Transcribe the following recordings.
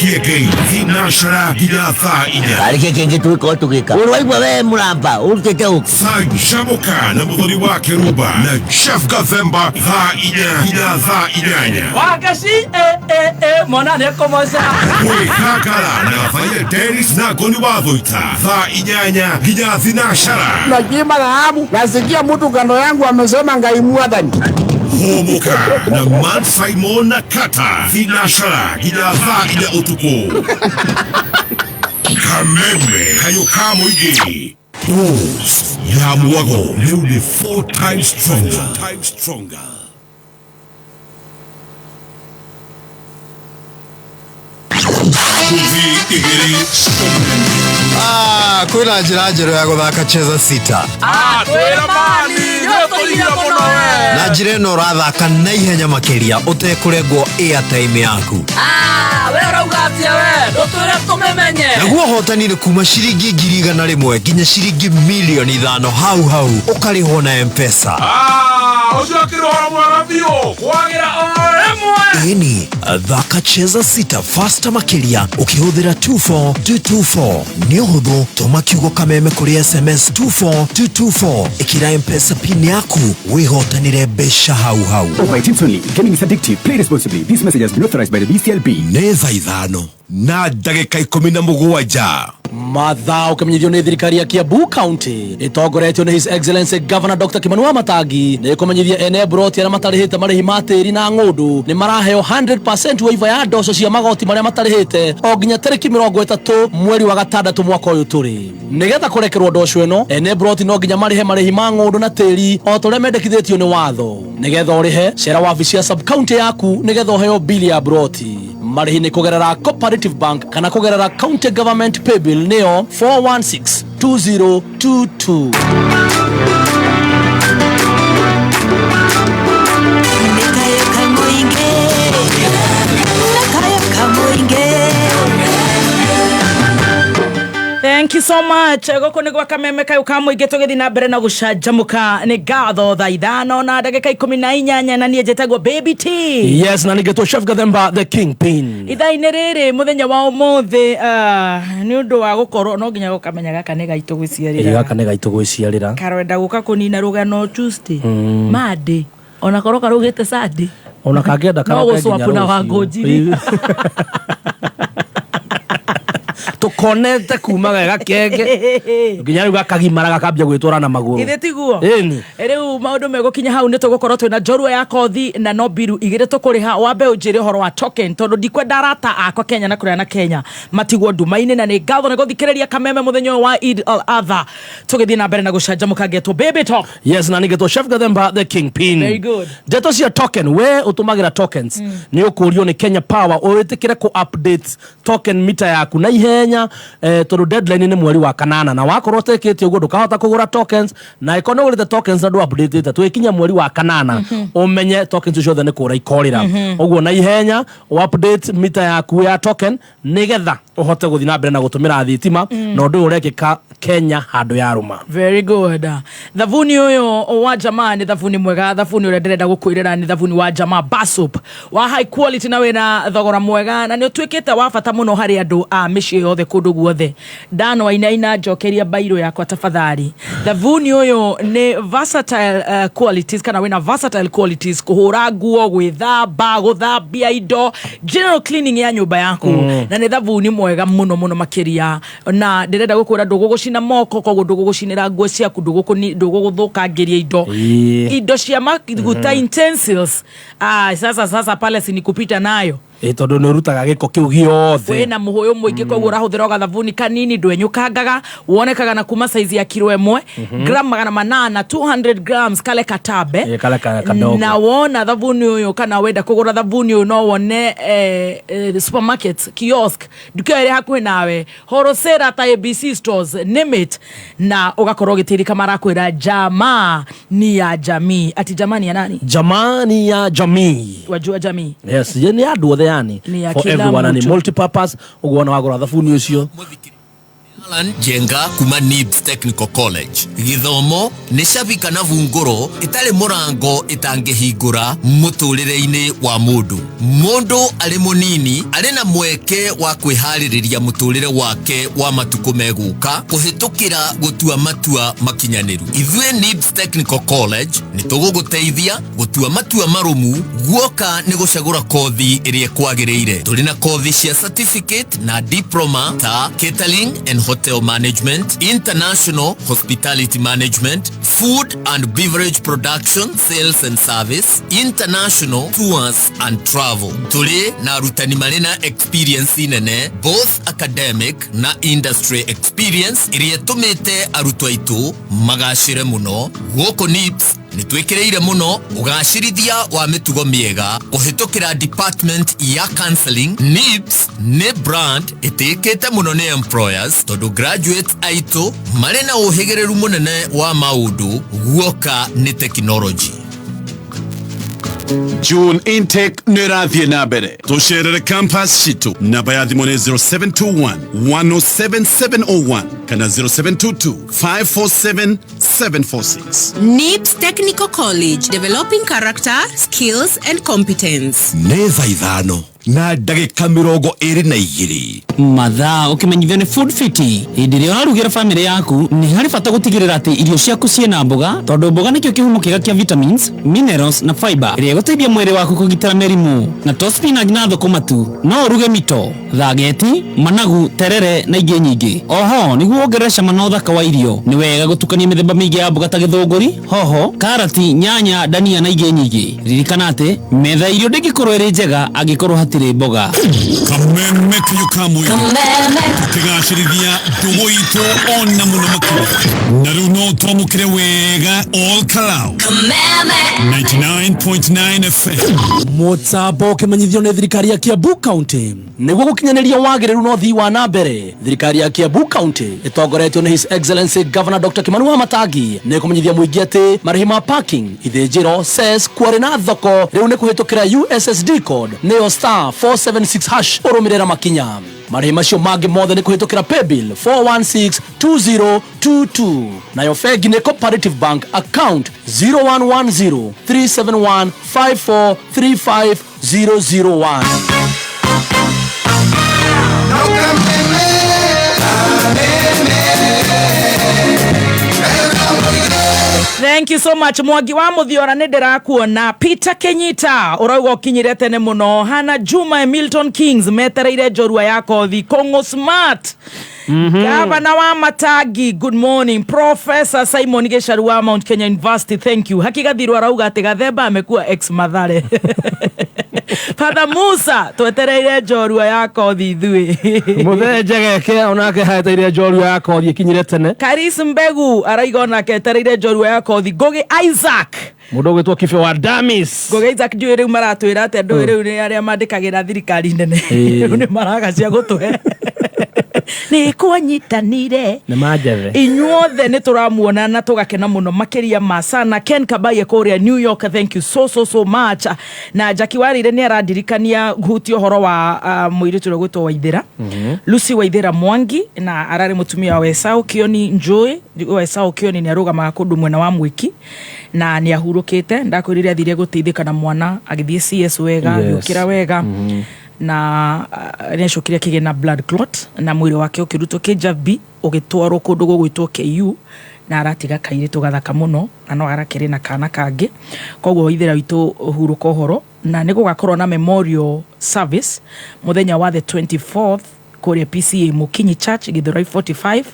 Kiengei thinacara nginya thaa 4. Arä kä kä ngä twä korwo tå gä ka å rwaigua we må ramba å rutä te å Canjamũka na mũthoni wa Kĩrumba na Jeff Gathemba thaa 4 nginya thaa 8. Wagaci eh eh eh mwana nĩekũmoca. Kwĩhangara na Rafael Dennis na Ngoni wa Thũita thaa 8 nginya thinacara. Nachimba dhahabu, nasikia mtu kando yangu amesema Ngai mwathani. Hũmũka na Man Simon na Kata thinacara nginya thaa 4 ũtukũ. Kameme kayũ ka mũingĩ. Boost ya mwago rĩu nĩ 4 times stronger. Times stronger. Ngũthi igĩrĩ Ah, kwĩna njĩra njerũ ya gũthaka cheza sita. Ah, twĩra mani nĩũtũigire mũno we. Na njĩra ĩno ũrathaka na ihenya makĩria ũtekũrengwo airtime yaku. Ah, we ũrauga atĩa we? Ndũtwĩre tũmĩmenye. Naguo ũhotani nĩ kuma ciringi 100,000 nginya ciringi 5,000,000 hau hau ũkarĩhwo na M-Pesa. Ah, ũcio akĩrĩ ũhoro mwega biũ kwagĩra o rĩmwe. Ĩni, thaka cheza sita faster makĩria ũkĩhũthĩra 24224. Nĩ ũhũthũ, tũma kiugo kameme kũrĩ SMS 24224, ĩkĩra M-Pesa pin yaku wĩhotanĩre mbeca hau hau. Over 18 only. Gaming is addictive. Play responsibly. This message has been authorized by the BCLB. Nĩ thaa 5 na ndagĩka 17. Mathaa ũkĩmenyithio nĩ thirikari ya Kiambu County ĩtongoretio nĩ His Excellency Governor Dr. Kimani Wamatangi nĩ ĩkũmenyithia ene mburoti arĩa matarĩhĩte marĩhi ma tĩri na ng'ũndũ nĩ maraheo 100% waiver ya ndoco cia magoti marĩa matarĩhĩte o nginya tarĩki 30 mweri wa gatandatũ mwaka ũyũ tũrĩ. Nĩgetha kũrekerwo ndoco ĩno, ene mburoti no nginya marĩhe marĩhi ma ng'ũndũ na tĩri o ta ũrĩa mendekithĩtio nĩ watho. Nĩgetha ũrĩhe, cera wabici ya sub county yaku nĩgetha ũheo bili ya mburoti. Marĩhi nĩ kũgerera Cooperative Bank kana kũgerera County Government Paybill nĩyo 4162022. Thank you so much. Gũkũ nĩ gwa kameme kayũ ka mũingĩ tũgĩthiĩ na mbere na gũcanjamũka. Nĩ ngatho thaa 5 na ndagĩka 18 na niĩ njĩtagwo Baby T. Yes, na nĩngĩtwo Chef Gathemba the Kingpin. Ithaa-inĩ rĩrĩ mũthenya wa ũmũthĩ, nĩ ũndũ wa gũkorwo no nginya gũkamenya gaka nĩ gaitũ gwĩciarĩra. Ĩĩ, gaka nĩ gaitũ gwĩciarĩra. Karenda gũka kũnina rũgano Tuesday, Monday, ona korwo karugĩte Sunday. Ona kangĩenda No karoke nginya gũcwapu na rũciũ. Wangũnjiri. Tũkonete kuma ge gakenge nginya rĩu gakagimara gakambia gwĩtwara na magũrũ. Githĩ tiguo? Ĩni. Rĩu maũndũ megũkinya hau nĩ tũgũkorwo twĩna njorua ya kothi na no mbiru igĩrĩ tũkũrĩha. Wambe ũnjĩre ũhoro wa token tondũ ndikwenda arata akwa Kenya na kũrĩa na Kenya matigwo nduma-inĩ, na nĩ ngatho nĩ gũthikĩrĩria kameme mũthenya ũyũ wa Eid al-Adha. Tũgĩthiĩ na mbere na gũcanjamũka ngetwo Baby Talk. Yes, na nĩngetwo Chef Gathemba the Kingpin. Very good. Ndeto cia token, we ũtũmagĩra tokens nĩ ũkũrio nĩ Kenya Power ũĩtĩkĩre kũ update token mita yaku na ihenya, tondũ deadline nĩ mweri wa kanana, na wakorwo ũtekĩte ũguo ndũkahota kũgũra tokens, na ĩkorwo nĩ ũgũrĩte tokens na ndũ update twĩkinya mweri wa kanana ũmenye tokens ciothe nĩ kũra ikorĩra. Ũguo na ihenya update mita yaku ya token nĩgetha ũhote gũthiĩ na mbere na gũtũmĩra thitima, na ũndũ ũyũ ũrekĩka Kenya handũ ya rũma. Very good. Thabuni ũyũ wa jamaa nĩ thabuni mwega, thabuni ũrĩa ndĩrenda gũkwĩrĩra nĩ thabuni wa jamaa Basop wa high quality na wĩna thogora mwega, na nĩ ũtuĩkĩte wa bata mũno harĩ andũ a mĩciĩ yothe kũndũ guothe. Ndano ainaina njokeria bairũ yakwa tafadhali. Thabuni ũyũ nĩ versatile qualities, kana wĩna versatile qualities, kũhũra nguo, gwĩthamba, gũthambia indo, general cleaning ya nyũmba yaku. Na nĩ thabuni mwega mũno mũno makĩria, na ndĩrenda gũkwĩra ndũgũgũcina moko, koguo ndũgũgũcinĩra nguo ciaku, ndũgũgũthũkangĩria indo. Indo cia maguta, utensils. Sasa, sasa pale si ni kupita nayo. Tondũ nĩ ũrutaga gĩko kĩu gĩothe. Wĩna mũhũyũ mũingĩ, koguo ũrahũthĩra o gathabuni kanini, ndwenyũkangaga, wonekaga na kuma size ya kiro 1, gram 800, 200 grams, kale katambe. Kale kadogo. Na wona thabuni ũyũ kana wenda kũgũra thabuni ũyũ no wone supermarket, kiosk, nduka ĩrĩa hakuhĩ nawe, wholesale ta ABC stores, name it, na ũgakorwo ũgĩteithĩka. Marakwĩra jamaa ni ya jamii. Ati jamaa ni ya nani? Jamaa ni ya jamii. Wajua jamii. Yes, ye ni andũ othe yani. Ni ya For kila everyone, na ni mtu. multipurpose, ũguo wona wagũra thabuni ũcio. Alan Njenga kuma Nibs Technical College. Gĩthomo nĩ cabi kana bungũro ĩtarĩ mũrango ĩtangĩhingũra mũtũrĩre-inĩ wa mũndũ. Mũndũ arĩ mũnini arĩ na mweke wa kwĩharĩrĩria mũtũrĩre wake wa matukũ megũka kũhĩtũkĩra gũtua matua makinyanĩru. Ithuĩ Nibs Technical College nĩ tũgũgũteithia gũtua matua marũmu guoka nĩ gũcagũra kothi ĩrĩa ĩkwagĩrĩire. Tũrĩ na kothi cia certificate na diploma ta catering and hotel management, international hospitality management, food and beverage production, sales and service, international tours and travel. Tũrĩ na arutani marĩ na experience nene, both academic na industry experience ĩrĩa ĩtũmĩte arutwo aitũ magacĩre mũno. Gũkũ NIBS nĩ twĩkĩrĩire mũno ũgacĩrithia wa mĩtugo mĩega kũhĩtũkĩra department ya counseling. NIBS nĩ brand ĩtĩĩkĩte mũno nĩ employers tondũ graduates aitũ marĩ na ũhĩgĩrĩru mũnene wa maũndũ guoka nĩ technology. June intake nĩ ĩrathiĩ na mbere. Tũcerere campus citũ. Namba ya thimũ nĩ 0721 107701 kana 0722 547 746. NIBS Technical College, developing character, skills and competence. Nĩ thaa 5:22. Mathaa ũkĩmenyithio nĩ Food Fiti. Hĩndĩ ĩrĩa ũrarugĩra bamĩrĩ yaku, nĩ harĩ bata gũtigĩrĩra atĩ irio ciaku ciĩna mboga, tondũ mboga nĩkĩo kĩhumo kĩega kĩa vitamins, minerals na fiber ĩrĩa ĩgũteithia mwĩrĩ waku kũgitĩra mĩrimũ. Na to spinach na thũkũma tu, no ũruge mito, thageti, managu, terere na ingĩ nyingĩ. Oho nĩguo wongerere cama na ũthaka wa irio, nĩ wega gũtukania mĩthemba mĩingĩ ya mboga ta gĩthũngũri, hoho, karati, nyanya, dania na ingĩ nyingĩ. Ririkana atĩ metha ya irio ndĩngĩkorwo ĩrĩ njega angĩkorwo hatirĩ mboga. Kameme kayo ka mũingĩ tũkĩgacĩrithia ndũgũ itũ ona mũno makĩria, na rĩu no twamũkĩre wega all Kalau 99.9 FM. Mũtambo ũkĩmenyithio nĩ thirikari ya Kiambu County nĩguo gũkinyanĩria wagĩrĩru na ũthii wa na mbere. Thirikari ya Kiambu County ĩtongoretio nĩ His Excellency Governor Dr. Kimani Wamatangi nĩ kũmenyithia mũingĩ atĩ marĩhi ma parking, ithĩnjĩro, cess, quarry na thoko rĩu nĩ kũhĩtũkĩra USSD code, nĩyo star 476 hash, ũrũmĩrĩra makinya. Marĩhi macio mangĩ mothe nĩ kũhĩtũkĩra paybill 4162022, nayo bengi nĩ Cooperative Bank, account 0110 371 5435 001. Thank you so much, Mwangi wa Muthiora, nĩ ndĩrakuona. Peter Kenyita ũrauga ũkinyire tene mũno. Hana Juma, Milton Kings metereire njorua ya kothi. Kongo Smart, Gavana wa Matangi, good morning. Professor Simon Gicharu wa Mount Kenya University, thank you. Hakigathirwo arauga atĩ Gathemba amekuwa ex Mathare. Father Musa, twetereire njorua ya kothi ithuĩ. Mũthee Njegeke onake haeteire njorua ya kothi ĩkinyire tene. Karis Mbegu arauga onake etereire njorua ya kothi. Ngugi Isaac, Mũndũ ũgwĩtwo Kibe wa Damis. Ngugi Isaac, ndiũĩ rĩu maratwĩra atĩa, ndũĩ rĩu nĩ arĩa mandĩkagĩra thirikari nene, rĩu nĩ maraga cia gũtũhe nĩ kwanyitanire. Nĩ manjethe. Inyuothe nĩ tũramuona na tũgakena mũno makĩria ma sana. Ken Kabaye kũrĩa New York, thank you so so so much. Na Jackie Warire nĩ arandirikania hutie ũhoro wa mũirĩtu ũrĩa ũgwĩtwo Waithĩra, Lucy Waithĩra Mwangi, na ararĩ mũtumia wa Esau Kioni Njũĩ. Esau Kioni nĩ arũgamaga kũndũ mwena wa Mwĩki na nĩ ahurũkĩte. Ndakwĩrire athire gũteithĩka na mwana agĩthiĩ CS wega, agĩũkĩra wega, na nĩ acokire akĩgĩa na blood clot na mwĩrĩ wake ũkĩrutwo kĩnjabi ũgĩtwarwo kũndũ gũgwĩtwo KU, na aratiga kairĩtu gathaka mũno na no arakĩrĩ na kana kangĩ. Koguo Waithĩra witũ, hurũka ũhoro, na nĩ gũgakorwo na memorial service mũthenya wa the 24th kũrĩa PCA Mũkinyi Church, Githurai 45,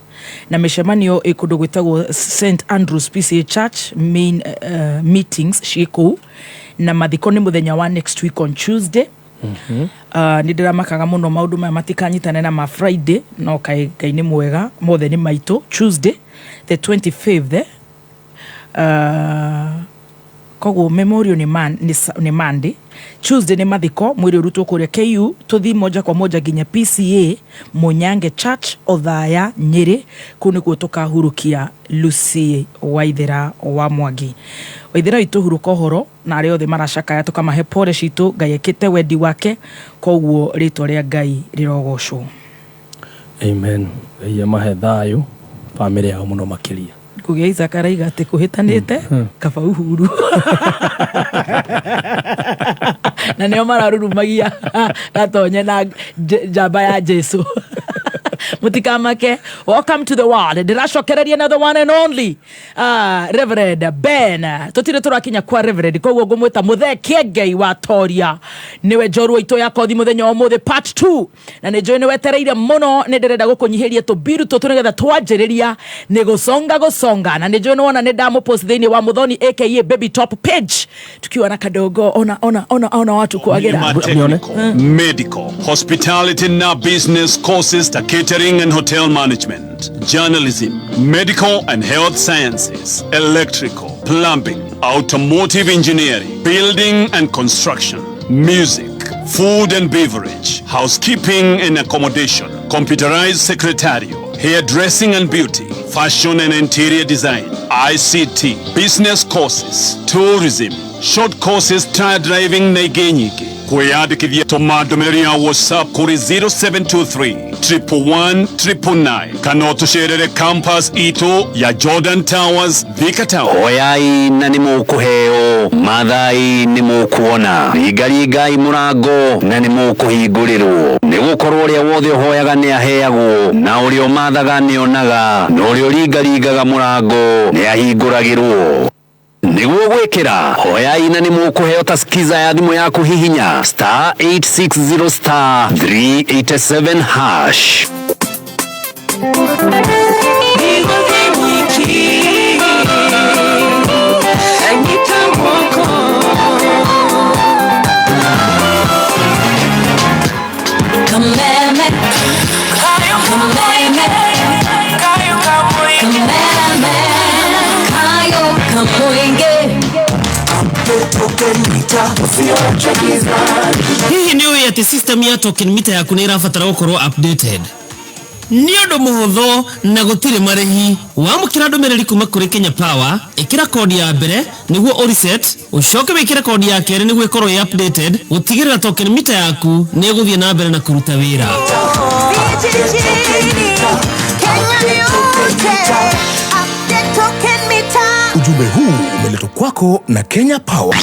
na mĩcemanio ĩ kũndũ gwĩtagwo St Andrews PCA Church main, meetings ciĩ kũu, na mathiko nĩ mũthenya wa next week on Tuesday. Nĩ ndĩramakaga mũno maũndũ maya matikanyitane na ma Friday, no kaĩ Ngai nĩ mwega, mothe nĩ maitũ. Tuesday the 25th, eh? Koguo memorial nĩ man, nĩ, nĩ Monday, Tuesday nĩ mathiko, mwĩrĩ ũrutwo kũrĩa KU tũthi moja kwa moja nginya PCA Munyange Church, Othaya, Nyĩrĩ. Kũu nĩkuo tũkahurukia Lucy Waithĩra wa Mwangi. Waithĩra witũ, hurũka ũhoro, na arĩa othe maracakaya tũkamahe pole citũ. Ngai ekĩte wendi wake, koguo rĩtwa rĩa Ngai rĩrogocwo. Amen. Ngai amahe thayũ bamĩrĩ yao mũno makĩria. Kũgĩa Isaac araiga atĩ kũhĩtanĩte kaba Uhuru na nĩo mararurumagia gatonye na njamba ya Jesu. Mutikamake, welcome to the world. Ndĩracokereria na the one and only Reverend Ben. Tũtirĩ tũrakinya kwa Reverend, koguo ngũmwĩta Mũthee Kĩengei wa Toria, nĩwe njorua itũ ya kothi mũthenya wa ũmũthĩ part 2, na nĩ njũĩ nĩ wetereire mũno. Nĩ ndĩrenda gũkũnyihĩria tũmbiru tũtũ nĩgetha twanjĩrĩria nĩ gũconga gũconga, na nĩ njũĩ nĩ wona nĩ ndamũpost thĩinĩ wa Mũthoni aka Baby Top page tukiwa na kadogo ona ona ona ona watu kuagĩra. Technical, medical, hospitality na business courses ta catering and hotel management, journalism, medical and health sciences, electrical, plumbing, automotive engineering, building and construction, music, food and beverage, housekeeping and accommodation, computerized secretarial, hairdressing and beauty, fashion and interior design, ICT, business courses, tourism, short courses, tire driving na ingĩ nyingĩ. Kwĩyandĩkithia tũma ndũmĩrĩri ya WhatsApp kũrĩ 0723 111 999 kana ũtũcerere campus itũ ya Jordan Towers, Thika Town. Oyai na nĩ mũkũheo, mathai nĩ mũkuona, ringaringai mũrango na nĩ mũkũhingũrĩrwo, nĩ gũkorwo ũrĩa wothe ũhoyaga nĩ aheagwo, na ũrĩa ũmathaga nĩ onaga, na ũrĩa ũringaringaga mũrango nĩ ahingũragĩrwo. Nĩguo gwĩkĩra hoyai na nĩ mũkũheo ta skiza ya thimũ yaku, hihinya star 860 star 387 hash. Kameme, kameme, kameme, kayo kamuinge. Hihi nĩ ũĩ atĩ system ya token meter yaku nĩ ĩrabatara gũkorwo updated? Nĩ ũndũ mũhũthũ na gũtirĩ marĩhi. Wamũkĩra ndũmĩrĩri kuma kũrĩ Kenya Power, ĩkĩra kodi ya mbere nĩguo ũreset, ũcoke wĩkĩre kodi ya kerĩ nĩguo ĩkorwo ĩ updated, gũtigĩrĩra token meter yaku nĩ ĩgũthiĩ na mbere na kũruta wĩra. Vijijini, Kenya yote, update token meter. Ujumbe huu umeletwa kwako na Kenya Power.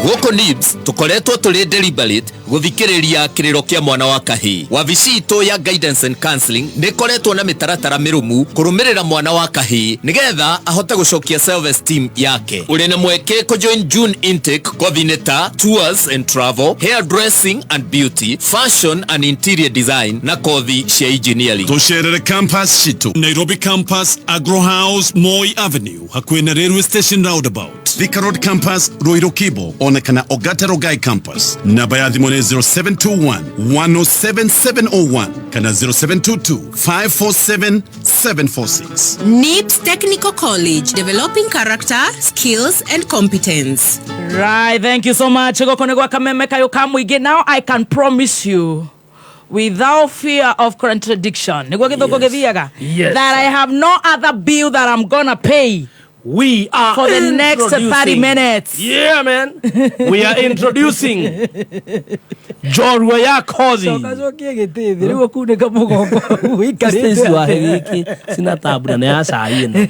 Gũkũ NIBS tũkoretwo tũrĩ deliberate gũthikĩrĩria kĩrĩro kĩa mwana wa kahĩĩ. Wabici itũ ya guidance and counseling nĩ ĩkoretwo na mĩtaratara mĩrũmu kũrũmĩrĩra mwana wa kahĩĩ nĩgetha ahote gũcokia self esteem yake. Ũrĩ na mweke kũjoin June intake kothi-inĩ ta tours and travel, hair dressing and beauty, fashion and interior design na kothi cia engineering. Tũcerere campus citũ, Nairobi campus, Agro House, Moi Avenue, hakuhĩ na railway station roundabout, Thika Road campus, Ruiru Kibo, ona kana Ogata Rogai campus. Namba ya thimũ nĩ 0721 107 701 kana 0722 547 746. NIBS Technical College, developing character, skills and competence. Right, thank you so much. Gũkũ nĩ gwa Kameme kayũ ka mũingĩ. Now I can promise you without fear of contradiction, nĩguo gĩthũngũ gĩthiaga, Yes. that I have no other bill that I'm gonna pay We are for the next 30 introducing- minutes. Yeah, man. We are introducing Njorua ya kothi. Cokie gĩtĩ thĩ rĩu ũkunĩka mũgongo ũikarĩte. Stacy wahe gĩkĩ sina tabu na nĩ ya cai ĩno.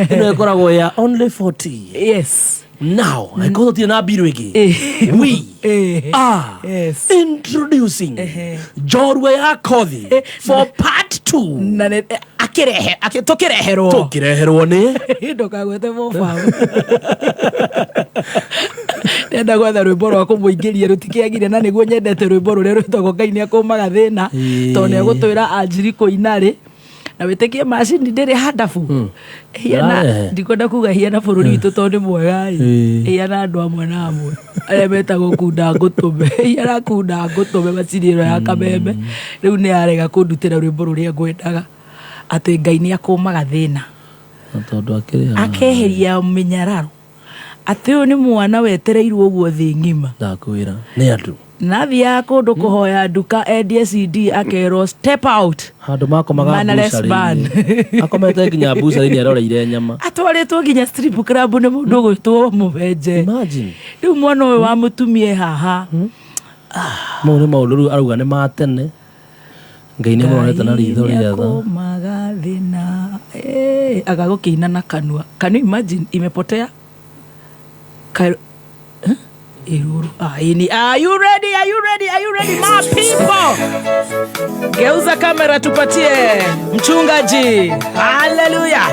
Ĩno ĩkoragwo ya only 40. Yes. Now, angĩkorwo tũtirĩ na mbiru ĩngĩ, we are introducing Njorua ya kothi for part 2. Na nĩ akĩrehe tũkĩreherwo. Tũkĩreherwo nĩ Ndũkagwete mũbaũ, ndenda gwetha rwĩmbo rwa kũmũingĩria rũtikĩagire, na nĩguo nyendete rwĩmbo rũrĩa rwĩtagwo Ngai nĩ akũmaga thĩna, tondũ nĩ egũtwĩra anjiri kũina rĩ na wĩtĩkie macini ndĩrĩ handabu hiana. Ĩrarehe. Ndikwenda kuga hiana bũrũri witũ tondũ nĩ mwega ĩ, hiana andũ amwe na amwe arĩa metagwo kunda ngũtũme, hiana kunda ngũtũme. Macini ĩno ya Kameme rĩu nĩ yarega kũndutĩra rwĩmbo rũrĩa ngwendaga atĩ Ngai nĩ akũmaga thĩna, tondũ akĩrĩ akeheria mĩnyararo, atĩ ũyũ nĩ mwana wetereirwo ũguo thĩ ng'ima. Ndakwĩra nĩ andũ. Nathiaga kũndũ kũhoya nduka endie CD akerwo step out. Handũ makomaga Mannerless man. mbucarĩ-inĩ. Akomete nginya mbucarĩ-inĩ aroreire nyama. Atwarĩtwo nginya strip club nĩ mũndũ ũgwĩtwo mũbenje. Imagine. Rĩu mwana ũyũ wa mũtumia e haha. Mau nĩ maũndũ rĩu arauga nĩ ma tene. Ngai nĩ amũrorete na ritho rĩa tha. Nĩakũmaga thĩna. Eh, aga gũkĩina na kanua. Can you imagine imepotea? Ka eh? Iruru. Ah, ini. Are you ready? Are you ready? Are you ready, my people? Geuza kamera tupatie mchungaji. Hallelujah.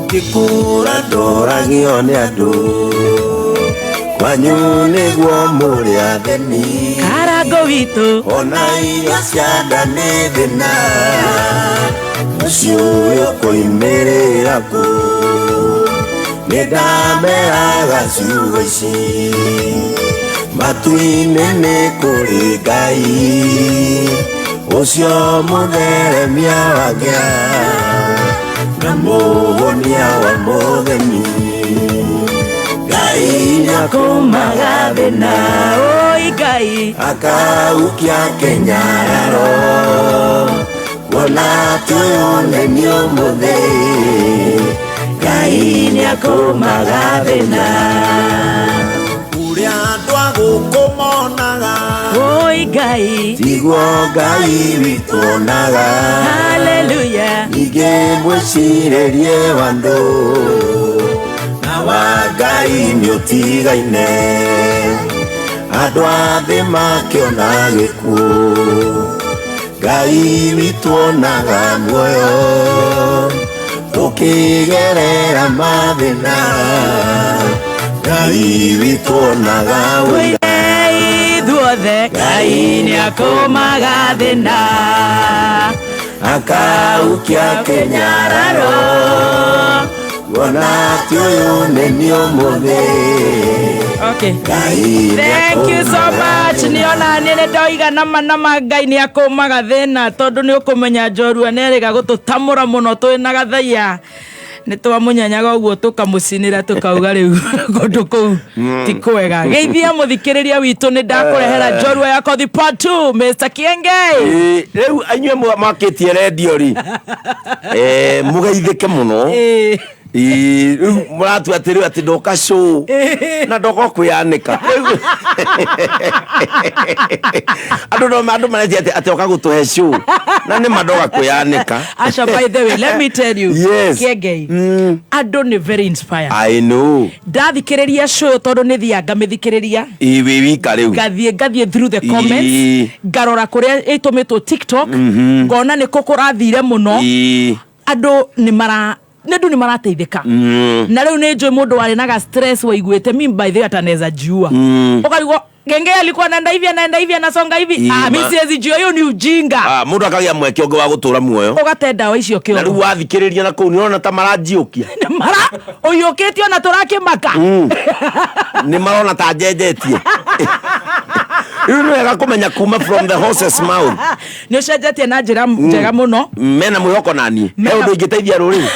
Ngĩkũra ndoragio nĩ andũ kwanyu nĩguo mũrĩ atheni Karango witũ ona irio cia nda nĩ thĩna mũciĩ ũyũ kũimĩrĩra kũ nĩ ndameraga ciugo ici matu-inĩ nĩ kũrĩ Ngai ũcio mũtheremia wa ngĩa na mũhonia wa mũtheni Ngai nĩakũmaga thĩna Oi Ngai akaukia kĩnyararo kuona atĩ ũyũ nĩ niĩ ũmũthĩ Ngai nĩakũmaga thĩna ũrĩa andũ a gũkũ monaga Oi Ngai tiguo Ngai witũ onaga Hallelujah. Ningĩ mwĩcirĩrie wa andũ na wa Ngai nĩũtigaine andũ a thĩ makĩona gĩkuũ Ngai witũ onaga muoyo tũkĩgerera mathĩna Ngai witũ onaga ũira Ithuothe Ngai nĩakũmaga thĩna akaukia kĩnyararo kuona atĩ ũyũ nĩ niĩ ũmũthĩ Okay. Ngai Thank you so much. Niona nĩ nĩ ndoiga nama nama Ngai nĩ akũmaga thĩna tondũ nĩ ũkũmenya njorua nĩ erĩga gũtũtamũra mũno twĩ na gathaiya nĩ twamũnyenyaga ũguo tũkamũcinĩra tũkauga rĩu kũndũ kũu ti kwega. Geithia mũthikĩrĩria witũ nĩ ndakũrehera njorua ya Kothi part 2 Mr. Kiengei. Rĩu inyuĩ mwakĩtie rendio rĩ mũgeithĩke mũno. Ĩĩ, rĩu mũratua atĩ rĩu atĩ ndoka show na ndoka kwĩyanĩka. Rĩu andũ no andũ maretia atĩ atĩ oka gũtũhe show na nĩ ma ndoka kwĩyanĩka. Asha, by the way, let me tell you, Yes. Kiengei, andũ nĩ very inspired. I know. Ndathikĩrĩria show ĩyo tondũ nĩ thiaga ngamĩthikĩrĩria Ĩĩ, wĩ wika rĩu. ngathiĩ through the comments Ĩĩ. ngarora kũrĩa ĩtũmĩtwo TikTok ngona nĩ kũ kũrathire mũno Ĩĩ. andũ nĩ mara nĩ andũ nĩ marateithĩka na rĩu nĩ njũĩ mũndũ warĩ na ga stress waiguĩte mi by the way atanaweza jiua ũkarigwo genge alikuwa anaenda hivi anaenda hivi anasonga hivi Ĩĩ, ah, mi ma- siwezi jua hiyo ni ujinga Ah, mũndũ akagĩa mweke ũngĩ wa gũtũra muoyo ũgate ndawa icio na rĩu kĩoro wathikĩrĩria na kũu nĩũrona ta maranjiũkia mara ũiyũkĩte ona tũrakĩmaka nĩ marona ta njenjetie rĩu nĩ wega kũmenya kuma from the horse's mouth. Nĩ ũcenjetie na njĩra njega mũno. Mena mwĩhoko naniĩ he ũndũ ingĩteithia rũrĩrĩ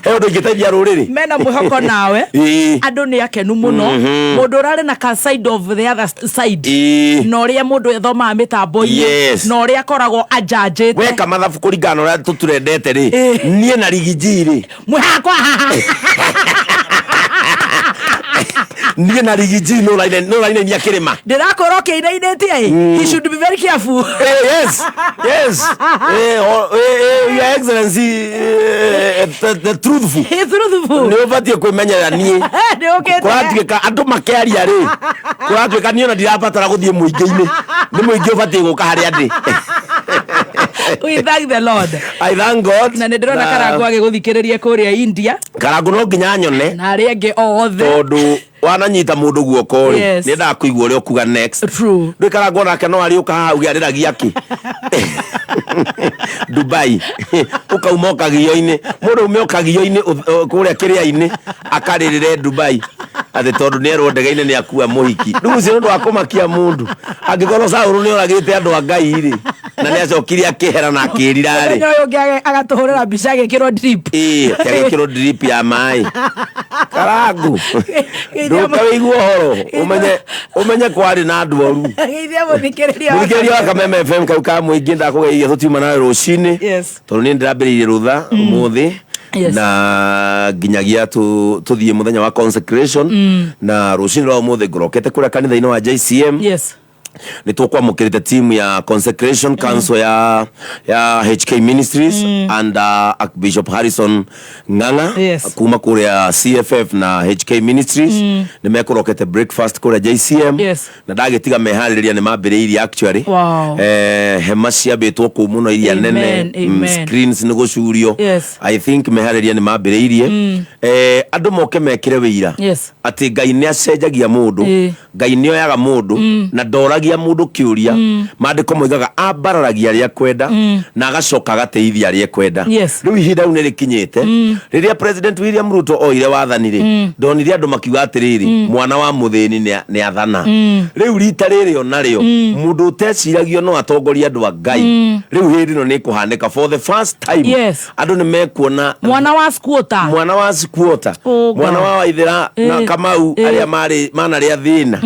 he ũndũ ingĩteithia rũrĩrĩ mena mwĩhoko nawe. Ĩĩ. Andũ nĩ akenu mũno mũndũ ũrarĩ na ka side of the other side na ũrĩa mũndũ ethomaga mĩtambo-inĩ Yes. na ũrĩa akoragwo anjanjĩte weka mathabu kũringana na ũrĩa tũturendete rĩ niĩ na rigiji rĩ mwĩhakwa haha niĩ na rigiji nĩ ũrainainia kĩrĩma ndĩrakwĩra ũkĩinainĩtie ĩ he should be very careful. Yes yes your excellency the truthful. He truthful. Nĩ ũbatiĩ kwĩmenyerera niĩ nĩ ũkĩte kũratuĩka andũ makĩaria rĩ kũratuĩka niĩ ona ndirabatara gũthiĩ mũingĩ-inĩ nĩ mũingĩ ũbatiĩ gũka harĩa ndĩ. We thank the Lord. I thank God. Na nĩ ndĩrona Karangũ agĩgũthikĩrĩria kũrĩa India Karangũ no nginya nyone na arĩa angĩ othe tondũ wananyita mũndũ guoko rĩ Yes. nĩ endaga kũigua ũrĩa ũkuga next. True. Ndũĩ Karangũ onake no arĩũka haha auge arĩragia kĩ Dubai ũkauma ũkagio-inĩ mũndũ ume ũkagio-inĩ kũrĩa kĩrĩa-inĩ akarĩrĩre Dubai atĩ tondũ nĩ erwo ndege-inĩ nĩ akua mũhiki rĩu ũcio nĩ ũndũ wa kũmakia mũndũ angĩkorwo Saũlũ nĩ oragĩte andũ a Ngai rĩ Na nĩ acokire akĩhera na akĩrira rĩ. Mũthenya ũyũ ũngĩ agatũhũrĩra mbica agĩkĩrwo drip. Ĩĩ, agĩkĩrwo drip ya maĩ. Karangu, ndũka wĩigua ũhoro ũmenye ũmenye kwarĩ na andũ oru. Geithia mũthikĩrĩria. Mũthikĩrĩria wa Kameme FM kau ka mũingĩ, ndakũgeithia tũtiuma nawe rũcinĩ. Yes. Tondũ niĩ ndĩrambĩrĩirie rũtha ũmũthĩ Yes. na nginyagia tũthiĩ mũthenya wa consecration. Na rũcinĩ rwa ũmũthĩ ngorokete kũrĩa kanitha-inĩ wa JCM. Yes. Nĩ tũkwamũkĩrĩte team ya consecration council ya HK Ministries and Archbishop Harrison Ng'ang'a. Yes. Kuma kũrĩa CFF na HK Ministries nĩ mekũrokete breakfast kũrĩa JCM. Yes. Na ndagĩtiga meharĩrĩria nĩ mambĩrĩirie actually. Wow. Hema ciambĩtwo kũu mũno iria Amen, nene. Amen. Screens nĩ gũcurio. Yes. I think meharĩrĩria nĩ mambĩrĩirie. Andũ moke mekĩre wĩira Yes. atĩ Ngai nĩ acenjagia mũndũ. Ngai nĩ oyaga mũndũ na ndoragia mũndũ kĩũria. Maandĩko moigaga ambararagia arĩa kwenda na agacoka agateithia arĩa ekwenda. Yes. Rĩu ihinda rĩu nĩ rĩkinyĩte. Rĩrĩa President William Ruto oire wathani rĩ, ndonire andũ makiuga atĩrĩrĩ, mwana wa mũthĩni nĩ athana. Rĩu rita rĩrĩ onarĩo mũndũ ũteciragio no atongorie andũ a Ngai. Rĩu hĩndĩ ĩno nĩ ĩkũhanĩka for the first time. Yes. Andũ nĩ mekuona Mwana wa squatter. Mwana wa squatter. Oh, God. Mwana wa Waithera na Kamau, arĩa marĩ manarĩa thĩna.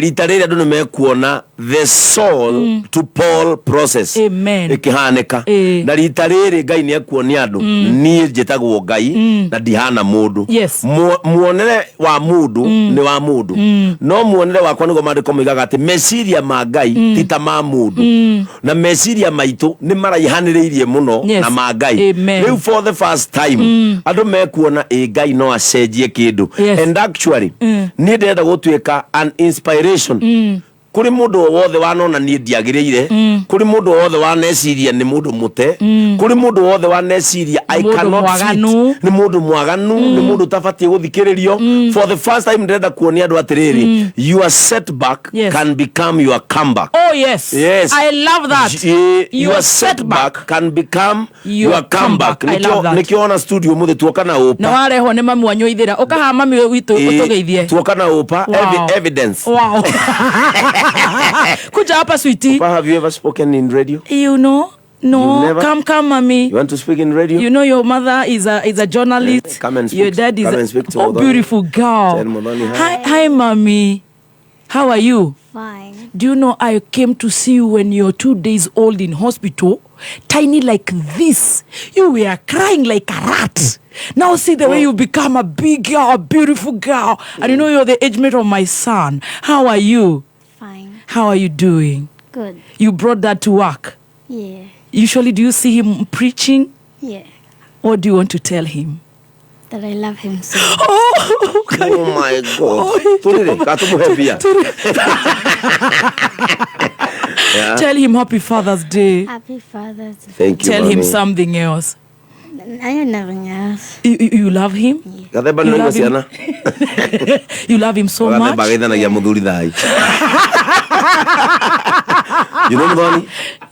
Rita rĩrĩ andũ nĩ mekuona the Saul to Paul process Amen. ĩkĩhanĩka. Na rita rĩrĩ Ngai nĩ ekuonia andũ, niĩ njĩtagwo Ngai na ndihana mũndũ. Yes. Muonere wa mũndũ nĩ wa mũndũ, no muonere wakwa nĩguo maandĩko moigaga atĩ meciria ma Ngai ti ta ma mũndũ, na meciria maitũ nĩ maraihanĩrĩirie mũno na ma Ngai. Amen. Rĩu for the first time andũ mekuona ĩ Ngai no acenjie kĩndũ. Yes. And actually niĩ ndĩrenda gũtuĩka an inspiration kũrĩ mũndũ o wothe wanona niĩ ndiagĩrĩire, kũrĩ mũndũ o wothe waneciria nĩ mũndũ mũte, kũrĩ mũndũ o wothe waneciria I Mũndũ cannot mwaganu. fit, nĩ mũndũ mwaganu, nĩ mũndũ ũtabatiĩ gũthikĩrĩrio. For the first time ndĩrenda kuonia andũ atĩrĩrĩ, your setback can become your comeback. Oh yes. Yes. I love that. Your setback can become Your your comeback. comeback. I love that. Nĩkĩo ona studio mũthĩ tuoka na ũpa. Na warehwo nĩ mami wanyu ithĩra ũkaha mami witũ ũtũgeithie. Tuoka na ũpa. Wow. Evidence. Wow. Kuja hapa, sweetie. Papa, have you ever spoken in radio? You know, no. You never- Come, come, mommy. You want to speak in radio? You know your mother is a journalist. Come and speak. Your dad is Come a, and speak to oh Muthoni. beautiful girl. Tell Muthoni hi. Hi, hi, mommy. How are you? Fine. Do you know I came to see you when you're 2 days old in hospital, tiny like this. You were crying like a rat. Now see the way you become a big girl, a beautiful girl. And you know you're the age mate of my son. How are you? Fine. How are you doing? Good. You brought that to work. Yeah. Usually, do you see him preaching? Yeah. What do you want to tell him? That I love him so. Oh, Oh my God. Turire, katumuhe mbia. Yeah. Tell him happy Father's Day. Happy Father's Day. Thank you, Tell him mommy. something else. I don't nothing else. You love him? Gathemba nĩ You ũraigua love him? ciana. You love him so Gathemba much? ageithanagia mũthuri thai. You know Muthoni?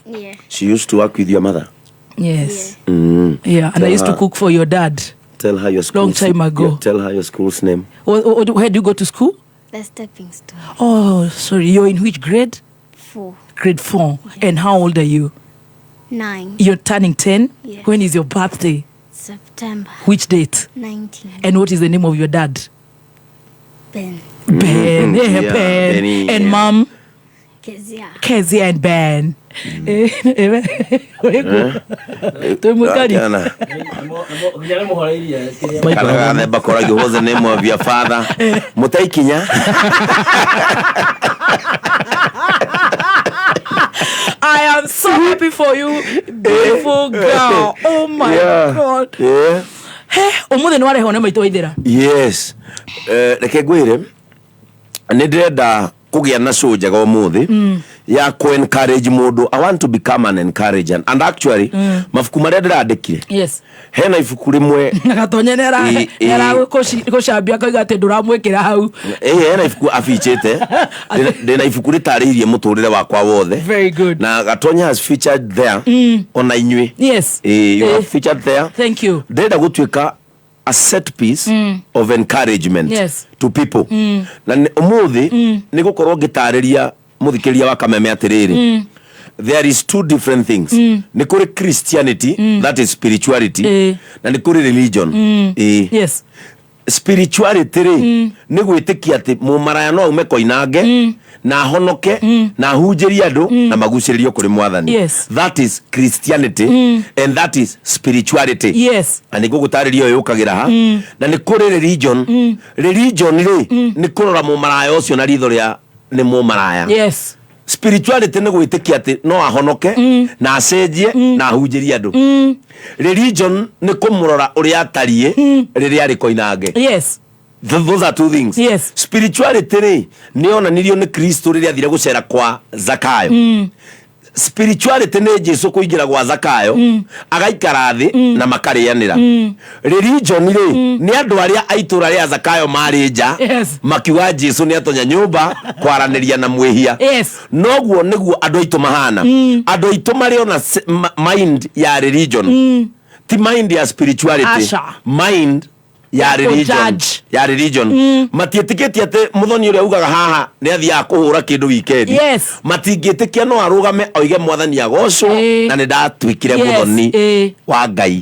Yeah. She used to work with your mother. Yes. Yeah, and Tell I used to her- cook for your dad. Tell her your Long school's time ago. Yeah, tell her your school's name. Where do you go to school? The stepping stone. Oh, sorry. You're in which grade? 4. Grade 4. And how old are you? 9. You're turning 10? Yes. When is your birthday? September. Which date? 19. And what is the name of your dad? Ben. Ben. Yeah, Yeah, Ben. Benny, And yeah. mom? Kezia. Kezia and Ben. Twĩ Kana kana gathemba koragio, what's the name of your father? Mũtaikinya. I am so happy for you, beautiful girl. Oh my God. Yeah. He, ũmũthĩ nĩ warehwo nĩ maitũ waithĩra. Yes. Reke ngwĩre nĩ ndĩrenda kũgĩa na show njega ũmũthĩ ya kũ encourage mũndũ. I want to become an encourager, and actually mabuku marĩa ndĩrandĩkire, hena ibuku rĩmwe. Na Gatonye Ĩ, ĩ. nĩaragũcambia akauga atĩ ndũramwĩkĩra hau. Ĩ, hena ibuku abichĩte. Ndĩna ibuku rĩtarĩirie mũtũrĩre wakwa wothe. Very good. Na Gatonya has featured there, ona inyuĩ. Yes. Ĩ, you Eh. have featured there. Thank you. Ndĩrenda gũtuĩka a set piece of encouragement to people. Na ũmũthĩ nĩ gũkorwo ngĩtarĩria mũthikĩria wa Kameme atĩrĩrĩ, There is two different things. Nĩ kũrĩ Christianity, that is spirituality, na nĩ kũrĩ religion. Ĩĩ. Spirituality rĩ, nĩ gwĩtĩkia atĩ mũmaraya no aume koinange na ahonoke na ahunjĩrie andũ na magucĩrĩrio kũrĩ Mwathani. That is Christianity and that is spirituality. Na nĩ ngũgũtarĩria ũyũ yũkagĩra ha. Na nĩ kũrĩ religion. Religion rĩ, nĩ kũrora mũmaraya ũcio na ritho rĩa nĩ mũmaraya. Spirituality nĩ gwĩtĩkia atĩ no ahonoke na acenjie na ahunjĩrie andũ. Religion nĩ kũmũrora ũrĩa atariĩ rĩrĩa arĩ koinange. Those are two things. Spirituality rĩ, nĩ yonanirio nĩ Kristo rĩrĩa athire gũcera kwa Zakayo. Spirituality nĩ Jesu kũingĩra gwa Zakayo, agaikara thĩ na makarĩanĩra. Religion rĩ, nĩ andũ arĩa a itũra rĩa Zakayo marĩ nja makiuga Jesu nĩ atonya nyũmba kwaranĩria na mwĩhia. Noguo nĩguo andũ aitũ mahana. Andũ aitũ marĩ ona mind ya religion, ti mind ya spirituality. Aca. Mind ya religion. Kũjudge. Ya religion. Matiĩtĩkĩtie atĩ mũthoni ũrĩa ugaga haha nĩ athiaga kũhũra kĩndũ wikendi, matingĩtĩkia no arũgame oige Mwathani agocwo na nĩ ndatuĩkire mũthoni wa Ngai.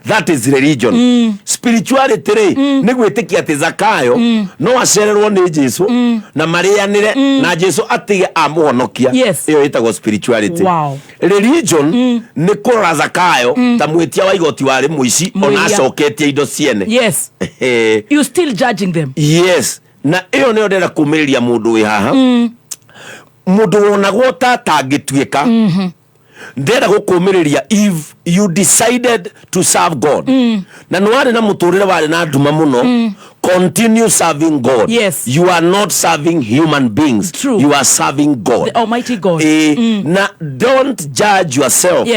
That is religion. Spirituality rĩ, nĩ gwĩtĩkia atĩ Zakayo no acererwo nĩ Jesu na marĩanĩre na Jesu atige amũhonokia. Ĩyo ĩtagwo spirituality. Religion nĩ kũrora Zakayo ta mwĩtia wa igoti warĩ mũici ona Mwĩhia. acoketie indo ciene. You still judging them. Yes, na ĩyo nĩyo ndĩrenda kũmĩrĩria mũndũ wĩ haha, mũndũ wonagwo ta atangĩtuĩka. Ndĩrenda gũkũmĩrĩria, if you decided to serve God na nĩ warĩ na mũtũrĩre warĩ na nduma mũno, continue serving God. You are not serving human beings. You are serving God, The Almighty God. Na don't judge yourself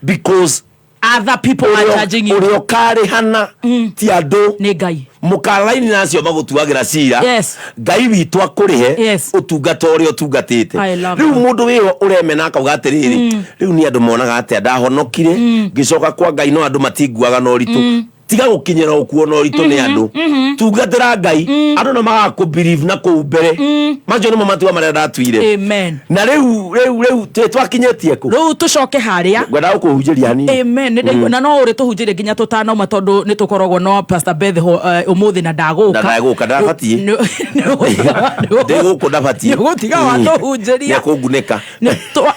because other people are judging you. Ũrĩa ũkarĩhana ti andũ, nĩ Ngai. Mũkaraini nacio magũtuagĩra cira. Ngai witũ akũrĩhe ũtungata ũrĩa ũtungatĩte. I love Rĩu that. mũndũ wĩho ũremena akauga atĩrĩrĩ, rĩu nĩ andũ monaga atĩa ndahonokire ngĩcoka kwa Ngai, no andũ matinguaga na ũritũ. Tiga gũkinyĩra ũkuo na ũritũ nĩ andũ. Tungatĩra Ngai, andũ no magakũ believe na kũu mbere. Macio nĩmo matua marĩa ndatuire. Amen. Na rĩu twakinyĩtie kũ? Rĩu tũcoke harĩa. Ngwendaga gũkũhunjĩria hanini. Amen. Nĩ ndaigua. Na no ũrĩ tũhunjĩrie nginya tũtanauma, tondũ nĩ tũkoragwo no Pastor Beth ho ũmũthĩ na ndagũka. Na ndagũka, ndabatiĩ. Ndĩ gũkũ ndabatiĩ. Nĩũgũtiga watũhunjĩria. Nĩekũngunĩka. Nĩegũka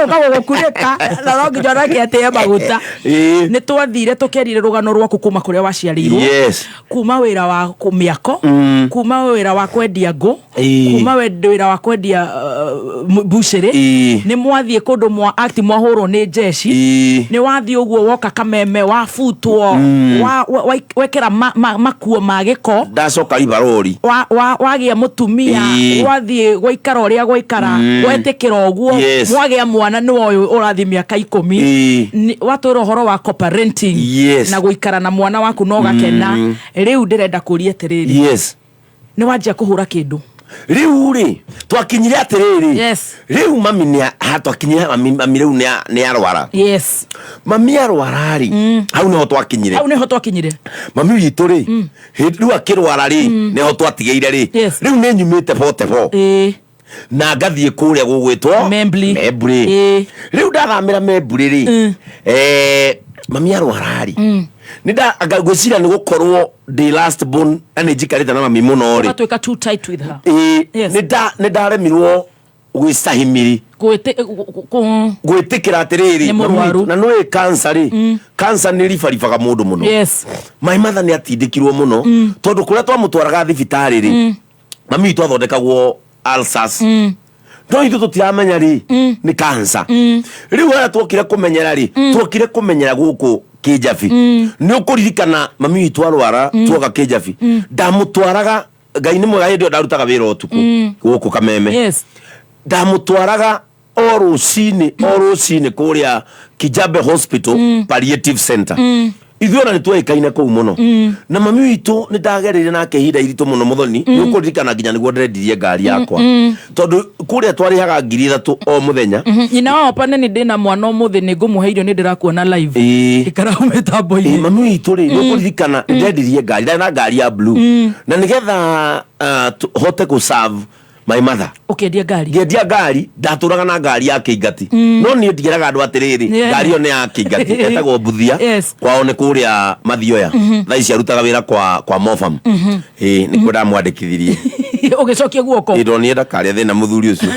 gũgũkunĩka na no nginya onake atĩe maguta. Nĩ twathire tũkerire rũgano rwaku kuma kũrĩa waciarĩirwo, kuma wĩra wa mĩako, kuma wĩra wa kwendia ngũ, kuma wĩra wa kwendia mbucĩrĩ. Nĩ mwathiĩ kũndũ mwa act, mwahũrwo nĩ njeci. Nĩ wathiĩ ũguo woka Kameme, wabutwo, wekĩra makuo ma gĩko. Ndacoka ibarori. Wagĩa mũtumia, wathiĩ gwaikara ũrĩa gwaikara, wetĩkĩra ũguo, mwagĩa mwana nĩ ũyũ ũrathiĩ mĩaka 10. Watwĩra ũhoro wa co-parenting na gũikara na mwana waku na ũgakena. Rĩu ndĩrenda kũria atĩrĩrĩ, nĩ wanjia kũhũra kĩndũ? Rĩu rĩ, twakinyire atĩrĩrĩ, rĩu mami nĩ twakinyire mami rĩu nĩ arwara. Mami arwara rĩ, hau nĩho twakinyire. Hau nĩho twakinyire. Mami witũ rĩ, hĩndĩ rĩu akĩrwara rĩ, nĩho twatigĩire rĩ. Rĩu nĩ nyumĩte 44 na ngathiĩ kũrĩa gũgwĩtwo Membli. Membri. Rĩu ndathamĩra Membri rĩ, mami arwara rĩ, nĩ ngwĩciria nĩ gũkorwo ndĩ last born na nĩ njikarĩte na mami mũno rĩ, ũgatuĩka too tight with her. Ĩĩ, nĩ ndaremirwo gwĩcahimiri gwĩtĩkĩra atĩrĩrĩ, Nĩ mũrwaru. na nĩũĩ cancer rĩ, cancer nĩ ribaribaga mũndũ mũno. My mother nĩ atindĩkirwo mũno, tondũ kũrĩa twamũtwaraga thibitarĩ rĩ, mami witũ athondekagwo ulcers, no ithuĩ tũtiramenya rĩ nĩ cancer. Rĩu harĩa tuokire kũmenyera rĩ, tuokire kũmenyera gũkũ Kĩnjabi. Nĩ ũkũririkana mami witũ arwara, tuoka Kĩnjabi, ndamũtwaraga. Ngai nĩ mwega, hĩndĩ ĩyo ndarutaga wĩra ũtukũ gũkũ Kameme. Ndamũtwaraga o rũcinĩ, o rũcinĩ kũrĩa Kijabe Hospital Palliative Center. Ithuĩ ona nĩ tuoĩkaine kũu mũno. Na mami witũ nĩ ndagereire nake ihinda iritũ mũno. Mũthoni, nĩ ũkũririkana nginya nĩguo ndĩrendirie ngari yakwa, tondũ kũrĩa twarĩhaga 3000 o mũthenya. Nyina wa pane nĩ ndĩna mwana ũmũthĩ, nĩ ngũmũhe irio, nĩ ndĩrakuona live. Ikara hau mĩtambo-inĩ. Mami witũ rĩ, nĩ ũkũririkana nĩ ndendirie ngari, ndarĩ na ngari ya blue, na nĩgetha hote gũ serve. My mother. Ũkĩendia ngari? Ngĩendia ngari. Ndatũraga na ngari ya Kĩingati, no niĩ ndigeraga andũ atĩrĩrĩ, ngari ĩyo nĩ ya Kĩingati, etagwo Mbuthia. Kwao nĩ kũrĩa Mathioya. Thaa ici arutaga wĩra kwa Mofam. Ĩĩ, nĩkuo ndamwandĩkithirie. Ũgĩcokia guoko. Ĩ, ndonire ndakarĩa thĩna mũthuri ũcio,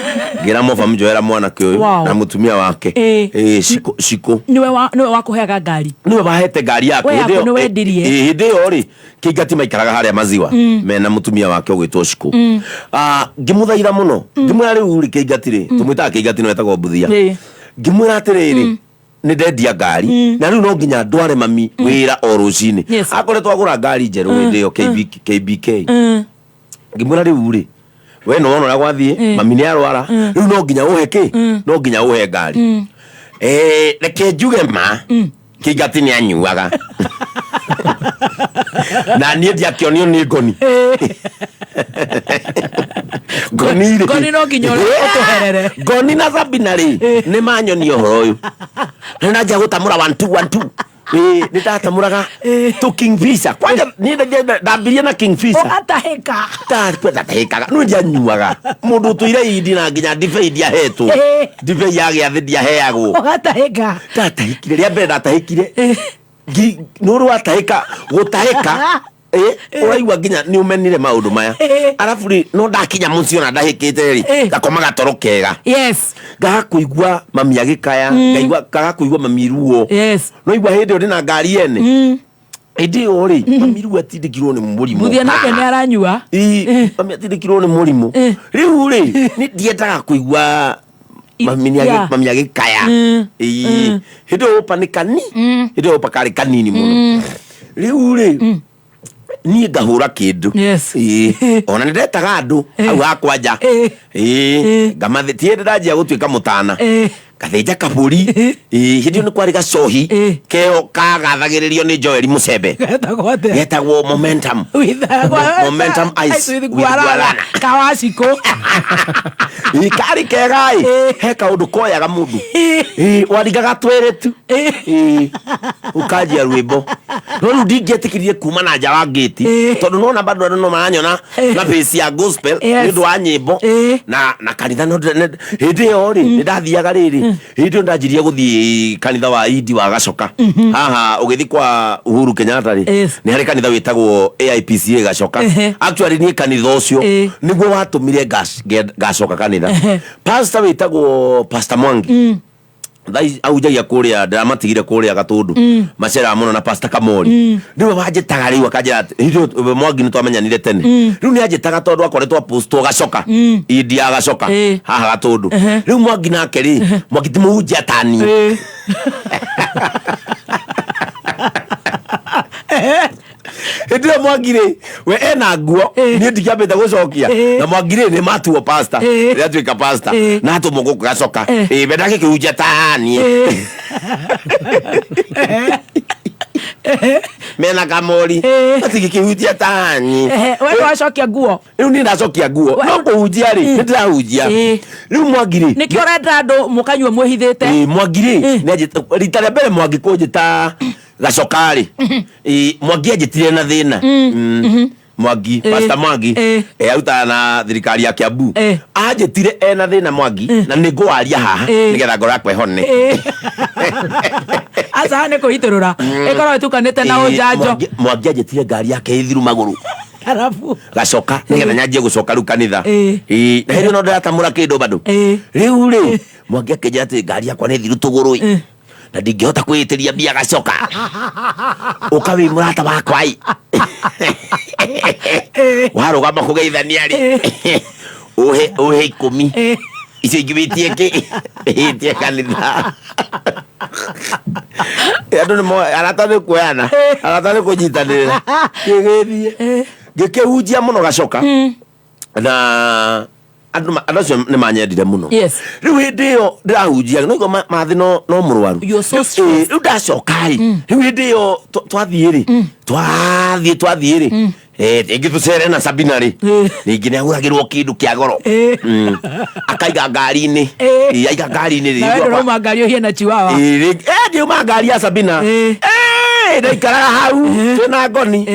ngĩra Mofam njoera mwanake ũyũ na mũtumia wake. Ĩ, Shiko, Shiko. Nĩwe wakũheaga ngari? Nĩwe wahete ngari yake. We Hĩndĩ yaku ĩyo- nĩ wendirie? Ĩ, hĩndĩ ĩyo rĩ, Kĩingati maikaraga harĩa Maziwa, mena mũtumia wake ũgwĩtwo Shiko. Ah, ngĩmũthaitha mũno, ngĩmwĩra rĩu rĩ, Kĩingati rĩ, tũmwĩtaga Kĩingati no etagwo Mbuthia. Ngĩmwĩra atĩrĩrĩ, nĩ ndendia ngari na rĩu no nginya ndware mami wĩra o rũcinĩ. Akoretwo agũra ngari njerũ hĩndĩ ĩyo, KB, KBK. Ngĩmwĩra rĩu rĩ, we nĩ wona ũrĩa gwathiĩ, mami nĩ arwara, rĩu no nginya ũhe kĩ, no nginya ũhe ngari. Reke njuge ma, Kĩingati nĩ anyuaga na niĩ ndiakĩonio nĩ ngoni. Ngoni rĩ, Ngoni no nginya ũtũherere. Ngoni na Sabina rĩ, nĩ manyonia ũhoro ũyũ nĩ nanjia gũtamũra one two one two. Ĩĩ, nĩ ndatamũraga to Kingfisher kwanja. Niĩ ndambirie na Kingfisher. Ũgatahĩka. Ndatahĩkaga no ndianyuaga. Mũndũ ũtũire indi na nginya ndibei ndiahetwo, ndibei ya gĩathĩ ndiaheagwo. Ũgatahĩka. Ndatahĩkire rĩa mbere, ndatahĩkire nĩ ũrĩ watahĩka gũtahĩka, ũraigua nginya nĩ ũmenire maũndũ maya. Arabu rĩ, no ndakinya mũciĩ ona ndahĩkĩte rĩ, ngakomaga toro kega. Ngaga kũigua mami agĩkaya, ngaigua ngaga kũigua mami ruo. No igua hĩndĩ ĩyo ndĩna ngari ene, hĩndĩ ĩyo rĩ, mami ruo atindĩkirwo nĩ mũrimũ. Mbuthia nake nĩ aranyua. Ĩ, mami atindĩkirwo nĩ mũrimũ. Rĩu rĩ, nĩ ndiendaga kũigua mami nĩ mami agĩkaya. Ĩ, hĩndĩ ĩyo ũpa nĩ kani, hĩndĩ ĩyo ũpa karĩ kanini mũno. Rĩu rĩ, niĩ ngahũra kĩndũ. Ĩ, ona nĩ ndetaga andũ hau hakwa nja. Ĩ, ngamathĩ ti hĩndĩ ndanjia gũtuĩka mũtana, ngathĩnja kabũri. Ĩ, hĩndĩ ĩyo nĩ kwarĩ gacohi keo kagathagĩrĩrio nĩ Joel Mũcembe. Getagwo atĩa? Getagwo Momentum. Momentum Ice with with guarana. Guarana. Kawacikũ. Ĩ, karĩ kega ĩ, he kaũndũ koyaga mũndũ. Ĩ, waringaga twĩrĩ tu. Ĩ, ũkanjia rwĩmbo, no rĩu ndingĩetĩkĩrire kuma na nja wa ngĩti, tondũ nona bado andũ no maranyona na base ya gospel nĩ ũndũ wa nyĩmbo na kanitha. No hĩndĩ ĩyo rĩ, nĩ ndathiaga rĩrĩ, hĩndĩ ĩyo ndanjirie gũthiĩ kanitha wa Indi wa Gacoka haha. Ũgĩthiĩ kwa Uhuru Kenyatta rĩ, nĩ harĩ kanitha wĩtagwo AIPCA Gacoka. Actually niĩ kanitha ũcio nĩguo watũmire ngacoka kanitha. Pastor wĩtagwo Pastor Mwangi, thaa ici ahunjagia kũrĩa, ndĩramatigire kũrĩa Gatũndũ. Maceraga mũno na Pastor Kamori. Nĩwe wanjĩtaga rĩu, akanjĩra atĩ hĩndĩ ĩyo Mwangi nĩ twamenyanire tene. Rĩu nĩ anjĩtaga tondũ akoretwo apostwo Gacoka, Indi ya Gacoka haha Gatũndũ. Rĩu Mwangi nake rĩ, Mwangi ti mũhunjia tani. Hĩndĩ ĩyo Mwangi rĩ, we ena nguo, niĩ ndikĩambĩte gũcokia. Na Mwangi rĩ, nĩ matuo pastor, rĩrĩa atuĩka pastor na atũmwo gũkũ Gacoka. Ĩ, we ndagĩkĩhunjia taniĩ mena Kamori, matingĩkĩhunjia tani. We nĩwacokia nguo? Rĩu niĩ ndacokia nguo, no kũhunjia rĩ, nĩ ndĩrahunjia. Rĩu Mwangi rĩ, Nĩkĩo ũrenda andũ mũkanyua mwĩhithĩte? Ĩ, Mwangi rĩ, rita rĩa mbere Mwangi kũnjĩta Gacoka rĩ, ĩ, Mwangi anjĩtire na thĩna. Mwangi, Pastor Mwangi, arutaga na thirikari ya Kiambu. Anjĩtire ena thĩna Mwangi, na nĩ ngũwaria haha nĩgetha ngoro yakwa ĩhone. Aca, nĩ kũhitũrũra ĩkorwo ĩtukanĩte na Ĩ, ũnjanjo. Mwangi anjĩtire ngari yake ĩthiru magũrũ Arabu Gacoka nĩgetha nyanjie gũcoka rĩu kanitha. Ĩ, na hĩndĩ ĩyo no ndĩratamũra kĩndũ bado. Rĩu rĩ, Mwangi akĩnjĩra atĩ ngari yakwa nĩ thiru tũgũrũ ĩ, na ndingĩhota kwĩĩtĩria mbia Gacoka, ũka wĩ mũrata wakwa ĩ, warũgama kũgeithania rĩ, ũhe 10, icio ingĩ wĩtie kĩ, wĩtie kanitha. Andũ nĩ moĩ arata nĩ kuoyana, arata nĩ kũnyitanĩrĩra. Gĩgĩthiĩ ngĩkĩhunjia mũno Gacoka, na andũ acio nĩ manyendire mũno. Rĩu hĩndĩ ĩyo ndĩrahunjia no igua mathĩ no mũrwaru. You're so Rĩu ndacoka rĩ, rĩu hĩndĩ ĩyo twathiĩ rĩ, twathiĩ rĩ, rĩngĩ tũcere na Sabina rĩ, rĩngĩ nĩ agũragĩrwo kĩndũ kĩa goro. Akaiga ngari-inĩ. Aiga ngari-inĩ rĩ, Na we igua ndũrauma ngari ũhie na chiwawa. Ndiuma ngari ya Sabina. Ndaikaraga hau twĩna ngoni.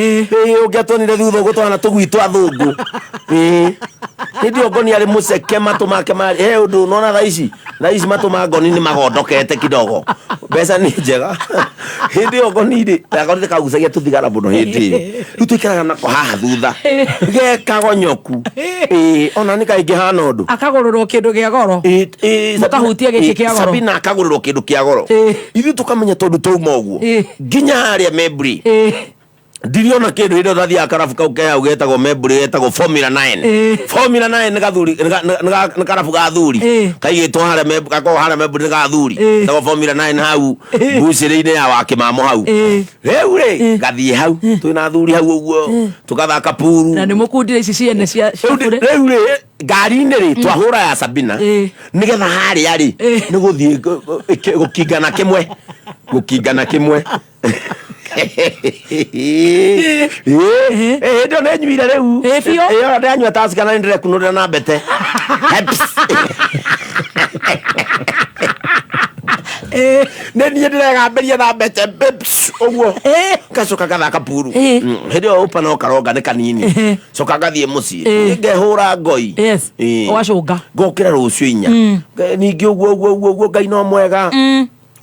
Ũngĩatuonire thutha ũguo twana tũgui twa thũngũ. Hĩndĩ ĩyo ngoni arĩ mũceke, matũ make marĩ he ũndũ nona thaa ici, thaa ici matũ ma ngoni nĩ magondokete kidogo, mbeca nĩ njega. Hĩndĩ ĩyo ngoni rĩ, ngoni nĩ kagucagia tũthigara mũno. Hĩndĩ ĩyo rĩu tũikaraga nako haha thutha gekagonyoku. Ona nĩ kaingĩ hana ũndũ. Akagũrĩrwo kĩndũ gĩa goro. Mũkahutia gĩkĩ kĩa goro. Sabina akagũrĩrwo kĩndũ kĩa goro, ithuĩ tũkamenya tondũ twauma ũguo nginya harĩa Membri ndiriona kĩndũ. Hĩndĩ ĩyo ndathiaga karabu kau ke hau getagwo Membri, getagwo Formula 9. Formula 9 nĩ gathuri, nĩ karabu ga thuri kaigĩtwo harĩa gakoragwo harĩa Membri, nĩ ga thuri, getagwo Formula 9 hau mbucĩrĩ-inĩ ya Wakĩmamo hau. Rĩu rĩ gathiĩ hau twĩna athuri hau ũguo tũgathaka puru. Na nĩ mũkundire ici ciene cia cia bure. Rĩu rĩ ngari-inĩ rĩ twahũra ya Sabina nĩgetha harĩa rĩ nĩ gũthiĩ gũkingana kĩmwe, gũkingana kĩmwe. Hĩndĩ ĩyo nĩ nyuire rĩu. Biũ. Ĩyo ndanyua Tusker na nĩ ndĩrekunũrĩra na mbete. Heps. Nĩ niĩ ndĩregambĩria na mbete bips ũguo, ngacoka ngathaka puru. Hĩndĩ ĩyo ũpa no karonga nĩ kanini, coka ngathiĩ mũciĩ ngehũra ngoi. Ũgacũnga. Ngokĩra rũciũ 4. Ningĩ ũguo ũguo ũguo ũguo, Ngai no mwega.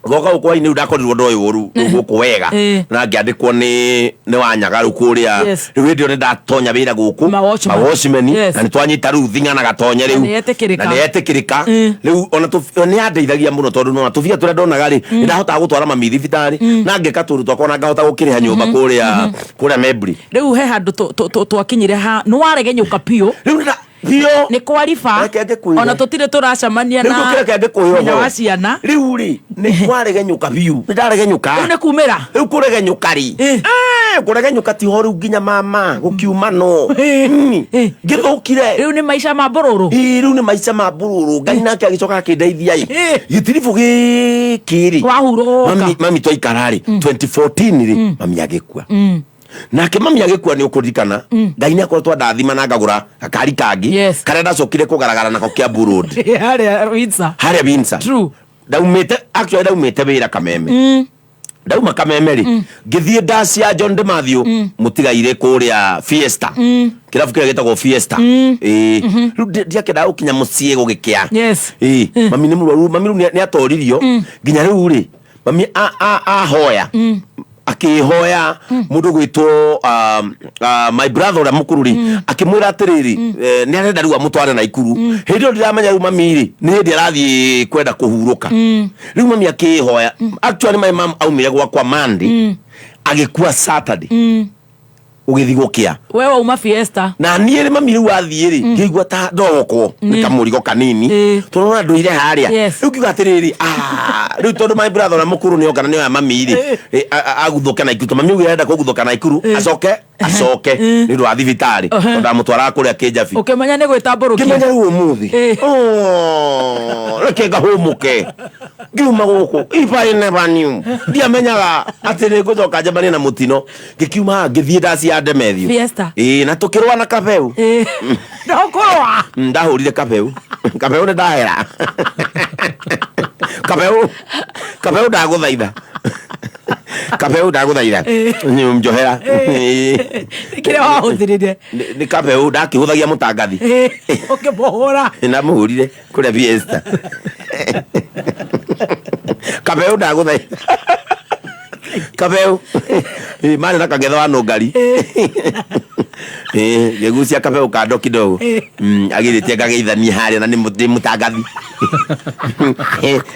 Goka gũkũ hwainĩ rĩu ndakorirwo ndoĩ ũru rĩu gũkũ wega na ngĩandĩkwo nĩ Wanyaga rĩu kũrĩa. Rĩu hĩndĩ ĩyo nĩ ndatonya wĩra gũkũ. Mawatchman. Mawatchman. Na nĩ twanyita rĩu thing'a na gatonye rĩu. Na nĩ etĩkĩrĩka. Na nĩ etĩkĩrĩka rĩu ona nĩ yandeithagia mũno tondũ nona tũbia tũrĩa ndonaga rĩ, nĩ ndahotaga gũtwara mami thibitarĩ na ngeka tũndũ twakwa na ngahota gũkĩrĩha nyũmba kũrĩa Membri. Rĩu he handũ twakinyire ha nĩ waregenyũka biũ. Rĩu biũ. Nĩ kwariba. Reke ngĩkwĩre. Ona tũtirĩ tũracemania Rĩu na ndũkĩreke ngĩkwĩre nyina ũhoro. wa ciana. Rĩu rĩ nĩ kwaregenyũka biũ, nĩ ndaregenyũka. Rĩu nĩ kumĩra. Rĩu kũregenyũka rĩ, kũregenyũka tiho rĩu nginya mama gũkiuma no ngĩthũkire. Rĩu nĩ maica ma mbũrũrũ. Ĩ, rĩu nĩ maica ma mbũrũrũ. Ngai nake agĩcoka akĩndeithia ĩ gĩtiribũ gĩkĩ rĩ. Wahurũka. Mami twaikara rĩ 2014 rĩ, mami agĩkua. Nake mami agĩkua, nĩ ũkũririkana Ngai nĩ akoretwo andathima na ngagũra gakari kangĩ karĩa ndacokire kũgaragara nako Kiambu Road. Harĩa Windsor. Harĩa Windsor. Ndaumĩte, actually ndaumĩte wĩra Kameme. Ndauma Kameme rĩ, ngĩthiĩ ndacia John de Matthew mũtigaire kũrĩa Fiesta, kĩrabu kĩrĩa gĩtagwo Fiesta. Ĩĩ, rĩu ndiakĩendaga gũkinya mũciĩ gũgĩkĩa. Ĩĩ, mami nĩ mũrwaru, mami rĩu nĩ atoririo nginya rĩu rĩ mami ahoya akĩhoya mũndũ gwĩtwo my brother ũrĩa mũkũrũ rĩ, akĩmwĩra atĩrĩrĩ, nĩ arenda rĩu amũtware Naikuru. Hĩndĩ ĩyo ndiramenya rĩu mami rĩ nĩ hĩndĩ arathiĩ kwenda kũhurũka. Rĩu mami akĩhoya, actually my mom aumire gwakwa Monday, agĩkua Saturday ũgĩthiĩ gũkĩa. We wauma Fiesta. Na niĩ rĩ, mami rĩu athiĩ rĩ, ngĩigua ta ndogokwo nĩ kamũrigo kanini tondũ ona ndũire harĩa. Rĩu ngiuga atĩrĩrĩ, ah, rĩu tondũ my brother ũrĩa mũkũrũ nĩ oka na nĩoya mami rĩ, aguthũke Naikuru, tondũ mami augire arenda kũguthũka Naikuru, acoke nĩ ũndũ wa thibitarĩ, tondũ ndamũtwaraga kũrĩa Kĩnjabi. Ũkĩmenya nĩ gwĩtambũrũkia. Ngĩmenya rĩu ũmũthĩ. Oh, reke ngahũmũke ngiuma gũkũ. If I never knew, ndiamenyaga atĩ nĩ ngũcoka njemanie na mũtino. Ngĩkiuma haha ngĩthiĩ ndaci ya Ndemethio. Fiesta. Ĩĩ, na tũkĩrũa na kabeu. Ndũkũrũa. Ndahũrire kabeu. Kabeu nĩ ndahera kabeu. Kabeu ndagũthaitha, kabeu ndagũthaitha, njohera. Kĩrĩa wahũthĩrire. Nĩ kabeu ndakĩhũthagia mũtangathi. Ũkĩmũhũra. Ndamũhũrire kũrĩa Fiesta. Kabeu ndagũthaitha, kabeu. Ĩ, marĩ na kagetho wa nũngari. Ĩ, ngĩgucia kabeu kando kidogo. Agirĩtie ngageithania harĩa na nĩ mũtangathi.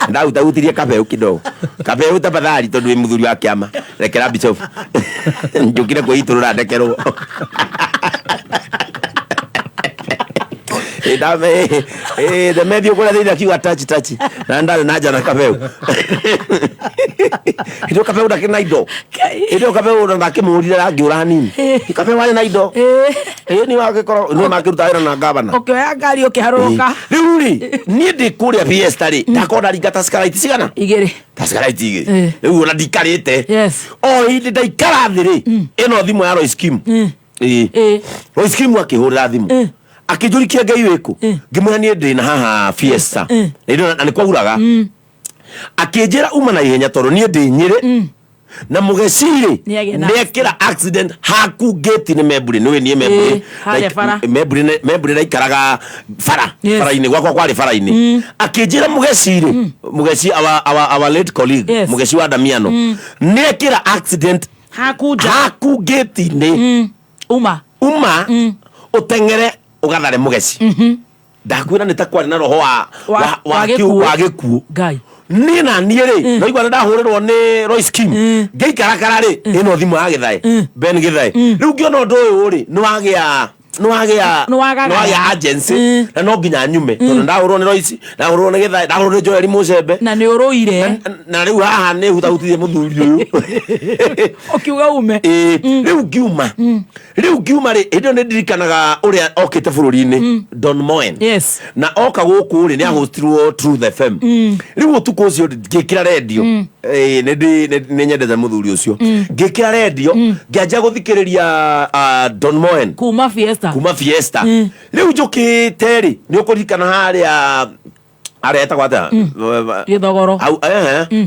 Ndahutahutirie kabeu kidogo. Kabeu tafadhali, tondũ wĩ mũthuri wa kĩama, rekera bishop njũkire kwĩitũrũra ndekerwo. Ndemethio kũrĩa thĩinĩ akiuga tachi tachi na ndarĩ na njana kabeu. Hĩndĩ ĩyo kabeu ndakĩrĩ na indo. Hĩndĩ ĩyo kabeu ona ndakĩmũhũrire rangĩũra hanini. Kabeu arĩ na indo. Ĩ, nĩ wagĩkorwo nĩ makĩruta wĩra na gavana. Ũkĩoya ngari ũkĩharũrũka. Rĩu rĩ niĩ ndĩ kũrĩa Fiesta rĩ, ndakorwo ndaringa Tuskeraiti cigana? Igĩrĩ. Tuskeraiti igĩrĩ. Rĩu ona ndikarĩte o hĩndĩ ndaikara thĩ rĩ, ĩno thimũ ya Royce Kim. Ĩĩ, Royce Kim akĩhũrĩra thimũ akĩnjũrikia Ngai wĩkũ, ngĩmwĩra niĩ ndĩ na haha Fiesta. Na nĩ kwauraga. Akĩnjĩra uma na ihenya tondũ niĩ ndĩ Nyĩrĩ. Na mũgeci rĩ, Nĩagĩa na nĩekĩra accident haku gate-inĩ Memburi. Nĩũĩ niĩ Memburi, Ĩĩ, harĩa bara. Memburi Memburi ndaikaraga bara, Yes. bara-inĩ gwakwa kwarĩ bara-inĩ. Akĩnjĩra mũgeci rĩ, mũgeci our late colleague, Yes. mũgeci wa Damiano, nĩekĩra accident haku nja, haku gate-inĩ. Uma uma ũteng'ere ũgathare mũgeci. Ndakwĩra nĩ ta kwarĩ na roho wa Wa gĩkuũ. wa gĩkuũ. Ngai. Niĩ na niĩ rĩ, naigua nĩ ndahũrĩrwo nĩ Royce Kim, ngĩikarakara rĩ, ĩno thimũ ya Gĩthae, Ben Gĩthae. Rĩu ngĩona ũndũ ũyũ rĩ, nĩ wagĩa nĩ wagĩa Nĩ wagagara. nĩ wagĩa agency, na no nginya nyume, tondũ ndahũrwo nĩ Royce, ndahũrwo nĩ Gĩthae, ndahũrwo nĩ Joel Mũcembe. Na nĩ ũrũire. Na rĩu haha nĩ hutahutirie mũthuri ũyũ. Ũkiuga ume. Ĩĩ, rĩu ngiuma, rĩu ngiuma rĩ, hĩndĩ ĩyo nĩ ndirikanaga ũrĩa okĩte bũrũri-inĩ, Don Moen. Yes. Na oka gũkũ rĩ, nĩ ahostirwo Truth FM. Rĩu ũtukũ ũcio ngĩkĩra rendio. Ĩĩ, nĩ nyendete mũthuri ũcio. Ngĩkĩra rendio, ngĩanjia gũthikĩrĩria Don Moen kuma Fiesta. Kuma Fiesta. Rĩu njũkĩte rĩ, nĩ ũkũririkana harĩa harĩa etagwo atĩa? Gĩthogoro. Hau,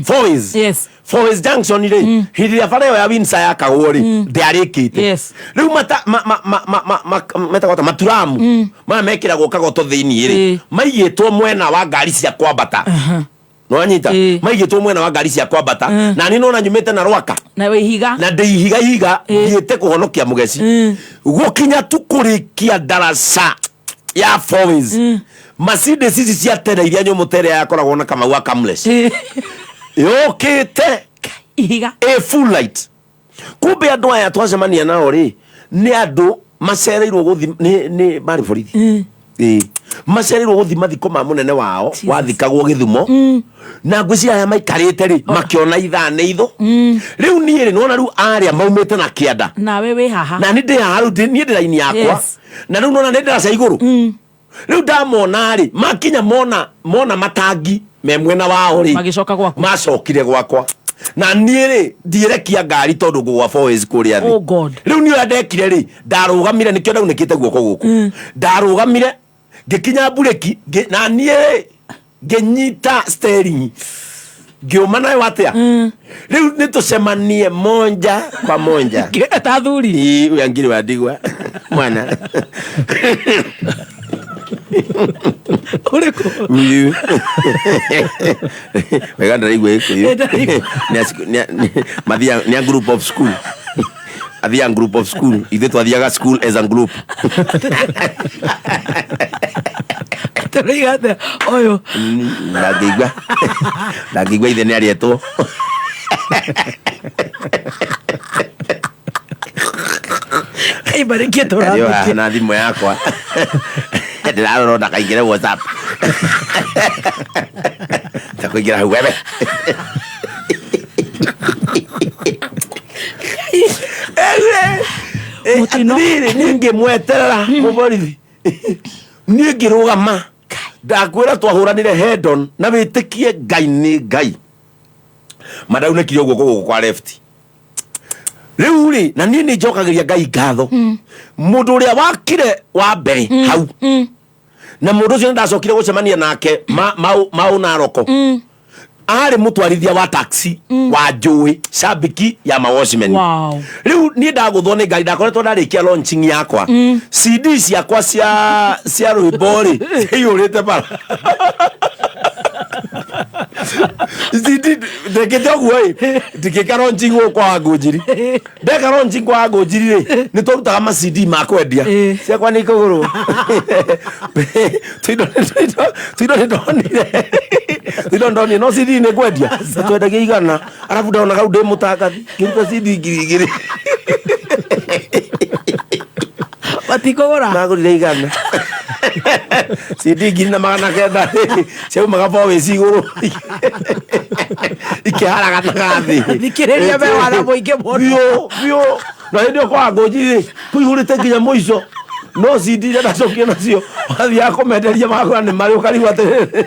Four-Ways. Yes. Four-Ways Junction rĩ, hĩndĩ ĩrĩa bara ĩyo ya Windsor yakagwo rĩ, ndĩarĩkĩte. Yes. Rĩu mata ma ma ma ma ma ma metagwo atĩa, maturamu maya mekĩragwo kagoto thĩiniĩ rĩ, maigĩtwo mwena wa ngari cia kwambata. Nĩwanyita? Maigĩtwo mwena wa ngari cia kwambata, na niĩ nona nyumĩte na Rwaka, na wĩ ihiga, na ndĩ ihiga ihiga, thiĩte kũhonokia mũgeci. Gũkinya tu kũrĩkia ndaraca ya Four-Ways, Mercedes ici cia tene iria nyũmũ tere yakoragwo na Kamau wa Kamlesh yũkĩte ihiga ĩ full light. Kumbe andũ aya twacemania nao rĩ, nĩ andũ macereirwo gũthi, nĩ marĩ borithi. Ĩĩ, macereirwo gũthi mathiko ma mũnene wao wathikagwo Gĩthumo, na ngwĩciria arĩa maikarĩte rĩ, makĩona ithaa nĩ ithũ. Rĩu niĩ rĩ, nĩwona rĩu arĩa maumĩte na kĩanda, nawe wĩ haha, na nĩ ndĩ haha rĩu, niĩ ndĩ raini yakwa. Yes. Na rĩu nona nĩ ndaraca igũrũ. Rĩu ndamona rĩ, makinya mona matangi me mwena wao rĩ, magĩcoka gwaku. Macokire gwakwa, na niĩ rĩ, ndiĩrekia ngari tondũ ngũgwa Four-Ways kũrĩa thĩ. Oh God. Rĩu niĩ ũrĩa ndekire rĩ, ndarũgamire, nĩkĩo ndaunĩkĩte guoko gũkũ. Ndarũgamire ngĩkinya mburĩki, na niĩ rĩ, ngĩnyita steering, ngĩũma nayo atĩa. Rĩu nĩ tũcemanie monja kwa monja. Ta thuri. Ĩĩ, ũrĩa ngiri wa ndigwa mwana. Ũrĩkũ? Uyu. Wega ndĩraigua Gĩkũyũ. Ndĩraigua. Nĩ a group of school. Athiaga group of school. Ithuĩ twathiaga school as a group. Tũroiga atĩa ũyũ? Ndangĩigua. Ndangĩigua ithe nĩ arĩetwo. Kaimbarĩkie. Arĩ o haha Tũrambĩtie. na thimũ yakwa. Ndĩrarora ndakaingĩre WhatsApp. Takũingĩra hau wewe. Mũtino. Atĩrĩrĩ, niĩ ngĩmweterera mũborithi, niĩ ngĩrũgama, ndakwĩra twahũranire head-on, na wĩtĩkie Ngai nĩ Ngai, mandaunĩkire guoko gũkũ kwa left. Rĩu rĩ, na niĩ nĩ njokagĩria Ngai ngatho, mũndũ ũrĩa wakire wa mbere hau, na mũndũ ũcio nĩ ndacokire gũcemania nake mau Naroko, arĩ mũtwarithia wa taxi wa njũĩ, shabiki ya mawatchmen. Wow. Rĩu niĩ ndagũthwo nĩ ngari, ndakoretwo ndarĩkia launching yakwa, CD ciakwa cia rwĩmbo rĩ, ciaiyũrĩte bara. CD ndekĩte ũguo ĩ, ndikĩka launching gũkũ kwa Ngũnjiri. Ndeka launching kwa Ngũnjiri rĩ, nĩ twarutaga ma CD ma kwendia, ciakwa nĩ ikũgũrwo. Tuindo nĩ ndonire, tuindo ndonire, no CD nĩ kwendia twendagia 100, arabu ndona kau ndĩ mũtangathi, ngĩruta CD 2000. Matikũgũra. Magũrire 100. CD 1900 ciaumaga Four-Ways igũrũ ikĩharaganaga thĩ. Thikĩrĩria, me wana mũingĩ mũno. Biũ biũ. Na hĩndĩ ĩyo kwa Ngũnji rĩ, kũihũrĩte nginya mũico, no CD iria ndacokire nacio, wathiaga kũmenderia magũra nĩ marĩ ũkarigwo atĩrĩrĩ.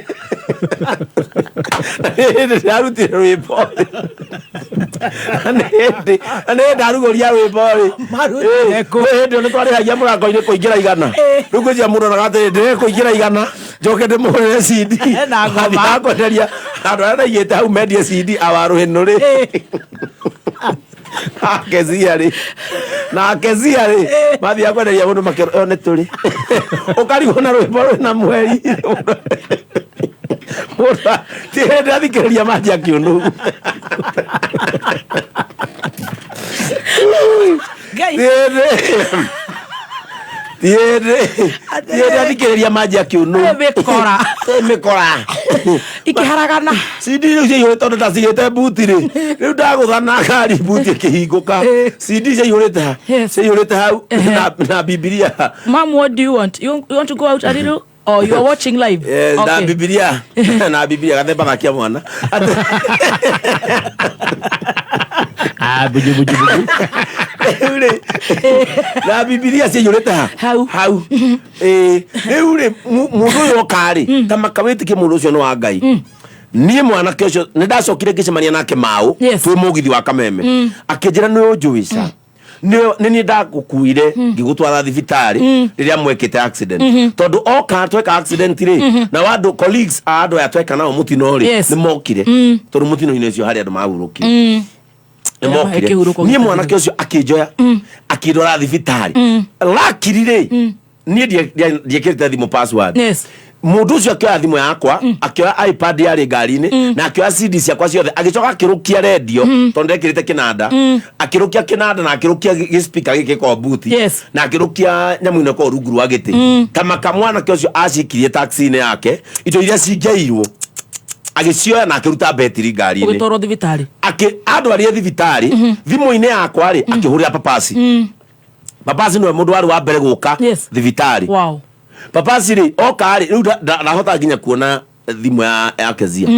Na nĩ hĩndĩ ndĩrarutire rwĩmbo rĩ, na nĩ hĩndĩ ndarugũria rwĩmbo rĩ. Marutire kũ? Nĩ hĩndĩ ĩyo nĩ twarĩhagia mũrango-inĩ kũingĩra 100. Rĩu ngwĩciria mũndũ onaga atĩrĩ, ndĩrekũingĩra 100 njoke ndĩmũgũrĩre CD. Na ngoma. Wathiaga kwenderia andũ arĩa ndaigĩte hau mendie CD awarũhĩnũ rĩ. Akezia rĩ na akezia rĩ mathiaga kwenderia mũndũ makĩro ĩyo nĩ tũrĩ ũkarigwo na rwĩmbo rwĩna mweri mũndũ ti hĩndĩ athikĩrĩria manjia kĩũnũhu. Ngai. Ti hĩndĩ athikĩrĩria manjia kĩũnũhu. Mĩkora. Mĩkora. Ikĩharagana. CD rĩu ciaihũrĩte tondũ ndacigĩte mbuti rĩ rĩu ndagũtha na ngari mbuti ĩkĩhingũka CD ciaihũrĩte ha ciaihũrĩte hau na Bibilia. Mom, what do you want? You want to go out a little or you are watching live? Yes, na Bibilia na Bibilia gathemba gakia mwana. Ah, buju buju buju. Rĩu rĩ na Bibilia ciaihũrĩte ha hau. Ĩĩ, rĩu rĩ mũndũ ũyũ oka rĩ ta makawĩtĩkie mũndũ ũcio nĩ wa Ngai. Niĩ mwanake ũcio nĩ ndacokire ngĩcemania nake maũ twĩ mũgithi wa Kameme. Akĩnjĩra nĩ ũnjũĩ ca nĩ niĩ ndagũkuire ngĩgũtwara thibitarĩ rĩrĩa mwekĩte accident. Tondũ oka tweka accident rĩ na andũ colleagues a andũ aya tweka nao mũtino rĩ nĩ mokire tondũ mũtino-inĩ ũcio harĩ andũ mahurũkire nĩ mokire. Kĩhurũko. Niĩ mwanake ũcio akĩnjoya akĩndwara thibitarĩ lakiri rĩ niĩ ndiekĩrĩte thimũ password. Mũndũ ũcio akĩoya thimũ yakwa akĩoya iPad yarĩ ngari-inĩ na akĩoya CD ciakwa ciothe agĩcoka akĩrũkia rendio tondũ ndekĩrĩte kĩnanda akĩrũkia kĩnanda na akĩrũkia gĩspika gĩkĩ gĩkoragwo buti na akĩrũkia nyamũ ĩno ĩkoragwo rungu rwa gĩtĩ ta maka mwanake ũcio acikirie taxi-inĩ yake indo iria cingĩairwo agĩcioya na akĩruta betiri ngari-inĩ. Ũgĩtwarwo thibitarĩ. Akĩ andwarire thibitarĩ thimũ-inĩ yakwa rĩ akĩhũrĩra papasi. Papasi nĩwe mũndũ warĩ wa mbere gũka thibitarĩ. Wow. Papasi rĩ oka rĩ rĩu ndahota nginya kuona thimũ ya Kezia.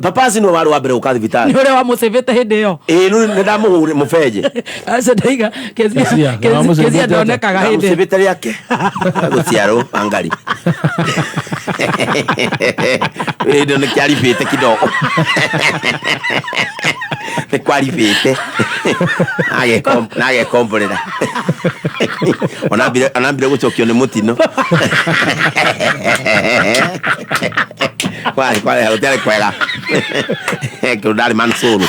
Papasi nĩwe warĩ wa mbere gũka thibitarĩ. Nĩ ũrĩa wamũcĩvĩte hĩndĩ ĩyo. Ĩĩ rĩu nĩ ndamũhũrĩ mũbenje. Acio ndaiga Kezia Kezia, Kezia ndonekaga hĩndĩ. Ndamũcĩvĩte rĩake gũciarwo angari ĩndo nĩ kĩaribĩte kidogo nĩ kwaribĩte nagekomborera onambire gũcokio nĩ mũtino kwarĩ kwarĩ gũtiarĩ kwega kĩndũ ndarĩ mansuru.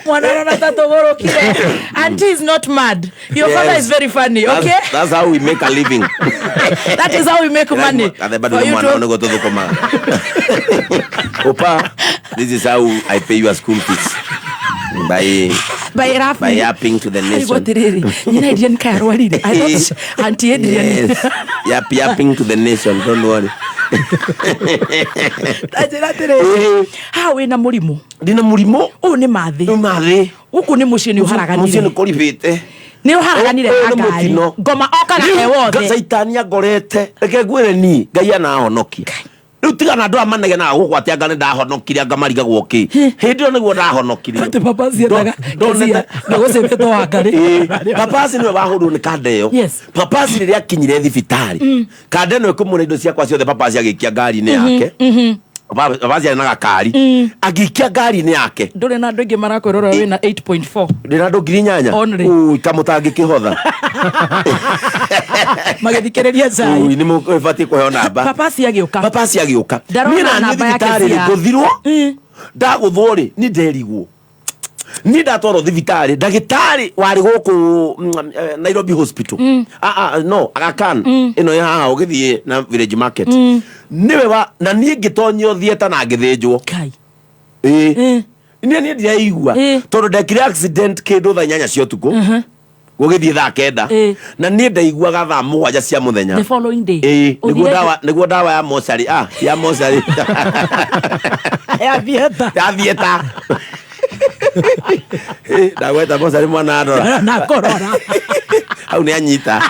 Mwana arona ta tũgũrũkire. Auntie is not mad. Your father is very funny, okay? That's how we make a living. That is how we make money. Gathemba For ndũrĩ you mwana to- nĩguo tũthũkũmaga. Opa, this is how I pay your school fees. By By laughing. by yapping to the Aigua nation. atĩrĩrĩ nyina Adrian kaĩ arwarire. I thought Auntie Adrian. Yes. Yapping to the nation, don't worry. Tanjĩra atĩrĩrĩ haha wĩna mũrimũ. Ndĩna mũrimũ. Ũyũ nĩ mathĩ. Nĩ mathĩ. Gũkũ nĩ mũciĩ nĩ ũharaganire. Mũciĩ nĩ kũribĩte. Nĩ ũharaganire Ũyũ na nĩ ngari. mũtino. Ngoma okaga Rĩu e wothe. Caitani angorete reke ngwĩre niĩ Ngai anahonokia rĩu tigana andũ aya manegenaga gũkũ atĩ anga nĩ ndahonokire anga marigagwo kĩ hĩndĩ ĩyo nĩguo ndahonokire. Atĩ Papasi endaga Kezia ndũgũcĩvĩtwo wa ngari. Ĩĩ, Papasi nĩwe wahũrwo nĩ kanda ĩyo. Papasi rĩrĩa akinyire thibitarĩ kanda ĩno ĩkũmũra indo ciakwa ciothe Papasi agĩikia ngari-inĩ yake. Papasi arĩ na gakari agĩikia ngari-inĩ yake. Ndũrĩ na andũ aingĩ marakwĩrora wĩna 8.4. Ndĩna andũ 8,000. Only. Ui, kamũtangĩkĩhotha. Magĩthikĩrĩria cai. Ui, nĩ mũbatiĩ kũheo namba. Papasi agĩũka. Papasi agĩũka. Ndarona Niĩ na niĩ namba yake thibitarĩ rĩ cia- ngũthirwo ndagũthwo rĩ niĩ nderigwo niĩ ndatwarwo thibitarĩ ndagĩtarĩ warĩ gũkũ Nairobi Hospital. No Aga Khan ĩno ĩ haha ũgĩthiĩ na Village Market nĩwe wa na niĩ ngĩtonyio theatre na ngĩthĩnjwo. Ĩĩ niĩ ndiraigua tondũ ndekire accident kĩndũ thaa 8 cia ũtukũ gũgĩthiĩ thaa 9 na niĩ ndaiguaga thaa 7 cia mũthenya. The following day. Ĩĩ nĩguo Ũthire- ndawa nĩguo ndawa ya mocarĩ ya mocarĩ ya theatre ya theatre. Ndagweta mocarĩ mwana arora na korora hau nĩ anyita.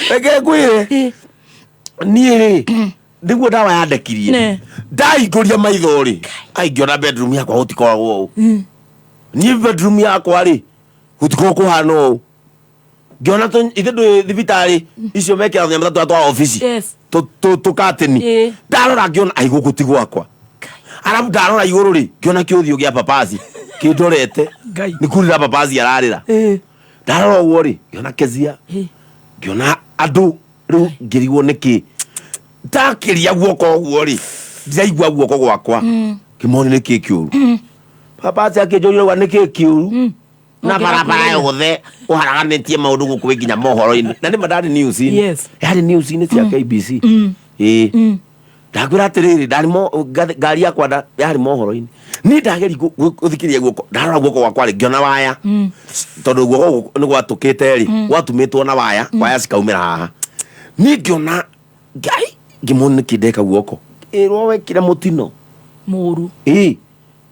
Reke ngwĩre niĩ rĩ nĩguo ndawa yandekirie ndaingũria maitho rĩ aingĩona bedroom yakwa gũtikoragwo ũũ niĩ bedroom yakwa rĩ gũtikoragwo kũhana ũũ ngĩona ithe ndũĩ thibitarĩ icio mekĩra tũnyamũ ta tũrĩa twa obici tũkatĩni ndarora ngĩona ai gũkũ ti gwakwa arabu ndarora igũrũ rĩ ngĩona kĩũthiũ gĩa papasi kĩndorete nĩ kurĩra papasi ararĩra ndarora ũguo rĩ ngĩona Kezia ngĩona andũ Rĩu ngĩrigwo nĩkĩ ndakĩria guoko ũguo rĩ, ndiraigua guoko gwakwa. Kĩmoni, nĩkĩ kĩũru? Baba atĩ akĩnjũria ũguo, nĩkĩ kĩũru na barabara yothe ũharaganĩtie maũndũ gũkũ wĩ nginya mohoro-inĩ, na nĩma ndarĩ news-inĩ. Yarĩ news-inĩ cia KBC. Ĩĩ, ndakwĩra atĩrĩrĩ, ndarĩ ngari yakwa yarĩ mohoro-inĩ. Niĩ ndageri gũthikĩrĩria guoko, ndarora guoko gwakwa rĩ, ngĩona waya, tondũ guoko gũkũ nĩ gwatũkĩte rĩ, gwatumĩtwo na waya, waya cikaumĩra haha. Niĩ ngĩona ngai, ngĩmona nĩkĩ ndeka guoko, ĩrwo wekire mũtino Mũru. Ĩĩ,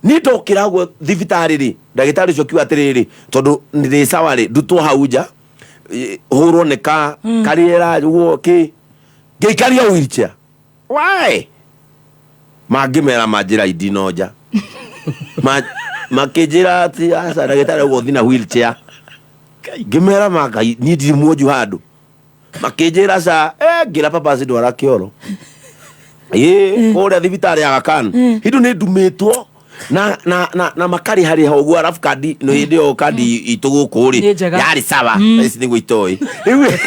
niĩ ndokĩra ũguo thibitarĩ rĩ, ndagĩtarĩ ũcio akiuga atĩrĩrĩ, tondũ ndĩ sawa rĩ, ndutwo hau nja, hũrwo nĩ ka karĩera ũguo kĩ ngĩikario wheelchair. Why mangĩmera manjĩra indinonja. Makĩnjĩra atĩ aca, ndagĩtarĩ ũguo ũthiĩ na wheelchair. Ngĩmera ma Ngai, niĩ ndirĩ muonju handũ. Makĩnjĩra ca, ngĩra papa cindwara kĩoro, ĩĩ, kũrĩa thibitarĩ ya Aga Khan. Hindu nĩ ndumĩtwo na makarĩharĩha ũguo, arabu kandi nĩ hĩndĩ ĩyo kandi itũ gũkũ rĩ Nĩ njega. yarĩ sawa. Ici nĩguo itoĩ rĩu.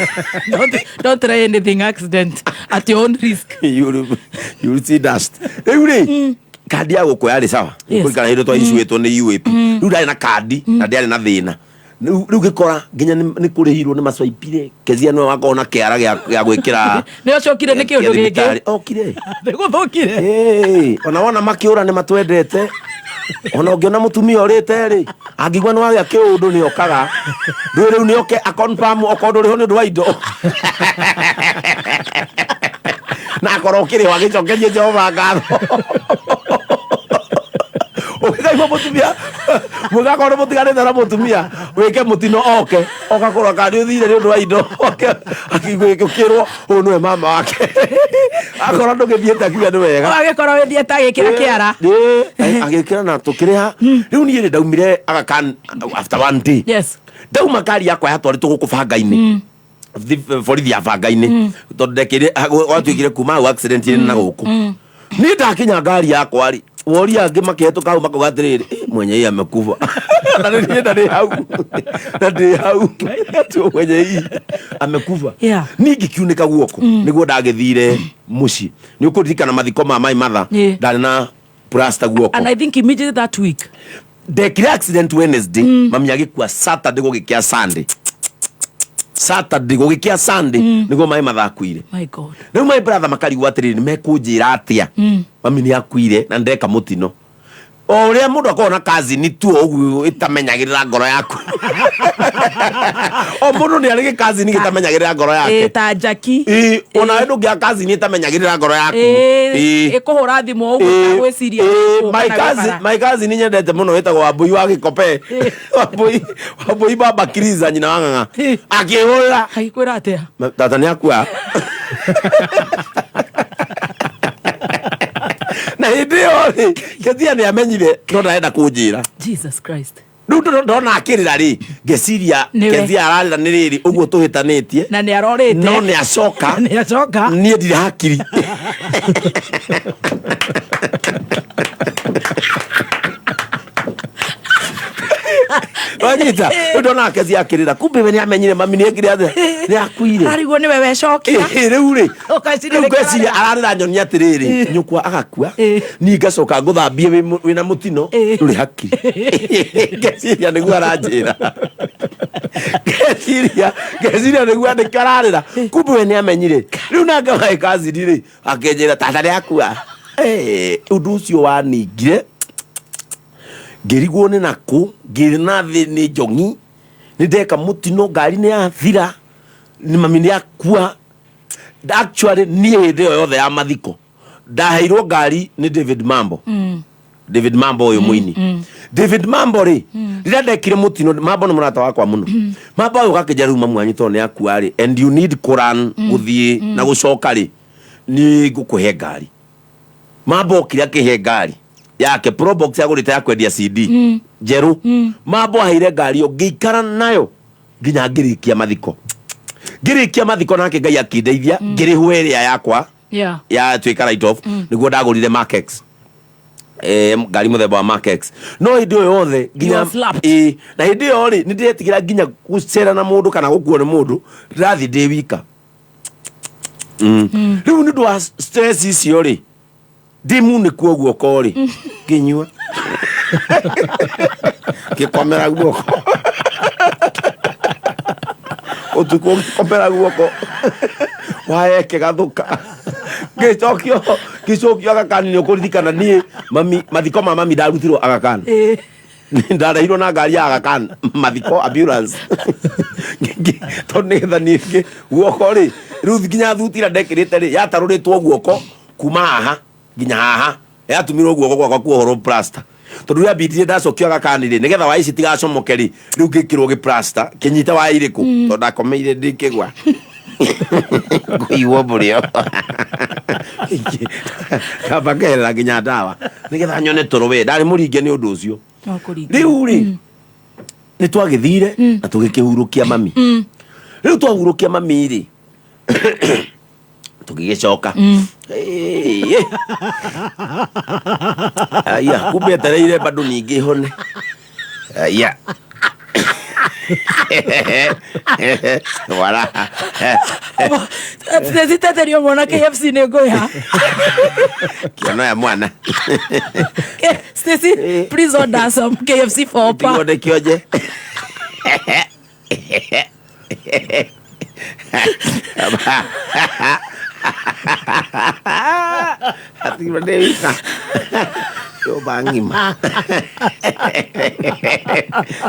Don't try anything, accident at your own risk. You'll see dust. Rĩu rĩ, kandi ya gũkũ yarĩ sawa. Kũringana hĩndĩ twaicũĩtwo nĩ UAP, rĩu ndarĩ na kandi na ndiarĩ na thĩna. Rĩu ngĩkora nginya nĩ kũrĩhirwo, nĩ maswaipire. Kezia nĩwe wakorwo na kĩara gĩa gwĩkĩra. Nĩ ũcokire nĩ kĩũndũ gĩa thibitarĩ. gĩkĩ. Okire. Nĩ gũthũkire. Ĩĩ, ona wona makĩũra nĩ matwendete. Ona ũngĩona mũtumia ũrĩte rĩ, angĩigua nĩ wagĩa kĩũndũ nĩ okaga. Ndũĩ rĩu nĩ oke aconfirm okorwo ndũrĩ ho nĩ ũndũ wa indo, na akorwo ũkĩrĩho agĩcokerie Jehova ngatho. Ũngĩkaigua mũtumia mũgakorwo nĩ mũtiganĩte na mũtumia wĩke mũtino, oke okakũrwa kana nĩ ũthire nĩ ũndũ wa indo, oke akĩrwo ũyũ nĩwe mama wake, akorwo ndũgĩthiĩte akiuga nĩ wega. Agĩkorwo wĩthiĩte agĩkĩra kĩara. Ĩĩ, agĩkĩra na tũkĩrĩha. Rĩu niĩ rĩ, ndaumire Aga Khan after one day. Ndauma, ngari yakwa yatwarĩtwo gũkũ banga-inĩ, borithi ya banga-inĩ, tondũ ndekĩre gwatuĩkire kuma hau accident ĩrĩ na gũkũ. Niĩ ndakinya ngari yakwa rĩ, woria angĩ makĩhetũka hau makauga atĩrĩrĩ, "Eh, mwenye hii amekufa." Na nĩ niĩ ndarĩ hau na ndĩ hau atĩ mwenye hii amekufa. Niĩ ngĩkiunĩka guoko nĩguo ndagĩthire mũciĩ. Nĩ ũkũririkana mathiko ma my mother? Ndarĩ na plaster guoko. And I think immediately that week. Ndekire accident Wednesday, mami agĩkua Saturday gũgĩkĩa Sunday. Saturday gũgĩkĩa Sunday nĩguo my mother akuire. My God. Rĩu my brother makarigwo atĩrĩrĩ, nĩ mekũnjĩra atĩa? Mami nĩ akuire na ndeka mũtino. O ũrĩa mũndũ akoragwo na cousin tu ũguo ĩtamenyagĩrĩra ngoro yaku, o mũndũ nĩ arĩ gĩkazini gĩtamenyagĩrĩra ngoro yake. Ĩ, ta Jackie. Ĩ, onawe ndũngĩaga kazini ĩtamenyagĩrĩra ngoro yaku. Ĩ. Ĩkũhũra thimũ ũguo ũtagwĩciria. My cousin, my cousin nyendete mũno wĩtagwo Wambui wa Gĩkope, Wambui, Wambui baba Kiriza, nyina wa Ng'ang'a, akĩhũrĩra. Agĩkwĩra atĩa? Tata nĩ akua. Na hĩndĩ ĩyo rĩ, Kezia nĩ amenyire no ndarenda kũnjĩra. Jesus Christ. Rĩu ndona akĩrĩra rĩ, ngeciria Nĩwe. Kezia ararĩra nĩ rĩrĩ ũguo tũhĩtanĩtie Na nĩ arorĩte. No nĩ acoka. Nĩ acoka. Niĩ ndirĩ hakiri. Wanyita? Rĩu ndona Kezia akĩrĩra, kumbe we nĩ amenyire mami nĩ ekire atĩa, nĩ akuire. Arigwo nĩwe wecokia. Ĩ, rĩu rĩ, Ũgeciria rĩu nĩkĩo ngeciria ararĩra. ararĩra nyonia atĩrĩrĩ, nyũkwa agakua, niĩ ngacoka ngũthambie wĩna mũtino, ndũrĩ hakiri. Ngeciria nĩguo aranjĩra, ngeciria nĩguo nĩkĩo ararĩra, kumbe we nĩ amenyire. Rĩu nake waĩ kazini rĩ, akĩnjĩra tata nĩ akua. Eh, ũndũ ũcio waningire, ngĩrigwo nĩ nakũ, ngĩrĩ na thĩ nĩ njongi, nĩ ndeka mũtino, ngari nĩ yathira, nĩ mami nĩ akua. Actually niĩ hĩndĩ ĩyo yothe ya mathiko ndaheirwo ngari nĩ David Mambo. David Mambo ũyũ mũini. David Mambo rĩ, rĩrĩa ndekire mũtino, Mambo nĩ mũrata wakwa mũno. Mambo ũyũ gakĩnja rĩu mamu wanyu tondũ nĩ akua rĩ, and you need kũran gũthiĩ na gũcoka rĩ, nĩ ngũkũhe ngari. Mambo okire akĩhe ngari yake Probox agũrĩte ya kwendia CD njerũ. Mambo aheire ngari ĩyo, ngĩikara nayo nginya ngĩrĩkia mathiko. Ngĩrĩkia mathiko nake Ngai akĩndeithia, ngĩrĩhwo ĩrĩa yakwa yatuĩka write off. Nĩguo ndagũrire Mark X, ngari mũthemba wa Mark X. No hĩndĩ ĩyo yothe nginya You were slapped. Ĩ, na hĩndĩ ĩyo rĩ, nĩ ndĩretigĩra nginya gũcera na mũndũ kana gũkuo nĩ mũndũ, ndĩrathiĩ ndĩ wika. Rĩu nĩ ũndũ wa stress icio rĩ, ndĩmunĩkuo guoko rĩ, ngĩnyua ngĩkomera guoko ũtukũ, ngĩkomera guoko waya ĩkĩgathũka, ngĩcokio ngĩcokio Aga Khan. Nĩ ũkũririkana niĩ mami, mathiko ma mami ndarutirwo Aga Khan, ndareirwo na ngari ya Aga Khan mathiko, ambulance, tondũ nĩgetha niĩ guoko rĩ, rĩu nginya thuti ĩrĩa ndekĩrĩte rĩ, yatarũrĩtwo guoko kuma haha nginya haha, yatumirwo guoko gwakwa kuohorwo plaster, tondũ rĩrĩa mbindire ndacokio Aga Khan rĩ, nĩgetha waya ici tigacomoke rĩ, rĩu ngĩkĩrwo gĩ plaster kĩnyite waya irĩkũ, tondũ ndakomeire ndĩkĩgwa kũigwo mũrĩo, kamba ngeherera nginya ndawa nĩgetha nyone toro. We ndarĩ mũringe nĩ ũndũ ũcio. Rĩu rĩ, nĩ twagĩthire na tũgĩkĩhurũkia mami. Rĩu twahurũkia mami rĩ, tũgĩgĩcoka. Ĩĩ. Aya, kumbe etereire bado ningĩ hone. Aya, wala. Ziteterio mwana KFC nĩ ngũya. Kĩono ya mwana. Stacy, please order some KFC for Opa. Tigwo ndĩkĩonje. Atigwo ndĩ wika nyũmba ng'ima.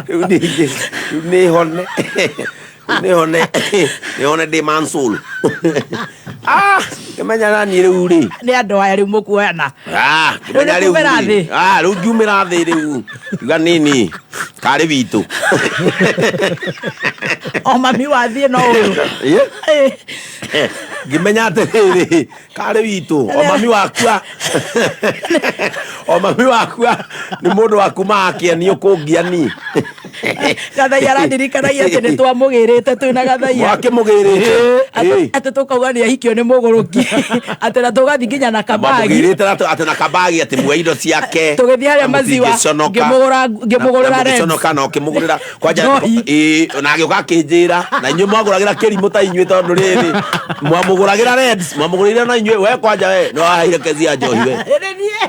Rĩu ningĩ rĩu nĩhone, rĩu nĩhone, nĩhone ndĩ Mansoul. Ah, kĩmenya naniĩ rĩu rĩ. Nĩ andũ aya rĩu mũkuoyana. Ah, kĩmenya Rĩu rĩu nĩkumĩra rĩ. Thĩ. Ah, rĩu ngiumĩra thĩ rĩu iga nini karĩ witũ. O mami wathiĩ no ũyũ. Ĩ? Ngĩmenya atĩrĩrĩ, karĩ witũ, o mami wakua, o mami wakua nĩ mũndũ wa kuma akĩanio kũngia ni. Gathaiya arandirikanagia atĩ nĩ twamũgĩrĩte twĩna Gathaiya. Mwakĩmũgĩrĩte? Atĩ tũkauga nĩ ahikio nĩ mũgũrũki, atĩ na tũgathiĩ nginya na kabagi. Mwamũgĩrĩte atĩ na kabagi, atĩ muoe indo ciake. Tũgĩthiĩ harĩa Na maziwa, mũtingĩconoka. Ngĩmũgũrĩra Na Reds. mũgĩconoka na ũkĩmũgũrĩra kwanja. Njohi. Ĩĩ, na agĩũka akĩnjĩra na inyuĩ mwagũragĩra kĩrimũ ta inyuĩ, tondũ rĩrĩ mwamũgũragĩra Reds, mwamũgũrĩire na inyuĩ. We kwanja, we nĩ waheire Kezia njohi,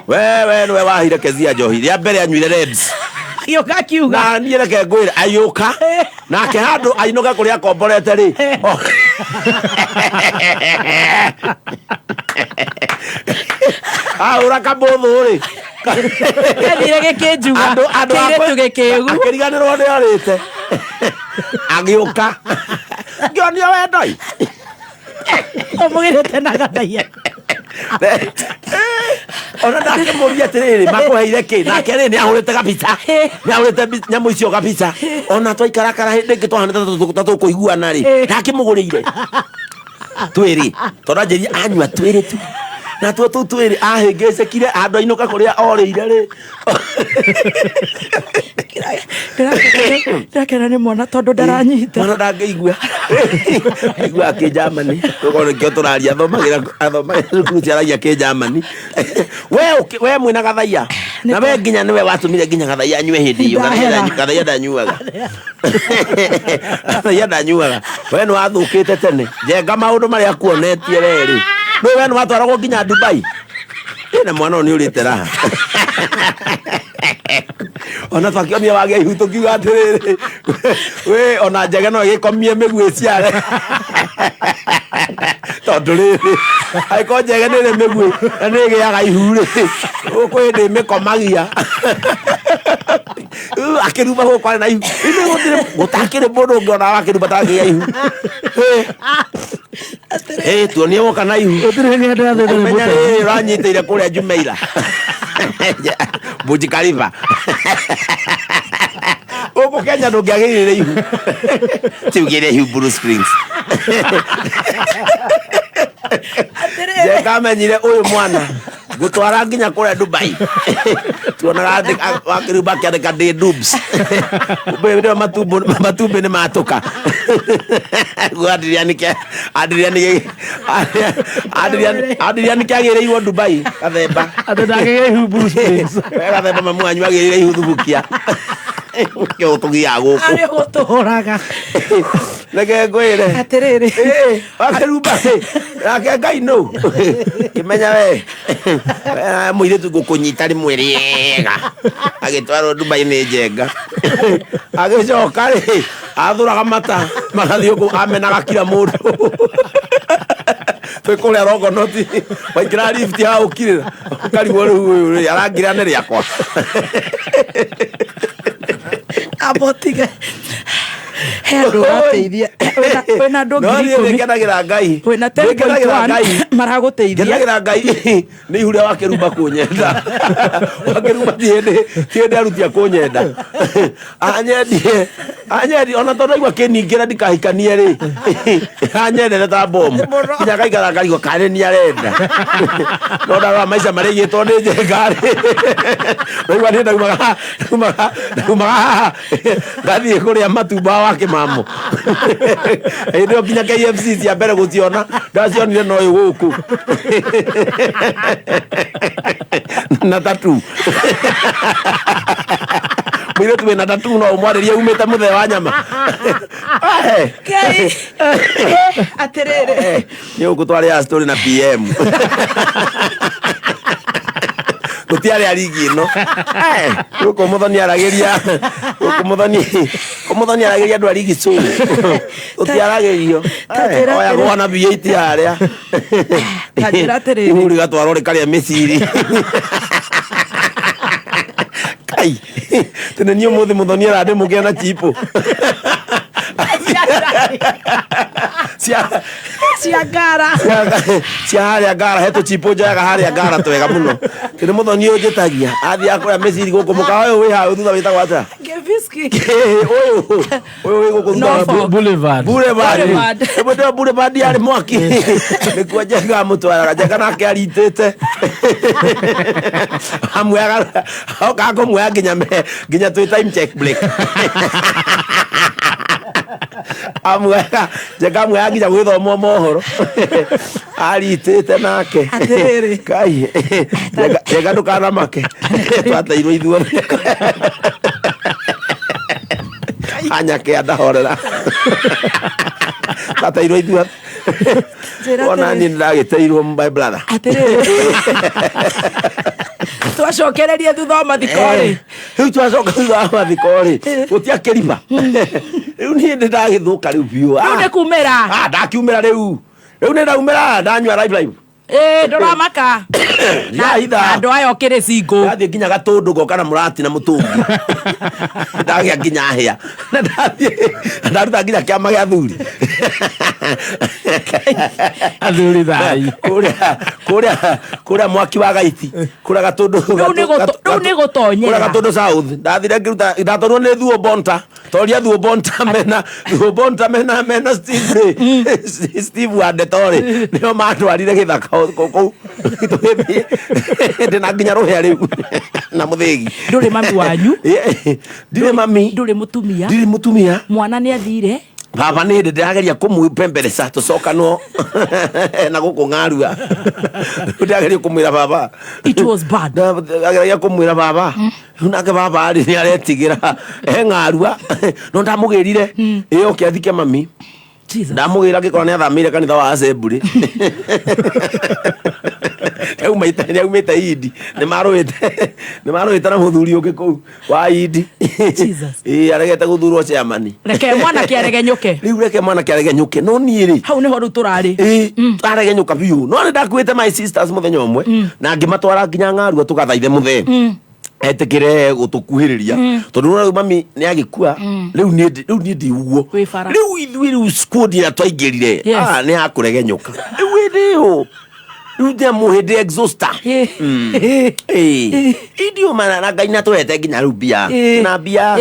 we we nĩwe waheire Kezia njohi rĩa mbere anyuire Reds. Agĩũka akiuga. Na niĩ reke ngwĩre, agĩũka nake handũ ainũke kũrĩa akomborete rĩ, ahũra kamũthũ rĩ. Gĩathire gĩkĩnjuga. Andũ Kĩirĩtu gĩkĩgu. Akĩriganĩrwo nĩ orĩte, agĩũka ngĩonio wendoi. Ũmũgĩrĩte na Gathaiya. Ona ndakĩmũria atĩrĩrĩ, makũheire kĩ? Nake rĩ, nĩ ahũrĩte gabica, nĩ ahũrĩte nyamũ icio gabica. Ona twaikarakara hĩndĩ ĩngĩ twahanĩte ta tũkũiguana rĩ, ndakĩmũgũrĩire twĩrĩ, tondũ anjĩria anyua twĩrĩ tu, natuo tũu twĩrĩ ahĩngĩcĩkire handũ ainũka kũrĩa orĩire rĩ. Ndĩrakena nĩ mwana tondũ ndaranyita. Mwana ndangĩigua, aiguaga kĩnjamani, tũkorwo nĩkĩo tũraria, athomagĩra athomagĩra cukuru ciaragia kĩnjamani. We we mwĩna Gathaiya na we nginya nĩwe watũmire nginya Gathaiya anyue hĩndĩ ĩyo. Gathaiya Ndahera. Gathaiya ndanyuaga, Gathaiya ndanyuaga. We nĩ wathũkĩte tene njenga maũndũ marĩa akuonetie we rĩ, nĩ we nĩ watwaragwo nginya Dubai. Ĩ, na mwana ũyũ nĩ ũrĩte raha. Ona twakĩonire wagĩa ihu, tũkiuga atĩrĩrĩ, we ona njege no ĩgĩkomie mĩguĩ ciare, tondũ rĩrĩ, angĩkorwo njege nĩ ĩrĩ mĩguĩ na nĩ ĩgĩaga ihu rĩ, gũkũ hĩndĩ ĩmĩkomagia. Rĩu akĩruma gũkũ arĩ na ihu. Ithuĩ gũtirĩ, gũtakĩrĩ mũndũ ũngĩ ona wakĩruma tangĩgĩa ihu. Ĩ, tuonie woka na ihu. Gũtirĩ hĩndĩ ndathethere. Ũmenya rĩrĩ ũranyitĩire kũrĩa Jumeirah, Burj Khalifa. Gũkũ Kenya ndũngĩagĩrĩire ihu, tiugĩre ihu Blue Springs. Njenga amenyire ũyũ mwana ngũtwara nginya kũrĩa Dubai. Tuonaga wakĩrumba akĩandĩka ndĩ dubs. Kumbe hĩndĩ ĩyo matumbĩ nĩ matũka. Guo Adrian kĩagĩrĩirwo Dubai gathemba. Atĩ ndangĩgĩa ihu Blue Springs. We gathemba mamu wanyu agĩrĩire ihu thubukia kĩo tũgiaga gũkũ. Arĩ gũtũhũraga. Reke ngwĩre. Atĩrĩrĩ. Ĩĩ, wakĩrumba rĩ, nake Ngai nũ? Kĩmenya we. We mũirĩtu ngũkũnyita rĩmwe rĩega. Agĩtwarwo Dubai nĩ Njenga. Agĩcoka rĩ, athũraga mata magathiĩ kũu amenaga kila mũndũ. Twĩ kũrĩa Longonot, waingĩra lift ya ũkirĩra, ũkarigwo rĩu ũyũ rĩ, arangĩra nĩ rĩakwa. Abotige. He andũ ũrateithia. Wĩna andũ No ngiri niĩ ikũmi. nĩngenagĩra Ngai. Wĩna Nĩngenagĩra 10.1 Ngai. maragũteithia. Ngenagĩra Ngai nĩ ihu rĩa wakĩrumba kũnyenda. Wakĩrumba ti hĩndĩ ti hĩndĩ arutia kũnyenda. Anyendie anyendie ona tondũ aigua kĩningĩra ndikahikanie rĩ. Anyendete ta bomu. Nginya ngaikara ngarigwo kana nĩ arenda. No ndarora maica marĩa aigĩtwo nĩ Njenga rĩ. Ndaigua niĩ ndaumaga ndaumaga ndaumaga haha ngathiĩ kũrĩa matumba wa kĩmamo. Hĩndĩ ĩyo nginya KFC cia mbere gũciona ndacionire no ũyũ gũkũ na tatu mũirĩtu wĩna tatu no ũmwarĩrie umĩte mũthee wa nyama. Ngai. Atĩrĩrĩ. Nĩ gũkũ twarĩaga story na PM. Gũtiarĩ a rigi ĩno. Gũkũ mũthoni aragĩria gũkũ mũthoni mũthoni aragĩria andũ a rigi cũ. Gũtiaragĩrio. Ta njĩra Oya atĩrĩ. gwa na V8 harĩa. Ta njĩra atĩrĩrĩ. Ihu rĩgatwarwo rĩkarĩa mĩciri. Kai. Tene niĩ ũmũthĩ mũthoni arandĩmũkĩra na chipo. Cia Cia ngara. Cia harĩa ngara he tũchipo njoyaga harĩa ngara twega mũno. Tene mũthoni ũyũ njĩtagia athiaga kũrĩa mĩciri gũkũ mũkawa ũyũ wĩ hau thutha wĩtagwo atĩa? Keviski. Ũyũ ũyũ wĩ gũkũ thutha wa Norfolk. Boulevard. Boulevard. Boulevard. Ĩmwe nĩyo Boulevard yarĩ mwaki. Nĩkuo Njenga amũtwaraga. Njenga nake aritĩte. Amuoyaga okaga kũmuoya nginya nginya twĩ time check break. Amuoyaga Njenga amuoyaga nginya gwĩthomwo mohoro. Aritĩte nake. Atĩrĩrĩ. Kai. Njenga Njenga ndũkanamake. Twateirwo ithuothe. Anyake andahorera. Twateirwo ithuothe. Njĩra Ona atĩrĩrĩ. niĩ nĩndagĩteirwo my brother. Atĩrĩrĩ. Twacokereria thutha wa mathiko rĩ. Rĩu twacoka thutha wa mathiko rĩ, gũtiakĩrima. Rĩu niĩ nĩndagĩthũka rĩu biũ. Rĩu nĩ kumĩra. Ah, ndakiumĩra rĩu. Rĩu nĩndaumĩra ndanyua live live. Ĩĩ ndũramaka. Ndahitha. Na andũ aya ũkĩrĩ single. Ndathiĩ nginya gatũndũ ngoka na mũrati na mũtũngi. Ndagĩa nginya hĩa. Na ndathiĩ ndaruta nginya kĩama gĩa athuri. Athuri thai. Kũrĩa kũrĩa kũrĩa mwaki wa gaiti. Kũrĩa gatũndũ. Rĩu nĩ rĩu nĩ gũtonyera. Kũrĩa gatũndũ south. Ndathire ngĩruta ndatwarwo nĩ Thuo Bonta. Toria Thuo Bonta mena Thuo Bonta mena mena Steve rĩ. Steve wa Ndeto rĩ. Nĩo mandwarire gĩthaka kũu. Tũgĩthiĩ. Ndĩna nginya rũhĩa rĩu. Na mũthĩgi. Ndũrĩ mami wanyu. Ndirĩ mami. Ndũrĩ mũtumia. Ndirĩ mũtumia. Mwana nĩ athire. Baba nĩ hĩndĩ ndĩrageria kũmwĩpembereca tũcokanwo na gũkũ ng'arua. Rĩu ndĩrageria kũmwĩra baba. It was bad. Ndĩrageria kũmwĩra baba. Rĩu nake baba rĩ nĩ aretigĩra he ng'arua. No ndamũgĩrire. Ĩ oke athike mami. Jesus. Ndamũgĩra ngĩkora nĩ athamĩire kanitha wa Assembly. Nĩaumĩte Indi. Nĩmarũĩte na mũthuri ũngĩ kũu wa Indi. Jesus. Ĩ aregete gũthurwo chairman. Reke mwanake aregenyũke. Rĩu reke mwanake aregenyũke. No niĩ rĩ. Hau nĩho rĩu tũrarĩ. Ĩ aregenyũka biũ. No nĩ ndakuĩte my sisters mũthenya ũmwe na ngĩmatwara nginya ng'arua tũgathaithe mũthee. Etĩkĩre gũtũkuhĩrĩria tondũ rĩu mami nĩ agĩkua rĩu niĩ rĩu niĩ ndi ũguo Wĩ bara. rĩu ithuĩ rĩu squad ĩrĩa twaingĩrire Yes. ah, nĩ ya kũregenyũka rĩu hĩndĩ ĩyo rĩu ndĩ hĩndĩ exhauster idio mana na Ngai nĩatũhete nginya rĩu mbia na mbia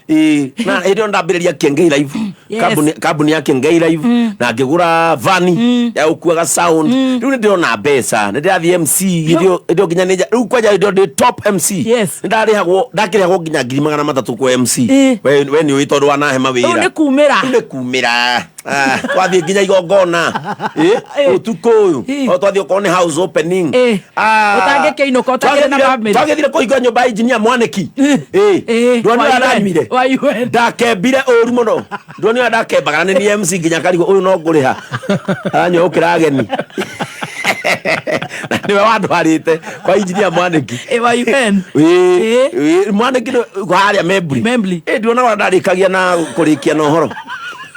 Ĩ, na hĩndĩ ĩyo ndambĩrĩria Kiengei Live. Yes. Kambuni ya Kiengei Live na ngĩgũra vani ya gũkuaga sound. Rĩu nĩ ndĩrona mbeca, nĩ ndĩrathiĩ MC hĩndĩ ĩyo nginya nĩ rĩu kwanja hĩndĩ ĩyo ndĩ top MC. Yes. Nĩ ndarĩhagwo ndakĩrĩhagwo nginya 300,000 kwa MC. We nĩ ũĩ tondũ wanahe mawĩra. Rĩu nĩ kumĩra. Rĩu nĩ kumĩra. Ah, twathiĩ nginya igongona. Ĩ, ũtukũ ũyũ o twathiĩ okorwo nĩ house opening. Ah, Ũtangĩkĩinũka ũtakĩrĩ na family. Twagĩthire kũhingũra nyũmba ya engineer Mwanĩki. Ĩ, ndwani ũrĩa ndanyuire ndakembire ũru mũno, ndwani ũrĩa ndakembaga na nĩ niĩ MC nginya karigwo ũyũ no ngũrĩha aranyua gũkĩra ageni. Na nĩwe wandwarĩte kwa engineer Mwanĩki. Ĩ, wa UN. Ĩ, ĩ, Mwanĩki harĩa Membli. Ĩ, ndionaga ũrĩa ndarĩkagia na kũrĩkia na ũhoro.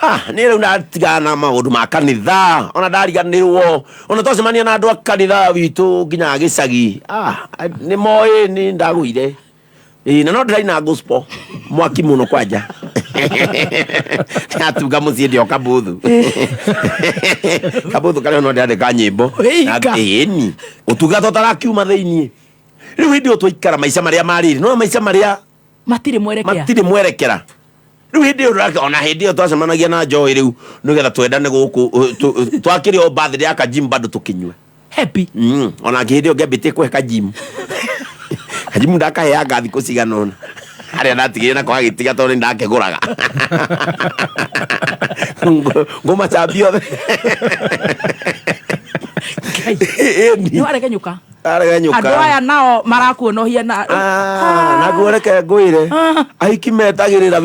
Ah, niĩ rĩu ndatigana na maũndũ ma kanitha, ona ndariganĩrwo, ona twacemania na andũ a kanitha witũ nginya gĩcagi. Ah, nĩ moĩ nĩ ndagũire. Ĩ, na no ndĩraina gospel mwaki mũno kwanja. Ndatunga mũciĩ ndĩ o kabuthu. Kabuthu karĩa no ndĩrandĩka nyĩmbo. Wĩika. Ĩni ũtungata ũtarakiuma thĩiniĩ. Rĩu hĩndĩ ĩyo twaikara maica marĩa marĩrĩ, no maica marĩa matirĩ mwerekera. Matirĩ mwerekera. Rĩu hĩndĩ ĩyo ona hĩndĩ ĩyo twacemanagia na Joy rĩu nĩgetha twendane gũkũ, twakĩrĩ o birthday ya Kajim bado tũkĩnyue. Happy. Ona hĩndĩ ĩyo ngĩambĩtie kũhe Kajim. Kajim ndakaheanga thikũ cigana ũna. Harĩa ndatigire nako agĩtiga tondũ nĩ ndakĩgũraga. Ngũmacambia othe. Nĩ waregenyũka. Aregenyũka. Andũ aya nao marakuonohia na Naguo reke ngwĩre, ahiki metagĩrĩra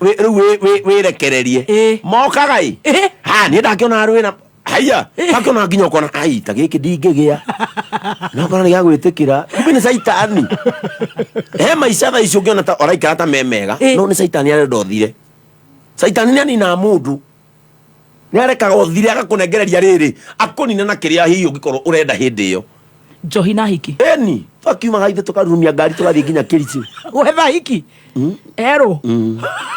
rĩu wĩrekererie mokaga ĩ ha niĩ ndakĩona rwĩna haiya ndakĩona nginya ũkona ai ta gĩkĩ ndingĩgĩa no ũkona nĩ gĩa gwĩtĩkĩra, kumbe nĩ caitani. He maica thaa ici ũngĩona ta ũraikara ta me mega, no nĩ caitani arenda ũthire. Caitani nĩ aninaga mũndũ, nĩ arekaga ũthire, agakũnengereria rĩrĩ akũnine na kĩrĩa hihi ũngĩkorwo ũrenda hĩndĩ ĩyo. Njohi na hiki. Eni twakiumaga ithe tũkarurumia ngari tũgathiĩ nginya Kericho. Gwetha hiki erũ.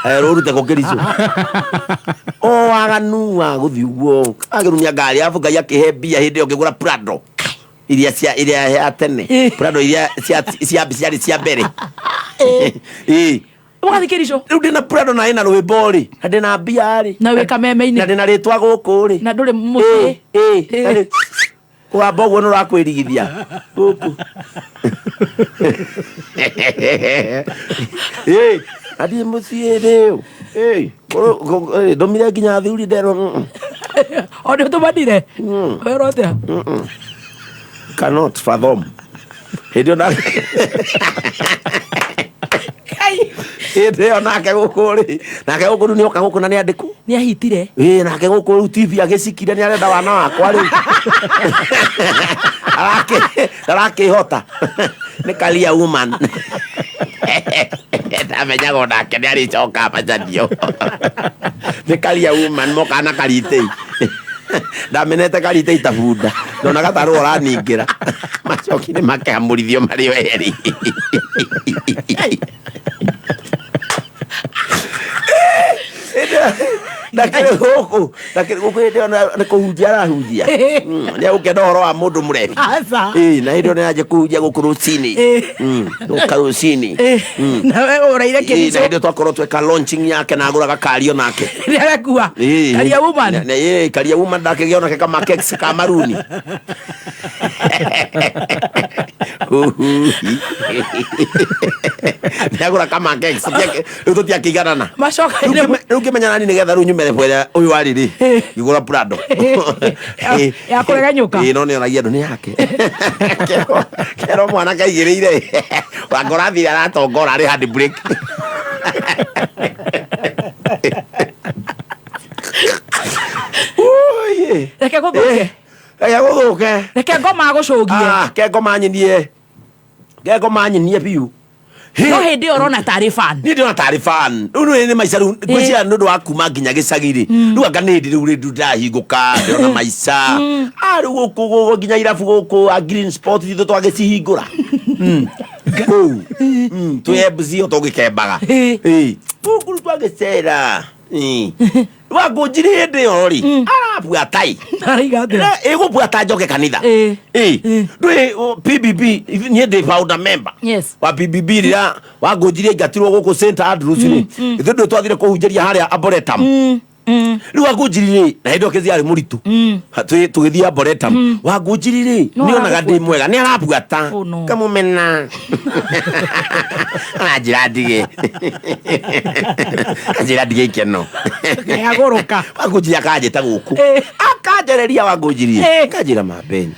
Erũ ũrute kũ Kericho? O waganu wa gũthiĩ ũguo agĩrumia ngari, arabu Ngai akĩhe mbia hĩndĩ ĩyo ngĩgũra Prado iria cia iria ya tene, Prado iria cia cia ciarĩ cia mbere. Ĩ. Ũgathiĩ Kericho. Rĩu ndĩna Prado na ĩna rwĩmbo rĩ, na ndĩna mbia rĩ, na wĩ kameme-inĩ, na ndĩna rĩtwa gũkũ rĩ, na ndũrĩ mũciĩ. Ĩ, kũhamba ũguo nĩ ũrakwĩrigithia gũkũ. Ĩ, athiĩ mũciĩ rĩu. Ĩ, ndũmire nginya athuri nderwo O nĩ ũtũmanire werwo atĩa? Cannot fathom. Hĩndĩ ĩyo hĩndĩ ĩyo nake gũkũ rĩ, nake gũkũ rĩu nĩoka gũkũ na nĩ andĩkwo. Nĩ ahitire. Ĩ, nake gũkũ rĩu TV agĩcikire, nĩ arenda wana wakwa rĩu. Arakĩhota nĩ karia woman. Ndamenyaga onake nĩ arĩcoka macanio. Nĩ karia woman moka na karitei. Ndamenete karitei ta bunda, ndonaga tarĩ we ũraningĩra. Macoki nĩ makehamũrithio marĩ o erĩ. Ndakĩrĩ gũkũ, ndakĩrĩ gũkũ hĩndĩ ĩyo nĩ kũhunjia arahunjia. Nĩ egũkĩenda ũhoro wa mũndũ mũrebi. Aca. Ĩ, na hĩndĩ ĩyo nĩ anjia kũhunjia gũkũ rũcinĩ. Gũka rũcinĩ. Na we ũraire Ĩ, na Kericho. hĩndĩ ĩyo twakorwo tweka launching yake na agũraga kario nake. Nĩ arekua. Ĩ, Karia woman. Ĩ, karia woman ndakĩgĩa onake kama cakes ka maruni. Nĩagũra kama cakes, rĩu tũtiakĩiganana. Macoka-inĩ Rĩu ngĩmenya nani nĩgetha rĩu nyume level ĩrĩa ũyũ arĩ rĩ, ngĩgũra Prado. Ya kũregenyũka. Ĩ, no nĩonagia andũ nĩ yake. Kerwo mwanake aigĩrĩire wangora athire aratongora arĩ hand brake. Reke gũthũke. Reke gũthũke. Reke ngoma agũcũgie. Ah, ke ngoma nyinie. Ke ngoma nyinie biũ. No hĩndĩ ĩyo ũrona tarĩ fan. Niĩ ndĩrona tarĩ fan. Rĩu nĩ maica rĩu ngwĩciria nĩ ũndũ wa kuma nginya gĩcagi rĩ. Rĩu anga nĩ hĩndĩ rĩu rĩu ndĩrahingũka ndĩrona maica. Ah, rĩu gũkũ gũkũ nginya irabu gũkũ a Green Sport ithuĩ twagĩcihingũra. Kũu. Twĩ MC o tũgĩkembaga. Ĩ. Gũkũ rĩu twagĩcera. Wangũnjiri hĩndĩ ĩyo rĩ arabuata ĩ. Araiga atĩa? Ĩgũbuata njoke kanitha. Ĩ. Ndũĩ PBB, niĩ ndĩ founder member. Yes. Wa PBB rĩrĩa wangũnjiri aingatirwo gũkũ St Andrews rĩ, ithuĩ ndũĩ twathire kũhunjĩria harĩa Arboretum. Rĩu wangũnjiri rĩ, na hĩndĩ ĩyo Kĩzia arĩ mũritũ. Tũgĩthiĩ Arboretum. Wangũnjiri rĩ, No nĩonaga ndĩ arabuata. mwega, nĩ arabuata. Oh, no. Kamũmena. Aranjĩra ndige. Anjĩra ndige ikeno. Agũrũka. Wangũnjiri akanjĩta gũkũ, akanjereria Wangũnjiri, kanjĩra, "Mabeni,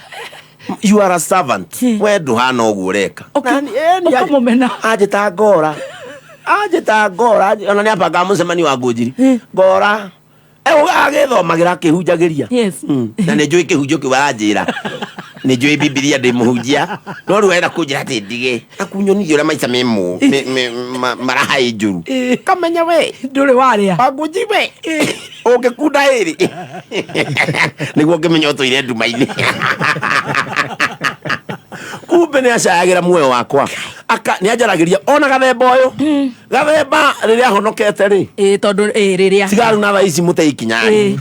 you are a servant, we ndũhana ũguo ũreka." Ũkamũmena. Anjĩta ngora, anjĩta ngora, ona nĩ abangaga mũcemanio wa Ngũnjiri ngora agĩthomagĩra, akĩhunjagĩria. Na nĩ njũĩ kĩhunjio kĩu aranjĩra, nĩ njũĩ Bibilia, ndĩ mũhunjia, no rĩu arenda kũnjĩra atĩ ndige akunyonithia ũrĩa maica memo marahaĩ njũru. Kamenya we ndũrĩ warĩa. Wangũnjiri, we ũngĩkunda ĩrĩ nĩguo ngĩmenya ũtũire nduma-inĩ. Kumbe nĩ acayagĩra muoyo wakwa. Aka nĩ anjaragĩria ona gathemba ũyũ, gathemba rĩrĩa ahonokete rĩ. Ĩ, tondũ ĩ rĩrĩa tigaru na thaa ici mũte ikinyani,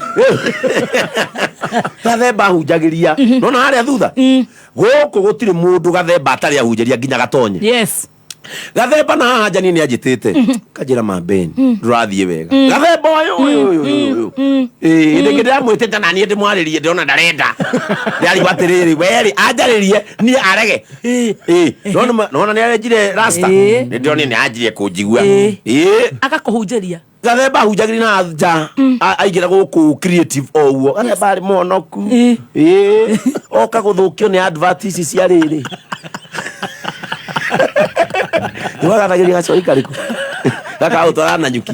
gathemba ahunjagĩria nona harĩa thutha gũkũ gũtirĩ mũndũ gathemba atarĩ ahunjĩria nginya gatonye. Gathemba na haha njani nĩ anjĩtĩte, kanjĩra, "Mambeni, ndũrathiĩ wega." Gathemba ũyũ ũyũ ũyũ ũyũ ũyũ. Ĩĩ, hĩndĩ ĩngĩ ndĩramwĩtĩte na niĩ ndĩmwarĩrie, ndĩrona ndarenda, ndĩrarigwo atĩrĩrĩ, werĩ anjarĩrie niĩ arege. Ĩĩ, nona nĩ arenjire rasta, nĩ ndĩronire nĩ anjirie kũnjigua. Ĩĩ. Agakũhunjĩria. Gathemba ahunjagĩria na nja, aingĩra gũkũ creative o ũguo. Gathemba arĩ mũhonoku. Ĩĩ, oka gũthũkio nĩ advert ici cia rĩrĩ nĩwagathagĩria gacoi karĩkũ gakagũtwara na nyuki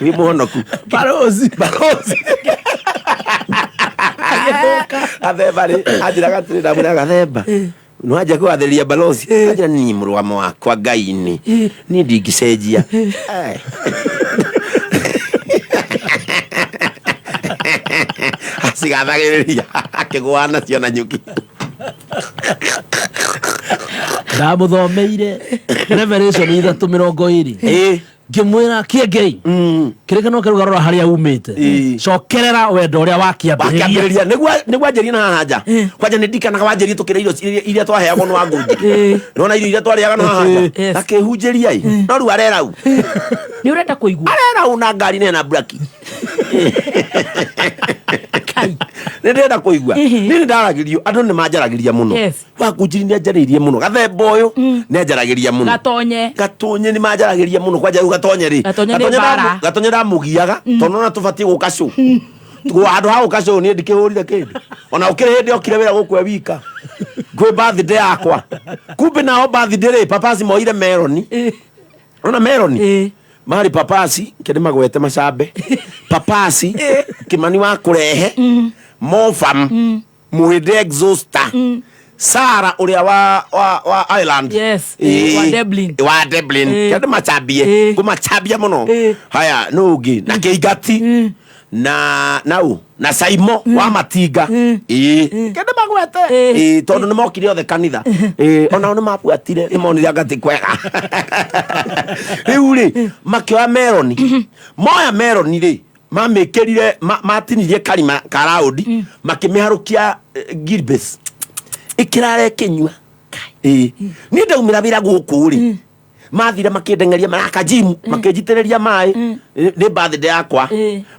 wĩ mũhonoku. Barozi. Barozi. Gathemba rĩ anjĩraga atĩrĩ, ndamwĩra, "Gathemba, nĩwanjia kũgathĩrĩria balozi." Anjĩra, "Niĩ mũrũgamo wakwa Ngai-inĩ niĩ ndingĩcenjia." Eh. Acigathagĩrĩria akĩgũa nacio na nyuki. Ndamũthomeire Revelation 3:20, ngĩmwĩra kĩengei kĩrĩkanĩro kĩrauga rora harĩa umĩte, cokerera wendo ũrĩa wakĩambĩrĩria. Wakĩambĩrĩria nĩguo anjĩrie na haha nja kwanja nĩ ndikanaga wanjĩrie tũkĩrĩa irio iria twaheagwo nĩ Wangũnjiri, nona irio iria twarĩaga no haha nja akĩhunjĩria ĩ, no rĩu arerau. Nĩ ũrenda kũigua. Arerau na ngari nĩ na braki. Nĩ ndĩrenda kũigua, niĩ nĩ ndaragĩrio, andũ nĩ manjaragĩria mũno. Wangũnjiri nĩ anjarĩirie mũno, gathemba ũyũ nĩ anjaragĩria mũno. Gatonye. Gatonye nĩ manjaragĩria mũno kwanja rĩu gatonye rĩ. Gatonye nĩ mbara. Gatonye ndamũgiaga tondũ nona tũbatiĩ gũka cũ handũ ha gũka cũ, niĩ ndikĩhũrire kĩndũ ona ũkĩrĩ hĩndĩ okire wĩra gũkũ e wika kwĩ birthday yakwa. Kumbe nao birthday rĩ, papasi moire meroni, ona meroni marĩ papasi kĩndĩ magwete macambe papasi Kimani wa kũrehe mofam mũhĩndĩ exhauster Sara ũrĩa wa Ireland. Yes, wa Dublin. Wa Dublin. Kĩndĩ macambie kũmacambia mũno. Haya, nũ ũngĩ na kĩingati na nau na Saimo wa matinga, ĩĩ, kĩndĩ magwete, ĩĩ, tondũ nĩ mokire othe kanitha. Ĩĩ, onao nĩ mabuatire, nĩ monire anga ti kwega. Rĩu rĩ makĩoya meroni, moya meroni rĩ, mamĩkĩrire matinirie karima ka raundi, makĩmĩharũkia gilbes ĩkĩrara ĩkĩnyua. Ĩĩ, niĩ ndaumĩra wĩra gũkũ rĩ, mathire makĩndengeria maraka jimu, makĩnjitĩrĩria maĩ nĩ birthday yakwa,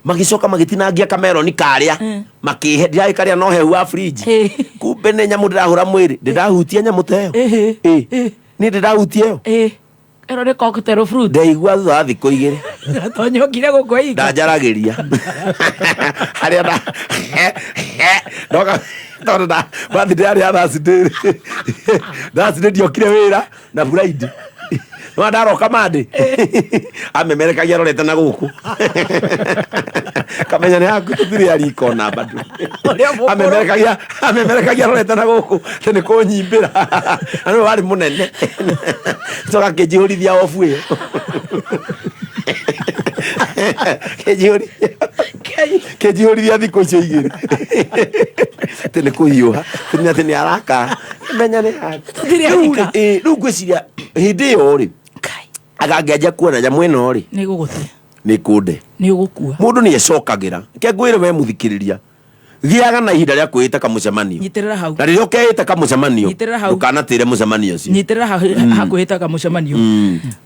magĩcoka magĩtinangia kameroni karĩa makĩhe, ndirarĩ karĩa no hehu wa fridge. Kumbe nĩ nyamũ ndĩrahũra mwĩrĩ, ndĩrahutia nyamũ ta ĩyo. Ĩĩ, niĩ ndĩrahutia ĩyo. Ĩno nĩ cocktail fruit. Ndaigua thutha wa thikũ 2. Gatonye okire gũkũ ika. Ndanjaragĩria harĩa nda ndoka tondũ nda birthday yarĩ ya Thursday, Thursday ndiokire wĩra na Friday no ndaroka Monday amemerekagia arorete na gũkũ, kamenya nĩ yaku tũtirĩ ariko na bado amemerekagia arorete na gũkũ atĩ nĩ kũnyimbĩra na nĩwe warĩ mũnene, coka kĩnjihũrithia obu ĩyo kĩnjihũrithia thikũ icio 2 atĩ nĩ kũhiũha atĩ nĩ araka menya nĩ yaku. Rĩu rĩ, rĩu ngwĩciria hĩndĩ ĩyo rĩ agangĩanjia kuona nyamũ ĩno rĩ Nĩ gũgũte. Nĩ kũnde. Nĩ ũgũkua. Mũndũ nĩ ecokagĩra ke ngwĩre we mũthikĩrĩria. Gĩaga na ihinda rĩa kwĩĩta kamũcemanio. Nyitĩrĩra hau. Na rĩrĩa ũkeĩta kamũcemanio, Nyitĩrĩra hau. ndũkanatĩre mũcemanio ũcio. Nyitĩrĩra hau hakuhĩtaga mũcemanio.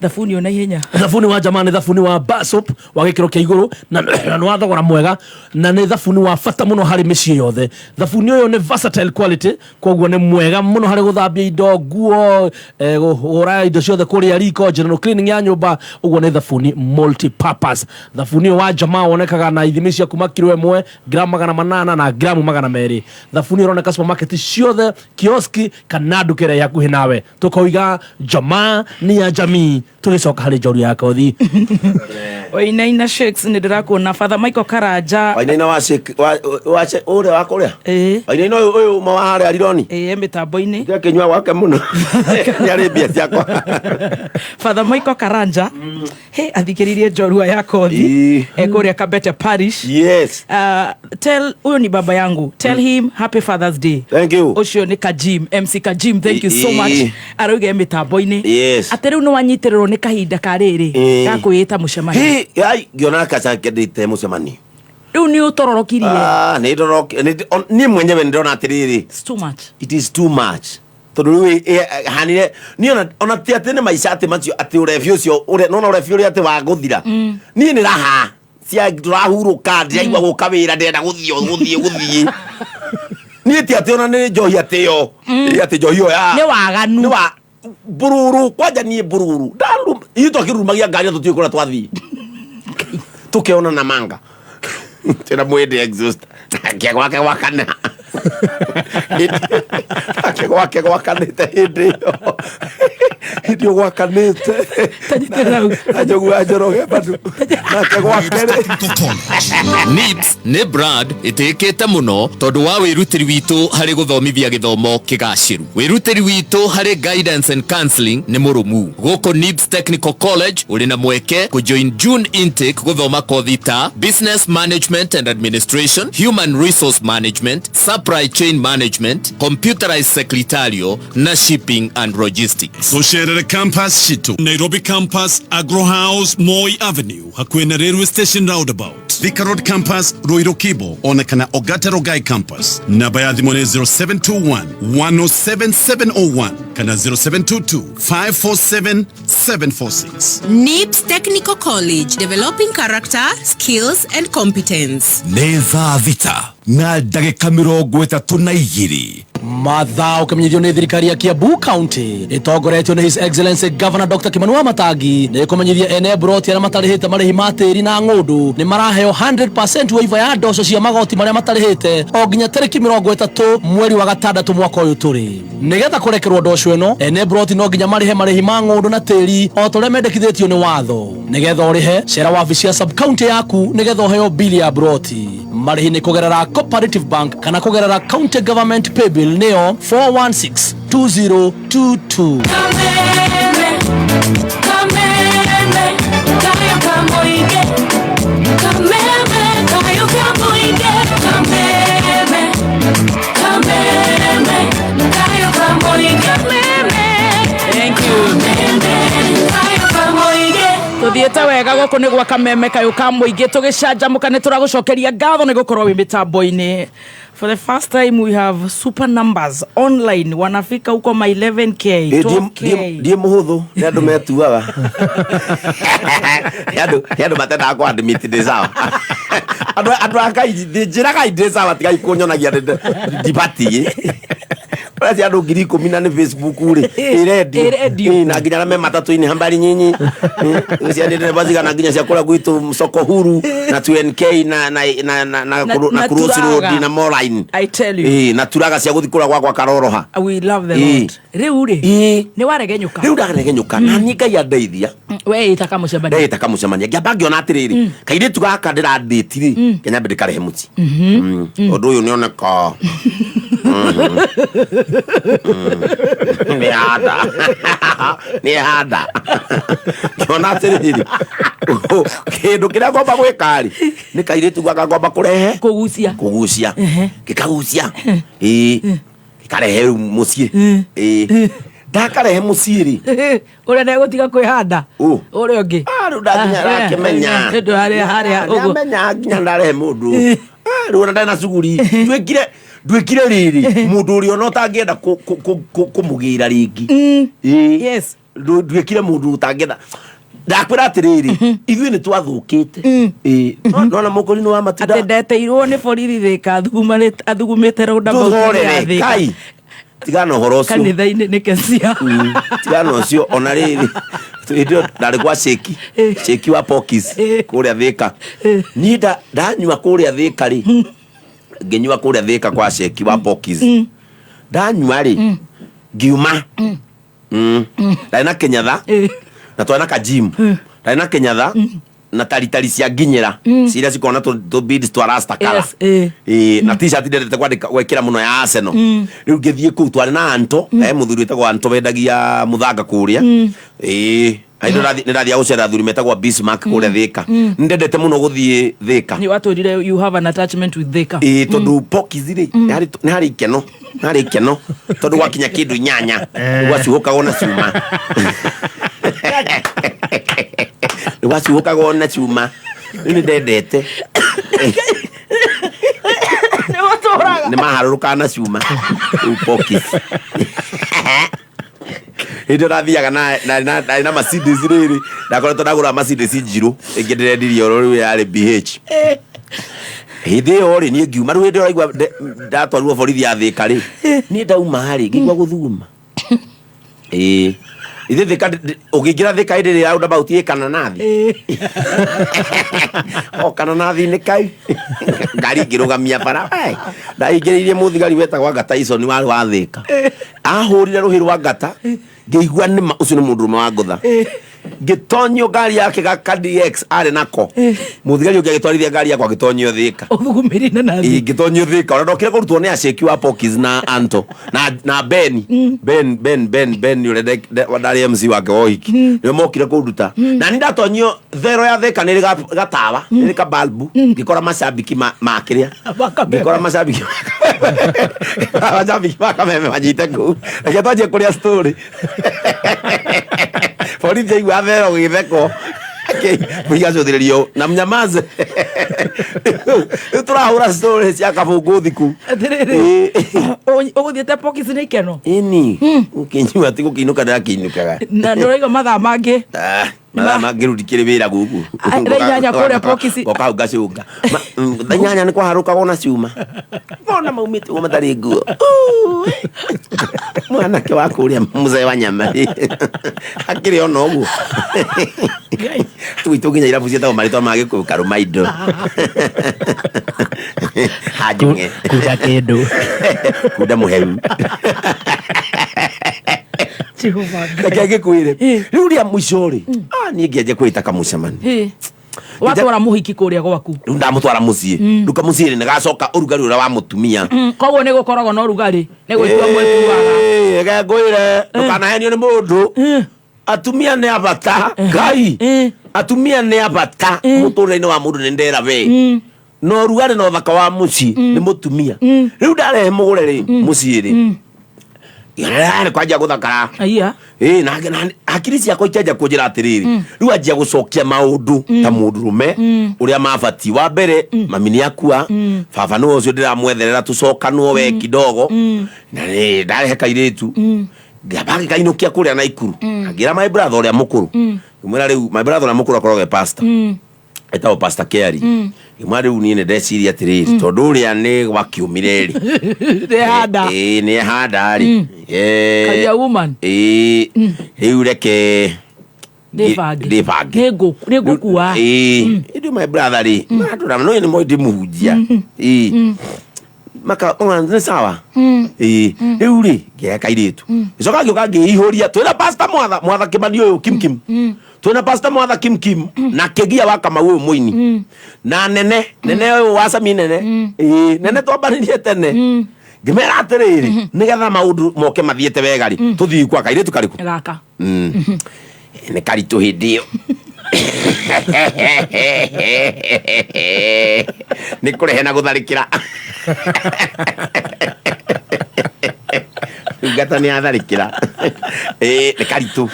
Thabuni ona ihenya. Thabuni wa jamaa nĩ thabuni wa bar soap wa gĩkĩro kĩa igũrũ na nĩ wa thogora mwega, na nĩ thabuni wa bata mũno harĩ mĩciĩ yothe. Thabuni ũyũ nĩ versatile quality, koguo nĩ mwega mũno harĩ gũthambia indo, nguo, kũhũra indo ciothe kũrĩa riko, general cleaning ya nyũmba. Ũguo nĩ thabuni multi-purpose. Thabuni ũyũ wa jamaa wonekaga na ithimi cia kuma kiro 1, gramu 800 na gramu 200. Thabuni ũroneka supermarket ciothe, kioski kana nduka ĩrĩa ĩ hakuhĩ nawe. Tũkoiga jamaa ni ya jamii. Tũgĩcoka harĩ njoru ya kothi. Wainaina Shakes, nĩ ndĩrakuona. Father Michael Karanja. Wainaina wa shake wa shake ũrĩa wa kũrĩa. Wainaina ũyũ ũyũ uma wa harĩa Rironi. Ĩĩ, mĩtambo-inĩ. Ndĩakĩnyua gwake mũno. Nĩ arĩ mbia ciakwa. Father Michael Karanja he athikĩrĩirie njorua ya kothi kũrĩa Kabete Parish. Yes. Tell huyo ni baba yangu, tell him happy Father's Day. Thank you. Ũcio nĩ Kajim, MC Kajim, thank you so much. Arauga e mĩtambo-inĩ atĩ rĩu nĩ wanyitĩrĩrwo nĩ kahinda ka rĩrĩ ga kwĩĩta mũcemanio. Hi, ai, ngĩona kaca ndĩte mũcemanio. Rĩu nĩ ũtororokirie. Ah, nĩ niĩ mwenyewe nĩ ndĩrona atĩrĩrĩ, It's too much. It is too much. Tondũ rĩu hanire niĩ ona ti atĩ nĩ maica atĩ macio atĩ ũrebi ũcio ũrĩa nona ũrebi ũrĩa atĩ wa gũthira. Niĩ nĩ raha cia tũrahurũka, ndĩraigua gũka wĩra, ndĩrenda gũthiĩ gũthiĩ gũthiĩ. Niĩ ti atĩ ona nĩ njohi atĩ yo. Atĩ njohi ĩyo ya Nĩ waganu. Nĩ wa bururu, kwanja niĩ bururu. Ndaru ithuĩ twakĩrurumagia ngari na tũtiũĩ kũrĩa twathiĩ. Tũkeona na manga. Tena mwende exhaust. Nake gwake gwakana. Nake gwake gwakanĩte hĩndĩ ĩyo. Hĩndĩ ĩyo gwakanĩte. Na njogu ya Njoroge bado. Nake gwake rĩ. NIBS nĩ brand ĩtĩkĩte mũno tondũ wa wĩrutĩri witũ harĩ gũthomithia gĩthomo kĩgacĩru. Wĩrutĩri witũ harĩ guidance and counseling nĩ mũrũmu. Gũkũ NIBS Technical College ũrĩ na mweke kũjoin June intake gũthoma kothi ta Business Management and Administration, Human Resource Management, Supply Chain Management, Computerized Secretarial na Shipping and Logistics. Tũcerere campus citũ Nairobi campus, Agro House, Moi Avenue, hakuhĩ na railway station roundabout, Thika Road campus, Ruiru Kibo, ona kana Ogata Rogai campus. Namba ya thimũ nĩ 0721 107 701 kana 0722 547 746. NIBS Technical College, developing character, skills and competence. Nĩ thaa 6:32. Mathaa ũkĩmenyithio nĩ thirikari ya Kiambu County ĩtongoretio nĩ His Excellency Governor Dr. Kimani Wamatangi nĩ ĩkũmenyithia ene broti arĩa matarĩhĩte marĩhi ma tĩri na ng'ũndũ nĩ maraheo 100% waiver ya ndoco cia magoti marĩa matarĩhĩte o nginya tarĩki 30 mweri wa gatandatũ mwaka ũyũ tũrĩ. Nĩgetha kũrekerwo ndoco ĩno, ene broti no nginya marĩhe marĩhi ma ng'ũndũ na tĩri o ta ũrĩa mendekithĩtio nĩ watho. Nĩgetha ũrĩhe, cera wabici ya sub county yaku nĩgetha ũheo bili ya broti. Marĩhi nĩ kũgerera Cooperative Bank kana kũgerera County Government Paybill nĩyo 4162022. Kameme, kameme, kayo kamoige. Kameme, kayo kamoige. Kameme, kameme, kayo kamoige. Kameme, thank you. Kameme, kayo kamoige. Tuthiĩte wega gũkũ nĩ gwa kameme kayũ ka mũingĩ tũgĩcanjamũka nĩ tũragũcokeria ngatho nĩ gũkorwo wĩ mĩtambo-inĩ. For the first time we have super numbers online, wanafika huko ma 11K, 12K. Ndiĩ mũhũthũ, nĩ andũ metuaga. Nĩ andũ matendaga kũ admit ndĩ sawa. Andũ a Ngai, njĩragai ndĩ sawa, tigai kũnyonagia ndibatiĩ. Ũrĩa andũ 10,000 na nĩ Facebook rĩ, ĩ redio. Ĩ, na nginya arĩa me matatũ-inĩ hambari nyinyi. Cia ndereba cigana nginya cia kũrĩa gwitũ soko huru na 2NK na Cross Road na Moraine. I tell you. Ĩ, na turaga cia gũthiĩ kũrĩa gwakwa Karoroha. We love the Lord. Rĩu rĩ, nĩ waregenyũka. Rĩu ndaregenyũka na niĩ Ngai andeithia. We ĩta kamũcemanio. Ndeĩta kamũcemanio. Ngĩamba ngĩona atĩrĩrĩ, kairĩtu gaka ndĩrandĩti rĩ, kenya nyambe ndĩkarehe mũciĩ. Ũndũ ũyũ nĩoneka. Nĩ handa. Nĩ handa. Ngĩona atĩrĩrĩ, kĩndũ kĩrĩa ngwamba gwĩka rĩ, nĩ kairĩtu gaka ngwamba kũrehe. Kũgucia. Kũgucia. Gĩkagucia. Ĩĩ. Gĩkarehe rĩu mũciĩ. Ĩĩ. Ndakarehe mũciĩ rĩ. Ũrĩa ndegũtiga kwĩhanda. Ũrĩa ũngĩ. Rĩu ndakinya arakĩmenya. Ndũ harĩa harĩa ũguo. Nĩamenya nginya ndarehe mũndũ. Rĩu ona ndarĩ na cuguri, nduĩkire nduĩkire rĩrĩ mũndũ ũrĩa ona ũtangĩenda kũmũgĩra rĩngĩ. Ĩĩ. Yes. Nduĩkire mũndũ ũtangĩenda. Ndakwĩra atĩrĩrĩ, ithuĩ nĩ twathũkĩte. Ĩĩ. Nona mũkũrinũ wa matunda. Atĩ ndeteirwo nĩ borithi Thĩka athugumĩte roundabout ya Tũhorere Thĩka. kai, tigana ũhoro ũcio. Kanitha-inĩ nĩ Kesia. Tigana ũcio. Ona rĩrĩ, hĩndĩ ĩyo ndarĩ gwa Sheki, Sheki wa Pokis kũrĩa Thĩka. Niĩ ndanyua kũrĩa Thĩka rĩ, ngĩnyua kũrĩa Thĩka kwa Sheki wa Pokis, ndanyua rĩ, ngiuma. Ndarĩ na kĩnyatha na twarĩ na kajimu, ndarĩ na kĩnyatha na taritari cia nginyĩra ciria cikoragwo na tũ beads twa rasta colour. Yes, eh. Ĩĩ, na t-shirt ndendete kwandĩka gwĩkĩra mũno ya Arsenal. Rĩu ngĩthiĩ kũu, twarĩ na Anto, he mũthuri wĩtagwo Anto wendagia mũthanga kũrĩa. Ĩĩ, nĩ ndathiaga gũcera athuri metagwo Bismarck kũrĩa Thĩka. Nĩ ndendete mũno gũthiĩ Thĩka. Nĩ watwĩrire you have an attachment with Thĩka. Ĩĩ, tondũ Pokis rĩ, nĩ harĩ ikeno, nĩ harĩ ikeno, tondũ gwakinya kĩndũ 8 gwacuhũkagwo na cuma, nĩ gwacuhũkagwo na cuma. Rĩu nĩ ndendete. Nĩ watũraga. Nĩ maharũrũkaga na cuma rĩu Pokis. Hĩndĩ ĩyo ndathiaga na na Mercedes rĩrĩ, ndakoretwo ndagũra Mercedes njirũ ĩngĩ ndĩrendirie oro rĩu, yarĩ BH hĩndĩ ĩyo rĩ. Niĩ ngiuma rĩu hĩndĩ ĩyo raigua ndatwarirwo borithi ya Thĩka rĩ, niĩ ndauma rĩ, ngĩigua gũthuguma. Ĩĩ, ithe Thĩka ũngĩingĩra Thĩka hĩndĩ ĩrĩa roundabout ĩ kananathi, o kananathi-inĩ kau ngari ngĩrũgamia bara. Ai, ndaingĩrĩirie mũthigari wetagwo anga Tyson warĩ wa Thĩka, ahũrire rũhĩ rwa ngata, ngĩigua nĩma ũcio nĩ mũndũrũme wa ngũtha. Ngĩtonyio ngari yake ga KDX arĩ nako. Mũthigari ũngĩ agĩtwarithia ngari yakwa, ngĩtonyio Thĩka. Ũthugumĩire na nathi. Ĩĩ, ngĩtonyio Thĩka. Ona ndokire kũrutwo nĩ aceki wa Pokis na Anto na Ben, Ben, Ben, Ben, Ben ũrĩa ndarĩ MC wake wa ũhiki, nĩo mokire kũnduta. Na ni ndatonyio thero ya Thĩka, nĩ ĩrĩ gatawa, nĩ ĩrĩ kabalbu, ngĩkora macambiki ma kĩrĩa, ngĩkora macambiki ma Kameme manyite kũu. Reke twanjie kũrĩa story. Borithi aigua thero gĩtheko igacũthĩrĩrio na mnyamaze. Rĩu tũrahũra story cia kabũngũ thiku. Atĩrĩrĩ, ũgũthiĩte Pokis nĩ ikeno. Ĩni, ũkĩnyua ti gũkĩinũka ndĩrakĩinũkaga. Na nĩ ũraigua mathaa mangĩ. Ah, mathaa mangĩ rĩu ndikĩrĩ wĩra gũkũ. Ah, thaa 8 kũrĩa Pokis. Ngoka hau ngacũnga. Thaa 8 nĩ kwaharũkagwo na cuma, ona maumĩte ũguo matarĩ nguo. Mwanake wa kũrĩa mũzee wa nyama akĩrĩ ona ũguo gwitũ nginya irabu ciĩtagwo marĩtwa ma Gĩkũyũ, karũma indo hanjũng'e. Kunda kĩndũ. Kunda mũhehu. Jehova Ngai. Reke ngĩkwĩre, rĩu rĩa mũico rĩ, niĩ ngĩanjia kwĩta kamũcemani. Watwara mũhiki kũrĩa gwaku. Rĩu ndamũtwara mũciĩ. Rĩu kamũciĩ rĩ, nĩgacoka ũrugarĩ ũrĩa wa mũtumia. Koguo nĩ gũkoragwo na ũrugarĩ nĩ gwĩtua mwĩkuaga. Ĩĩ, reke ngwĩre, ndũkanahenio nĩ mũndũ. Atumia nĩ abata ngai, atumia nĩ abata mũtũrĩre-inĩ wa mũndũ. Nĩ ndera we na ũrugarĩ na ũthaka wa mũciĩ nĩ mũtumia. Rĩu ndarehe mũgũre rĩ mũciĩ rĩ, nĩ kwanjia gũthakara. Aya. Ĩĩ, na hakiri ciakwa ikĩanjia kũnjĩra atĩrĩrĩ, rĩu anjia gũcokia maũndũ ta mũndũrũme ũrĩa mabatiĩ. Wa mbere, mami nĩ akua, baba nĩwe ũcio ndĩramwetherera tũcokanwo we kidogo. Na nĩ ndarehe kairĩtu, ngĩamba ngĩkainũkia kũrĩa Naikuru. Ngĩra my brother ũrĩa mũkũrũ, ngĩmwĩra rĩu my brother ũrĩa mũkũrũ akoragwo e pastor, etagwo Pastor Kerry. Ngĩmwĩra rĩu niĩ nĩ ndeciria atĩrĩrĩ, tondũ ũrĩa nĩ gwakiumire rĩ, Ndehanda. Ĩĩ, nĩ ehanda rĩ. Career woman. Ĩĩ, rĩu reke Ndĩbange. Ndĩbange. Nĩngũkua. Ĩĩ, ĩndĩ my brother rĩ, maratũra no nĩ moĩ ndĩmũhunjia. Ĩĩ, maka ona nĩ sawa. Ĩĩ, rĩu rĩ, ngĩoya kairĩtu, gĩcoka ngĩũka ngĩihũria twĩna Pastor Mwatha, Mwatha Kĩmani ũyũ Kim Kim, twĩna Pastor Mwatha Kim Kim na Kĩgia wa Kamau ũyũ mũini na nene nene ũyũ wa Sami nene. Ĩĩ, nene twambanĩrie tene. Ngĩmera atĩrĩrĩ, nĩgetha maũndũ moke mathiĩte wega rĩ, tũthiĩ kwa kairĩtu karĩkũ? Gaka. Nĩ karitũ hĩndĩ ĩyo, nĩ kũrehe na gũtharĩkĩra. Ndungata nĩ atharĩkĩra. Ĩĩ, nĩ karitũ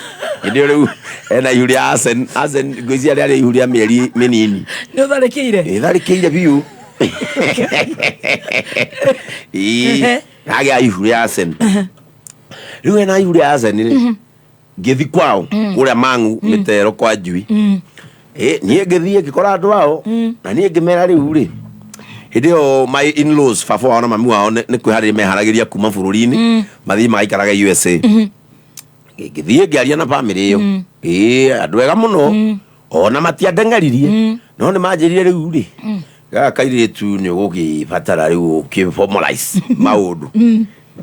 hĩndĩ ĩyo. Rĩu ena ihu rĩa Arsene. Arsene ngwĩciria rĩarĩ ihu rĩa mĩeri mĩnini. Nĩ ũtharĩkĩire. Ĩtharĩkĩire biũ. Ĩĩ, ndagĩa ihu rĩa Arsene. Rĩu ena ihu rĩa Arsene rĩ, ngĩthi kwao kũrĩa Mang'u mĩtero kwa Njui. Ĩ, niĩ ngĩthiĩ ngĩkora andũ ao na niĩ ngĩmera rĩu rĩ, hĩndĩ ĩyo my in-laws, baba wao na mami wao, nĩ kwĩharĩria meharagĩria kuma bũrũri-inĩ mathiĩ magaikarage USA. Ngĩthiĩ ngĩaria na bamĩrĩ ĩyo. Ĩĩ, andũ ega mũno, ona matiandeng'eririe, no nĩ manjĩrire rĩu rĩ, gaka kairĩtu nĩ ũgũgĩbatara rĩu ũkĩ formalize maũndũ.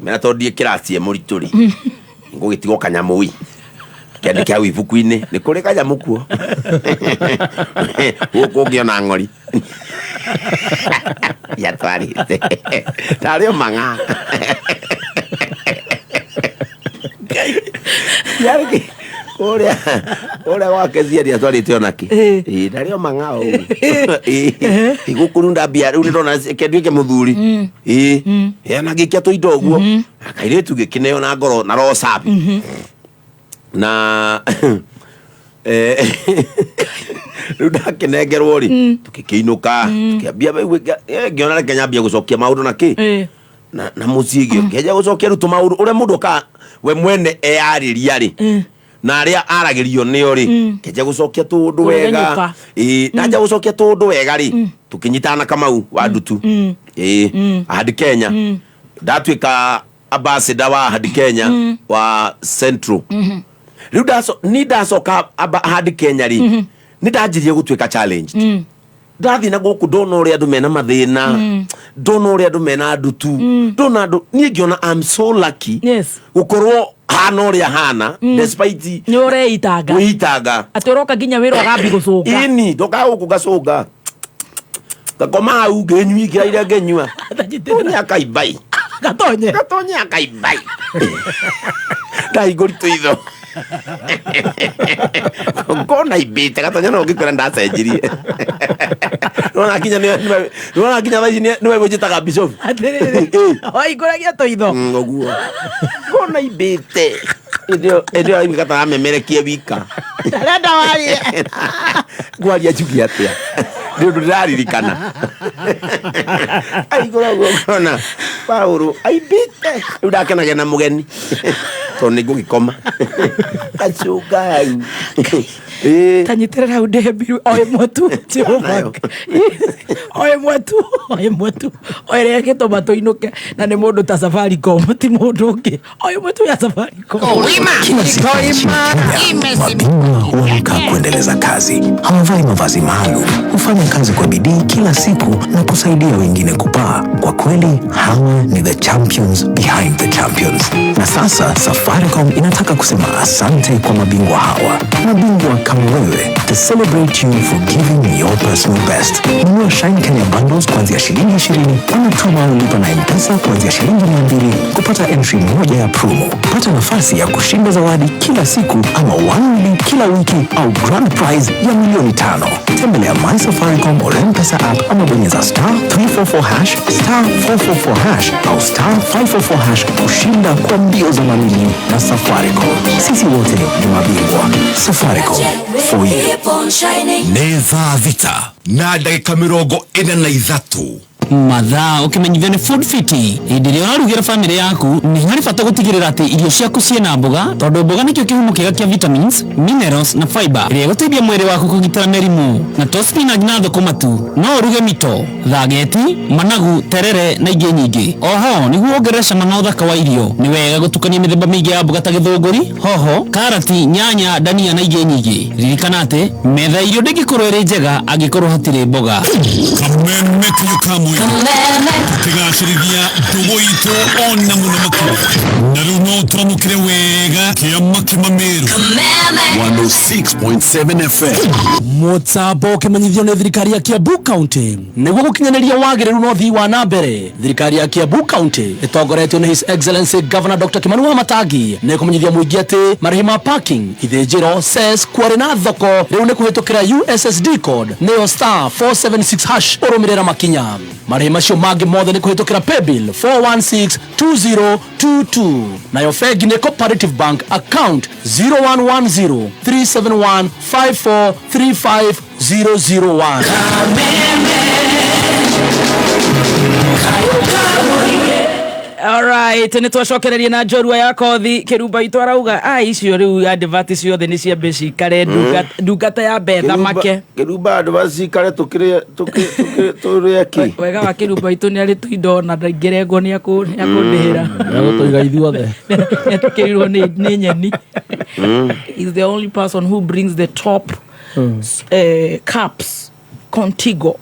Mera tondũ ndiĩ kĩraci e mũritũ rĩ, ngũgĩtigwo kanyamũ ĩ kĩandĩke hau ibuku-inĩ, nĩ kũrĩ kanyamũ kuo gũkũ ũngĩona ng'ori yatwarĩte tarĩ o mang'a. Yarĩ kũrĩa kũrĩa gwake ciari atwarĩte onakĩ. Ĩĩ, ndarĩ o mang'a o ũguo. Ĩĩ, gũkũ rĩu ndambia rĩu nĩndona kenduĩke mũthuri. Ĩĩ, ona ngĩikia tũindo ũguo na kairĩtu gĩkĩneo na ngoro na roho safi na rĩu ndakĩnengerwo rĩ, tũgĩkĩinũka, tũkĩambia rĩu ngĩona reke nyambie gũcokia maũndũ na kĩ na mũciĩ, ngĩanjia gũcokia rĩu tũmaũndũ ũrĩa mũndũ okaga we mwene eyarĩria rĩ na arĩa aragĩrio nĩo rĩ, ngĩanjia gũcokia tũũndũ wega. Kũregenyũka. Ĩĩ, ndanjia gũcokia tũũndũ wega rĩ, tũkĩnyitana na Kamau wa Ndutu. Ĩĩ, Ahadi Kenya, ndatuĩka ambassador wa Ahadi Kenya wa Central. Rĩu ni ndacoka Ahadi Kenya rĩ, nĩ ndanjirie gũtuĩka challenged. Ndathiĩ na gũkũ ndona ũrĩa andũ mena mathĩna, ndona ũrĩa andũ mena ndutu, ndona andũ, niĩ ngĩona I'm so lucky gũkorwo hana ũrĩa hana despite Nĩ ũreitanga. Gwĩitanga. Atĩ ũroka nginya wĩra ũgambi gũcũnga. Ini ndoka gũkũ ngacũnga, ngakoma hau ngĩnyua iria ngĩnyua tonya akaibai. Gatonye. Gatonye akaibai, ndahingũri tũitho ngona imbĩte gatonya, no ngĩkwĩra ndacenjirie. Nĩwona nginya nĩwona nginya thaa ici nĩwe gwĩnjĩtaga bishop. Atĩrĩrĩ, wahingũragia tũitho. Ũguo ngona imbĩte hĩndĩ ĩyo aigua gataраmemerekie wika. Ndarenda warie. Ngwaria njuge atĩa nĩ ũndũ ndĩraririkana aigũra ũguo ngona Paũlũ aimbĩte. Rĩu ndakenagia na mũgeni tondũ nĩ ngũgĩkoma gacũnga hau. Ĩĩ. Tanyitĩrĩra hau ndembiru o ĩmwe tu, Jehova. Nayo. O ĩmwe tu, o ĩmwe tu, o ĩrĩa ĩgĩtũma tũinũke na nĩ mũndũ ta Safaricom, ti mũndũ ũngĩ, o ĩmwe tu ya Safaricom. Kila siku nchini Kenya, mabingwa huamka kuendeleza kazi. Hawavai mavazi maalum, hufanya kazi kwa bidii kila siku na kusaidia wengine kupaa. Kwa kweli, hawa ni the champions behind the champions. Na sasa Safaricom inataka kusema asante kwa mabingwa hawa, mabingwa kama wewe, to celebrate you for giving your personal best. Nunua Shine Kenya bundles kuanzia shilingi 20 ama tuma au lipa na M-Pesa kuanzia shilingi 200 kupata entry moja ya promo. Pata nafasi ya kushinda zawadi kila siku ama 1 million kila wiki au grand prize ya milioni 5. Tembelea My Safaricom or M-Pesa app ama bonyeza *344#, *444# au *544# kushinda kwa mbio za mamilioni na Safaricom. Sisi wote ni mabingwa. Safaricom for you. Keep on shining. Nĩ thaa 6:43. Mathaa ũkĩmenyithio nĩ Food Fiti. Hĩndĩ ĩrĩa ũrarugĩra bamĩrĩ yaku, nĩ harĩ bata gũtigĩrĩra atĩ irio ciaku ciĩna mboga, tondũ mboga nĩkĩo kĩhumo kĩega kĩa vitamins, minerals na fiber ĩrĩa ĩgũteithia mwĩrĩ waku kũgitĩra mĩrimũ. Na to spinach na thũkũma tu, no ũruge mito, thageti, managu, terere na ingĩ nyingĩ. Oho nĩguo wongerere cama na ũthaka wa irio, nĩ wega gũtukania mĩthemba mĩingĩ ya mboga ta gĩthũngũri, hoho, karati, nyanya, ndania na ingĩ nyingĩ. Ririkana atĩ metha ya irio ndĩngĩkorwo ĩrĩ njega angĩkorwo hatirĩ mboga. Kameme kayo kamwe tukigacĩrithia ndũgũ itũ ona mũno makĩria, na rĩu no twamũkĩre wega kĩama kĩmamĩrũ 106.7 FM. Mũtambo ũkĩmenyithio nĩ thirikari ya Kiambu County nĩguo gũkinyanĩria wagĩrĩru na ũthii wa na mbere. Thirikari ya Kiambu County ĩtongoretio nĩ His Excellency Governor Dr. Kimani Wamatangi nĩ kũmenyithia mũingĩ atĩ marĩhi ma parking, ithĩnjĩro, cess, quarry na thoko rĩu nĩ kũhĩtũkĩra USSD code, nĩyo *476#. Ũrũmĩrĩra makinya. Marĩhi macio mangĩ mothe nĩ kũhĩtũkĩra paybill 4162022, nayo bengi nĩ Cooperative Bank, account 0110 371 5435001. Alright, nä twacokererie na njorua ya kothi kä rumba itå arauga a icio rä u advert ciothe nä ciambe cikare ndungata ya betha make. Kĩrumba andũ bacikare tũkĩrĩe tũrĩe kĩ? Wega wa kä rumba itå nä arä tå indo na ndaingä nä akåndä hä ra. Egũtũiga ithuothe. Nä atå kä rirwo nä nyeni. Is the only person who brings the top cups contigo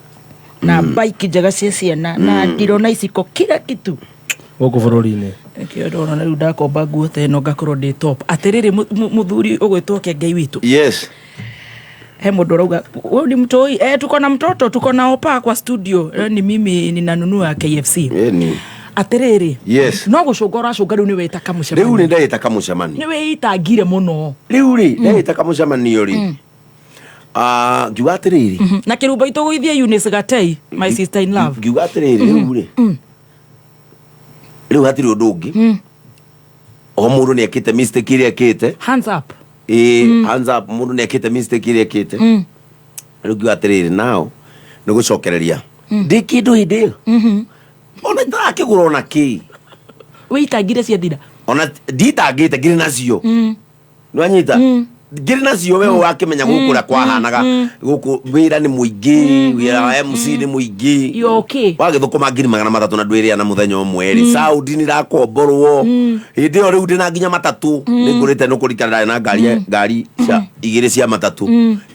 na bike njega cia ciana na ndiro na iciko kila kitu. Gũkũ bũrũri-inĩ. Nĩkĩo ndona na rĩu ndakomba nguo ta ĩno ngakorwo ndĩ top. Atĩrĩrĩ, mũthuri ũgwĩtwo Kĩengei witũ. Yes. He mũndũ ũrauga wewe ni mtoi, tuko na mtoto, tuko na opa kwa studio. Ni mimi ninanunua KFC. Ĩni. Atĩrĩrĩ, Yes. no gũcũnga ũracũnga rĩu nĩ wĩta kamũcemanio. Rĩu nĩ ndagĩta kamũcemanio. Nĩ wĩitangire mũno. Rĩu rĩ, ndagĩta kamũcemanio rĩ, ah, ngiuga atĩrĩrĩ, Na kĩrumba itũ gũithie Eunice Gatei, my sister in love. Ngiuga atĩrĩrĩ, rĩu rĩ, rĩu hatirĩ ũndũ ũngĩ, o mũndũ nĩ ekĩte mistake ĩrĩa ekĩte. Hands up. Ĩĩ, hands up, mũndũ nĩ ekĩte mistake ĩrĩa ekĩte. Rĩu ngiuga atĩrĩrĩ, nao nĩ gũcokereria ndĩ kĩndũ hĩndĩ ĩyo ona itarakĩgũra ona kĩ. Wĩitangire ciathira. Ona nditangĩte, ngĩrĩ nacio. Nĩwanyita, ngĩrĩ nacio we wakĩmenya gũkũ ũrĩa kwahanaga gũkũ, wĩra nĩ mũingĩ, wĩra wa MC nĩ mũingĩ. You okay? Wagĩthũkũma 300,000 na ndwĩrĩa na mũthenya ũmwe rĩ, Saudi nĩ irakomborwo hĩndĩ ĩyo. Rĩu ndĩna nginya matatũ nĩ ngũrĩte, nĩ kũrikana ndarĩ na ngari ngari cia igĩrĩ cia matatũ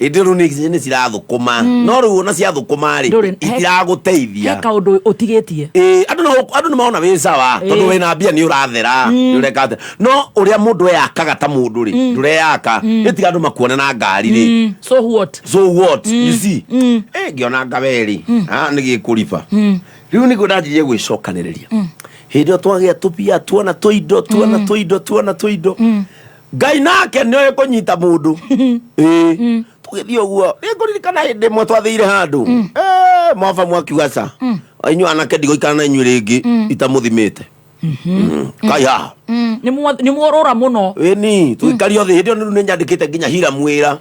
hĩndĩ ĩyo. Rĩu nĩ cirathũkũma, no rĩu ona ciathũkũma rĩ, Ndũrĩ- itiragũteithia. He kaũndũ ũtigĩtie. Ĩĩ, andũ no andũ nĩ maona wĩ sawa tondũ wĩna mbia, nĩ ũrathera, nĩ ũreka atĩa, no ũrĩa mũndũ eyakaga ta mũndũ rĩ, ndũreyaka. Ĩtiga andũ makuone na ngari rĩ. So what? So what? You see, ngĩona ngaweri ah nĩ gĩkũriba. Rĩu nĩguo ndanjirie gwĩcokanĩrĩria. Hĩndĩ ĩyo twagĩa tũbia, tuona tũindo, tuona tũindo, tuona tũindo, Ngai nake nĩoĩ kũnyita mũndũ. Ĩĩ, tũgĩthiĩ ũguo, nĩ ngũririkana hĩndĩ ĩmwe twathĩire handũ. Mwaba mwakiuga ca inyuĩ anake ndigũikara na inyuĩ rĩngĩ itamũthimĩte. Kai haha. Nĩ muorũra mũno. Ĩni, tũgĩikario thĩ. Hĩndĩ ĩyo rĩu nĩ nyandĩkĩte nginya Hiramu wĩra.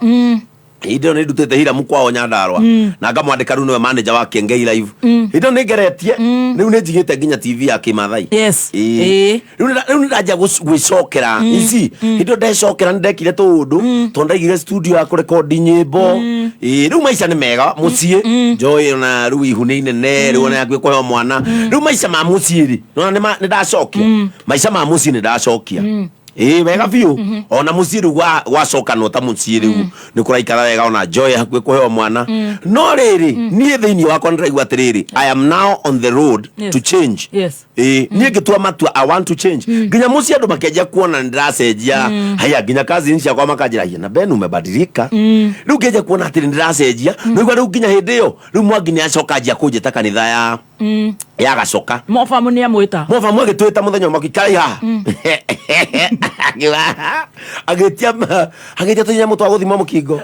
Hĩndĩ ĩyo nĩ ndutĩte Hiramu kwao Nyandarũa na ngamwandĩka rĩu nĩwe manager wa Kĩengei Live. Hĩndĩ ĩyo nĩ ngeretie, rĩu nĩ njigĩte nginya TV ya Kĩmathai. Yes. Ĩĩ. Rĩu nĩ ndanjia gwĩcokera ici. Hĩndĩ ĩyo ndecokera nĩ ndekire tũũndũ tondũ ndaigire studio ya kũrekondi nyĩmbo. Ĩĩ, rĩu maica nĩ mega mũciĩ, Joy ona rĩu ihu nĩ inene, rĩu ona yakuĩ kũheo mwana. Rĩu maica ma mũciĩ rĩ, nĩwona nĩ ndacokia maica ma mũciĩ, nĩ ndacokia ĩĩ wega biũ. Ona mũciĩ rĩu gwacokanwo ta mũciĩ, rĩu nĩ kũraikara wega, ona Joy hakuhĩ kũheo mwana. No rĩrĩ, niĩ thĩinĩ wakwa nĩndĩraigua atĩrĩrĩ, I am now on the road to change. Ĩĩ, niĩ ngĩtua matua, I want to change. Nginya mũciĩ andũ makĩanjia kuona nĩ ndĩracenjia. Haya, nginya cousin ciakwa makanjĩra, "Hia, na Ben umebadilika." Rĩu ngĩanjia kuona atĩrĩ nĩ ndĩracenjia. Nĩigua rĩu nginya hĩndĩ ĩyo rĩu Mwangi nĩ acoka anjia kũnjĩta kanitha ya Gacoka. Mobamu nĩ amwĩta. Mobamu agĩtwĩta mũthenya ũmwe, akĩikara haha. Agĩtia agĩtia tũnyamũ twa gũthima mũkingo.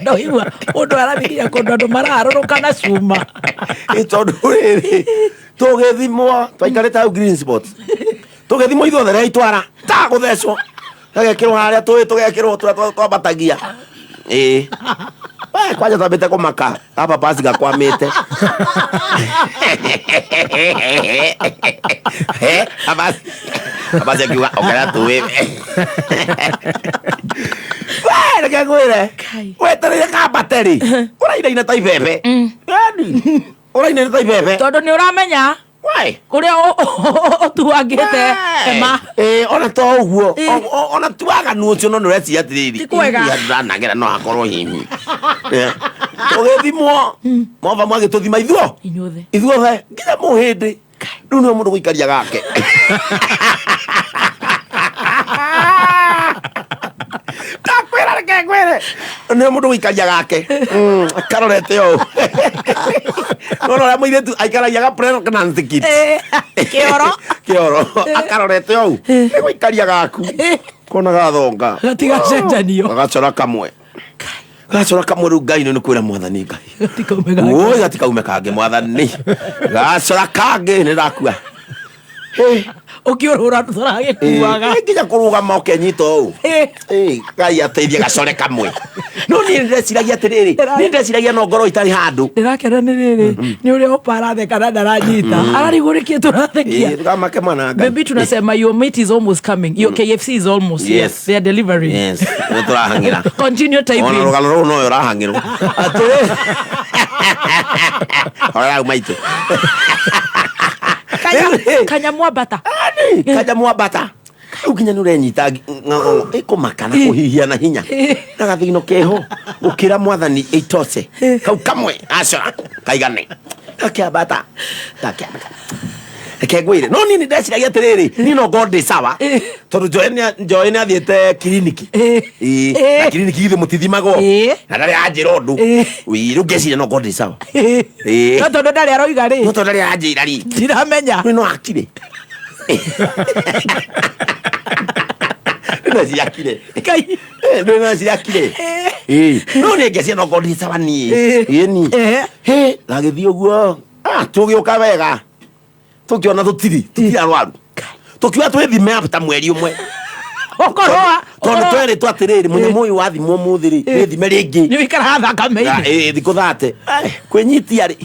No igua mũndũ arathiria kũndũ andũ maraharũrũka na cuma. Ĩ, tondũ rĩrĩ tũgĩthimwo, twaikarĩte hau Green Spot, tũgĩthimwo ithuothe rĩa itwara ta gũthecwo, tũgekĩrwo harĩa tũĩ, tũgekĩrwo tũrĩa twambatagia. Ĩĩ. We, kwanja twambĩte kũmaka gaba basi gakwamĩte. Abasi akiuga okera tũĩ. We, reke ngwĩre, wetereire kambate rĩ, ũrainaina ta ibebe. Yani, ũrainaina ta ibebe. Tondũ nĩ ũramenya kũrĩa ũtuangĩte hema. Ĩĩ, ona to ũguo, ona ti waganu ũcio, no nĩ ũreciria atĩrĩrĩ, Ti kwega. "Hihi ndanagera no hakorwo hihi." Tũgĩthimwo, moba mwagĩtũthima ithuo inyuothe, ithuothe nginya mũhĩndĩ. Rĩu nĩwe mũndũ gũikaria gake. Ndakwĩra, reke ngwĩre, nĩwe mũndũ gũikaria gake. Karorete ũũ, nona ũrĩa mũirĩtu aikaragia ga pregnancy kit. Kĩoro. Kĩoro akarorete ũũ, nĩ gũikaria gaku kona gathonga. Gatigacenjanio. Gagacora kamwe, gacora kamwe. Rĩu Ngai nĩ kwĩra mwathani Ngai, oi, gatikaume kangĩ, mwathani, gacora kangĩ nĩ ndakua. Ũkĩũrũra tũragĩkuaga. Ĩ, nginya kũrũgama ũkenyita ũũ. Ĩ, Ngai ateithie gacore kamwe. No niĩ ndĩreciragia atĩrĩrĩ, niĩ ndĩreciragia no ngorwo itarĩ handũ. Ndĩrakena nĩ rĩrĩ, nĩ ũrĩa ũpa aratheka na ndaranyita. Ararigwo nĩkĩ tũrathekia. Ĩ, ndũkamake mwana wa Ngai. Maybe tunasema your meat is almost coming. Your KFC is almost here. Yes. They are delivering. Yes, nĩ tũrahang'ĩra. Continue typing. Ona rũgano rũu noyo ũrahang'ĩrwo. Atĩrĩ. Horera maitũ. Kanyamũ ambata. Kanyamũ ambata. Rĩu nginya nĩ ũrenyita ng'ong'o ĩkũmaka na kũhihia na hinya na gathigino keho gũkĩra mwathani ĩtose kau kamwe acora kaigane gakĩambata gakĩambata. Reke ngwĩre, no niĩ nĩ ndeciragia atĩrĩrĩ, niĩ no ngorwo ndĩ sawa tondũ Njoĩ nĩ athiĩte kiriniki. Ĩĩ, na kiriniki githĩ mũtithimagwo na ndarĩ anjĩra ũndũ. Ĩĩ, rĩu ngeciria no ngorwo ndĩ sawa. Ĩĩ. No tondũ ndarĩ aroiga rĩ. No tondũ ndarĩ aranjĩra rĩ. Ndiramenya. Rĩu no akire. Rĩu no ciakire. Rĩu no ciakire. Ĩĩ. No niĩ ngeciria no ngorwo ndĩ sawa niĩ. Ĩni. Hĩ, gagĩthiĩ ũguo. Ah, tũgĩũka wega. Tũkĩona tũtirĩ, tũtirĩ arwaru. Tũkiuga twĩthime after mweri ũmwe. Tondũ twerĩtwo atĩrĩrĩ, mũnyamũ ũyũ wathimwo ũmũthĩ rĩ, wĩthime rĩngĩ. Nĩ ũikaraga thakame-inĩ. Ĩĩ, thikũ 30. Kwĩnyitia rĩ,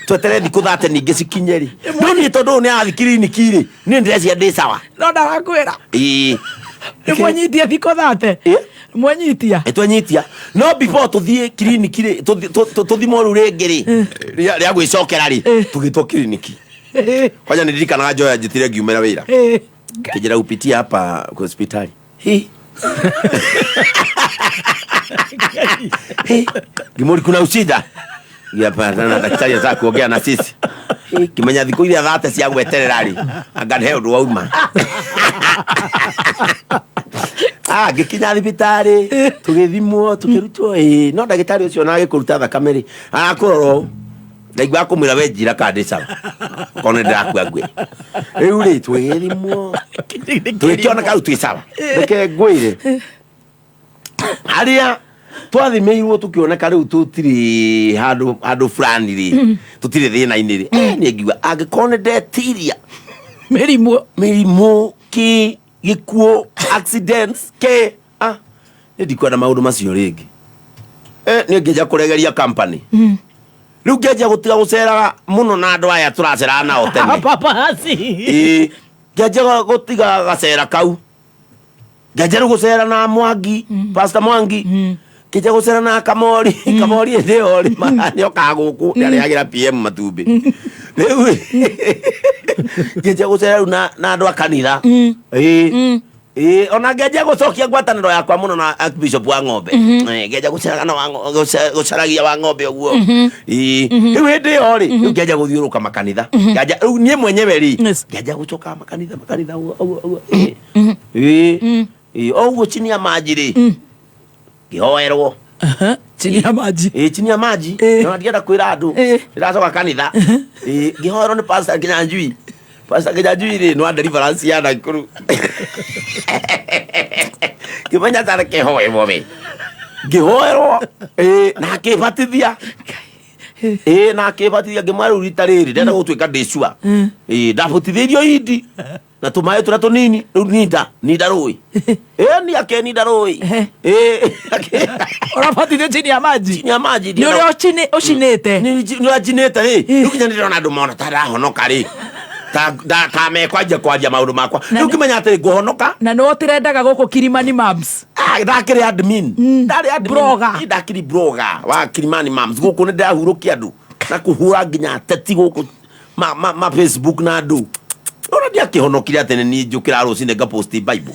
tweterere thikũ 30 ningĩ cikinye rĩ. No niĩ tondũ ũyũ nĩ arathiĩ kiriniki rĩ, niĩ ndĩreciria ndĩ sawa. No ndarakwĩra. Ĩĩ. Nĩ mwenyitia thikũ 30. Mwenyitia. Ĩ, twenyitia. No before tũthiĩ kiriniki rĩ, tũthimwo rĩu rĩngĩ rĩ, rĩa gwĩcokera rĩ, tũgĩtwo kiriniki. Kwanja nĩndirikanaga Joy anjĩtire ngiumĩra wĩra. Kĩnjĩra upitie hapa kwa hospitali. Hi. Hi. Ngĩmũria kuna ushida. Hapana, na daktari anataka kuongea na sisi. Hi, kimenya thikũ iria 30 cia gweterera rĩ, anga he ũndũ wauma. Ah, ngĩkinya thibitarĩ, tũgĩthimwo, tũkĩrutwo, ĩĩ, no ndagĩtarĩ ũcio ona agĩkũruta thakame rĩ, arakũrora ũũ. Ndaigua akũmwĩra we njira kana ndĩ sawa. Okorwo nĩ ndĩrakua ngue. Rĩu rĩ, tũgĩthimwo, tũgĩkĩoneka rĩu twĩ sawa. Reke ngwĩre, harĩa twathimĩirwo tũkĩoneka rĩu tũtirĩ handũ fulani rĩ, tũtirĩ thĩna-inĩ rĩ, niĩ ngiuga angĩkorwo nĩ ndetiria mĩrimũ kĩ gĩkuũ accidents kĩ, ah, niĩ ndikwenda maũndũ macio rĩngĩ. Niĩ ngĩanjia kũregeria company. Rĩu ngĩanjia gũtiga gũceraga mũno na andũ aya tũraceraga nao tene. Paparazzi. Ĩĩ, ngĩanjia gũtiga gacera kau. Ngĩanjia rĩu gũcera na Mwangi, Pastor Mwangi. Ngĩanjia gũcera na Kamori, Kamori hĩndĩ ĩyo rĩ, nĩokaga gũkũ, nĩarehagĩra PM matumbĩ. Rĩu ngĩanjia gũcera rĩu na andũ a kanitha. Ĩĩ. Ĩĩ, ona ngĩanjia gũcokia ngwatanĩro yakwa mũno na Archbishop wa Ng'ombe. Ngĩanjia gũceraga na wa gũcaragia wa Ng'ombe ũguo. Ĩĩ. Rĩu hĩndĩ ĩyo rĩ, rĩu ngĩanjia gũthiũrũrũka makanitha. Ngĩanjia, rĩu niĩ mwenyewe rĩ, ngĩanjia gũcoka makanitha, makanitha ũguo, ũguo, ũguo. Ĩĩ. Ĩĩ. Ĩĩ, o ũguo chini ya maji rĩ, ngĩhoerwo. Chini ya maji. Ĩĩ, chini ya maji. No ndienda kwĩra andũ. Ndĩracoka kanitha. Ĩĩ, ngĩhoerwo nĩ Pastor Kinyanjui. Pastor Kinyanjui rĩ, nĩ wa deliverance ya Nakuru. Ngĩmenya ta reke hoerwo we. Ngĩhoerwo, ĩĩ, na akĩbatithia. Ĩĩ, na akĩbatithia, ngĩmwĩra rĩu rita rĩrĩ, ndĩrenda gũtuĩka ndĩ sure. Ĩĩ, ndabatithĩirio indi. Na tũmaĩ tũrĩa tũnini, rĩu ninda rũĩ. Ĩĩ, ni akĩninda rũĩ. Ĩĩ, Ũrabatithio chini ya maji? Chini ya maji, Nĩ ũrĩa ũcinĩte? Nĩ ũrĩa njinĩte rĩ, rĩu nginya nĩndĩrona andũ mona ta ndahonoka rĩ. Ta mekwanjia kwaria maũndũ makwa. Rĩu ngĩmenya atĩrĩ, ngũhonoka. Na nĩwe ũtĩrendaga gũkũ Kilimani Mams? Ah, ndakĩrĩ admin. Ndarĩ admin. Blogger. Ĩ, ndakĩrĩ blogger wa Kilimani Mams. Gũkũ nĩ ndĩrahurũkia andũ na kũhũra nginya ateti gũkũ ma Facebook na andũ. Ona ndiakĩhonokire atĩ nĩ niĩ njũkĩraga rũcinĩ ngapost Bible.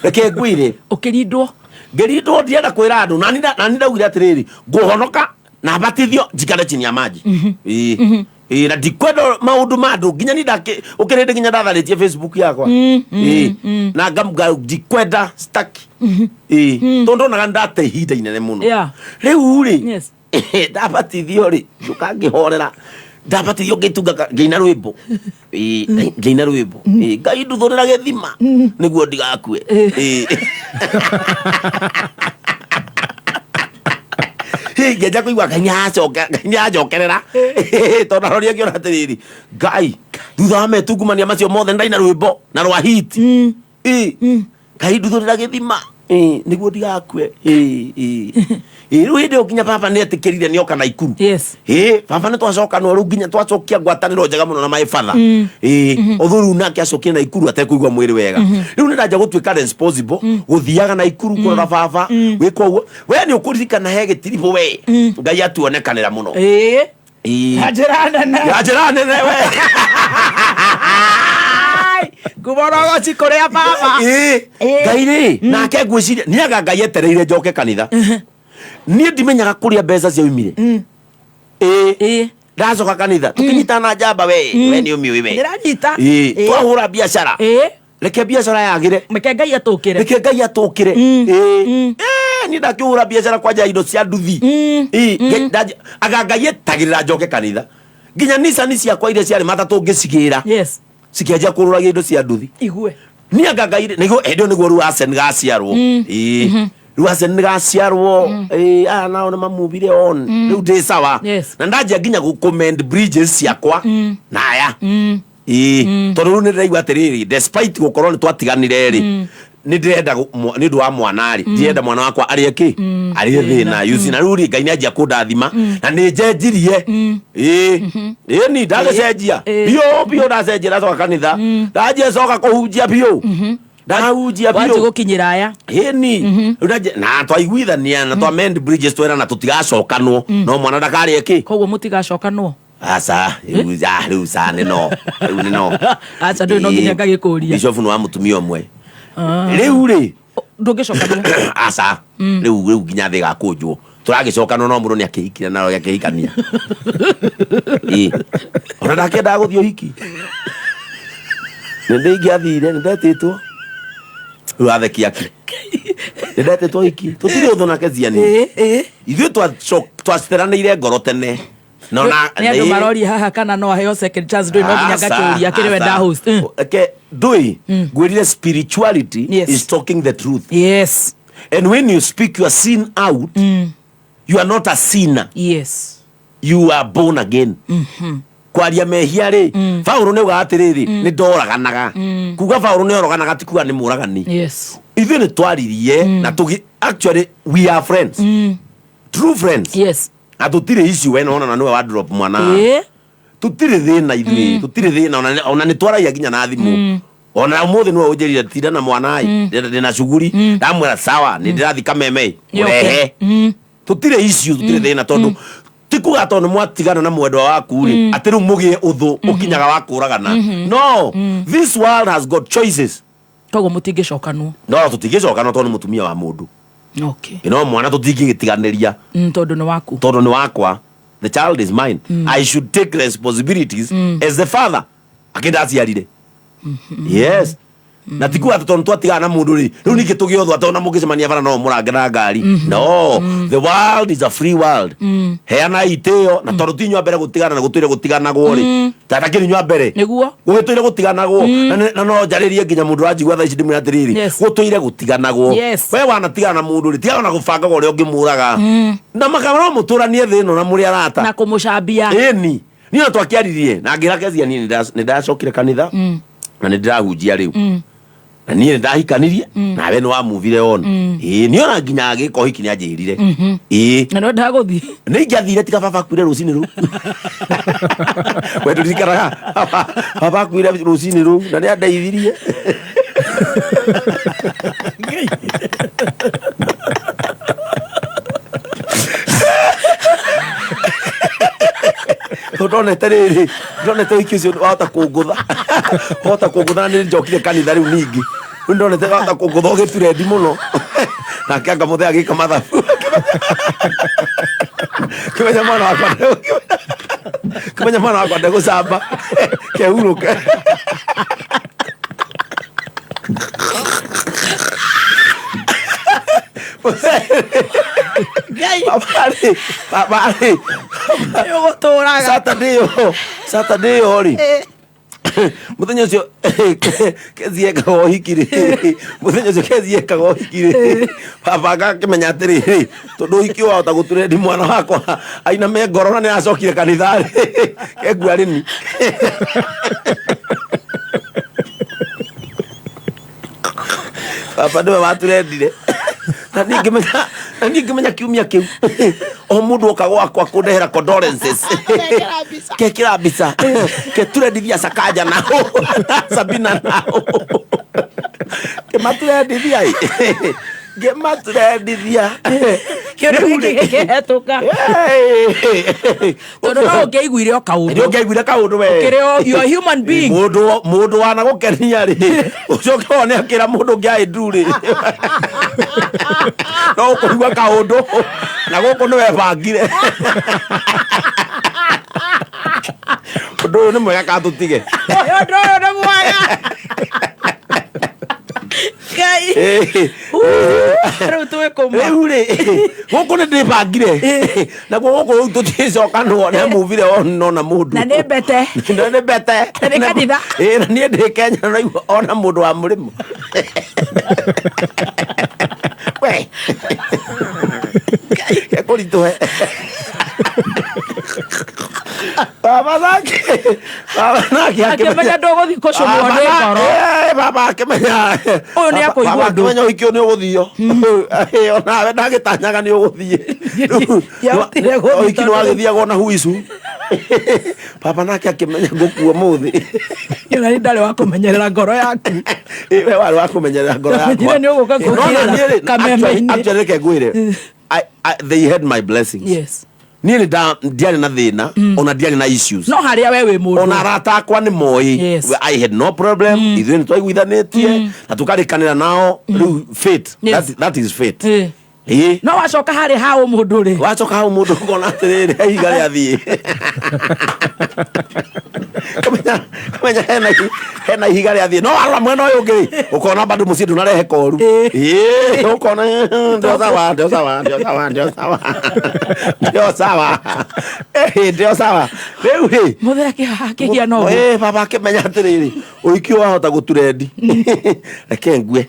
Reke ngwĩre. Ũkĩrindwo? Ngĩrindwo ndienda kwĩra andũ. Na niĩ ndaugire atĩrĩrĩ, ngũhonoka na batithio njikare chini ya maji. Ĩĩ. Ĩĩ, na ndikwenda maũndũ ma andũ. Nginya niĩ ũkĩrĩ hĩndĩ nginya ndatharĩtie Facebook yakwa. Ĩĩ. Na ndikwenda staki. Ĩĩ. Tondũ ndonaga ndate ihinda inene mũno. Rĩu rĩ, ndabatithio rĩ, ngĩũka ngĩhorera. Ndabatithio ngĩtunga ngĩina rwĩmbo. Ĩĩ, ngĩina rwĩmbo. Ĩĩ, Ngai nduthũrĩra gĩthima nĩguo ndigakue. Ĩĩ. Ngĩanjia kũigua Ngai nĩ nĩanjokerera tondũ aroria ngĩona atĩrĩrĩ, Ngai, thutha wa metungumania macio mothe ndaina rwĩmbo na rwa hit. Ĩ, Ngai nduthũrĩra gĩthima. Ĩ, nĩguo ndigakue. Ĩ, ĩ. Ĩ, rĩu hĩndĩ ĩyo nginya baba nĩ etĩkĩrire nĩoka Naikuru. Yes. Ĩ, baba nĩ twacokanwo rĩu nginya twacokia ngwatanĩro njega mũno na my father. Ĩ, ũthũ rĩu nake acokire Naikuru atekũigua mwĩrĩ wega. Rĩu nĩ ndanja gũtuĩka responsible, gũthiaga Naikuru kũrora baba, gwĩka ũguo. We nĩ ũkũririkana he gĩtiribũ we. Ngai atuonekanĩra mũno. Ĩ. Ĩ. Na njĩra nene. Na njĩra nene we. Kuma rogoci kũrĩa baba. Ĩ, Ngai rĩ, nake ngwĩciria nĩ anga Ngai etereire njoke kanitha. Niĩ ndimenyaga kũrĩa mbeca ciaumire. Ĩ, ndacoka kanitha tũkĩnyitana na njamba we, we nĩ ũmĩũĩ we. Ndĩranyita. Ĩ, Ĩ. twahũra biacara. Ĩ. Reke biacara yagĩre. Reke Ngai atũkĩre. Reke Ngai atũkĩre. Ĩ. Ĩ, niĩ ndakĩhũra biacara kwanja indo cia nduthi. Ĩ, anga Ngai etagĩrĩra njoke kanitha. Nginya Nissan ciakwa iria ciarĩ matatũ ngĩcigĩra. Yes. Cikĩanjia kũrũragia indo cia nduthi. Igue. Niĩ anga Ngai rĩ, nĩguo hĩndĩ ĩyo nĩguo rĩu Arsene gaciarwo. Ĩ. Rĩu Arsene gaciarwo, ĩ, aya nao nĩ mamuvire on. Rĩu ndĩ sawa. Yes. Na ndanjia nginya gũ commend bridges ciakwa na aya. Ĩ, tondũ rĩu nĩ ndĩraigua atĩrĩrĩ, despite gũkorwo nĩ twatiganire rĩ, nĩ ndĩrenda nĩ ũndũ wa mwana rĩ, ndirenda mwana wakwa arĩe kĩ? Arĩe thĩna. You see, na rĩu rĩ, Ngai nĩ anjia kũndathima na nĩ njenjirie. Ĩ, ĩ ni ndagĩcenjia. Biũ biũ ndacenjia ndacoka kanitha. Ndanjia coka kũhunjia biũ. Ndahunjia Wanji biũ. gũkinyĩra aya. Ĩni. Rĩu na twaiguithania na twa mend bridges twerana tũtigacokanwo no mwana ndakarĩe kĩ? Koguo mũtigacokanwo. Aca, rĩu rĩu ca nĩ no. Rĩu nĩ no. Aca ndũrĩ no nginya ngagĩkũria. Bishop nĩ wa mũtumia ũmwe. Rĩu rĩ, Ndũngĩcokanwo. aca, rĩu rĩu nginya thĩ ĩgakũnjwo. Tũragĩcokanwo no mũndũ nĩ akĩhikire na akĩhikania. Ĩ. Ona ndakĩendaga gũthiĩ ũhiki. Nĩ ndĩingĩathire, nĩ ndetĩtwo. Rĩu atheki aki. Nĩ ndetĩtwo ũhiki. Tũtirĩ ũthũ nake Ziani. Ithuĩ twaceranĩire ngoro tene. No na Nĩ andũ maroria haha kana no aheo second chance, ndũrĩ no nginya ngakĩũria kĩrĩ we nda host. Okay, ndũĩ ngwĩrire spirituality is talking the truth. Yes. And when you speak your sin out, you are not a sinner. Yes. You are born again. Kwaria mehia rĩ, Paulo nĩ augaga atĩrĩrĩ, nĩ ndoraganaga. Kuga Paulo nĩ oroganaga ti kuga nĩ mũragani. Yes. Ithuĩ nĩ twaririe na tũgi actually we are friends. True friends. Yes. Na tũtirĩ issue we nona na nĩwe wa drop mwana. Ĩ. Tũtirĩ thĩna ithuĩ, tũtirĩ thĩna ona nĩ twaragia nginya na thimũ. Ona ũmũthĩ nĩwe ũnjĩrire tinda na mwana ĩ, ndĩna cuguri, ndamwĩra sawa, nĩ ndĩrathiĩ Kameme Nĩ okay. mũrehe. Tũtirĩ issue, tũtirĩ thĩna tondũ ti kuga tondũ nĩ mwatigana na mwendwa waku rĩ, atĩ rĩu mũgĩe ũthũ ũkinyaga wa kũragana. No, this world has got choices. Koguo mũtingĩcokanwo. No tũtingĩcokana tondũ nĩ mũtumia wa mũndũ. Okay. No mwana tũtingĩgĩtiganĩria. Tondũ nĩ waku. Tondũ nĩ wakwa. The child is mine. I should take responsibilities as the father. Akĩndaciarire. Yes. Na ti kuga atĩ tondũ twatigana na mũndũ rĩ, rĩu ningĩ tũgĩe ũthũ atĩ ona mũngĩcemania bara no mũrange na ngari. No, the world is a free world. Heana itĩo na tondũ ti inyuĩ a mbere gũtigana na gũtũire gũtiganagwo rĩ. Tata kĩrĩ inyuĩ a mbere. Nĩguo. Gũgĩtũire gũtiganagwo. Na no njarĩrie nginya mũndũ ũranjigua thaa ici ndĩmwĩre atĩrĩrĩ, Yes. gũtũire gũtiganagwo. Yes. We wanatigana na mũndũ rĩ, tigaga ona gũbangaga ũrĩa ũngĩmũraga. Na makama no mũtũranie thĩ ĩno na mũrĩ arata. Na kũmũcambia. Ĩni. Niĩ ona twakĩaririe na ngĩra Kezia niĩ nĩ ndacokire kanitha na nĩ ndĩrahunjia rĩu. Na niĩ nĩ ndahikanirie nawe nĩ wamuvire on. Ĩĩ, niĩ ona nginya agĩka ũhiki nĩ anjĩrire. Ĩĩ. Na nĩwendaga gũthiĩ? Nĩ ingĩathire tiga baba akuire rũcinĩ rũu. We ndũririkanaga baba akuire rũcinĩ rũu na nĩ andeithirie. Tondũ ndonete rĩrĩ, ndonete ũhiki ũcio wahota kũngũtha. Wahota kũngũtha na nĩ njokire kanitha rĩu ningĩ. Rĩu ndonete wahota kũngũtha ũgĩturendi mũno. Nake anga mũthee agĩka mathabu. Kĩmenya mwana wakwa kĩmenya mwana wakwa ndegũcamba. Kehurũke. Baba-rĩ, baba-rĩ. Nĩũgũtũraga. Saturday ĩyo, Saturday ĩyo rĩ. Muthenya ucio Kezi ekaga ũhiki rĩ, mũthenya ũcio Kezi ekaga ũhiki rĩ, baba akakĩmenya atĩrĩrĩ, tondũ ũhiki ũyũ wahota gũtũrendi mwana wakwa ainame ngoro na nĩaracokire kanitha rĩ, kengua rĩni. Baba nĩwe watũrendire. Na niĩ ngĩmenya, na niĩ ngĩmenya kiumia kĩu o mũndũ oka gwakwa kũndehera condolences, kekĩra mbica keturendithia Sakaja nao Sabina nao kĩmaturendithia ĩ, ngĩmaturendithia. Kĩũndũ gĩkĩ gĩkĩhetũka, tondũ no ũngĩaiguire o kaũndũ. Nĩ ũngĩaiguire kaũndũ we. Ũkĩrĩ you are human being. Mũndũ wanagũkenia rĩ, ũcoke wone akĩra mũndũ ũngĩ aĩ ndu rĩ, no ũkũigua kaũndũ na gũkũ nĩ webangire. Ũndũ ũyũ nĩ mwega, katũtige. Ũndũ ũyũ nĩ mwega. Ngai. Rĩu twĩ kũma. Rĩu rĩ, gũkũ nĩ ndĩbangire, naguo gũkũ rĩu tũticokanwo nĩ muvire ona mũndũ. Na nĩ mbete. Na nĩ mbete. Na nĩ kanitha. Ĩ, na niĩ ndĩ Kenya naigua ona mũndũ wa mũrĩmo we kekũritũhe. Baba nake, baba nake akĩmenya ndũgũthiĩ kũcũnwo nĩ ngoro. Baba akĩmenya Ũyũ nĩ akũigua baba ũndũ. Akĩmenya ũhiki ũyũ nĩ ũgũthio. Onawe ndagĩtanyaga nĩ ũgũthiĩ. Ndiahotire gũthiĩ. Ũhiki nĩ tondũ- wagĩthiagwo na huicu. Baba nake akĩmenya ngũkua mũthĩ. Ona nĩ ndarĩ wa kũmenyerera ngoro yaku. We warĩ wa kũmenyerera ngoro yakwa. Ndamenyire nĩ ũgũka No, na kũngĩra niĩ rĩ, kameme-inĩ. actually reke ngwĩre, they had my blessings. Niĩ nĩ ndiarĩ na thĩna, ona ndiarĩ na issues. No harĩa we wĩ mũndũ. Ona arata akwa nĩ moĩ. I had no problem. Ithuĩ nĩ twaiguithanĩtie na tũkarĩkanĩra nao. Rĩu fate, that is fate. Ĩĩ. No wacoka harĩ ha ũ mũndũ rĩ, wacoka hau mũndũ ũkona atĩrĩrĩ, ihiga rĩathiĩ. Kamenya hena ihiga rĩathiĩ. No warora mwena ũyũ ũngĩ rĩ, ũkona bado mũciĩ ndũnarehe koru. Ĩĩ, ũkona ndio sawa, ndio sawa, ndio sawa, ndio sawa, ndio sawa. Ĩĩ, ndio sawa rĩu rĩ. Mũthee akĩgĩa na ũguo. Ĩĩ, baba akĩmenya atĩrĩrĩ, ũhiki ũyũ wahota gũturendi, reke ngue.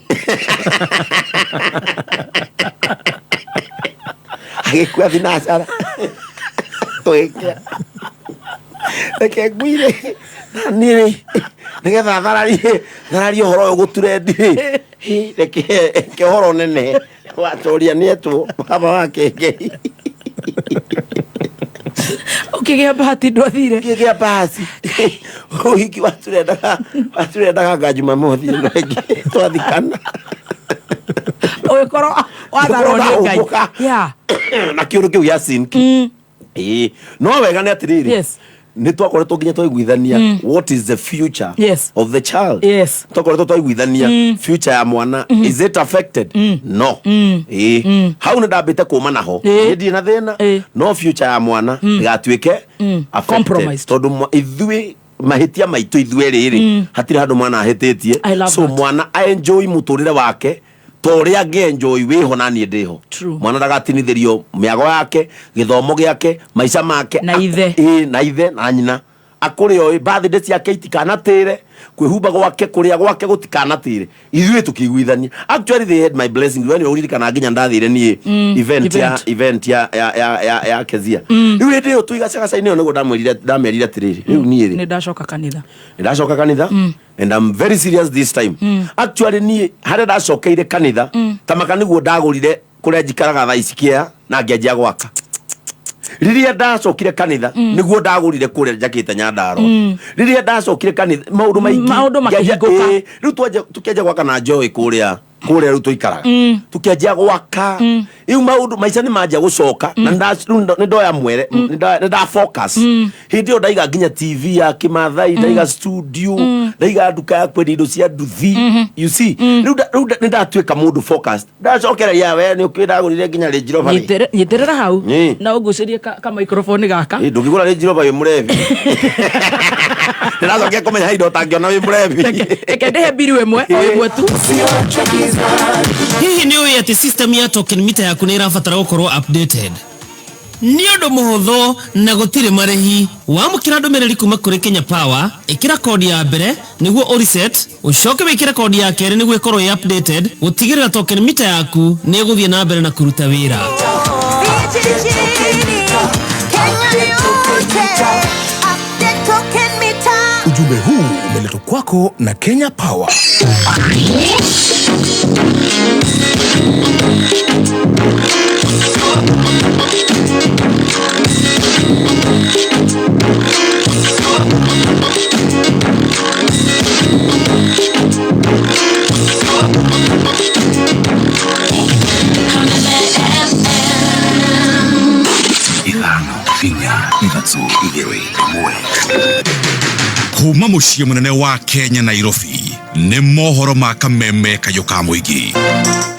Agĩkua thinacara tũgĩkia, reke nguire na niĩ nĩgetha thararie thararie ũhoro ũyũ gũturendi rĩ. Hĩ, reke ũhoro nene watoria nĩetwo baba wa kengei. Ũkĩgĩa bahati ndwathire. Ngĩgĩa bahati ũhiki waturendaga nga Jumamothi ĩno ĩngĩ twathikana. Ũgĩkorwo watharwo nĩ Ngai. Ndahũmũka. Na kĩũndũ kĩu gĩa sinki. Ĩĩ, no wega nĩ atĩrĩrĩ, nĩ twakoretwo nginya twaiguithania what is the future of the child. Twakoretwo twaiguithania future ya mwana. Is it affected? No. Ĩĩ, hau nĩ ndambĩte kũma naho. Niĩ ndirĩ na thĩna, no future ya mwana ndĩgatuĩke affected. Compromised. Tondũ ithuĩ mahĩtia maitũ ithuĩ rĩrĩ, hatirĩ handũ mwana ahĩtĩtie. I love So that. mwana aenjoy mũtũrĩre wake ta ũrĩa angĩenjoy wĩho na niĩ ndĩho. Mwana ndagatinithĩrio mĩago yake, gĩthomo gĩake, maica make. Na ithe. Ĩĩ, na ithe na nyina akũrĩ oĩ birthday ciake itikanatĩre, kwĩhumba gwake, kũrĩa gwake gũtikanatĩre. Ithuĩ tũkĩiguithania. Actually they had my blessing. We nĩ ũririkana nginya ndathire niĩ event ya Event. Event ya Kezia. Rĩu hĩndĩ ĩyo twĩ gacagaca-inĩ ĩyo nĩguo ndamerire atĩrĩrĩ, rĩu niĩ rĩ, Nĩ ndacoka kanitha. Nĩ ndacoka kanitha and I'm very serious this time. Actually niĩ harĩa ndacokeire kanitha tamaka nĩguo ndagũrire kũrĩa njikaraga thaa ici kĩea na ngĩanjia gwaka. Rĩrĩa ndacokire kanitha nĩguo ndagũrire kũrĩa njakĩte Nyandarua. Rĩrĩa ndacokire kanitha maũndũ maingĩ Maũndũ makĩhingũka. Ĩĩ, rĩu tũkĩanjia gwaka na joy kũrĩa rĩu tũikaraga. Tũkĩanjia gwaka rĩu maũndũ maica nĩ manjia gũcoka na rĩu nĩ ndoya mwere, nĩ nda focus. Hĩndĩ ĩyo ndaiga nginya TV ya kĩmathai, ndaiga studio, ndaiga nduka ya kwendia indo cia nduthi. You see, rĩu nĩ ndatuĩka mũndũ focused. Ndacokereria we nĩ ũkĩ ndagũrire nginya Range Rover rĩ. Nyitĩrĩra hau. Na ũgucĩrie ka microphone gaka. Ĩ, ndũngĩgũra Range Rover wĩ mũrebi. Ndĩracokia kũmenya he indo ũtangĩona wĩ mũrebi. Reke ndĩhe mbiru ĩmwe o ĩmwe tu. Hihi nĩ ũĩ atĩ system ya token meter yaku nĩ ĩrabatara gũkorwo updated? Nĩ ũndũ mũhũthũ na gũtirĩ marĩhi. Wamũkĩra ndũmĩrĩri kuma kũrĩ Kenya Power, ĩkĩra kodi ya mbere nĩguo ũreset, ũcoke wĩkĩre kodi ya kerĩ nĩguo ĩkorwo ĩ updated, gũtigĩrĩra token mita yaku nĩ ĩgũthiĩ na mbere na kũruta wĩra. Ujumbe huu umeletwa kwako na Kenya Power. Ithano inya ithatũ igĩrĩ ĩmwe. Kuma mũciĩ mũnene wa Kenya, Nairobi, nĩ mohoro ma kameme kayũ ka mũingĩ.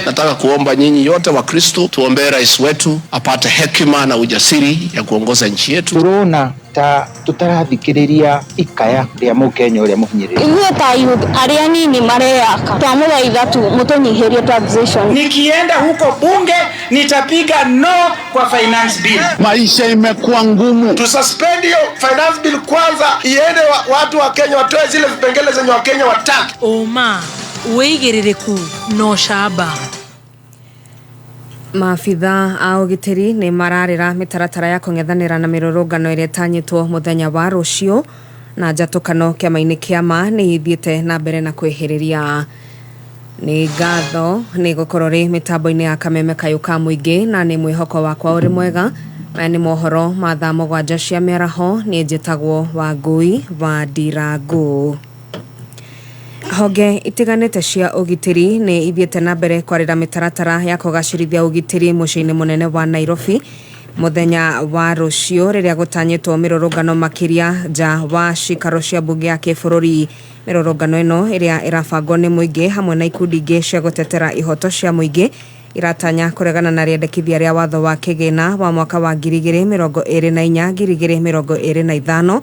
Nataka kuomba nyinyi yote wa Kristo tuombee rais wetu apate hekima na ujasiri ya kuongoza nchi yetu. Turona ta tutarathikiriria ikaya ria mukenya uria muhinyiririe. Ithuĩ ta youth arĩa nini mareyaka twamũthaitha tu mũtũnyihĩrie taxation. Nikienda huko bunge nitapiga no kwa finance bill. Maisha imekuwa ngumu. Tususpend hiyo finance bill kwanza, iende watu wa Kenya watoe zile vipengele zenye Wakenya wataki. Ũma wĩigĩrĩrĩku na ũcamba. Maabitha a ũgitĩri nĩ mararĩra mĩtaratara ya kũng'ethanĩra na mĩrũrũngano ĩrĩa ĩtanyĩtwo mũthenya wa rũciũ, na njatũkano kĩama-inĩ kĩa ma nĩ ithiĩte na mbere na kwĩhĩrĩria. Nĩ ngatho nĩ gũkorwo rĩ mĩtambo-inĩ ya kameme kayũ ka mũingĩ, na nĩ mwĩhoko wakwa ũrĩ mwega. Maya nĩ mohoro ma thaa 7 cia mĩaraho. Nĩ njĩtagwo Wangui wa Ndirangu. Honge itiganĩte cia ũgitĩri nĩ ithiĩte na mbere kwarĩra mĩtaratara ya kũgacĩrithia ũgitĩri mũciĩ-inĩ mũnene wa Nairobi mũthenya wa rũciũ, rĩrĩa gũtanyĩtwo mĩrũrũngano makĩria nja wa cikaro cia mbunge ya kĩbũrũri. Mĩrũrũngano ĩno ĩrĩa ĩrabangwo nĩ mũingĩ hamwe na ikundi ingĩ cia gũtetera ihoto cia mũingĩ iratanya kũregana na rĩendekithia rĩa watho wa kĩgĩna wa mwaka wa 2024 2025,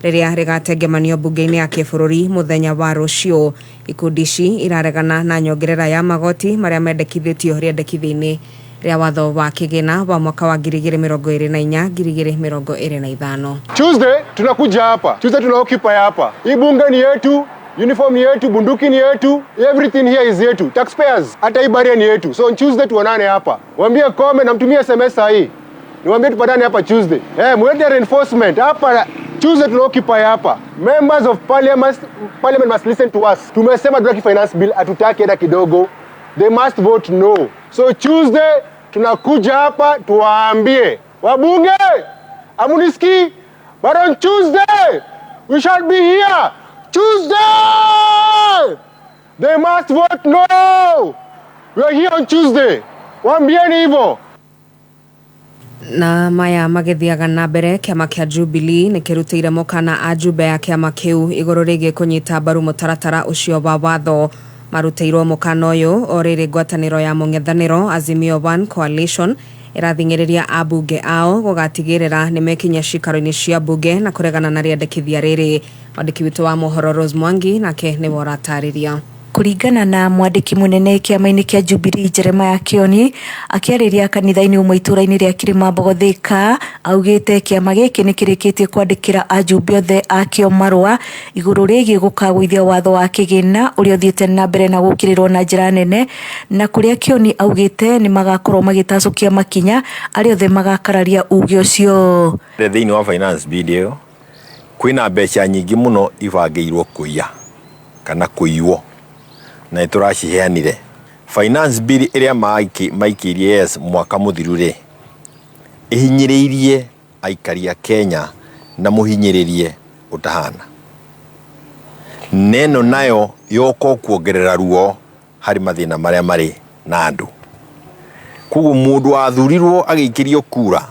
rĩrĩa rĩgatengemanio mbunge-inĩ ya kĩbũrũri mũthenya wa rũciũ. Ikundi ici iraregana na nyongerera ya magoti marĩa mendekithĩtio rĩendekithia-inĩ rĩa watho wa kĩgĩna wa mwaka wa 2024 2025. Tuesday tunakuja hapa. Tuesday tuna occupy hapa. Hii bunge ni yetu, uniform ni yetu, bunduki ni yetu, everything here is yetu. Taxpayers, hata hii barrier ni yetu. So on Tuesday tuonane hapa. Waambie Kome na mtumie SMS hii. Niwaambie tupatane hapa Tuesday. Mwende reinforcement hapa. Tuesday tuna occupy hapa. Members of parliament must listen to us. Tumesema hatutaki finance bill, hatutaki hata kidogo. They must vote no. So Tuesday tunakuja hapa tuwaambie wabunge, amuniski, but on Tuesday we shall be here. Tuesday they must vote no. We are here on Tuesday. Waambieni hivyo. Na maya magĩthiaga na mbere, kĩama kĩa Jubilee nĩ kĩrutĩire mũkana ajumbe ya kĩama kĩu igũrũ rĩgiĩ kũnyita mbaru mũtaratara ũcio wa watho. Marutĩirwo mũkana ũyũ o rĩrĩ ngwatanĩro ya mũng'ethanĩro Azimio One Coalition ĩrathing'ĩrĩria ambunge ao gũgatigĩrĩra nĩ mekinyia cikaro-inĩ cia mbunge na kũregana na rĩendekithia rĩrĩ. Mwandĩki witũ wa mohoro Rose Mwangi nake nĩwe ũratarĩria. Kũringana na mwandĩki mũnene kĩama-inĩ kĩa Jubilee Jeremiah Kioni, akĩarĩria kanitha-inĩ ũmwe itũũra-inĩ rĩa Kĩrĩmambogo Thika, augĩte kĩama gĩkĩ nĩ kĩrĩkĩtie kwandĩkĩra ajumbe othe akĩo marũa igũrũ rĩgiĩ gũkagũithia watho wa kĩgĩna ũrĩa ũthiĩte na mbere na gũkĩrĩrwo na njĩra nene, na kũrĩa Kioni augĩte nĩ magakorwo magĩtacũkia makinya arĩa othe magakararia uge ũcio. Thĩinĩ wa finance bill ĩyo kwĩna mbeca nyingĩ mũno ibangĩirwo kũiya kana kũiywo, na nĩ tũraciheanire. Finance bill ĩrĩa maikĩirie yes mwaka mũthiru rĩ, ĩhinyĩrĩirie aikari a Kenya na mũhinyĩrĩrie ũtahana. Neno nayo yoka kuongerera ruo harĩ mathĩna marĩa marĩ na andũ. Koguo mũndũ wathurirwo agĩikĩrio kura,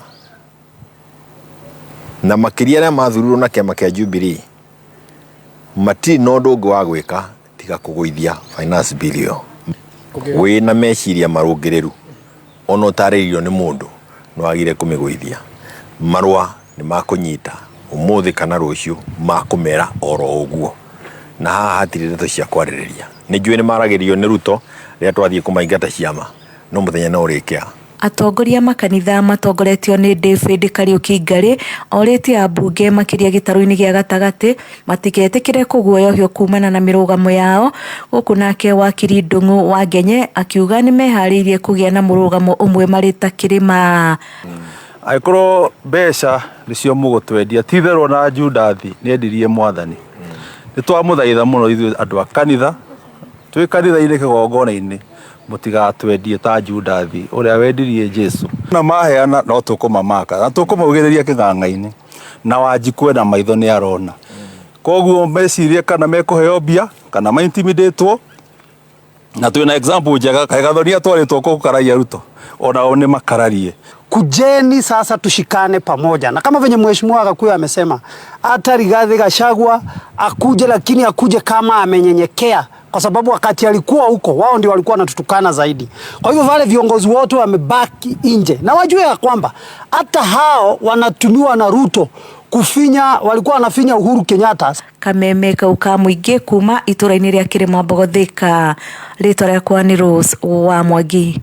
na makĩria arĩa mathurirwo na kĩama kĩa Jubilee, matirĩ na ũndũ ũngĩ wa gwĩka tiga kũgũithia finance bill ĩyo. Wĩna meciria marũngĩrĩru, ona ũtarĩirio nĩ mũndũ, nĩ wagĩrĩire kũmĩgũithia. Marũa nĩ makũnyita ũmũthĩ kana rũciũ, makũmera oro ũguo. Na haha hatirĩ ndeto cia kwarĩrĩria. Nĩ njũĩ nĩ maragĩrio nĩ Ruto rĩrĩa twathiĩ kũmaingata ciama, no mũthenya no ũrĩkĩa. Atongoria a makanitha matongoretio nĩ David Kariuki Ngarĩ orĩtie ambunge makĩria gĩtarũ-inĩ gĩa gatagatĩ matigetĩkĩre kũguoyohio kumana na mĩrũgamo yao gũkũ nake wakiri Ndung'u wa Ngenye akiuga nĩmeharĩirie kũgĩa na mũrũgamo ũmwe marĩ ta kĩrĩma. Angĩkorwo mbeca nĩcio mũgũtwendia, ti itherũ ona Judathi nĩendirie Mwathani. Nĩ twamũthaitha mũno ithuĩ andũ a kanitha, twĩ kanitha-inĩ kĩgongona-inĩ, mũtigatwendie ta Judathi ũrĩa wendirie Jesu. Na maheana no tũkũmamaka na tũkũmaugĩrĩria kĩng'ang'a-inĩ, na Wanjikũ ena maitho nĩ arona. Koguo mecirie kana mekũheo mbia kana ma intimidate-wo, na twĩna example njega kaĩ Gathoni atwarĩtwo kũ kũkararia Ruto, onao nĩ makararie. Kujeni sasa tushikane pamoja, na kama venye mheshimiwa Gakuyu amesema, hata Rigathi Gachagua akuje, lakini akuje kama amenyenyekea, kwa sababu wakati alikuwa huko wao ndio walikuwa wanatutukana zaidi. Kwa hivyo wale viongozi wote wamebaki nje, na wajue ya kwamba hata hao wanatumiwa na Ruto kufinya, walikuwa wanafinya Uhuru Kenyatta. Kameme kau ka mũingĩ kuma itũra-inĩ rĩa Kĩrĩmambogo Thika, rĩtwa rĩakwa nĩ Rose wa Mwangi.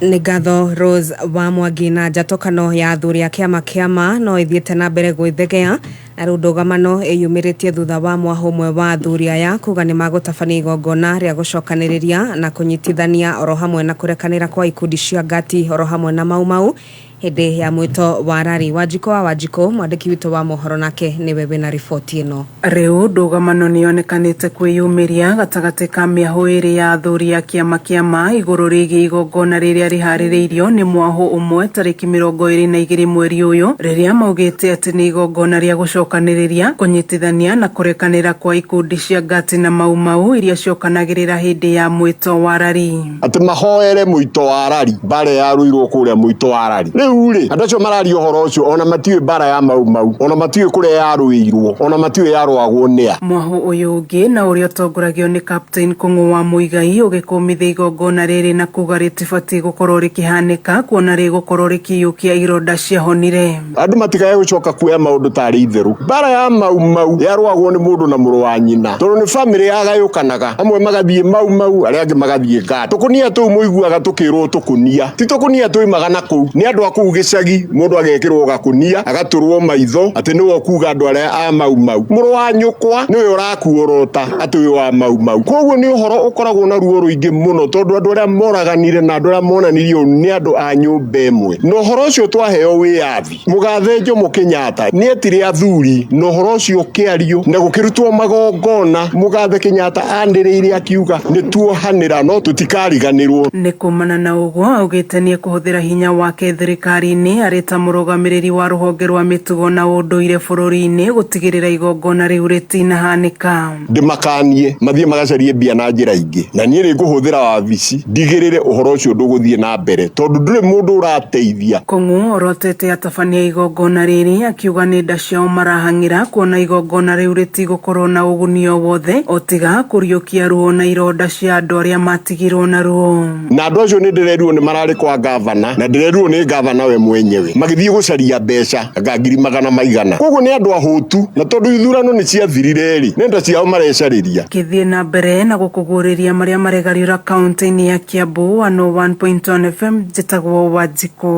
Nĩ ngatho Rose wa Mwangi. Na njatũkano ya athuri a kĩama kĩama no ĩthiĩte na mbere gwĩthegea na rĩu ndũgamano ĩyumĩrĩtie thutha wa mwahũ ũmwe wa athuri aya kuga nĩ magũtabania igongona rĩa gũcokanĩrĩria na kũnyitithania oro hamwe na kũrekanĩra kwa ikundi cia ngati oro hamwe na Mau Mau hĩndĩ ya mwĩto wa rari. Wanjikũ wa Wanjikũ, mwandĩki witũ wa mohoro, nake nĩwe wĩna riboti ĩno. Rĩu ndũgamano nĩyonekanĩte kwĩyumĩria gatagatĩ ka mĩahũ ĩrĩ ya athuri a kĩama kĩama igũrũ rĩgiĩ igongona rĩrĩa rĩharĩrĩirio nĩ mwahũ ũmwe tarĩki 22 mweri ũyũ, rĩrĩa maugĩte atĩ nĩ igongona rĩa gũcokanĩrĩria, kũnyitithania na kũrekanĩra kwa ikundi cia ngati na Mau Mau iria ciokanagĩrĩra hĩndĩ ya mwĩto wa rari. Atĩ mahoere mũito wa rari, mbara yarũirwo kũrĩa mũito wa rari. Rĩu rĩ, andũ acio mararia ũhoro ũcio ona matiũĩ mbara ya Mau Mau, ona matiũĩ kũrĩa yarũĩirwo, ona matiũĩ yarũagwo nĩa. Mwahũ ũyũ ũngĩ na ũrĩa ũtongoragio nĩ Captain Kũng'ũ wa Mũigai ũgĩkũmithia igongona rĩrĩ na kuga rĩtibatiĩ gũkorwo rĩkĩhanĩka kuona rĩgũkorwo rĩkĩiyũkia ironda ciahonire. Andũ matikae gũcoka kuoya maũndũ tarĩ itherũ. Mbara ya Mau Mau yarũagwo nĩ mũndũ na mũrũ wa nyina, tondũ nĩ bamĩrĩ yagayũkanaga, amwe magathiĩ Mau Mau, arĩa angĩ magathiĩ ngati. Tũkũnia tũu mũiguaga tũkĩrwo tũkũnia, ti tũkũnia tuimaga na kũu, nĩ andũ a kũu gĩcagi, mũndũ agekĩrwo gakũnia agatũrwo maitho atĩ nĩwe ũkuga andũ arĩa a Mau Mau. Mũrũ wa nyũkwa nĩwe ũrakuorota atĩ ũyũ wa Mau Mau. Koguo nĩ ũhoro ũkoragwo na ruo rũingĩ mũno, tondũ andũ arĩa moraganire na andũ arĩa monanirie ũũ nĩ andũ a nyũmba ĩmwe. Na ũhoro ũcio twaheo wĩyathi, mũgathe Jomo Kenyatta nĩetire athuri na ũhoro ũcio ũkĩario na gũkĩrutwo magongona. Mũgathe Kenyatta anĩrĩire akiuga nĩ tuohanĩra no tũtikariganĩrwo. Nĩ kumana na ũguo augĩte nĩ ekũhũthĩra hinya wake thirikari-inĩ arĩ ta mũrũgamĩrĩri wa rũhonge rwa mĩtugo na ũndũire bũrũri-inĩ gũtigĩrĩra igongona rĩu rĩtinahanĩka. Ndĩmakanie mathiĩ magacarie mbia na njĩra ingĩ, na niĩ nĩ ngũhũthĩra wabici ndigĩrĩre ũhoro ũcio ndũgũthiĩ na mbere, tondũ ndũrĩ mũndũ ũrateithia. Kũng'ũ orotete atabania igongona rĩrĩ akiuga nĩ nda ciao marahang'ĩra kuona igongona rĩu rĩtigũkorwo na ũguni o wothe o tiga kũriũkia ruo na ironda cia andũ arĩa matigirwo na ruo. Na andũ acio nĩ ndĩrerirwo nĩ mararĩ kwa gavana, na ndĩrerirwo nĩ gavana we mwenyewe magĩthiĩ gũcaria mbeca anga ngiri magana maigana. Koguo nĩ andũ ahũtu, na tondũ ithurano nĩ ciathirire rĩ, nĩ nda ciao marecarĩria. Kĩthiĩ na mbere na gũkũguũrĩria marĩa maregariũra kaunti-inĩ ya Kiambu. 101.1 FM, njĩtagwo Wanjikũ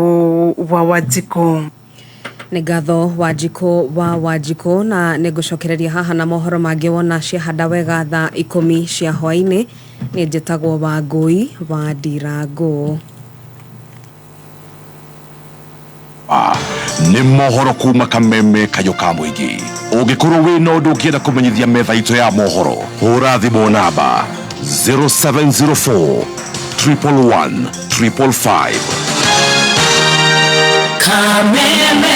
wa Wanjikũ. Nĩ ngatho Wanjikũ wa Wanjikũ, na nĩ ngũcokereria haha na mohoro mangĩ wona ciahanda wega thaa 10 cia hwaĩ-inĩ. Nĩ njĩtagwo Wangũi wa Ndirangũ. Nĩ mohoro kuma kameme kayũ ka mũingĩ. Ũngĩkorwo wĩna ũndũ ũngĩenda kũmenyithia metha itũ ya mohoro, hũra thimũ namba 0704 111 555. Kameme.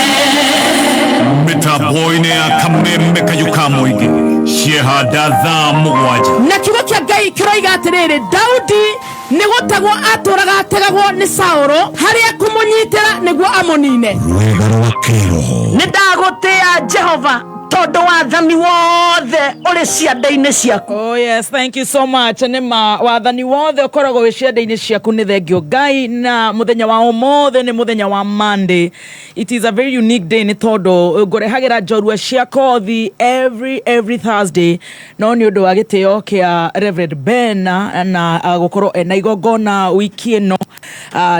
Mĩtambo-inĩ ya kameme kayũ ka mũingĩ ciehanda thaa 7. Na kiugo kĩa Ngai kĩroiga atĩrĩrĩ, Daudi nĩ gũtegwo atũraga ategagwo nĩ Saũlũ harĩa kũmũnyitĩra nĩguo amũnine. Rwĩga rwa kĩroho. Nĩ ndagũtĩa Jehova Tondũ wathani wothe ũrĩ ciande-inĩ ciaku. Oh yes, thank you so much. Nĩ ma wathani wothe ũkoragwo wĩ ciande-inĩ ciaku, nĩ thengio Ngai. Na mũthenya wa ũmũthĩ nĩ mũthenya wa Monday. It is a very unique day nĩ tondũ ngũrehagĩra njorua cia kothi every Thursday, no nĩ ũndũ wa gĩtĩo kĩa Reverend Ben na gũkorwo ena igongona wiki ĩno,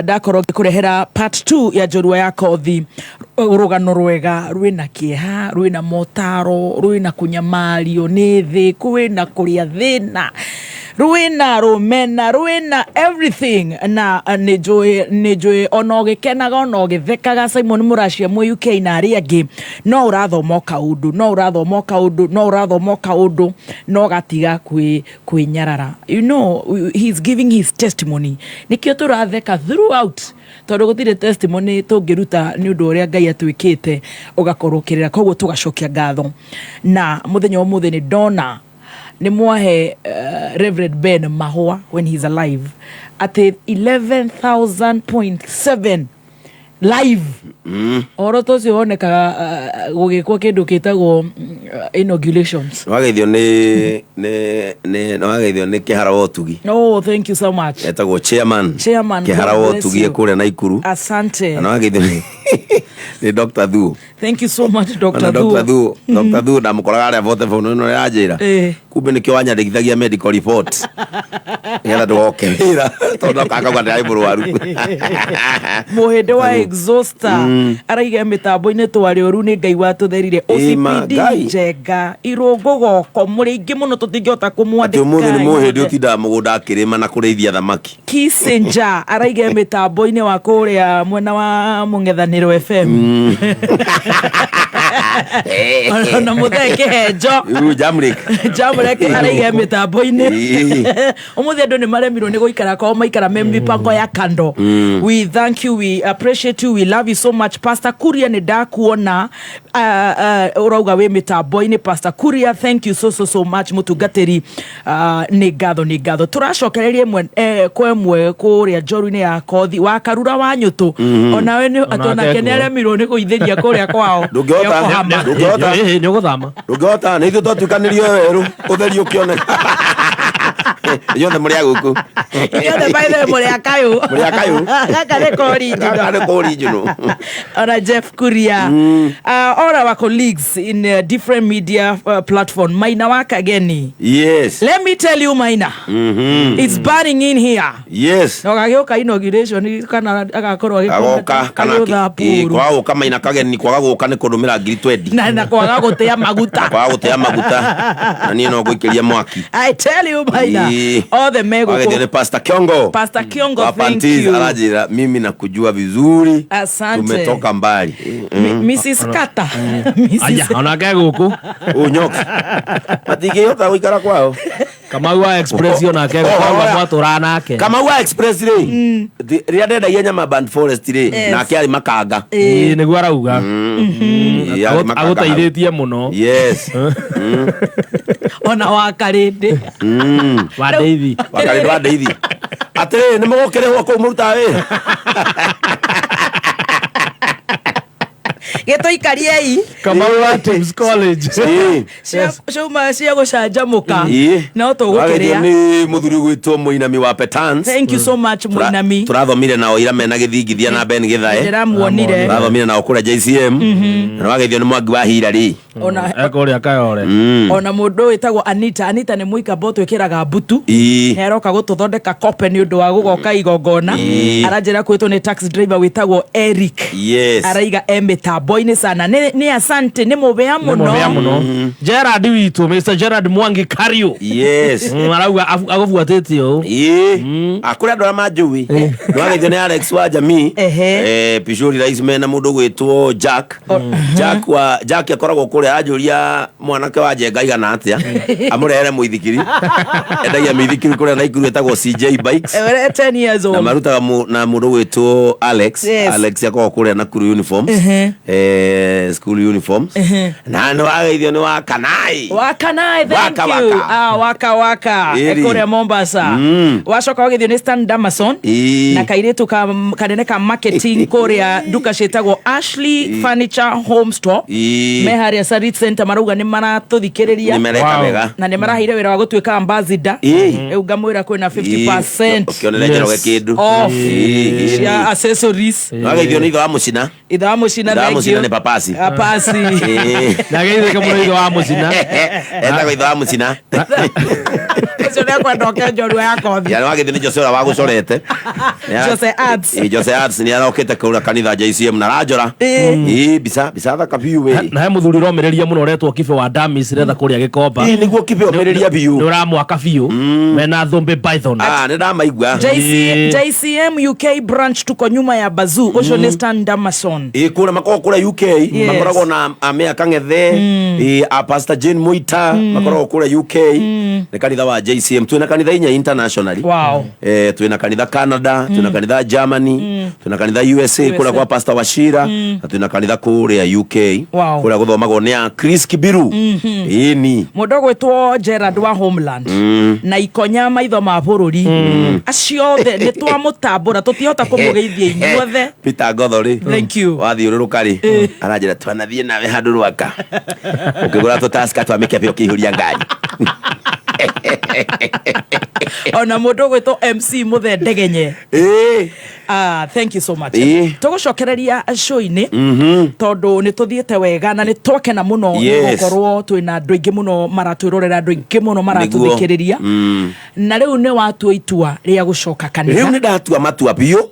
ndakorwo ngĩkũrehera part 2 ya njorua ya kothi, rũgano rwega rwĩna kĩeha, rwĩna motaro, rwĩna kũnyamario nĩ thĩ, kwĩna kũrĩa thĩna, rwĩna rũmena, rwĩna everything. Na nĩ njũĩ ona ũgĩkenaga ona ũgĩthekaga, Simon Mũracia mwĩ UK na arĩa angĩ, no ũrathoma o kaũndũ, no ũrathoma o kaũndũ, no ũrathoma o kaũndũ, no gatiga kwĩnyarara. You know, he's giving his testimony, nĩkĩo tũratheka throughout, tondũ gũtirĩ testimony tũngĩruta nĩ ũndũ ũrĩa Ngai atwĩkĩte ũgakorwo ũkĩrĩra. Koguo tũgacokia ngatho. Na mũthenya wa ũmũthĩ nĩ ndona nĩ mwahe Reverend Ben mahũa when he's alive atĩ 11,000.7 live. Ũhoro ta ũcio wonekaga gũgĩkwo kĩndũ gĩtagwo inaugurations. Nĩwageithio nĩ nĩwageithio nĩ Kĩhara wa Ũtugi. Oh, thank you so much. Etagwo chairman. Chairman, Kĩhara God wa bless Ũtugi you. kũrĩa Naikuru. Asante. Na nĩwageithio nĩ Dr. Thuo. Thank you so much, Dr. Ona Dr. Thuo. Thuo, Dr. Thuo ndamũkoraga harĩa bote phone ĩno yanjĩra. Kumbe nĩkĩo wanyandĩkithagia medical report nĩgetha ndũgoke wĩra tondũ akauga ndĩrarĩ mũrwaru. Mũhĩndĩ wa exhauster araiga mĩtambo-inĩ twarĩ ũru, nĩ Ngai watũtherire. Ĩma, OCPD Ngai. Njenga irũngũ goko mũrĩ aingĩ mũno, tũtingĩhota Atĩ kũmwandĩka ũmũthĩ nĩ mũhĩndĩ inyuothe. ũtindaga mũgũnda akĩrĩma na kũrĩithia thamaki. Kissinger araiga mĩtambo-inĩ wa kũrĩa mwena wa mũng'ethanĩro FM, ona mũthee kĩhenjo. Rĩu Jamrick. Jamrek araiga mĩtambo-inĩ. Ũmũthĩ andũ nĩ maremirwo nĩ gũikara kwao, maikara me mipango ya kando. We thank you, we appreciate you, we love you so much. Pastor Kuria, nĩ ndakuona, ũrauga wĩ mĩtambo-inĩ. Pastor Kuria, thank you so so so much, mũtungatĩri. Nĩ ngatho, nĩ ngatho. Tũracokereria ĩmwe kwa ĩmwe kũrĩa njoru-inĩ ya kothi wa Karura wa Nyũtũ. Onawe nĩ Onake onake nĩ kuo. aremirwo nĩ gũithĩria kũrĩa kwao. Ndũngĩhota. Yokohama. Ndũngĩhota. Nĩ ũgũthama. Ndũngĩhota, nĩ ithuĩ twatuĩkanĩrio werũ ũtheri ũkĩoneka. Inyuothe mũrĩ a gũkũ. Inyuothe by the way mũrĩ a kayũ. Mũrĩ a kayũ. Gaka nĩ ka original. Gaka nĩ ka original. Ona Jeff Kuria, all our colleagues in different media platform, Maina wa Kageni. Let me tell you, Maina, it's burning in here. Na ũgagĩũka inauguration kana agakorwo Agoka kana agĩũtha puru. Kwaga gũka Maina Kageni, kwaga gũka nĩ kũndũmĩra 20,000. Na kwaga gũtĩa maguta. Kwaga gũtĩa maguta na niĩ no ngũikĩria mwaki. I tell you, Maina, othe Wageithio nĩ megũkũ. Pastor Kiongo. Pastor Kiongo, wa thank Pantis you. aranjĩra mimi nakujua vizuri. Asante. Tumetoka mbali. Mrs. Kata. Mrs. Aya, onake gũkũ. Unyoka matingĩhota gũikara kwao. Kamau wa Express onake Oh, gũkũ oh, mwatũraga nake. Kamau wa Express rĩ, rĩrĩa ndendagia nyama Band Forest rĩ, nake arĩ makanga. Ĩĩ, nĩguo arauga. Ĩĩ, arĩ makanga hau. Agũteithĩtie mũno. Yes. Ona wa Karĩndĩ. Wa Ndeithi. Wa Karĩndĩ wa Ndeithi. Atĩrĩrĩ, nĩ mũgũkĩrĩhwo kũu mũrutaga wĩra? Gĩtũikariei. Kamau wa Tims College. Ciauma cia gũcanjamũka. No Wageithio tũgũkĩrĩa. nĩ mũthuri ũgwĩtwo Mũinami wa Petans. Thank you so much, Mũinami. Tũrathomire nao ira mena gĩthingithia na Ben Gĩthae. Ndĩramuonire. Tũrathomire nao kũrĩa JCM. Na nĩwageithio nĩ Mwangi wa Hillary. Ona Ekũrĩa Kayore. Ona mũndũ wĩtagwo Anita. Anita nĩ mũikambo twĩkĩraga mbutu. Nĩ aroka gũtũthondeka kope nĩ ũndũ wa gũgoka igongona. Aranjĩra kwĩtwo nĩ taxi driver wĩtagwo Eric. Araiga e mĩtambo-inĩ sana. Nĩ asante, nĩ mũbea Nĩ mũbea mũno. Mũno. Gerard witũ, Mr. Gerard Mwangi Kariu. Arauga agũbuatĩte ũũ. Ĩĩ. Kũrĩ andũ arĩa manjũĩ. Nĩwageithio nĩ Alex wa Jamii. Pishori Rais mena mũndũ gwĩtwo Jack. Jack wa Jack akoragwo kũrĩa anjũria mwanake wa Njenga igana atĩa amũrehere mũithikiri, endagia mĩithikiri kũrĩa Naikuru ĩtagwo CJ Bikes. 10 years Na old. marutaga na mũndũ gwĩtwo Alex. Alex akoragwo kũrĩa Nakuru uniforms. School uniforms. Na nĩ wageithio nĩ wa Kanai. Wakanai, thank Waka, you. waka. Ah, waka waka. Ĩri. Kũrĩa Mombasa. Wacoka wagithio nĩ Stan Damason na kairĩtu ka kanene ka marketing kũrĩa nduka ciĩtagwo Ashley Furniture Home Store. Me harĩa Sarit Center marauga nĩ maratũthikĩrĩria. Nĩ mareka Wow. wega. Na nĩ maraheire wĩra wa gũtuĩka ambassador. Ĩĩ. Rĩu ngamwĩra kwĩna 50% Ũkĩonere Njoroge kĩndũ. off Ĩĩ, ĩĩ. cia accessories. Wageithio nĩ ithe wa mũcina. Ithe wa mũcina. Ithe wa Thank mũcina you. nĩ papasi. Papasi. Ĩĩ. Ndageithĩka mũno ithe wa mũcina. Etagwo ithe wa mũcina. Ũcio nĩ ekwenda oke njorua ya kothi. Ya nĩwageithio nĩ Jose ũrĩa wagũcorete. Jose Arts. Ĩĩ, Jose Arts nĩ arokĩte kũrĩa kanitha JCM na aranjora. Ĩĩ. Ĩĩ, mbica mbica thaka biũ wĩ. Na he mũthuri ũromĩrĩria mũno ũretwo Kibe wa Damis retha kũrĩa Gĩkomba. Ĩĩ, nĩguo Kibe omĩrĩria biũ. Nĩ ũramwaka biũ. Mena Thũmbĩ Python. Ah, nĩ ndamaigua. JCM UK branch tuko nyuma ya bazoo. Ũcio nĩ Stan Damason. Ĩĩ, kũrĩa makoragwo kũrĩa UK. Yes. Makoragwo na Amea Kang'ethe, ĩĩ, a Pastor Jane Muita makoragwo kũrĩa UK. Nĩ kanitha wa JCM. Twĩna kanitha inya internationally. Wow. Eh, twĩna kanitha Canada, twĩna kanitha Germany, twĩna kanitha USA kũrĩa kwa Pastor Wachira, na twĩna kanitha kũrĩa UK. Wow. Kũrĩa gũthomagwo nĩ a Chris Kibiru. Ĩni. Mũndũ ũgwĩtwo Gerard wa Homeland na ikonya maitho ma bũrũri, acio othe nĩ twamũtambũra, tũtihota kũmũgeithia inyuothe. Peter Ngotho rĩ. Thank you. Wathiũrũrũka rĩ, aranjĩra twanathiĩ nawe handũ rwaka ũkĩgũra tũtaska twa mĩkebe ũkĩihũria ngari. Ona mũndũ ũgwĩtwo MC Mũthe Ndegenye. Ĩĩ. Ah, thank you so much. Ĩĩ. Tũgũcokereria show-inĩ tondũ nĩ tũthiĩte wega na nĩ twakena mũno nĩ gũkorwo twĩna andũ aingĩ mũno maratwĩrorera, andũ aingĩ mũno maratũthikĩrĩria. Na rĩu nĩ watua itua rĩa gũcoka Rĩu kanitha. Nĩ ndatua matua biũ,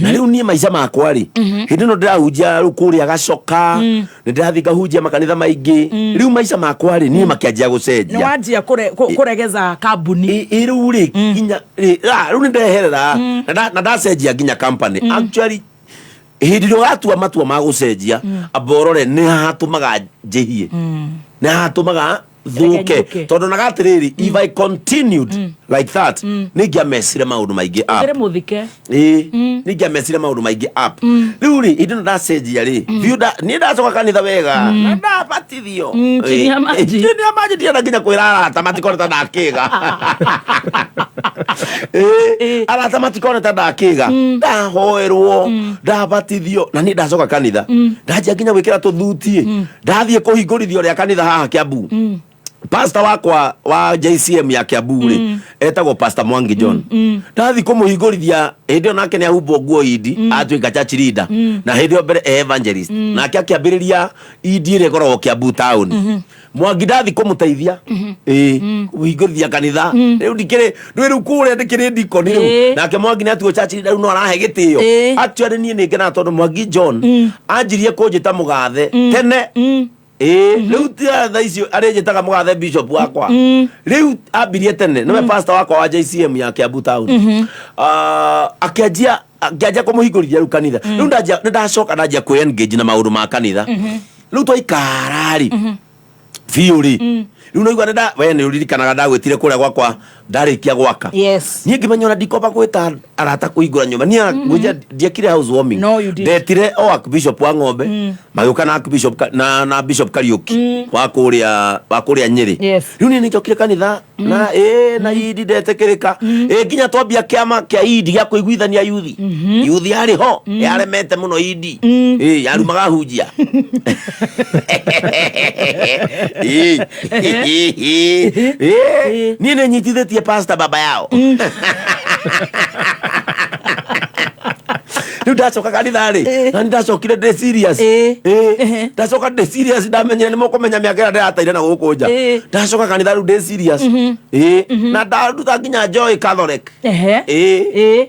na rĩu niĩ maica makwa rĩ, hĩndĩ ĩno ndĩrahunjia rĩu kũrĩa gacoka, nĩ ndĩrathiĩ ngahunjia makanitha maingĩ. Rĩu maica makwa rĩ, niĩ makĩanjia Nĩ gũcenjia. wanjia kũregeza kambuni. Ĩ rĩu rĩ, nginya rĩ, rĩu nĩ ndeherera na ndacenjia nginya company. Actually, hĩndĩ ĩrĩa ũratua matua ma gũcenjia, amba ũrore nĩ hatũmaga njĩhie, nĩ hatũmaga thũke. Regenyũke. Tondũ naga atĩrĩrĩ, if I continued like that, nĩ ingĩamecire maũndũ maingĩ up. Ũkĩrĩ mũthike. Ĩĩ, nĩ ingĩamecire maũndũ maingĩ up. Rĩu rĩ, hĩndĩ ĩno ndacenjia rĩ biũ, niĩ ndacoka kanitha wega na ndabatithio. Chini ya maji. Chini ya maji, ndienda nginya kwĩra arata matikone ta ndakĩga. Ĩĩ, arata matikone ta ndakĩga. Ndahoerwo, ndabatithio, na niĩ ndacoka kanitha, ndanjia nginya gwĩkĩra tũthuti, ndathiĩ kũhingũrithio rĩa kanitha haha Kiambu. Pastor wakwa wa JCM ya Kiambu rĩ, etagwo Pastor Mwangi John. Ndathi kũmũhingũrithia hĩndĩ ĩyo, nake nĩ ahumbwo nguo indi, atuĩka church leader, na hĩndĩ ĩyo mbere e evangelist, nake akĩambĩrĩria indi ĩrĩa ĩkoragwo Kiambu town. Mwangi ndathi kũmũteithia, ĩĩ, kũhingũrithia kanitha. Rĩu ndikĩrĩ ndwĩ rĩu kũrĩa ndĩkĩrĩ ndikoni rĩu. Nake Mwangi nĩ atuo church leader, rĩu no arahe gĩtĩo. Actually, niĩ nĩ ngenaga tondũ Mwangi John anjirie kũnjĩta mũgathe tene. Ĩĩ, rĩu thaa icio arĩnjĩtaga mũgathe bishop wakwa. Rĩu ambirie tene, nĩwe pastor wakwa wa JCM ya Kiambu town. Ah, akĩanjia kũmũhingũrithia rĩu kanitha. Rĩu ndanjia nĩ ndacoka ndanjia kwĩ engage na maũndũ ma kanitha. Rĩu twaikara rĩ biũ rĩ, rĩu naigua nĩ we nĩ ũririkanaga ndagwĩtire kũrĩa gwakwa ndarĩkia gwaka. Yes. Niĩ ngĩmenya ona ndikomba gwĩta arata kũhingũra nyũmba niĩ. Ngwĩcia ndiekire house warming. No, you did. Ndetire o archbishop wa ng'ombe magĩũka na archbishop na bishop Kariuki wa kũrĩa Nyĩrĩ. Rĩu niĩ nĩnjokire kanitha na ĩ na idi ndetĩkĩrĩka, ĩ nginya twambia kĩama kĩa idi gĩa kũiguithania yuthi. Yuthi yarĩ ho yaremete mũno idi, ĩ yarumaga hunjia. Ĩ. Ĩ, niĩ nĩ nyitithĩtie pastor baba yao. Rĩu ndacoka kanitha rĩ, na nĩ ndacokire ndĩ serious. Ĩ, ndacoka ndĩ serious, ndamenyire nĩ mũkũmenya mĩaka ĩrĩa ndĩrataire na gũkũ nja. Ndacoka kanitha rĩu ndĩ serious, ĩ, na ndaruta nginya Joy Catholic. Ĩ,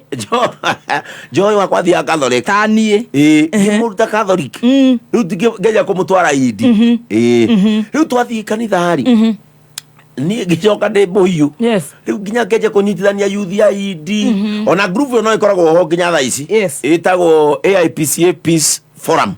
Joy wakwa athiaga Catholic. Taniĩ. Ĩ, ngĩmũruta Catholic, rĩu ngeria kũmũtwara indi. Ĩ, rĩu twathiĩ kanitha rĩ, niĩ ngĩcoka ndĩ mũhiũ. Rĩu nginya ngenja kũnyitithania yuthi ya indi, ona group ĩyo no ĩkoragwo ho nginya thaa ici. Ĩtagwo AIPCA Peace Forum.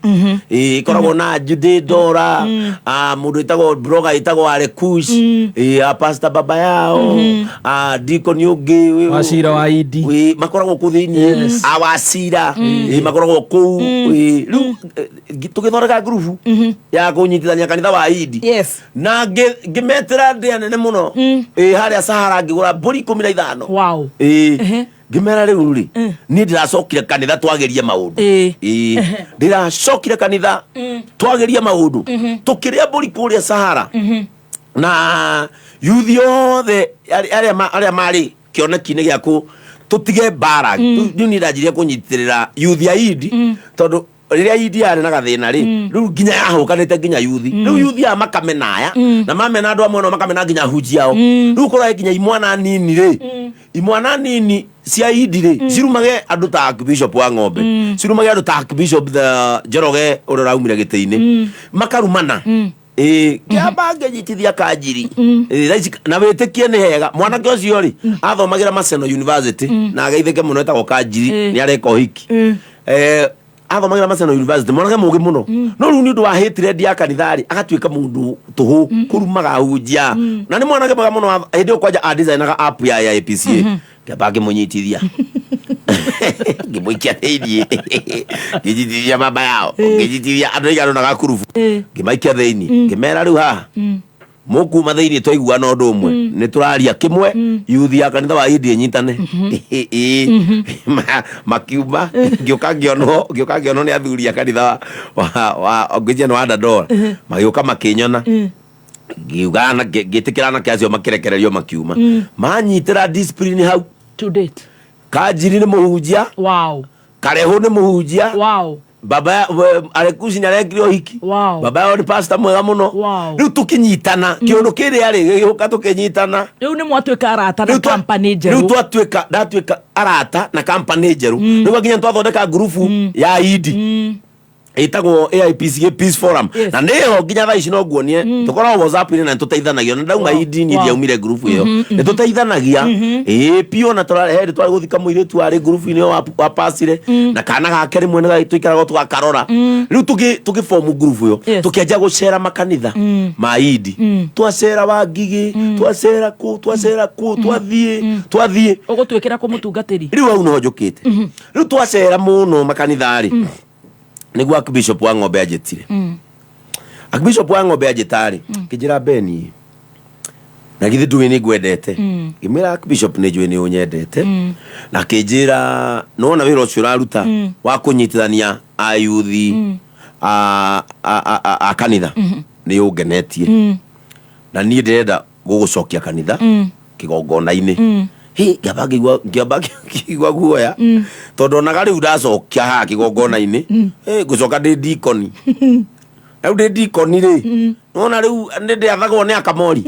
Ĩ, ĩkoragwo na Jude Dora, ah, mũndũ ĩtagwo blogger ĩtagwo Arekush, ĩ, a pastor baba yao, ah, deacon ũngĩ Wachira wa Idi. Ĩ, makoragwo kũu thĩinĩ. A Wacira, ĩ, makoragwo kũu. Ĩ, rĩu tũgĩthondeka ngurubu ya kũnyitithania kanitha wa Idi. Na ngĩmetĩra ndĩa nene mũno, ĩ, harĩa Sahara, ngĩgũra mbũri 15. Wow. Ĩ. Ngĩmera rĩu rĩ, niĩ ndĩracokire kanitha twagerie maũndũ. Ĩĩ. Ndĩracokire kanitha twagerie maũndũ. Tũkĩrĩa mbũri kũrĩa Sahara. Na yuthi othe arĩa marĩ kĩoneki-inĩ gĩa kũ tũtige mbara. Rĩu niĩ ndanjirie kũnyitĩrĩra yuthi ya Idi tondũ rĩrĩa Idi yarĩ na gathĩna rĩ, rĩu nginya yahũkanĩte nginya yuthi. Rĩu yuthi aya makamena aya na mamena andũ amwe no makamena nginya hunji ao. Rĩu ũkoraga nginya imwana nini rĩ, imwana nini cia Idi rĩ, cirumage andũ ta Archbishop wa ng'ombe, cirumage andũ ta Archbishop the Njoroge ũrĩa ũraumire gĩtĩ-inĩ, makarumana. Ĩĩ, ngĩamba ngĩnyitithia kanjiri. Ĩĩ, thaa ici na wĩtĩkie nĩ hega mwanake ũcio rĩ, athomagĩra Maseno University na ageithĩke mũno, etagwo Kanjiri. Nĩ areka ũhiki. Athomagĩra Maseno University, mwanake mũgĩ mũno, no rĩu nĩ ũndũ wa hatred ya kanitha rĩ, agatuĩka mũndũ tũhũ kũrumaga ahunjia, na nĩ mwanake mwega mũno. Hĩndĩ ĩyo kwanja adesignaga app ya APCA. Ngĩamba ngĩmũnyitithia, ngĩmũikia thĩiniĩ, ngĩnyitithia mama yao, ngĩnyitithia andũ aigana ũna gakurubu, ngĩmaikia thĩiniĩ, ngĩmera rĩu haha mũkuma thĩiniĩ twaiguana ũndũ ũmwe, nĩ tũraria kĩmwe, yuthi ya kanitha wa Indi ĩnyitane. Ĩĩ. Makiuma, ngĩũka ngĩonwo nĩ athuri a kanitha wa ngwĩciria nĩ wa Dandora, magĩũka makĩnyona, ngiuga na ngĩtĩkĩra anake acio makĩrekererio makiuma. Manyitĩra discipline hau. To date. Kanjiri nĩ mũhunjia. Karehũ nĩ mũhunjia. Baba Arekusi nĩ arekire ũhiki. Baba yao nĩ pastor mwega mũno. Rĩu tũkĩnyitana kĩũndũ kĩrĩa rĩ gĩgĩũka tũkĩnyitana. Rĩu nĩ mwatuĩka arata na company Rĩu njerũ. Twatuĩka, ndatuĩka arata na company njerũ. Rĩu nginya twathondeka ngurubu ya Idi ĩtagwo AIPCA Peace Forum. Na nĩyo nginya thaa ici no nguonie tũkoragwo WhatsApp-inĩ na nĩtũteithanagia na ndauma Idi niĩ ndiaumire ngurubu ĩyo, nĩtũteithanagia ĩĩ piũ, na tũrarĩ hĩndĩ twarĩ gũthika mũirĩtu warĩ ngurubu-inĩ ĩyo wapacire na kana gake rĩmwe nĩ tũikaraga tũgakarora. Rĩu tũgĩbomu ngurubu ĩyo. Tũkĩanjia gũcera makanitha ma Idi, twacera Wangigĩ, twacera kũ, twacera kũ, twathiĩ. Ũgũtuĩkĩra kũ mũtungatĩri? Rĩu hau noho njũkĩte. Rĩu twacera mũno makanitha rĩ, nĩguo Archbishop wa ng'ombe anjĩtire. Archbishop wa ng'ombe anjĩta rĩ, kĩnjĩra, "Beni, na githĩ ndũĩ nĩ ngwendete?" Ngĩmwĩra, "Archbishop, nĩ njũĩ nĩ ũnyendete." Na akĩnjĩra, "Nĩwona wĩra ũcio ũraruta wa kũnyitithania ayuthi a kanitha nĩ ũngenetie, na niĩ ndĩrenda gũgũcokia kanitha kĩgongona-inĩ." Hĩ, ngĩamba ngĩigua guoya tondũ onaga rĩu ndacokia haha kĩgongona-inĩ, ngũcoka ndĩ ndikoni. Rĩu ndĩ ndikoni rĩ, nona rĩu nĩ ndĩathagwo nĩ akamori.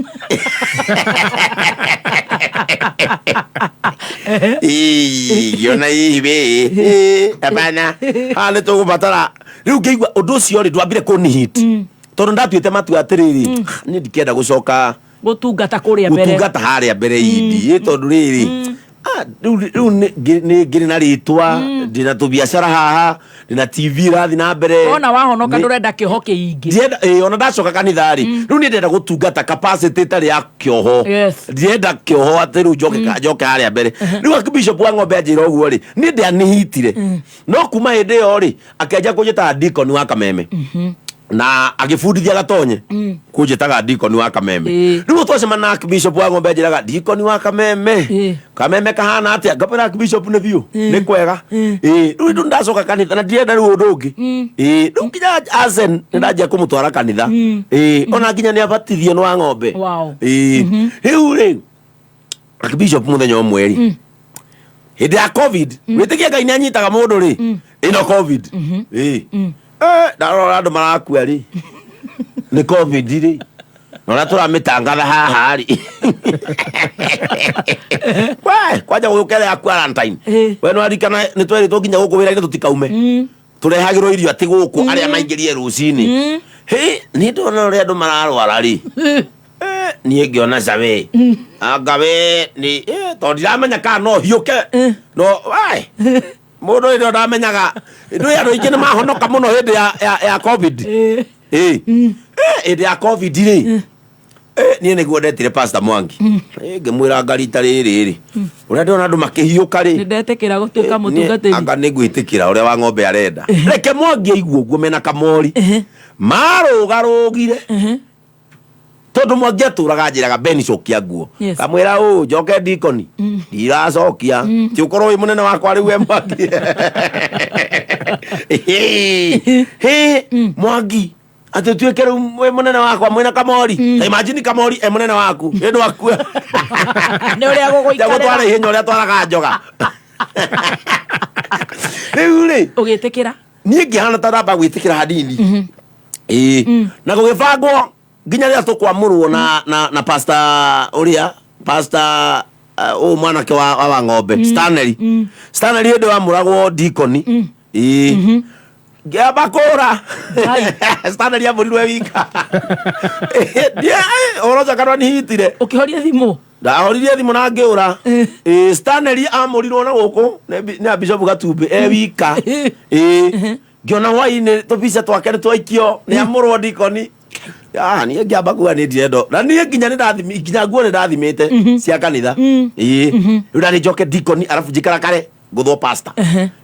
Ĩĩ, ngĩona hihi wĩ hapana, haha nĩ tũgũbatara. Rĩu ngĩigua ũndũ ũcio rĩ, ndwambire kũnihit tondũ ndatuĩte matua atĩrĩrĩ, niĩ ndikenda gũcoka gũtungata kũrĩa mbere. Gũtungata harĩa mbere indi ĩ tondũ rĩrĩ, rĩu nĩ ngĩrĩ na rĩtwa, ndĩna tũbiacara haha, ndĩna TV ĩrathiĩ na mbere. Wona wahonoka, ndũrenda kĩoho kĩingĩ. Ndienda ona ndacoka kanitha rĩ, rĩu niĩ ndĩrenda gũtungata capacity ĩtarĩ ya kĩoho. Ndienda kĩoho atĩ rĩu njoke njoke harĩa mbere. Rĩu Archbishop wa ng'ombe anjĩra ũguo rĩ, niĩ ndianihitire, no kuma hĩndĩ ĩyo rĩ, akĩanjia kũnjĩtaga deacon wa Kameme na agĩbundithia Gatonye kũnjĩtaga deacon wa Kameme. Rĩu twacema na Archbishop wa ng'ombe anjĩraga, "Deacon wa Kameme, Kameme kahana atĩa?" Ngambĩra, "Archbishop, nĩ biũ nĩ kwega." Ĩĩ, rĩu rĩu ndacoka kanitha na ndirenda rĩu ũndũ ũngĩ. Ĩĩ, rĩu nginya Asen nĩ ndanjia kũmũtwara kanitha. Ĩĩ, ona nginya nĩ abatithio nĩ wa ng'ombe. Ĩĩ, rĩu rĩ, Archbishop mũthenya ũmwe rĩ, hĩndĩ ya COVID, wĩtĩkie Ngai nĩ anyitaga mũndũ rĩ, ĩno COVID ĩĩ. Ndarora andũ marakua rĩ nĩ COVID rĩ, na ũrĩa tũramĩtangatha haha rĩ, we kwanja gũkĩra ya quarantine, we nĩwarikana nĩ twerĩtwo nginya gũkũ wĩra-inĩ tũtikaume, tũrehagĩrwo irio atĩ gũkũ arĩa maingĩrie rũcinĩ. Hĩ, nĩ ndona ũrĩa andũ mararwara rĩ, niĩ ngĩona cawe anga we nĩ tondũ ndiramenya kana no hiũke no wae mũndũ ĩrĩa ndamenyaga ndũĩ andũ aingĩ nĩ mahonoka mũno hĩndĩ ya COVID. Hĩndĩ ya COVID rĩ, niĩ nĩguo ndetire Pastor Mwangi. Ngĩmwĩra ngarita rĩrĩ rĩ, ũrĩa ndĩrona andũ makĩhiũka rĩ, nĩ ndetĩkĩra gũtuĩka mũtungatĩri. Anga nĩ ngwĩtĩkĩra ũrĩa wa ng'ombe arenda. Reke Mwangi aigua ũguo mena kamori marũgarũgire. Tondũ Mwangi atũraga anjĩraga, "Ben, cokia nguo." Kamwĩra ũ njoke ndikoni ndiracokia, ti ũkorwo wĩ mũnene wakwa rĩu we Mwangi. Hĩ, Mwangi, atĩ ũtuĩke rĩu wĩ mũnene wakwa mwĩna Kamori. Ta imagine Kamori e mũnene waku ĩ ndwakua. Nĩ ũrĩa gũtwara gũgũikarĩra. Ihenya ũrĩa twaraga njoga rĩu rĩ. Ũgĩtĩkĩra? Niĩ ngĩhana ta ndamba gwĩtĩkĩra hanini, ĩĩ, na gũgĩbangwo nginya rĩrĩa tũkwamũrwo na pastor ũrĩa pastor ũyũ mwanake wa ng'ombe Stanley. Stanley hĩndĩ wamũragwo dikoni, ĩĩ, ngĩamba kũra. Stanley amũrirwo e wika. Ũhoro ũcio kanua nĩhitire. Ũkĩhoria thimũ? Ndahoririe thimũ na ngĩũra. Ĩĩ, Stanley amũrirwo na gũkũ nĩ a Bishop Gatumbĩ e wika. Ĩĩ, ngĩona hwainĩ tũbica twake nĩ twaikio nĩ amũrwo dikoni. Ah, niĩ ngĩamba kuga nĩ ndirendo na niĩ nginya nĩ ndathimi nginya nguo nĩ ndathimĩte cia kanitha. Ĩĩ, rĩu ndarĩ njoke dikoni arabu njikarakare ngũthwo pastor.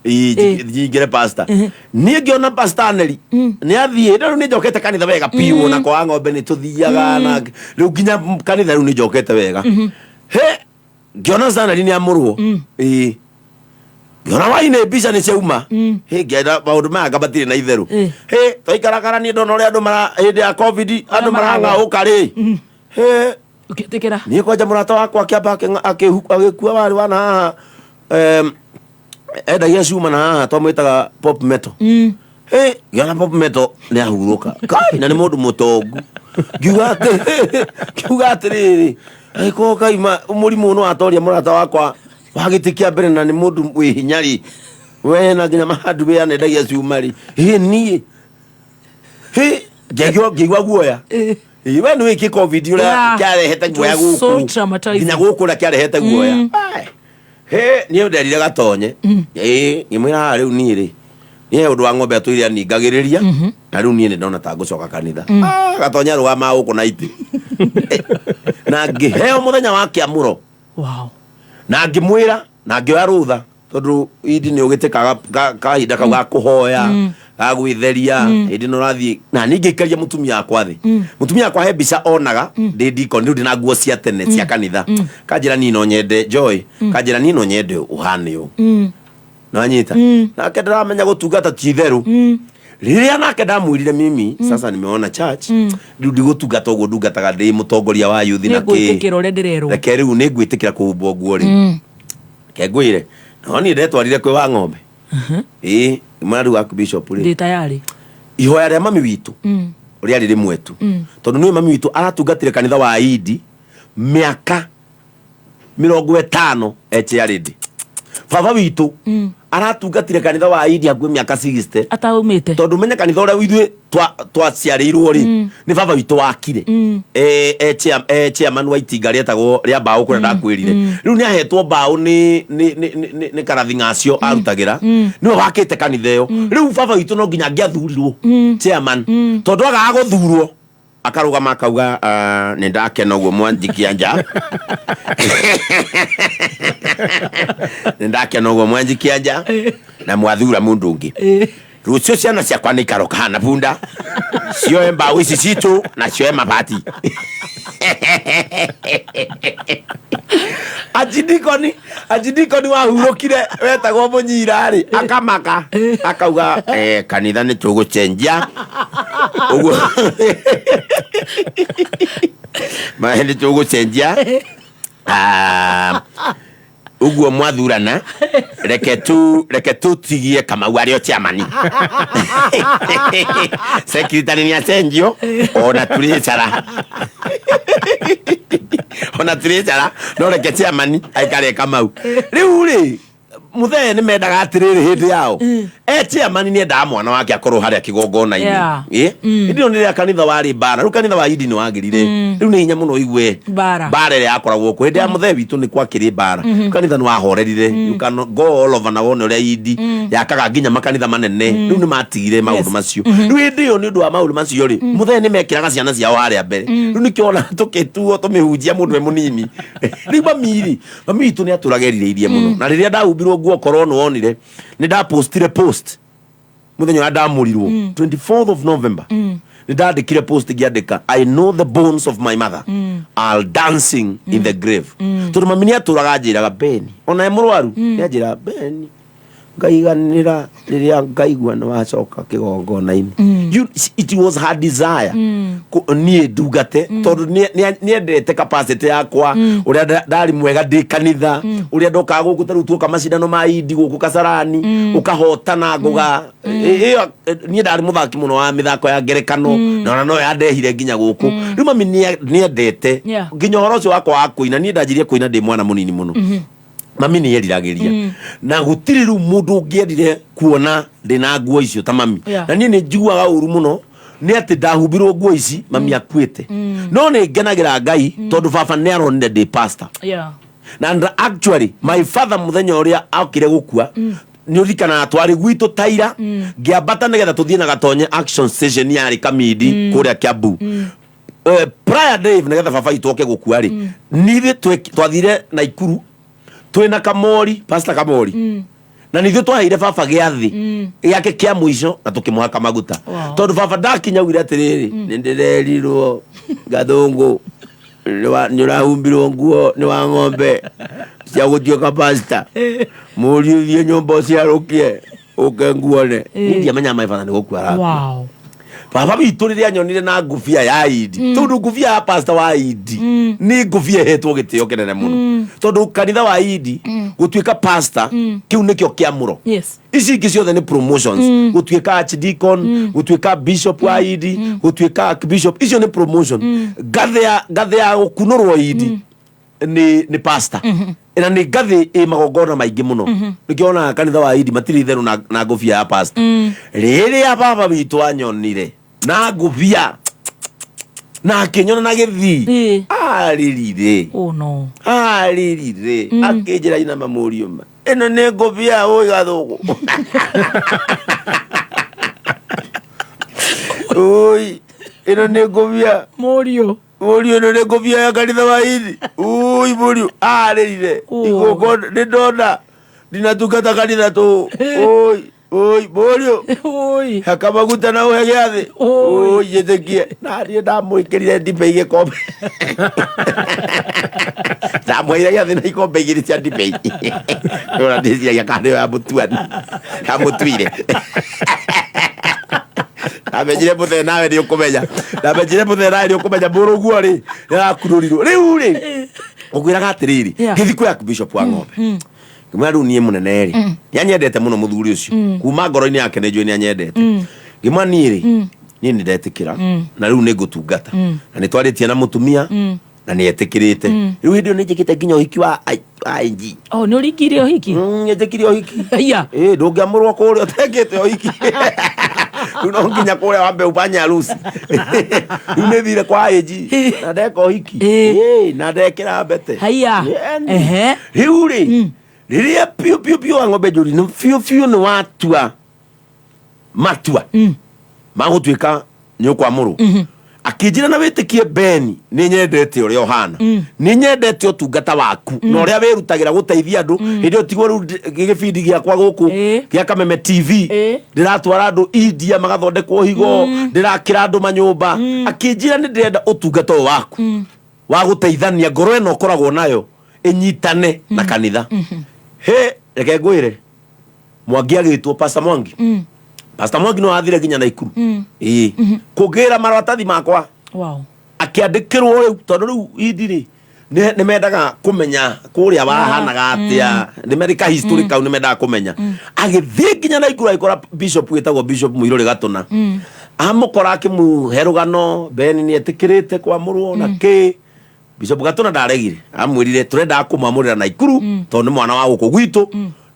Ĩĩ, nyingĩre pastor. Niĩ ngĩona pastor Aneli nĩ athiĩ na rĩu nĩ njokete kanitha wega piũ, na kwa ng'ombe nĩ tũthiaga na rĩu nginya kanitha rĩu nĩ njokete wega. He ngĩona Stanley nĩ amũrwo. Ĩĩ, ngĩona wainĩ mbica nĩ ciauma. Hĩ, ngĩenda maũndũ maya anga matirĩ na itherũ. Hĩ, twaikarakara niĩ ndona ũrĩa andũ mara hĩndĩ ya COVID andũ marang'aũka rĩ. Hĩ. Ũgĩtĩkĩra? Niĩ kwanja mũrata wakwa akĩamba agĩkua warĩ wana haha, endagia cuma na haha twamwĩtaga Pop Metal. Hĩ, ngĩona Pop Metal nĩ ahurũka. Kai, na nĩ mũndũ mũtongu. Ngiuga atĩrĩrĩ, angĩkorwo kaima mũrimũ nĩ watoria mũrata wakwa wa gĩtĩ kĩa mbere na nĩ mũndũ wĩ hinya rĩ, we na nginya mahandu wĩ anendagia cuma rĩ, hĩ niĩ hĩ ngĩigua guoya. Ĩ, we nĩ wĩkĩ COVID ũrĩa kĩarehete It guoya was so gũkũ traumatizing. nginya gũkũ ũrĩa kĩarehete guoya. Hĩ, niĩ nderire Gatonye. Ĩ, ngĩmwĩra haha rĩu niĩ rĩ, niĩ ũndũ wa ng'ombe atũire aningagĩrĩria na rĩu niĩ nĩ ndona ta ngũcoka kanitha. Ah, Gatonye arũgamaga gũkũ na itĩ na ngĩheo mũthenya wa kĩamũro. Na ngĩmwĩra na ngĩoya rũtha tondũ indi nĩ ũgĩte kahinda kau ga kũhoya, ga gwĩtheria hĩndĩ ĩno ũrathiĩ na niĩ ngĩikaria mũtumia wakwa thĩ. Mũtumia wakwa he mbica onaga ndĩ ndikoni rĩu ndĩ na nguo cia tene cia kanitha. Kanjĩra niĩ no nyende Joy, kanjĩra niĩ no nyende ũhane ũũ. Nanyita nake ndĩramenya gũtungata ti itherũ. Rĩrĩa nake ndamwĩrire, mimi sasa nimeona church, rĩu ndigũtungata ũguo ndungataga ndĩ mũtongoria wa youth na Nĩ kĩ. ngwĩtĩkĩra ũrĩa ndĩrerwo. Reke rĩu nĩ ngwĩtĩkĩra kũhumbwo nguo rĩ. Reke ngwĩre no niĩ ndetwarire kwĩ wa ng'ombe. Ĩĩ, mwana rĩu waku bishop rĩ, Ndĩ tayarĩ. Ihoya rĩa mami witũ rĩarĩ rĩmwe tu, tondũ nĩwe mami witũ aratungatire kanitha wa Idi mĩaka 50 e chairlady. Baba witũ aratungatire kanitha wa Idi hakuhĩ mĩaka 60 ataumĩte. Tondũ menye kanitha ũrĩa ithuĩ twaciarĩirwo rĩ, nĩ baba witũ wakire. E chairman wa itinga rĩetagwo rĩa mbaũ kũrĩa ndakwĩrire. Rĩu nĩ ahetwo mbaũ nĩ karathi ng'acio arutagĩra, nĩwe wakĩte kanitha ĩyo. Rĩu baba witũ no nginya angĩathurirwo chairman, tondũ agaga gũthurwo akarũgama akauga, "Ah, nĩ ndakena ũguo mwanjikia nja, nĩ ndakena ũguo mwanjikia nja na mwathura mũndũ ũngĩ. Rũciũ ciana ciakwa nĩ ikaroka hana bunda cioe mbaũ ici citũ na cioe mabati." Achidikoni wahurũkire wetagwo Mũnyira rĩ, akamaka akauga, "Eh, kanitha nĩ tũgũcenjia ũguo nĩ tũgũcenjia. Ah, ũguo mwathurana, reke tutigie Kamau arĩ o chairman, secretary nĩ acenjio, ona treasurer, ona treasurer, no reke chairman aikare Kamau." Rĩu rĩ, mũthee nĩ mendaga atĩrĩrĩ, hĩndĩ yao e chairman nĩ endaga mwana wake akorwo harĩa kĩgongona-inĩ. Ĩ, hĩndĩ ĩyo nĩ rĩrĩa kanitha warĩ mbara. Rĩu kanitha wa Idi nĩ wagĩrire. Rĩu nĩ hinya mũno igue Mbara. Mbara ĩrĩa yakoragwo kuo hĩndĩ ya mũthee witũ nĩ kwakĩrĩ mbara. Kanitha nĩ wahorerire. You can go all over na wone ũrĩa Idi yakaga nginya makanitha manene. Rĩu nĩ matigire maũndũ macio. Rĩu hĩndĩ ĩyo nĩ ũndũ wa maũndũ macio rĩ, mũthee nĩ mekĩraga ciana ciao harĩa mbere. Rĩu nĩkĩo ona tũkĩtuo tũmĩhunjia mũndũ e mũnini. Rĩu mami rĩ, mami witũ nĩ atũraga erirĩirie mũno. Na rĩrĩa ndahumbirwo nguo, korwo nĩ wonire nĩ ndapostire post mũthenya ũrĩa ndamũrirwo, 24th of November. Nĩ ndandĩkire post ngĩandĩka, "I know the bones of my mother are dancing in the grave," tondũ mami nĩ atũraga anjĩraga, "Beni," ona e mũrwaru nĩ anjĩraga, "Beni, ngaiganĩra rĩrĩa ngaigua nĩ wacoka kĩgongona-inĩ." It was her desire niĩ ndungate, tondũ nĩendete capacity yakwa, ũrĩa ndarĩ mwega ndĩ kanitha, ũrĩa ndokaga gũkũ, ta rĩu tuoka macindano ma indi gũkũ Kasarani, ũkahotana ngũga. Ĩyo niĩ ndarĩ mũthaki mũno wa mĩthako ya ngerekano, na ona no yandehire nginya gũkũ rĩu. Mami nĩendete nginya ũhoro ũcio wakwa wa kũina. Niĩ ndanjirie kũina ndĩ mwana mũnini mũno. Mami nĩ eriragĩria, na gũtirĩ rĩu mũndũ ũngĩendire kuona ndĩna nguo icio ta mami. Na niĩ nĩ njiguaga ũru mũno nĩ atĩ ndahumbirwo nguo ici mami akuĩte, no nĩ ngenagĩra Ngai tondũ baba nĩ aronire ndĩ pastor. Na actually my father, mũthenya ũrĩa okire gũkua, nĩ ũririkanaga twarĩ gwitũ taira, ngĩambata nĩgetha tũthiĩ na Gatonye action station yarĩ Kamindi kũrĩa Kiambu. Prior day nĩgetha baba itũ oke gũkua rĩ, nithuĩ twathire Naikuru twĩna Kamori, Pastor Kamori, na nithuĩ twaheire baba gĩathĩ gĩake kĩa mũico na tũkĩmũhaka maguta. Tondũ baba ndakinya augire atĩrĩrĩ, "Nĩ ndĩrerirwo Gathũngũ nĩ ũrahumbirwo nguo nĩ wa ng'ombe cia gũtuĩka pasta. Mũriũ, thiĩ nyũmba ũciarũkie ũke nguone." Niĩ ndiamenya my father nĩ gũkua arakua. Baba witũ rĩrĩa nyonire na ngũbia ya indi, tondũ ngũbia ya pastor wa indi nĩ ngũbia ĩhetwo gĩtĩo kĩnene mũno, tondũ kanitha wa indi gũtuĩka pastor kĩu nĩkĩo kĩamũro. Ici ingĩ ciothe nĩ promotions, gũtuĩka archdeacon, gũtuĩka bishop wa indi, gũtuĩka archbishop, icio nĩ promotion. Ngathĩ ya gũkunũrwo indi nĩ pastor, na nĩ ngathĩ ĩ magongona maingĩ mũno. Nĩkĩo onaga kanitha wa indi matirĩ itherũ na ngũbia ya pastor. Rĩrĩa baba witũ anyonire na ngũbia na akĩnyona na gĩthii, arĩrire. Oh no. Arĩrire, akĩnjĩra, "Inama mũriũ ma, ĩno nĩ ngũbia ũĩ Gathũgũ, ũi ĩno nĩ ngũbia mũriũ." "Mũriũ, ĩno nĩ ngũbia ya kanitha wa indi, ũi mũriũ." Arĩrire, "Igongona nĩ ndona ndinatungata kanitha tũ, ũi ũi mũriũ, ũi haka maguta na ũhe gĩathĩ, ũi njĩtĩkie." Na niĩ ndamwĩkĩrire ndibei gĩkombe, ndamwĩire gĩathĩ na ikombe igĩrĩ cia ndibei. Ona ndĩciragia kana nĩyo ya mũtuani yamũtuire. Ndamenyire mũthee nawe nĩ ũkũmenya, ndamenyire mũthee nawe nĩ ũkũmenya mũrũguo rĩ nĩarakunũrirwo. Rĩu rĩ, ũkwĩraga atĩrĩrĩ, ngĩthiĩ kwĩ Archbishop wa Ng'ombe, ngĩmwĩra, "Rĩu niĩ mũnene rĩ, nĩ anyendete mũno mũthuri ũcio, kuma ngoro-inĩ yake nĩ njũĩ nĩ anyendete." Ngĩmwĩra, "Niĩ rĩ, niĩ nĩ ndetĩkĩra na rĩu nĩ ngũtungata, na nĩ twarĩtie na mũtumia na nĩ etĩkĩrĩte." Rĩu hĩndĩ ĩyo nĩ njĩkĩte nginya ũhiki wa IG. Oh, nĩ ũringire ũhiki? Njĩkire ũhiki. Aya. Ĩ, ndũngĩamũrwo kũrĩa ũtekĩte ũhiki. Rĩu no nginya kũrĩa wambe ubanye harusi. Rĩu nĩ thire kwa AG na ndeka ũhiki. Ĩ, na ndekĩra mbete. Haiya. Yaani. Ehe. Rĩu rĩ, rĩrĩa biũ biũ biũ wa ng'ombe njũri nĩ biũ biũ nĩ watua matua ma gũtuĩka nĩ ũkwamũrwo, akĩnjĩra, "Na wĩtĩkie Beni, nĩ nyendete ũrĩa ũhana, nĩ nyendete ũtungata waku na ũrĩa wĩrutagĩra gũteithia andũ." Hĩndĩ ĩyo tigwo rĩu gĩbindi gĩakwa gũkũ gĩa Kameme TV, ndĩratwara andũ India magathondekwo higo, ndĩrakĩra andũ manyũmba. Akĩnjĩra, "Nĩ ndĩrenda ũtungata ũyũ waku wa gũteithania, ngoro ĩno ũkoragwo nayo ĩnyitane na kanitha." He, reke ngwĩre, Mwangi agĩtwo Pastor Mwangi. Pastor Mwangi no athire nginya Naikuru, ĩĩ, kũgĩra maratathi makwa. Akĩandĩkĩrwo rĩu, tondũ rĩu indi rĩ nĩ mendaga kũmenya kũrĩa wahanaga atĩa, nĩ merika history kau, nĩ mendaga kũmenya. Agĩthiĩ nginya Naikuru, agĩkora bishop wĩtagwo Bishop Mũirũrĩ Gatũna. Amũkora, akĩmũhe rũgano, Beni nĩ etĩkĩrĩte kwamũrwo na kĩ. Bishop Gatũna ndaregire, amwĩrire, "Tũrendaga kũmwamũrĩra Naikuru tondũ nĩ mwana wa gũkũ gwitũ,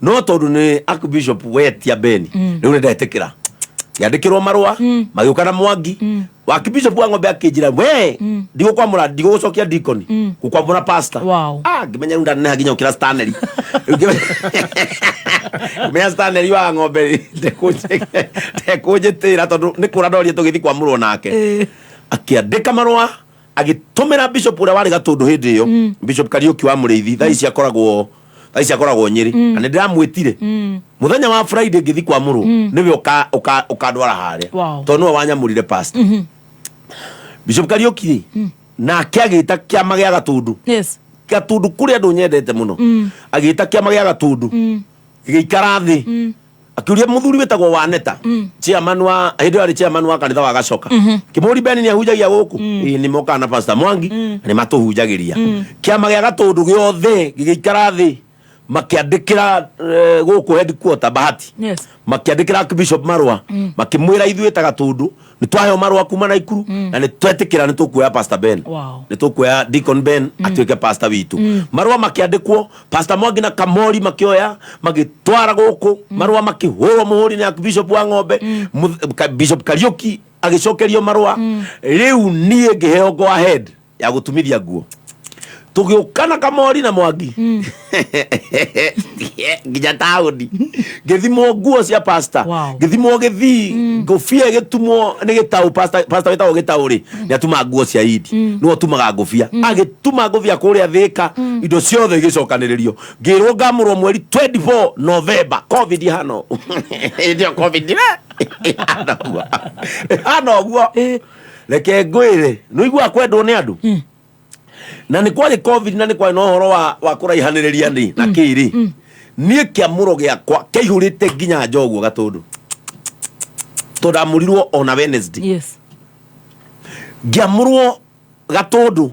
no tondũ nĩ Archbishop wetia Beni, rĩu nĩ ndetĩkĩra." Ngĩandĩkĩrwo marũa, magĩũka na Mwangi wa Archbishop wa Ng'ombe, akĩnjĩra, "We ndigũkwamũra, ndigũgũcokia deacon, gũkwamũra pastor." Ah, ngĩmenya rĩu ndaneneha nginya gũkĩra Stanley. Rĩu ngĩmenya Stanley wa Ng'ombe ndekũnjĩtĩra, tondũ nĩ kũra ndorie tũgĩthiĩ kwamũrwo nake. Akĩandĩka marũa, agĩtũmĩra bishop ũrĩa warĩ Gatũndũ hĩndĩ ĩyo, Bishop Kariũki wa Mũrĩithi, thaa ici akoragwo Nyĩrĩ. Na nĩ ndĩramwĩtire mũthenya wa Friday ngĩthi kwamũrwo, nĩwe ũkandwara harĩa, tondũ nĩwe wanyamũrire pastor. Bishop Kariuki rĩ nake agĩta kĩama gĩa Gatũndũ. Gatũndũ kũrĩ andũ nyendete mũno. Agĩta kĩama gĩa Gatũndũ gĩgĩikara thĩ, akĩũria mũthuri wĩtagwo Waneta, chairman wa hĩndĩ ĩyo arĩ chairman wa kanitha wa Gacoka. Kĩmũri Ben nĩ ahunjagia gũkũ. Ĩĩ, nĩ mokaga na Pastor Mwangi na nĩ matũhunjagĩria. Kĩama gĩa Gatũndũ gĩothe gĩgĩikara thĩ, makĩandĩkĩra gũkũ headquarter Bahati. Makĩandĩkĩra Archbishop marũa, makĩmwĩra ithuĩ ta Gatũndũ nĩ twaheo marũa kuma Naikuru na nĩ twetĩkĩra nĩ tũkuoya Pastor Ben, nĩ tũkuoya Deacon Ben atuĩke pastor witũ. Marũa makĩandĩkwo, Pastor Mwangi na Kamori makĩoya magĩtwara gũkũ. Marũa makĩhũrwo mũhũri nĩ Archbishop wa Ng'ombe. Bishop Kariuki agĩcokerio marũa. Rĩu niĩ ngĩheo go ahead ya gũtumithia nguo, tũgĩũka na Kamori na Mwangi nginya taũni, ngĩthimwo nguo cia pastor. Ngĩthimwo gĩthii, ngũbia ĩgĩtumwo nĩ gĩtaũ. Pastor wĩtagwo gĩtaũ rĩ, nĩ atumaga nguo cia idi, nĩwe ũtumaga ngũbia. Agĩtuma ngũbia kũrĩa Thĩka, indo ciothe igĩcokanĩrĩrio, ngĩrwo ngamũrwo mweri 24 November. Covid hano hĩndĩ ĩyo, Covid ĩhana ũguo, ĩhana ũguo. Reke ngwĩre, nĩ ũiguaga kwendwo nĩ andũ na nĩ kwarĩ Covid na nĩ kwarĩ na ũhoro wa kũraihanĩrĩria nĩ na kĩrĩ. Niĩ kĩamũro gĩakwa kĩaihũrĩte nginya nja ũguo Gatũndũ, tondũ ndamũrirwo ona Wednesday. Ngĩamũrwo Gatũndũ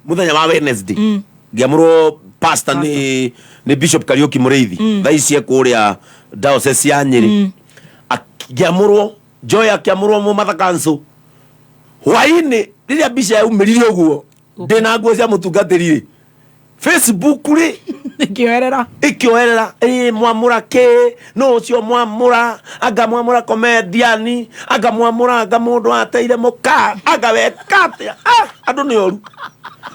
mũthenya wa Wednesday, ngĩamũrwo pastor nĩ Bishop Kariuki Mũrĩithi, thaa ici e kũrĩa diocese ya Nyĩrĩ. Ngĩamũrwo, Joy akĩamũrwo Mũmatha Council. Hwainĩ rĩrĩa mbica yaumĩrire ũguo ndĩna nguo cia mũtungatĩri rĩ, Facebook rĩ Ĩkĩoerera. Ĩkĩoerera. Ĩ mwamũra kĩ no ũcio mwamũra, anga mwamũra comedian, anga mwamũra, anga mũndũ ateire mũka, anga weka atĩa? Ah, andũ nĩ oru.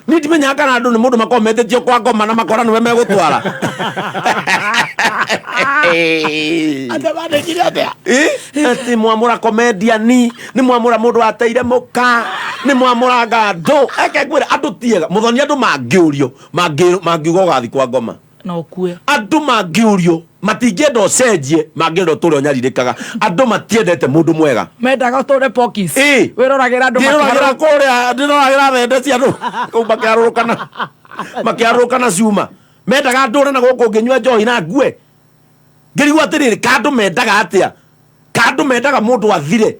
Niĩ ndimenyaga kana andũ nĩ mũndũ makoragwo metĩtio kwa ngoma na makora nĩwe megũtwara. Andũ mandĩkire atĩa? Ĩ, atĩ mwamũra comedian, nĩ mwamũra mũndũ ateire mũka, nĩ mwamũra anga andũ. Eke ngwĩre, andũ tiega mũthoni. Andũ mangĩũrio mangiuga ũgathi kwa ngoma na ũkue. Andũ mangĩũrio matingĩenda ũcenjie, mangĩenda ũtũre ũnyarirĩkaga. Andũ matiendete mũndũ mwega. Mendaga ũtũre pokis. Ĩ. Wĩroragĩra andũ ndĩroragĩra kũrĩa, ndĩroragĩra thende cia andũ kũu makĩarũrũkana cuma. Mendaga ndũre na gũkũ ngĩnyua njohi na ngue, ngĩrigwo atĩrĩrĩ, kandũ mendaga atĩa? Kandũ mendaga mũndũ athire.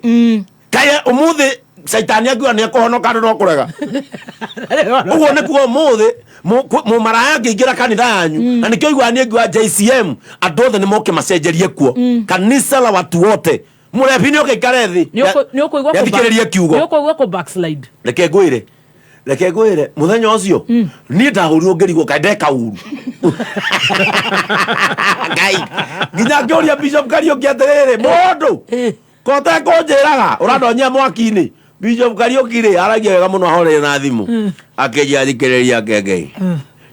Kaĩ ũmũthĩ caitani angiuga nĩ ekũhonoka, andũ no kũrega ũguo. Nĩ kuga ũmũthĩ mũmaraya angĩingĩra kanitha yanyu, na nĩkĩo iguaga niĩ ngiuga JCM andũ othe nĩ moke macenjerie kuo, kanisa la watu wote. Mũrebi nĩ oke ikare thĩ Nĩ ũkũigua yathikĩrĩrie kiugo. Nĩ ũkũigua kũ backslide. Reke ngwĩre, mũthenya ũcio niĩ ndahũrirwo ngĩrigwo kaĩ ndeka uru Ngai, nginya ngĩũria Bishop Kariũki atĩrĩrĩ, mũndũ kote kũnjĩraga ũrandonyia mwaki-inĩ. Bishop Kariũki rĩ, aragia wega mũno, ahoreire na thimũ, akĩnjĩra, thikĩrĩria kengei,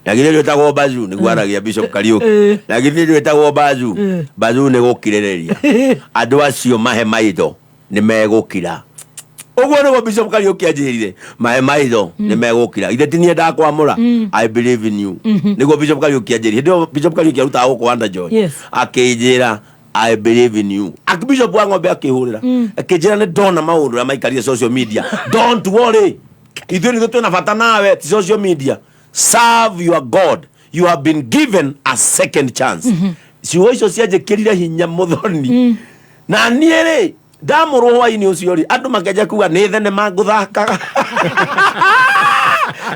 na githĩ ndwĩtagwo Bazu? Nĩguo aragia Bishop Kariũki. Na githĩ ndwĩtagwo Bazu? Bazu nĩ gũkirĩrĩria. Andũ acio mahe maitho nĩ megũkira. Ũguo nĩguo Bishop Kariũki anjĩrire, mahe maitho nĩ megũkira. Ithe ti niĩ ndakwamũra, I believe in you. Nĩguo Bishop Kariũki anjĩrire. Hĩndĩ ĩyo Bishop Kariũki arutaga gũkũ Wonder Joy. Akĩnjĩra, I believe in you. Archbishop wa Ng'ombe akĩhũrĩra, akĩnjĩra nĩ ndona maũndũ ũrĩa maikarire social media. Don't worry, ithuĩ nithuĩ twĩna bata nawe, ti social media. Serve your God, you have been given a second chance. Ciugo icio cianjĩkĩrire hinya mũthoni. Na niĩ rĩ, ndamũrwo hwainĩ ũcio rĩ, andũ makenja kuga nĩ thenema ngũthakaga.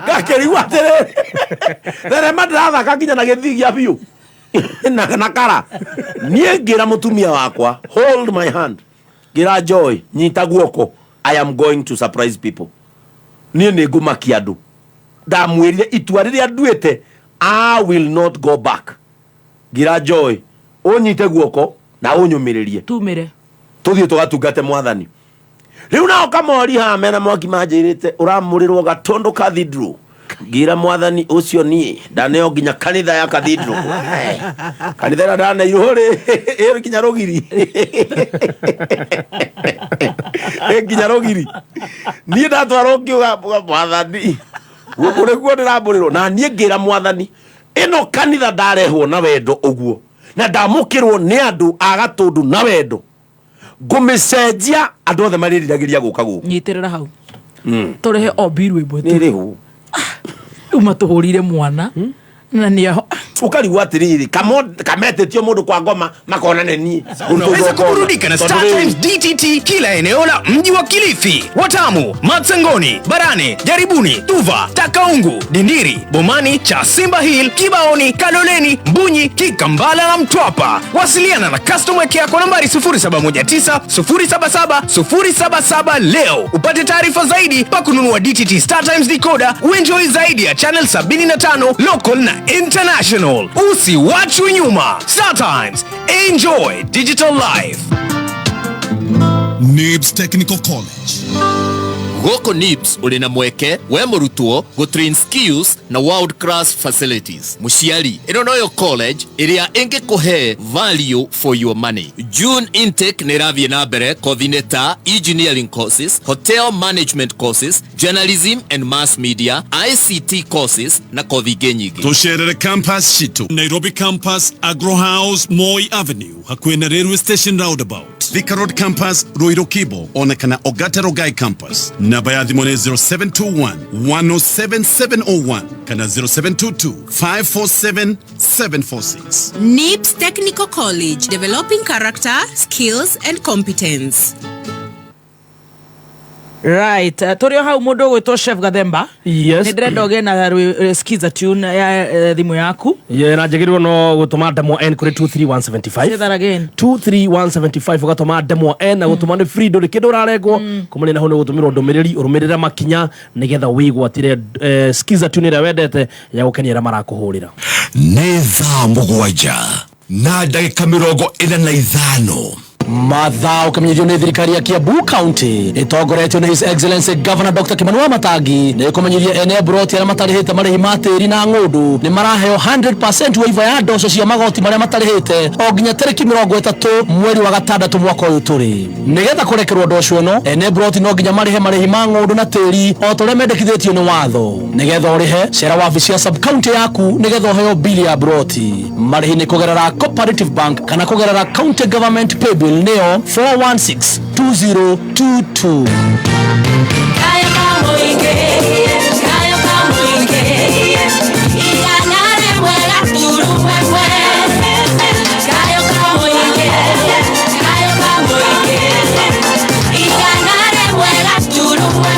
Ngakĩrigwo atĩrĩrĩ, thenema ndĩrathaka nginya na gĩthii gĩa biũ na kara. Niĩ ngĩra mũtumia wakwa, hold my hand. Ngĩra Joy, nyita guoko, I am going to surprise people. Niĩ nĩ ngũmakia andũ. Ndamwĩrire itua rĩrĩa nduĩte, I will not go back. Ngĩra Joy, ũnyite guoko na ũnyũmĩrĩrie. Tumire. Tũthiĩ tũgatungate mwathani. Rĩu nao Kamori haha mena Mwaki manjĩrĩte ũramũrĩrwo Gatũndũ Cathedral. Ngĩra mwathani ũcio niĩ ndaneo nginya kanitha ya cathedral. Kanitha ĩrĩa ndaneirwo rĩ, ĩ nginya rũgiri, ĩ nginya rũgiri. Niĩ ndatwarwo ngiuga, mwathani, gũkũ nĩkuo ndĩramũrĩrwo. Na niĩ ngĩra mwathani, ĩno kanitha ndarehwo na wendo ũguo na ndamũkĩrwo nĩ andũ a Gatũndũ na wendo, ngũmĩcenjia andũ othe marĩriragĩria gũka gũkũ. Nyitĩrĩra hau. Tũrĩhe o mbiru ĩmwe tu. Nĩ rĩhũ. Rĩu matũhũrire mwana na nĩ aho. Ũkarigwo atĩrĩrĩ, kametĩtio mũndũ kwa ngoma makona nĩ niĩ. Unaweza kuburudika na Star Times DTT kila eneo la mji wa Kilifi, Watamu, Matsangoni, Barani, Jaribuni, Tuva, Takaungu, Dindiri, Bomani, Chasimba Hill, Kibaoni, Kaloleni, Mbunyi, Kikambala na Mtwapa. Wasiliana na customer care kwa nambari 0719 077 077 leo upate taarifa zaidi pa kununua DTT Star Times decoder, uenjoy zaidi ya channel 75 local na international. Usiwachwe nyuma. Star Times, enjoy digital life. NIBS Technical College. Gũkũ NIBS ũrĩ na mweke we mũrutwo gũtrain skills na world class facilities. Mũciari, ĩno noyo college ĩrĩa ĩngĩkũhe value for your money. June intake nĩ ĩrathiĩ na mbere kothi-inĩ ta engineering courses, hotel management courses, journalism and mass media, ICT courses na kothi ingĩ nyingĩ. Tũcerere campus citũ Nairobi campus, Agro House, Moi Avenue, hakuhĩ na railway station roundabout, Thika Road campus, Ruiru Kibo, ona kana Ogata Rogai campus. Namba ya thimũ nĩ 0721 107701 kana 0722 547 746. NIBS Technical College, developing character, skills and competence. Right, tũrĩ o hau mũndũ ũgwĩtwo Chef Gathemba. Yes. Nĩ ndĩrenda ũgĩe na skiza tune ya thimũ yaku. Ye na njagĩrĩirwo no gũtũma ndemwa N kũrĩ 23175. Say that again. 23175 ũgatũma ndemwa N na gũtũma nĩ free, ndũrĩ kĩndũ ũrarengwo. Kumania na hau nĩ gũtũmĩrwo ndũmĩrĩri, ũrũmĩrĩre makinya nĩgetha wĩgwatĩre skiza tune ĩrĩa wendete ya gũkenia arĩa marakũhũrĩra. Nĩ thaa 7:45. Mathaa ũkamenyithio nĩ thirikari ya Kiambu County ĩtongoretio nĩ His Excellency Governor Dr. Kimani Wamatangi nĩ ĩkũmenyithia ene mburoti arĩa matarĩhĩte marĩhi ma tĩri na ng'ũndũ nĩ maraheo 100% waiver ya ndoco cia magoti marĩa matarĩhĩte o nginya tarĩki 30 mweri wa gatandatũ mwaka ũyũ tũrĩ. Nĩgetha kũrekerwo ndoco ĩno, ene mburoti no nginya marĩhe marĩhi ma ng'ũndũ na tĩri o ta ũrĩa mendekithĩtio nĩ watho. Nĩgetha ũrĩhe, cera wabici ya sub county yaku nĩgetha ũheo bili ya mburoti. Marĩhi nĩ kũgerera Cooperative Bank kana kũgerera County Government Paybill nĩyo 4162022. Kayo kamoige, kayo kamoige, iganare mwega turumwe. Kayo kamoige, kayo kamoige, iganare mwega turumwe.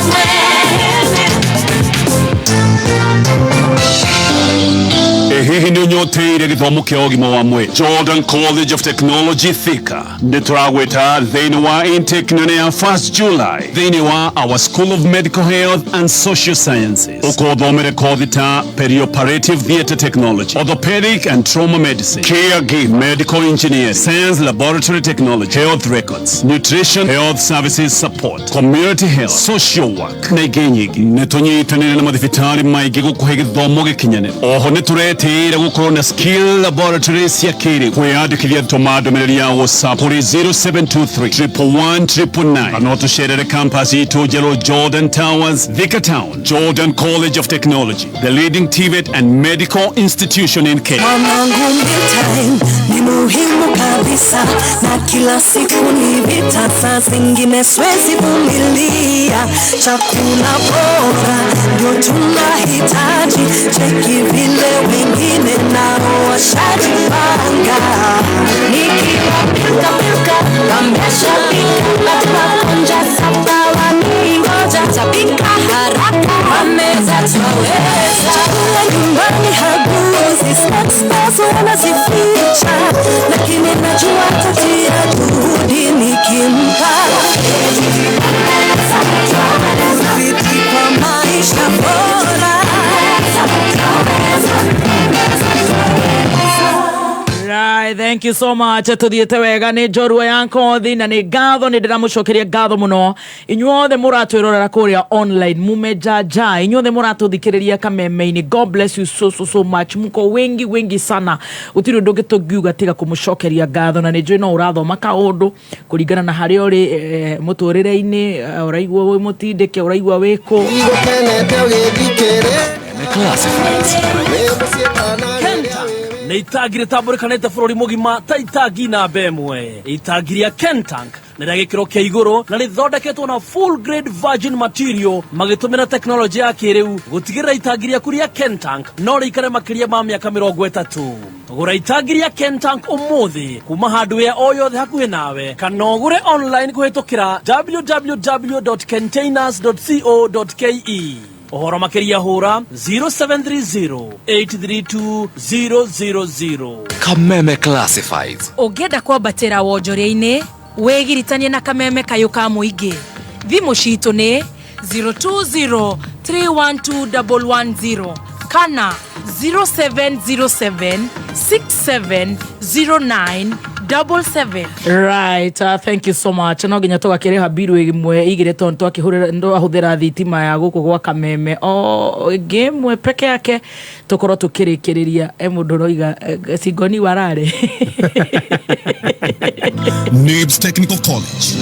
Hihi nĩ ũnyoteire gĩthomo kĩa ũgima wa mwĩrĩ? Jordan College of Technology Thika nĩ tũragwĩta thĩinĩ wa intake nene ya 1st July thĩinĩ wa our School of Medical Health and Social Sciences. Ũkothomere kothi ta perioperative theatre technology, orthopedic and trauma medicine, caregiving, medical engineering, science laboratory technology, health records, nutrition, health services support, community health, social work na ingĩ nyingĩ. Nĩ tũnyitanĩire na mathibitarĩ maingĩ gũkũhe gĩthomo gĩkinyanĩru. Oho nĩ tũretĩĩra gũkorwo na skill laboratory cia kĩrĩu. Kwĩyandĩkithia tũma ndũmĩrĩri ya WhatsApp kũrĩ 0723 111 999 kana ũtũcerere campus itũ njerũ Jordan Towers, Thika Town. Jordan College of Technology, the leading TVET and medical institution in Kenya. Mwanangu, time ni muhimu kabisa, na kila siku ni vita, saa zingine siwezi vumilia. Chakula bora ndio tunahitaji, cheki vile wengine nao washajipanga. Nikiwa pilka pilka, wameshapika, watu saba waningoja, tapika haraka, wameza twaweza. Chakula nyumbani haguzi, snacks nazo wanazificha, lakini najua tatia juhudi nikimpa. Fiti kwa maisha bora. Right, thank you so much. Tuthiĩte wega nĩ njorua ya nkothi na nĩ ngatho, nĩ ndĩramũcokeria ngatho mũno inyuothe mũratwĩrorera kũrĩa online mumejaja, inyuothe mũratũthikĩrĩria kameme-inĩ. God bless you so so so much, mko wengi wengi sana, gũtirĩ ũndũ ũngĩ tũngiuga tiga kũmũcokeria ngatho, na nĩ njũĩ no ũrathoma kaũndũ kũringana na harĩa ũrĩ mũtũrĩre-inĩ, ũraigua wĩ mũtindĩke, ũraigua wĩ kũ. Nĩ itangi rĩtambũrĩkanĩte bũrũri mũgima ta itangi namba ĩmwe. Itangi rĩa Kentank Nĩ rĩa gĩkĩro kĩa igũrũ na rĩthondeketwo na full grade virgin material magĩtũmĩra tekinoronjĩ ya kĩrĩu gũtigĩrĩra itangi rĩaku rĩa Kentank no rĩikare makĩria ma mĩaka 30. Gũra itangi rĩa Kentank ũmũthĩ kuma hardware o yothe hakuhĩ nawe kana ũgũre online kũhĩtũkĩra www.containers.co.ke. Ũhoro makĩria hũra 0730 832 000. Kameme Classifieds. Ũngĩenda kwambatĩra wonjoria-inĩ, wĩgiritanie na kameme kayũ ka mũingĩ. Thimũ citũ nĩ 020 312 110 kana 0707 6709 77. Right, thank you so much. No nginya tũgakĩrĩha mbiru ĩmwe igĩrĩ tondũ twahũthĩra thitima ya gũkũ gwa Kameme o ĩngĩ ĩmwe peke yake tũkorwo tũkĩrĩkĩrĩria. E mũndũ ũroiga cingoni warare. NIBS Technical College.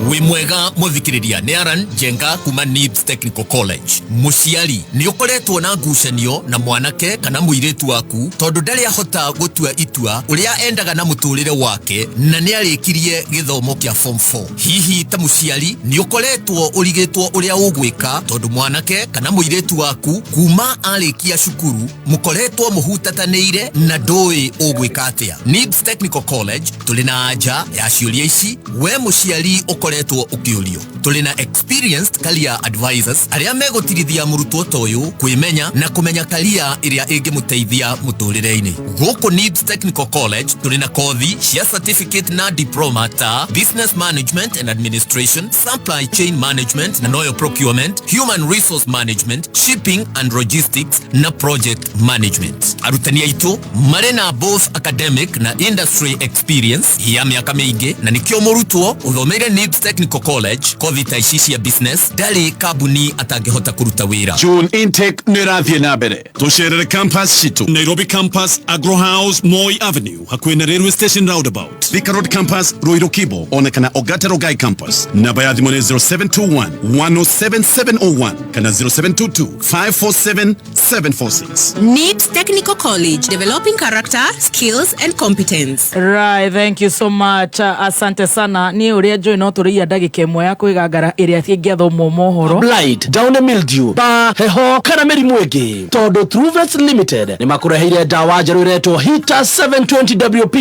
Wĩ mwega mũthikĩrĩria, nĩ Aran Njenga kuma NIBS Technical College. Mũciari, nĩ ũkoretwo na ngucanio na mwanake kana mũirĩtu waku tondũ ndarĩ ahota gũtua itua ũrĩa endaga na mũtũrĩre wake na nĩ arĩkirie gĩthomo kĩa form 4. Hihi ta mũciari nĩ ũkoretwo ũrigĩtwo ũrĩa ũgwĩka tondũ mwanake kana mũirĩtu waku kuma arĩkia cukuru mũkoretwo mũhutatanĩire na ndũĩ ũgwĩka atĩa? NIBS Technical College tũrĩ na anja ya ciũria ici we mũciari ũkoretwo ũkĩũrio. Tũrĩ na experienced career advisors arĩa megũtirithia mũrutwo ta ũyũ kwĩmenya na kũmenya career ĩrĩa ĩngĩmũteithia mũtũrĩre-inĩ. Gũkũ NIBS Technical College tũrĩ na kothi cia certificate na diploma ta business management and administration, supply chain management na noyo procurement, human resource management, shipping and logistics na project management. Arutani aitũ marĩ na both academic na industry experience ya mĩaka mĩingĩ na nĩkĩo mũrutwo ũthomeire NIBS Technical College kothi ta ici cia business ndarĩ kambuni atangĩhota kũruta wĩra. June intake nĩ ĩrathiĩ na mbere. Tũcerere campus citũ, Nairobi campus, Agro House, Moi Avenue, hakuhĩ na railway station roundabout, Thika Road campus, Ruiru Kibo, ona kana Ogata Rongai campus. Namba ya thimũ nĩ 0721 107701 kana 0722 547 746. NIBS Technical College, developing character, skills and competence. Right, thank you so much. Asante sana. Niĩ ũrĩa njũĩ no tũrĩia ndagĩka ĩmwe ya kwĩgangara ĩrĩa ĩngĩathomwo mohoro. Blight, downy mildew, ba, heho kana mĩrimũ ĩngĩ, tondũ Truvet Limited nĩ makũreheire ndawa njerũ ĩretwo Hita 720 WP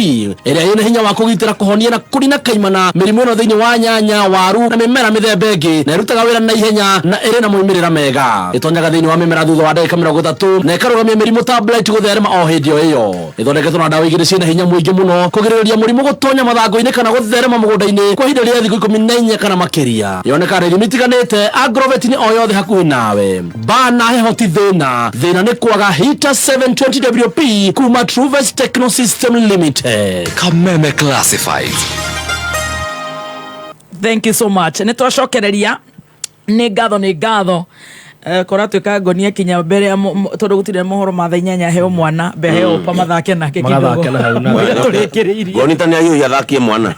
ĩrĩa ĩna hinya wa kũgitĩra, kũhonia na kũnina kaimana mĩrimũ ĩno thĩinĩ wa nyanya, waru na mĩmera mĩthemba ĩngĩ, na ĩrutaga wĩra na ihenya na ĩrĩ na moimĩrĩra mega. Ĩtonyaga thĩinĩ wa mĩmera thutha wa ndagĩka 30 na ĩkarũgamia mĩrimũ ta blight gũtherema o hĩndĩ o ĩyo. Ĩthondeketwo na ndawa igĩrĩ ciĩna hinya mũingĩ mũno kũgirĩrĩria mũrimũ gũtonya mathangũ-inĩ kana gũtherema mũgũnda-inĩ kwa ihinda rĩa thikũ 14 kana makĩria. Yonekaga na ithimi itiganĩte agrovet-inĩ o yothe hakuhĩ nawe. Bana heho ti thĩna, thĩna nĩ kwaga Hita 720 WP kuma Truvet Techno System Limited. Kameme Classifieds. Thank you so much. Nĩ twacokereria, nĩ ngatho, nĩ ngatho. Kora tuĩka ngonia kinya mbere ya tondũ gũtirĩ mohoro ma thaa 8, heo mwana mbe heo pa mathake nake kidogo. Magathake na hau na- Ũrĩa tũrĩkĩrĩirie. Ngoni ta nĩ ahiũhia athakie mwana.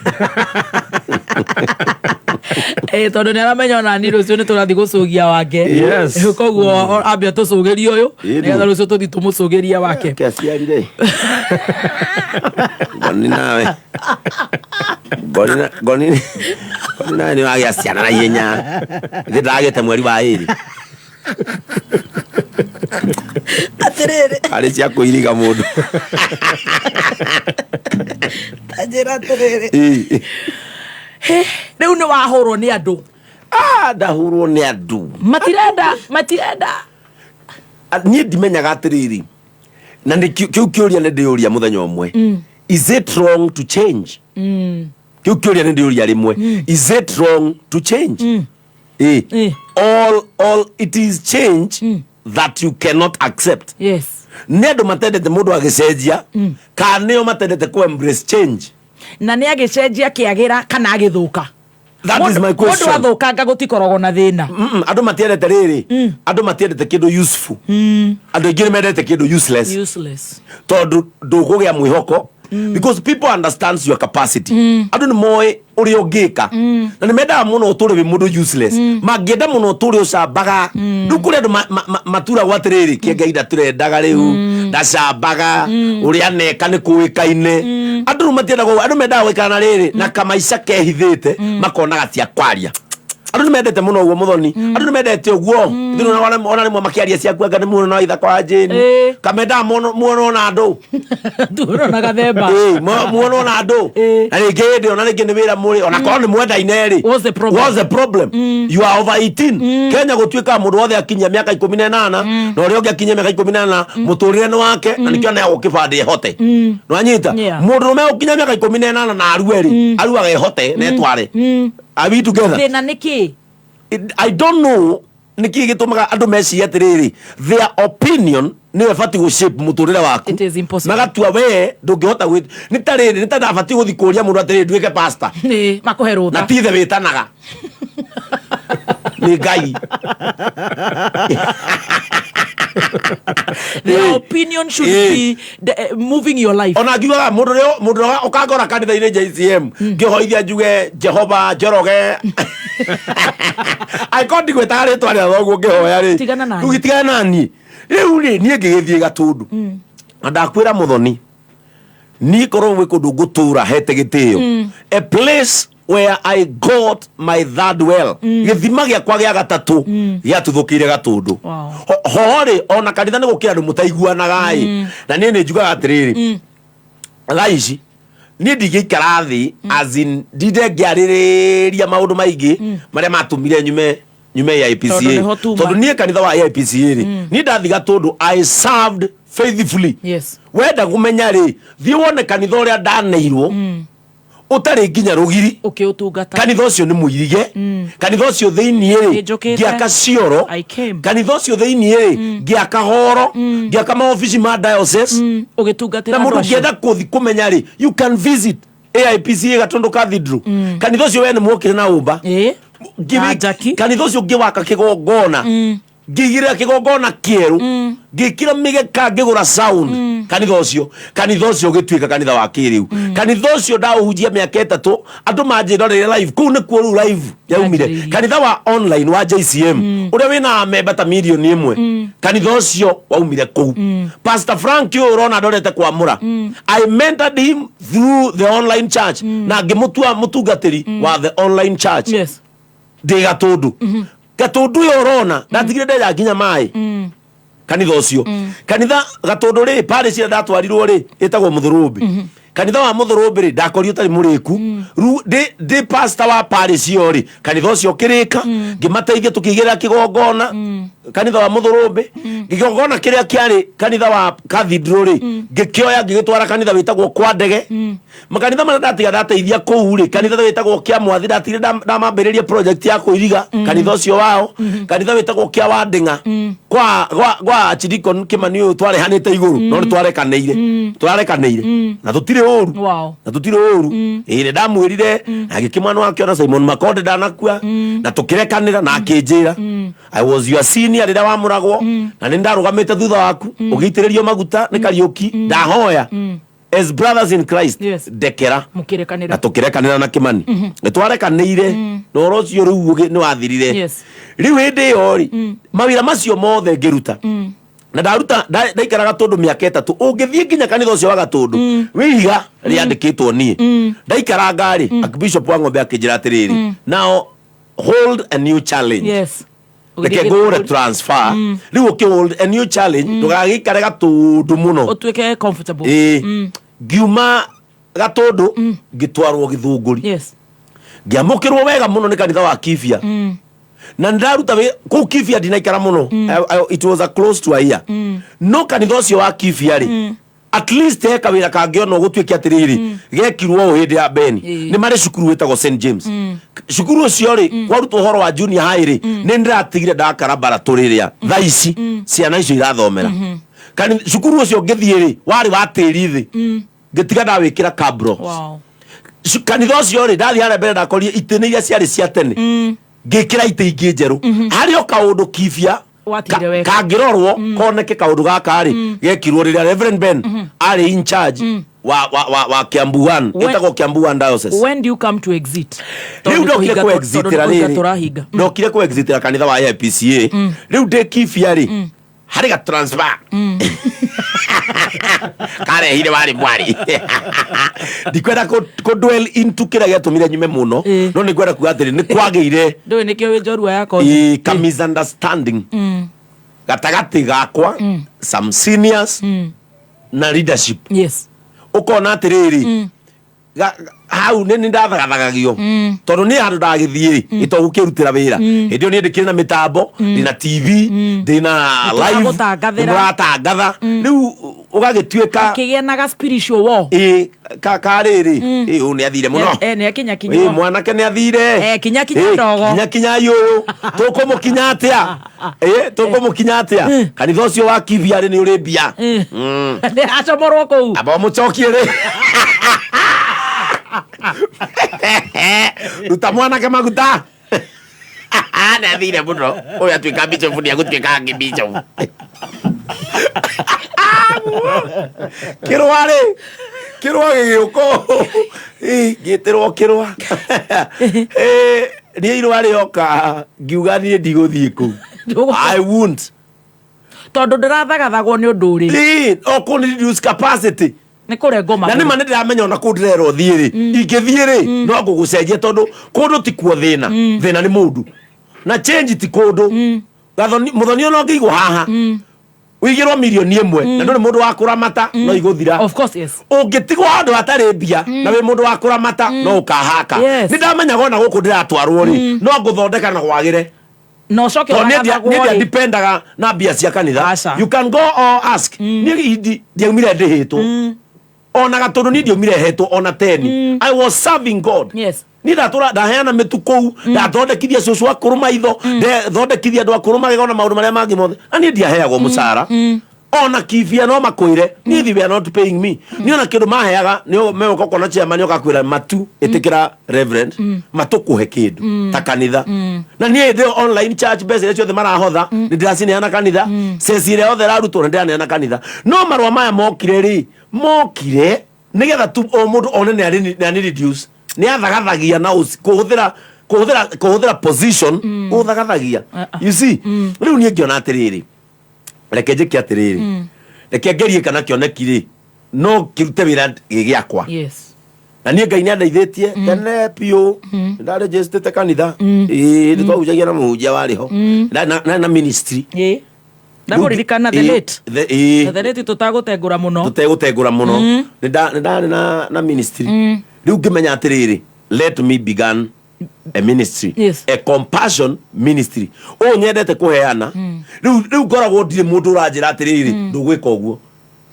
Tondũ nĩ aramenya ona ni rũciũ nĩ tũrathiĩ gũcũgia wake. Yes. Koguo ambe atũcũgĩrie ũyũ Ĩni. nĩgetha rũciũ tũthiĩ tũmũcũgĩrie wake. Kĩaciarire ngoni nawe, ngoni ngoni ngoni nawe nĩ wagĩa ciana na ihenya. Ithe ndagĩte mweri wa 2. Atĩrĩrĩ. Arĩ cia kũiriga mũndũ. Ta njĩra atĩrĩrĩ. Ĩ. Rĩu nĩ wahũrwo nĩ andũ? Ah, ndahũrwo nĩ andũ. Matirenda, matirenda. Ah, niĩ ndimenyaga atĩrĩrĩ, na nĩ kĩu kĩũria nĩ ndĩũria mũthenya ũmwe, is it wrong to change? Kĩu kĩũria nĩ ndĩũria rĩmwe, is it wrong to change? All it is change that you cannot accept. Nĩ andũ matendete mũndũ agĩcenjia kana nĩo matendete ku embrace change? Na nĩ agĩcenjia kĩagĩra kana agĩthũka? That is my question. Mũndũ athũkanga gũtikoragwo na thĩna. Andũ matiendete rĩrĩ, andũ matiendete kĩndũ useful. Andũ aingĩ nĩ mendete kĩndũ useless. Useless. Tondũ ndũkũgĩa mwĩhoko. Because people understands your capacity. Andũ nĩ moĩ ũrĩa ũngĩka na nĩ mendaga mũno ũtũre wĩ mũndũ useless. Mangĩenda mũno ũtũre ũcambaga. Rĩu kũrĩ andũ maturagwo atĩrĩrĩ, kĩengai ndatũrendaga rĩu ndacambaga, ũrĩa aneka nĩ kũĩkaine. Andũ rĩu matiendaga ũguo. Andũ mendaga gũikara na rĩrĩ na kamaica kehithĩte, makonaga tia kwaria. Andũ nĩ mendete mũno ũguo, mũthoni. Andũ nĩ mendete ũguo. Ithuĩ ona rĩmwe makĩaria ciaku anga nĩ muono na ithaka wa Jane, kamendaga muono na andũ. Tuono na gathemba. Muono na andũ na rĩngĩ hĩndĩ ĩyo na rĩngĩ nĩ wĩra mũrĩ ona korwo nĩ mwendaine rĩ. What's the problem? What's the problem? You are over 18. Kenya gũtuĩkaga mũndũ wothe akinyia mĩaka 18 na ũrĩa ũngĩ akinyia mĩaka 18, mũtũrĩre nĩ wake na nĩkĩo aneagwo kĩbandĩ ehote. Nĩwanyita? Yeah. Mũndũ ũrũme ũkinya mĩaka 18 na arue rĩ, aruaga ehote na etware. Are we together? Thĩna nĩ kĩ? I don't know nĩkĩ gĩtũmaga andũ mecirie atĩrĩrĩ, their opinion nĩyo ĩbatiĩ gũ shape mũtũrĩre waku. It is impossible. Magatua we ndũngĩhota gwĩ nĩ ta rĩrĩ, nĩ ta ndabatiĩ gũthiĩ kũria mũndũ atĩrĩrĩ, nduĩke pastor? Ĩ, makũhe Na rũtha. ti ithe wĩtanaga, nĩ Ngai. Their opinion should be moving your life. Ona ngiugaga mũndũ ũrĩa mũndũ ũrĩa ũkangora kanitha-inĩ JCM ngĩhoithia njuge Jehova Njoroge, angĩkorwo ndigwĩtaga rĩtwa rĩa thoguo ngĩhoya rĩ, Tigana naniĩ. Rĩu gĩtigana naniĩ. Rĩu rĩ, niĩ ngĩgĩthiĩ Gatũndũ na ndakwĩra mũthoni, niĩ korwo gwĩ kũndũ ngũtũra hete gĩtĩo, a place where I got my third well, gĩthima gĩakwa gĩa gatatũ gĩatuthũkĩire Gatũndũ. Ho rĩ, ona kanitha nĩ gũkĩra andũ mũtaiguanaga ĩ. Na niĩ nĩ njugaga atĩrĩrĩ, thaa ici niĩ ndingĩikara thĩ, as in ndinde ngĩarĩrĩria maũndũ maingĩ marĩa matũmire nyume AIPCA. Tondũ nĩho tuma. Tondũ niĩ kanitha wa AIPCA rĩ, niĩ ndathi Gatũndũ, I served faithfully. Wenda kũmenya rĩ, thiĩ wone kanitha ũrĩa ndaneirwo ũtarĩ nginya rũgiri. Ũkĩũtungata. Kanitha ũcio nĩ mũirige. Kanitha ũcio thĩiniĩ rĩ, Nĩnjũkĩte. ngĩaka cioro. I came. Kanitha ũcio thĩiniĩ rĩ, ngĩaka horo, ngĩaka maobici ma diocese. Ũgĩtungatĩra Na andũ mũndũ acio. ũngĩenda kũthi kũmenya rĩ, you can visit AIPCA Gatũndũ Cathedral. Kanitha ũcio we nĩ mwokire na ũmba. Na Jackie. Kanitha ũcio ngĩwaka kĩgongona, ngĩigĩrĩra kĩgongona kĩerũ, ngĩkĩra mĩgeka, ngĩgũra sound. Kanitha ũcio ũgĩtuĩka kanitha wa kĩrĩu. Kanitha ũcio ndaũhunjia mĩaka 3, andũ manjĩrorere live kũu nĩkuo rĩu live yaumire. Yanjĩrĩirie. Kanitha wa online wa JCM ũrĩa wĩna memba ta 1 million. Kanitha ũcio waumire kũu. Pastor Frank ũyũ ũrona ndorete kwamũra, I mentored him through the online church na ngĩmũtua mũtungatĩri wa the online church. Ndĩ Gatũndũ. Gatũndũ ũyũ ũrona ndatigire ndeja nginya maĩ kanitha ũcio. Kanitha Gatũndũ rĩ, parish ĩrĩa ndatwarirwo rĩ, ĩtagwo Mũthũrũmbĩ. Kanitha wa Mũthũrũmbĩ rĩ, ndakorio ũtarĩ mũrĩku. Rĩu ndĩ pastor wa parish ĩyo rĩ, kanitha ũcio ũkĩrĩka, ngĩmateithia tũkĩigĩrĩra kĩgongona kanitha wa Mũthũrũmbĩ. Kĩgongona kĩrĩa kĩarĩ kanitha wa cathedral rĩ, ngĩkĩoya ngĩgĩtwara kanitha wĩtagwo kwa Ndege. Makanitha marĩa ndatiga ndateithia kũu rĩ, kanitha wĩtagwo kĩa Mwathi, ndatigire ndamambĩrĩria project ya kũiriga kanitha ũcio wao. Kanitha wĩtagwo kĩa Wandĩng'a kwa Archdeacon Kĩmani ũyũ twarehanĩte igũrũ, no nĩ twarekanĩire na tũtirĩ ũru. Na tũtirĩ ũru. Ĩĩ, nĩ ndamwĩrire na agĩkĩmwana wake ona Simon Makonde ndanakua na tũkĩrekanĩra na akĩnjĩra, "I was your senior rĩrĩa wamũragwo na nĩ ndarũgamĩte thutha waku ũgĩitĩrĩrio maguta nĩ Kariũki. Ndahoya as brothers in Christ, ndekera." Mũkĩrekanĩra. Na tũkĩrekanĩra na Kĩmani. Nĩ twarekanĩire na ũhoro ũcio rĩu nĩ wathirire. Rĩu hĩndĩ ĩyo rĩ, mawĩra macio mothe ngĩruta na ndaruta ndaikara Gatũndũ mĩaka 3. Ũngĩthiĩ nginya kanitha ũcio wa Gatũndũ wĩ ihiga rĩandĩkĩtwo niĩ ndaikaranga rĩ. Archbishop wa Ng'ombe akĩnjĩra atĩrĩrĩ, "Now hold a new challenge." Reke ngũre transfer. Rĩu ũkĩ hold a new challenge, ndũgagĩikare Gatũndũ mũno. Ũtuĩke comfortable. Ĩĩ. Ngiuma Gatũndũ ngĩtwarwo Gĩthũngũri. Ngĩamũkĩrwo wega mũno nĩ kanitha wa Kibia na nĩndaruta kũu Kibia ndinaikara mũno. It was a close to a year. No kanitha ũcio wa Kibia rĩ, at least he kawĩra kangĩona gũtuĩke atĩrĩrĩ, gekirwo ũũ hĩndĩ ya Beni. Nĩ marĩ cukuru wĩtagwo St James. Cukuru ũcio rĩ, kwarutwo ũhoro wa junior high rĩ, nĩ ndĩratigire ndakara tũrĩrĩa thaa ici ciana icio irathomera. Cukuru ũcio ngĩthiĩ rĩ, warĩ wa tĩri thĩ, ngĩtiga ndawĩkĩra cabros. Kanitha ũcio rĩ, ndathiĩ harĩa mbere ndakorire itĩ nĩ iria ciarĩ cia tene, ngĩkĩra itĩ ingĩ njerũ. Harĩ o kaũndũ Kibia Watigire weka. Kangĩrorwo koneke kaũndũ gaka rĩ, gekirwo rĩrĩa Reverend Ben arĩ in charge. wa wa wa, wa Kiambu 1 ĩtagwo Kiambu 1 diocese. When do you come to exit? Rĩu ndokire Tondũ kũ nĩ exitĩra kũhinga rĩrĩ tũrahinga. Ndokire kũ exitĩra kanitha wa AIPCA. Rĩu ndĩ Kibia rĩ, harĩ ga transfer karehire warĩ mwarĩ. Ndikwenda kũ dwell into kĩrĩa gĩatũmire nyume mũno, no nĩ ngwenda kuga atĩrĩ, nĩ kwagĩire Ndũĩ nĩkĩo wĩ njorua ya kothi. Ka misunderstanding gatagatĩ gakwa, some seniors na leadership. Ũkona atĩrĩrĩ, hau nĩ ndathagathagagio tondũ niĩ handũ ndagĩthiĩ rĩ, gĩtogu kĩrutĩra wĩra. Hĩndĩ ĩyo niĩ ndĩkĩrĩ na mĩtambo, ndĩna TV, ndĩna live. Nĩtũragũtangathĩra. Nĩmũratangatha. Rĩu ũgagĩtuĩka Kĩgĩa na ga spiritual war. Ĩ karĩrĩ, ĩ ũyũ nĩ athire mũno. Nĩ akinya kinya. Ĩ mwanake nĩ athire. Kinya kinya Ĩ, ndogo. Kinya kinya yũyũ tũkũmũkinya atĩa? Ĩ tũkũmũkinya atĩa? Kanitha ũcio wa Kibia rĩ, nĩ ũrĩ mbia. Acomorwo kũu. Amba ũmũcokie rĩ, ruta mwanake maguta, nĩ athire mũno ũyũ, atuĩka bishop, nĩ agũtuĩka angĩ bishop. Kĩrũa rĩ, kĩrũa gĩgĩũka ũũ. Ngĩtĩrwo kĩrũa. Niĩ irũa rĩoka ngiuga niĩ ndigũthiĩ kũu, I won't. Tondũ ndĩrathagathagwo nĩ ũndũ ũrĩ. Ĩ, o kũu nĩ reduce capacity. Nĩ kũrengwo Na nĩ ma nĩ ndĩramenya ona kũu ndĩrerwo thiĩ rĩ, ingĩthiĩ rĩ, no ngũgũcenjia, tondũ kũndũ ti kuo thĩna. Thĩna nĩ mũndũ na change ti kũndũ. Gathoni mũthoni ona ũngĩigwo haha ũigĩrwo mirioni 1 na ndũrĩ mũndũ wa kũramata, no igũthira. Of course, yes. Ũngĩtigwo handũ hatarĩ mbia na wĩ mũndũ wa kũramata, no ũkahaka. Nĩ ndamenyaga ona gũkũ ndĩratwarwo rĩ, no ngũthondeka na gwagĩre. Na ũcoke Tondũ niĩ ũragathagwo niĩ rĩ. ndiadependaga na mbia cia kanitha. You can go or ask. Niĩ ndiaumire ndĩhĩtwo ona gatũndũ, niĩ ndiaumire hetwo ona teni. I was serving God. Niĩ ndatũra ndaheana mĩtu kũu, ndathondekithia cũcũ akũrũ maitho, ndathondekithia andũ akũrũ magego na maũndũ marĩa mangĩ mothe, na niĩ ndiaheagwo mũcara. Ona Kibia no makwĩre niĩ they were not paying me. Niĩ ona kĩndũ maheaga nĩ megũka ũkona chairman ũkakwĩra matu ĩtĩkĩra reverend matũkũhe kĩndũ ta kanitha. Na niĩ hĩndĩ ĩyo online church, mbeca iria ciothe marahotha nĩ ndĩracineana kanitha, ceci ĩrĩa yothe ĩrarutwo nĩ ndĩraneana kanitha. No marũa maya mokire rĩ, mokire nĩgetha tu o mũndũ one nĩ arĩ nĩ arĩ reduce, nĩ athagathagia na kũhũthĩra position gũthagathagia, you see. Rĩu niĩ ngĩona atĩrĩrĩ, reke njĩke atĩrĩrĩ, reke ngerie kana kĩoneki rĩ no kĩrute wĩra gĩ gĩakwa. Na niĩ Ngai nĩ andeithĩtie tene biũ, ndarejestete kanitha. Ĩĩ, nĩ twahunjagia na mũhunjia warĩ ho. Na ministry. Ndakũririkana the late. Ĩĩ. The late, tũtagũtengũra mũno. Tũtegũtengũra mũno. Nĩ ndarĩ na ministry. Rĩu ngĩmenya atĩrĩrĩ, let me began a ministry, a compassion ministry, ũũ nyendete kũheana. Rĩu ngoragwo ndirĩ mũndũ ũranjĩra atĩrĩrĩ, ndũgwĩka ũguo,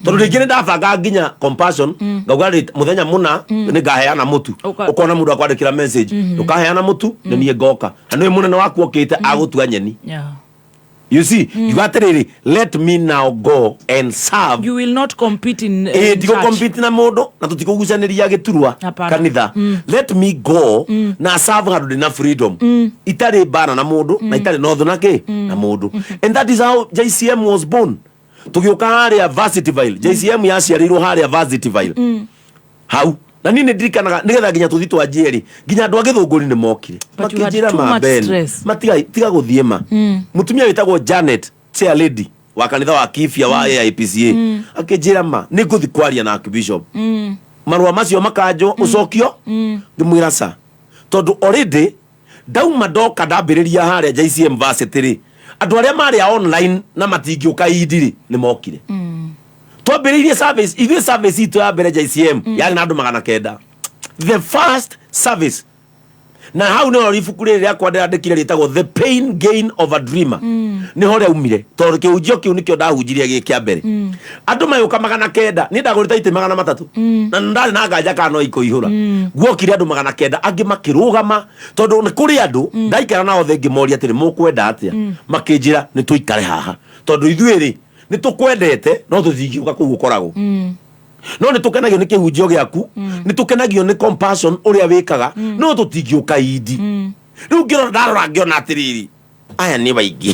tondũ rĩngĩ nĩ ndabanga nginya compassion, ngauga rĩ, mũthenya mũna nĩ ngaheana mũtu. Ũkona mũndũ akwandĩkĩra message, ndũkaheana mũtu, nĩ niĩ ngoka na nĩ mũnene waku okĩte agũtua nyeni. You see, ngiuga atĩrĩrĩ, let me now go and serve. You will not compete in, ĩ in ndigũ church. Compete na mũndũ na tũtikũgucanĩria gĩturwa. Hapana. Kanitha, let me go na serve handũ ndĩna freedom, itarĩ mbara na mũndũ na itarĩ na ũthũ na kĩ na mũndũ. And that is how JCM was born. Tũgĩũka harĩa Varsity-ville, JCM yaciarĩirwo harĩa Varsity-ville hau. Na niĩ nĩ ndirikanaga nĩgetha nginya tũthi twanjie rĩ, nginya andũ a Gĩthũngũri nĩ mokire. But you had Makĩnjĩra too ma much Ben, stress. matiga tiga gũthiĩ ma. Mũtumia wĩtagwo Janet, chair lady wa kanitha wa Kibia wa AIPCA, akĩnjĩra ma nĩ ngũthi kwaria na Archbishop, marũa macio makanjwo ũcokio. Ngĩmwĩra ca, tondũ already ndauma ndoka ndambĩrĩria harĩa JCM Varsity rĩ, andũ arĩa marĩ a online na matingĩũka indi rĩ, nĩ mokire. Twambĩrĩirie service ithuĩ, service itũ ya mbere JCM yarĩ na andũ 900, the first service. Na hau nĩho ibuku rĩrĩ rĩakwa ndĩrandĩkire rĩtagwo The Pain Gain of a Dreamer, nĩho rĩaumire, tondũ kĩhunjio kĩu nĩkĩo ndahunjirie gĩ kĩa mbere. Andũ magĩũka 900. Niĩ ndagũrĩte itĩ 300 na ndarĩ na nganja kana no ikũihũra. Guokire andũ 900, angĩ makĩrũgama, tondũ nĩ kũrĩ andũ ndaikara nao thĩ ngĩmoria atĩrĩ, mũkwenda atĩa? Makĩnjĩra nĩ tũikare haha, tondũ ithuĩ rĩ, nĩ tũkwendete no tũtingĩũka kũu ũkoragwo, no nĩ tũkenagio nĩ kĩhunjio gĩaku, nĩ tũkenagio nĩ compassion ũrĩa wĩkaga, no tũtingĩũka indi. Rĩu ngĩrora, ndarora ngĩona atĩrĩrĩ, aya nĩ waingĩ.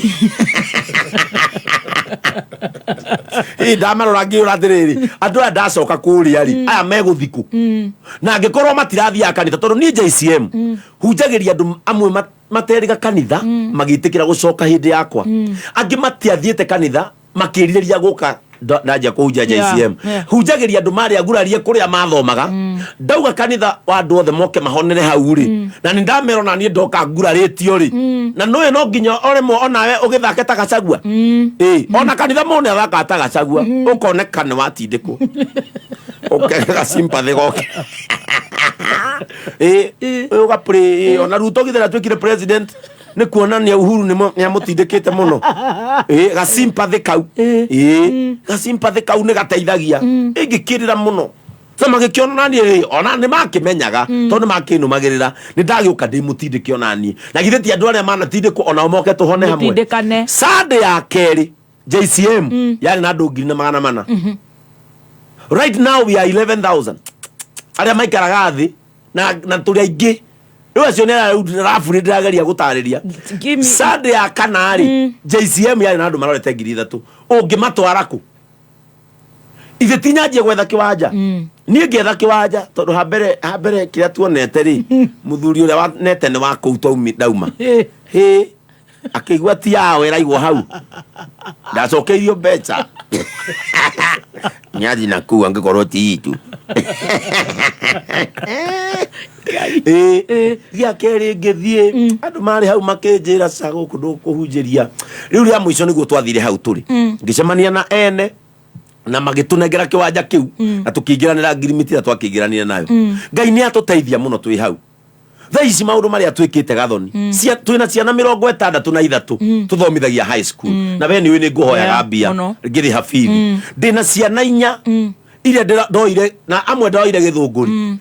Ĩ, ndamarora ngĩũra atĩrĩrĩ, andũ aya ndacoka kũrĩa rĩ, aya megũthikũ na angĩkorwo matirathiaga kanitha, tondũ niĩ JCM hunjagĩria andũ amwe materiga kanitha magĩtĩkĩra gũcoka hĩndĩ yakwa, angĩ matiathiĩte kanitha makĩrirĩria gũka ndanjia kũhunjia JCM. Hunjagĩria andũ marĩ agurarie kũrĩa mathomaga, ndauga kanitha wa andũ othe moke mahonere hau rĩ, na nĩ ndamera ona niĩ ndoka ngurarĩtio rĩ, na nũĩ no nginya oremwo onawe ũgĩthake ta Gacagua. Ĩ, ona kanitha mũndũ nĩ athakaga ta Gacagua, ũkoneka nĩ watindĩkwo ũkega sympathy goke. Ĩ, ũgapray ona Ruto githĩ atuĩkire president nĩ kuonania Uhuru nĩ amũtindĩkĩte mũno. Ĩ, gasympathy kau, ĩ, gasympathy kau nĩ gateithagia ĩngĩkĩrĩra mũno na magĩkĩona naniĩ rĩ, ona nĩ makĩmenyaga tondũ nĩ makĩnũmagĩrĩra nĩ ndagĩũka ndĩ mũtindĩke onaniĩ, na githĩ ti andũ arĩa manatindĩkwo onao moke tũhone hamwe? Mũtindĩkane. Sunday ya kerĩ JCM yarĩ na andũ 1400. Right now we are 11,000 arĩa maikaraga thĩ na tũrĩ aingĩ rĩu. Acio nĩ rabu nĩ ndĩrageria gũtarĩria. Sunday ya kana rĩ, JCM yarĩ na andũ marorete 3000. Ũngĩmatwara kũ? Ithe ti nyanjie gwetha kĩwanja, niĩ ngĩetha kĩwanja tondũ hambere kĩrĩa tuonete rĩ, mũthuri ũrĩa wanete nĩ wa kũu twaumi ndauma hĩ akĩigua ti yao ĩraigwo hau, ndacokeirio mbeca nyathi na kũu angĩkorwo ti itu. Ĩ, gĩa kerĩ ngĩthiĩ andũ marĩ hau makĩnjĩra ca gũkũ ndũkũhunjĩria. Rĩu rĩa mũico nĩguo twathire hau tũrĩ, ngĩcemania na ene na magĩtũnengera kĩwanja kĩu na tũkĩingĩranĩra ngirimiti na twakĩingĩranire nayo. Ngai nĩ atũteithia mũno twĩ hau thaa ici maũndũ marĩa twĩkĩte gathoni. Twĩna ciana 63 tũthomithagia high school, na we nĩ ũĩ nĩ ngũhoyaga mbia mũno. ngĩrĩha bithi. Ndĩna ciana inya iria ndoire na amwe ndoire gĩthũngũri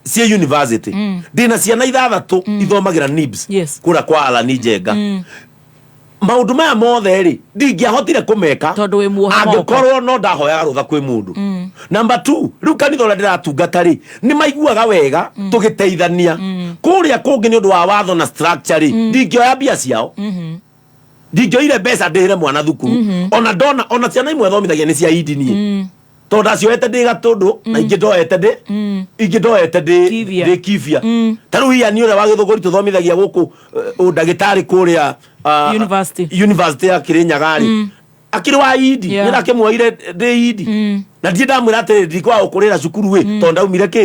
ciĩ university. Ndĩna ciana ithathatũ ithomagĩra NIBS kũrĩa kwa Alani Njenga. Maũndũ maya mothe rĩ, ndingĩahotire kũmeka tondũ wĩ muohe moko. Angĩkorwo no ndahoyaga rũtha kwĩ mũndũ. Number two, rĩu kanitha ũrĩa ndĩratungata rĩ, nĩ maiguaga wega tũgĩteithania. Kũrĩa kũngĩ nĩ ũndũ wa watho na structure rĩ, ndingĩoya mbia ciao, ndingĩoire mbeca ndĩhĩre mwana thukuru. Ona ndona ona ciana imwe thomithagia nĩ cia indi niĩ tondũ ndacioete ndĩ gatũndũ na ingĩ ndoete ndĩ ingĩ ndoete ndĩ Kibia. ndĩ kibia. Ta rĩu iya nĩ ũrĩa wa gĩthũngũri tũthomithagia gũkũ ũndagĩtarĩ kũrĩa University. University ya Kirinyaga rĩ, akĩrĩ wa indi. Nĩ ndakĩmuoire ndĩ indi na ndirĩ ndamwĩra atĩrĩ ndikwaga gũkũrĩra cukuru ĩ tondũ ndaumire kĩ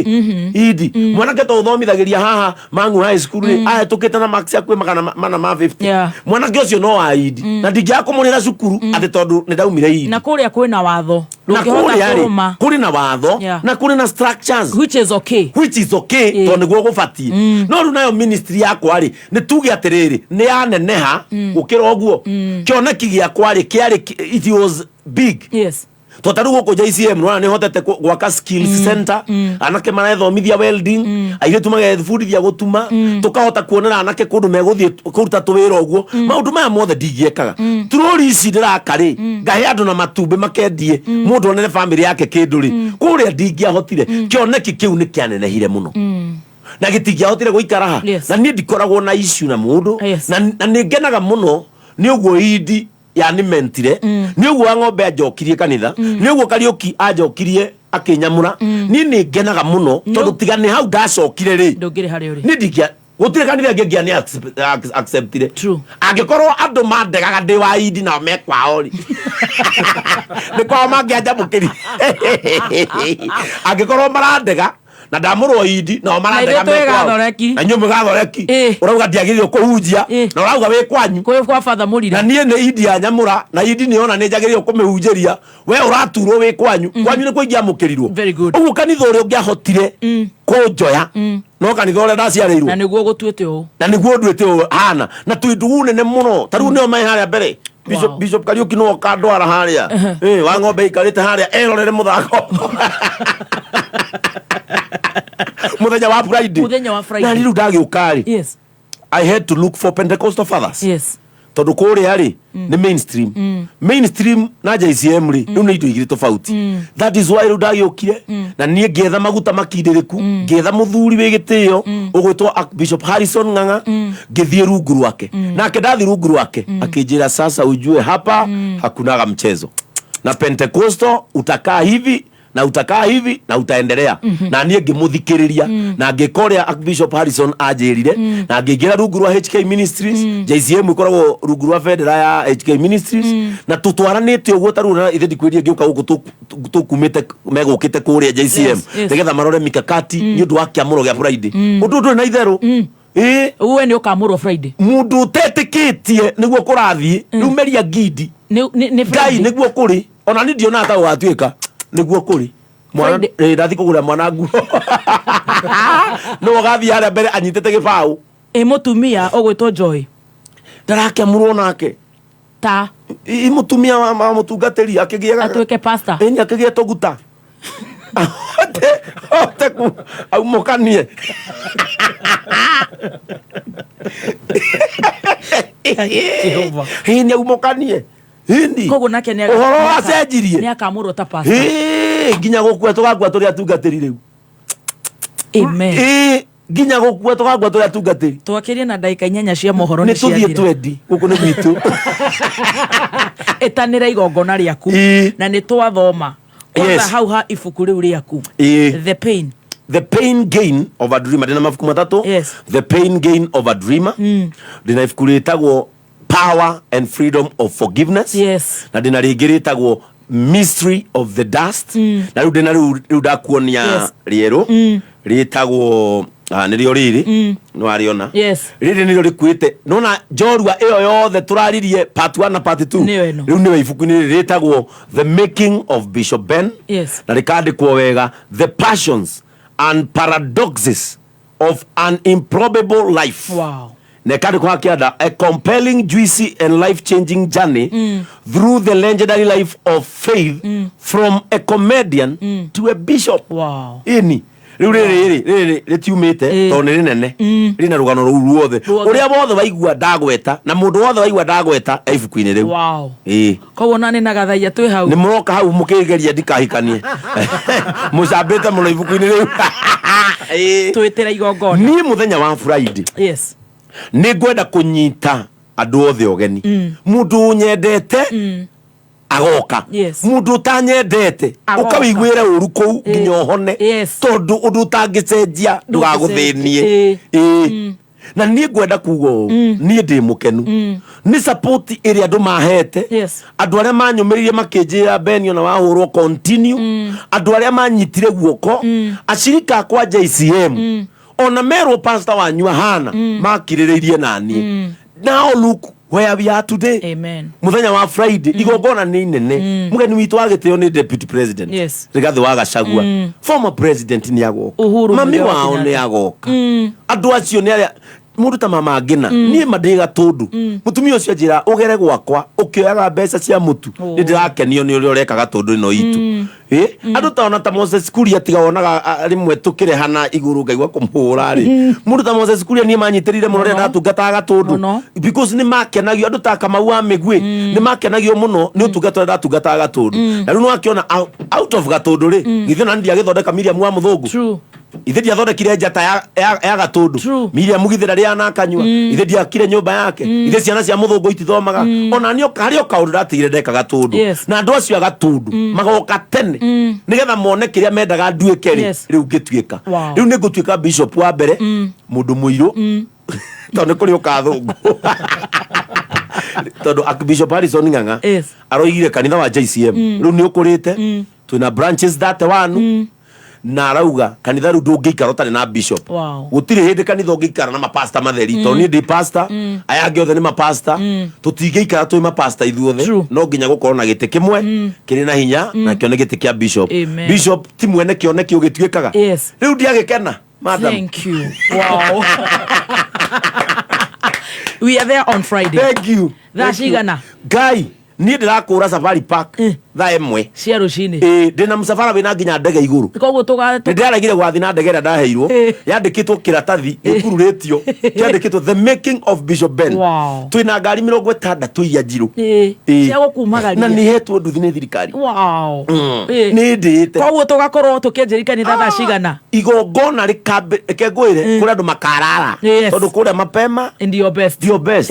indi. Mwanake to ũthomithagĩria haha Mangu High School rĩ, ahĩtũkĩte na marks akuĩ 450 . Mwanake ũcio no wa indi na ndingĩaga kũmũrĩra cukuru atĩ tondũ nĩ ndaumire indi. Na kũrĩa kwĩna watho Na ndũngĩhota kũrĩa rĩ kũrũma. Kũrĩ na watho na kũrĩ na structures which is okay. Which is okay tondũ nĩguo gũbatiĩ. No rĩu nayo ministry yakwa rĩ, nĩ tuge atĩrĩrĩ, nĩ yaneneha gũkĩra ũguo. Kĩoneki gĩakwa rĩ, kĩarĩ it was big. To ta rĩu gũkũ JCM nĩwona nĩ hotete gwaka skills center, anake marethomithia welding, airĩtu magebundithia gũtuma, tũkahota kuonera anake kũndũ megũthiĩ kũruta tũwĩra ũguo. Maũndũ maya mothe ndingĩekaga. Turori ici ndĩraka rĩ, ngahe andũ na matumbĩ makendie, mũndũ onere famĩlĩ yake kĩndũ rĩ, kũrĩa ndingĩahotire. Kĩoneki kĩu nĩ kĩanenehire mũno na gĩtingĩahotire gũikara ha. Na niĩ ndikoragwo na issue na mũndũ na nĩ ngenaga mũno nĩ ũguo indi yanimentire, nĩ ũguo wa ng'ombe anjokirie kanitha, nĩ ũguo Kariũki anjokirie akĩnyamũra. Niĩ nĩ ngenaga mũno tondũ tiga nĩ hau ndacokire rĩ, ndũngĩrĩ harĩa ũrĩ. Nĩ ndingĩa gũtirĩ kanitha ĩngĩ ngĩa nĩ acceptire angĩkorwo andũ mandegaga ndĩ wa indi nao me kwao rĩ, nĩ kwao mangĩanjamũkĩri angĩkorwo marandega na ndamũrwo indi nao marandega Na ithuĩ me kwao. twĩ Na inyuĩ mwĩ gathoreki, ũrauga ndiagĩrĩirwo kũhunjia na ũrauga wĩ kwanyu kwa Father Mũrira. Na niĩ nĩ indi ya nyamũra na indi nĩ ona nĩ njagĩrĩirwo kũmĩhunjĩria, we ũraturwo wĩ kwanyu. Kwanyu nĩ kũingĩamũkĩrirwo ũguo kanitha ũrĩa ũngĩahotire kũnjoya no kanitha ũrĩa ndaciarĩirwo. Na nĩguo gũtuĩte ũũ. Na nĩguo nduĩte ũũ hana na twĩ ndugu nene mũno. Ta rĩu nĩo me harĩa mbere, Bishop Kariuki no okandwara harĩa. Wa ng'ombe ikarĩte harĩa erorere mũthako mũthenya wa Friday. Mũthenya wa Friday. Na rĩu ndagĩũka rĩ, I had to look for Pentecostal fathers tondũ kũrĩa rĩ nĩ mainstream. Mainstream na JCM rĩ, rĩu nĩ indo igĩrĩ tofauti. That is why rĩu ndagĩũkire na niĩ ngĩetha maguta makindĩrĩku, ngĩetha mũthuri wĩ gĩtĩo ũgwĩtwo Archbishop Harrison Ng'ang'a, ngĩthiĩ rungu rwake. Nake ndathiĩ rungu rwake akĩnjĩra, "Sasa ujue hapa hakunaga mchezo." Na Pentecostal utakaa hivi na utakaa hivi na utaendelea. Na niĩ ngĩmũthikĩrĩria na ngĩka ũrĩa Archbishop Harrison anjĩrire na ngĩingĩra rungu rwa HK Ministries. JCM ĩkoragwo rungu rwa bendera ya HK Ministries na tũtwaranĩte ũguo. Ta rĩu na ithe ndikwĩrie, ngĩũka gũkũ tũkumĩte megũkĩte kũrĩa JCM nĩgetha marore mikakati nĩ ũndũ wa kĩamũro gĩa Friday. Ũndũ ndũrĩ na itherũ. Ĩĩ. We nĩ ũkamũrwo Friday. Mũndũ ũtetĩkĩtie nĩguo kũrathiĩ rĩu, meria ngindi. Nĩ Ngai. Friday. Nĩguo kũrĩ, ona niĩ ndionaga ta gũgatuĩka nĩguo kũrĩ. Mwana Friday. ĩ, ndathiĩ kũgũra mwana nguo, no ũgathiĩ harĩa mbere anyitĩte gĩbaũ. Ĩ mũtumia ũgwĩtwo Joy? Ndarakĩamũrwo nake. Ta I mũtumia wa mũtungatĩri akĩgĩa atuĩke pastor. Ĩni, akĩgĩa tũguta ahote aumũkanie. Ĩni, aumũkanie ĩni. Koguo nake nĩ Ũhoro wacenjirie. Nĩ akamũrwo ta pastor. Ĩĩ, nginya gũkua tũgakua tũrĩ atungatĩri rĩu. Amen. Ĩĩ, nginya gũkua tũgakua tũrĩ atungatĩri. Twakĩrie na ndagĩka 8 cia mohoro. Nĩ Nĩ tũthiĩ ciathira. twendi gũkũ nĩ gwitũ. Ĩtanĩra igongona rĩaku na nĩ twathoma kwanza hau ha ibuku rĩu rĩaku. The Pain. The Pain Gain of a Dreamer. Ndĩna mabuku matatũ. The Pain Gain of a Dreamer, ndĩna ibuku rĩtagwo Power and Freedom of Forgiveness, na ndĩna rĩngĩ rĩtagwo Mystery of the Dust, na rĩu ndĩna rĩu ndakuonia rĩerũ rĩtagwo nĩrĩo rĩrĩ. Nĩ warĩona? Rĩrĩ nĩrĩo rĩkuĩte nona njorua ĩyo yothe tũraririe, part 1 na part 2. Nĩyo ĩno. Rĩu nĩyo ibuku-inĩ rĩrĩ rĩtagwo The Making of Bishop Ben na rĩkandĩkwo wega, The Passions and Paradoxes of an Improbable Life, na ĩkandĩkwo hakĩanda, a compelling, juicy and life changing journey through the legendary life of faith from a comedian to a bishop. Ĩni, rĩu rĩrĩ rĩrĩ rĩtiumĩte tondũ nĩ rĩnene, rĩna rũgano rũu ruothe. Ruothe. Ũrĩa wothe waigua ndagweta na mũndũ wothe waigua ndagweta e ibuku-inĩ rĩu. Ĩĩ. Koguo na nĩ nagathaia twĩ hau. Nĩ mũroka hau mũkĩgeria ndikahikanie mũcambĩte mũno ibuku-inĩ rĩu. Ĩĩ. Twĩtĩra igongona. Niĩ mũthenya wa Friday nĩ ngwenda kũnyita andũ othe ũgeni. Mũndũ ũnyendete agoka, mũndũ ũtanyendete Agoka. ũka wĩiguĩre ũru kũu nginya ũhone, tondũ ũndũ ũtangĩcenjia ndũgagũthĩnie. Ĩĩ. Na niĩ ngwenda kuga ũũ, niĩ ndĩ mũkenu nĩ support ĩrĩa andũ mahete, andũ arĩa manyũmĩrĩirie makĩnjĩra, "Ben, ona wahũrwo, continue." Andũ arĩa manyitire guoko, acirika akwa JCM, ona merwo pastor wanyu ahana, makirĩrĩirie naniĩ. Now look where we are today. Amen. Muthenya wa Friday igongona nĩ inene. Mũgeni witũ wa gĩtĩo nĩ Deputy President Rigathĩ wa Gachagua. Former president nĩ agoka. Uhuru Mami Muigai wa wao nĩ Kenyatta. agoka. Andũ acio nĩ arĩa mũndũ ta mama ngĩna. Niĩ ma ndĩ gatũndũ. Mũtumia ũcio anjĩra ũgere gwakwa ũkĩoyaga mbeca cia mũtu, nĩ ndĩrakenio nĩ ũrĩa ũreka gatũndũ ĩno itũ. Ĩ, andũ ta ona ta Moses Kuria, tiga wonaga rĩmwe tũkĩrehana igũrũ ngaigua kũmũhũra rĩ. Mũndũ ta Moses Kuria niĩ manyitĩrĩire mũno rĩrĩa ndatungataga gatũndũ, because nĩ makenagio. Andũ ta Kamau wa Mĩguĩ nĩ makenagio mũno nĩ ũtungata ũrĩa ndatungataga gatũndũ. Na rĩu nĩwakĩona out of gatũndũ rĩ, githĩ ona ndiagĩthondeka Miriam wa mũthũngũ? Ithe ndiathondekire njata ya gatũndũ? Miriam githĩ ndarĩ anakanyua? Ithe ndiakire nyũmba yake? Ithe ciana cia mũthũngũ itithomaga? Ona niĩ harĩ o kaũndũ ndatigire ndeka gatũndũ. Na andũ acio a gatũndũ magoka tene nĩgetha mone kĩrĩa mendaga nduĩke rĩ. Rĩu ngĩtuĩka. Rĩu nĩ ngũtuĩka bishop wa mbere mũndũ mũirũ, tondũ nĩ kũrĩ ũkathũngũ, tondũ Archbishop Harrison Ng'ang'a aroigire kanitha wa JCM rĩu nĩ ũkũrĩte, twĩna branches 31, na arauga kanitha rĩu ndũngĩikara ũtarĩ na bishop. Gũtirĩ hĩndĩ kanitha ũngĩikara na mapasta matheri, tondũ niĩ ndĩ pastor, aya angĩ othe nĩ mapasta. Tũtingĩikara twĩ mapasta ithuothe, no nginya gũkorwo na gĩtĩ kĩmwe kĩrĩ na hinya, nakĩo nĩ gĩtĩ kĩa bishop. Amen. Bishop ti mwene kĩoneki ũgĩtuĩkaga. Rĩu ndiagĩkena, madam. Thank you. Wow. We are there on Friday. Thank you. Thaa Thank you. cigana? Ngai, niĩ ndĩrakũra Safari Park thaa 1 cia rũcinĩ. Ĩĩ, ndĩna mũcabara wĩna nginya ndege igũrũ. Koguo tũga Nĩ ndĩraregire gwathi na ndege ĩrĩa ndaheirwo yandĩkĩtwo kĩratathi gĩkururĩtio kĩandĩkĩtwo The Making of Bishop Ben. Twĩna ngari 60 iria njirũ. Ĩĩ. Cia gũkumagaria. Na nĩ hetwo nduthi nĩ thirikari. Nĩ ndĩĩte. Koguo tũgakorwo tũkĩanjĩria kanitha thaa cigana? Igongona rĩkambe, reke ngwĩre, kũrĩ andũ makarara, tondũ kũrĩa mapema ndio best. Ndio best.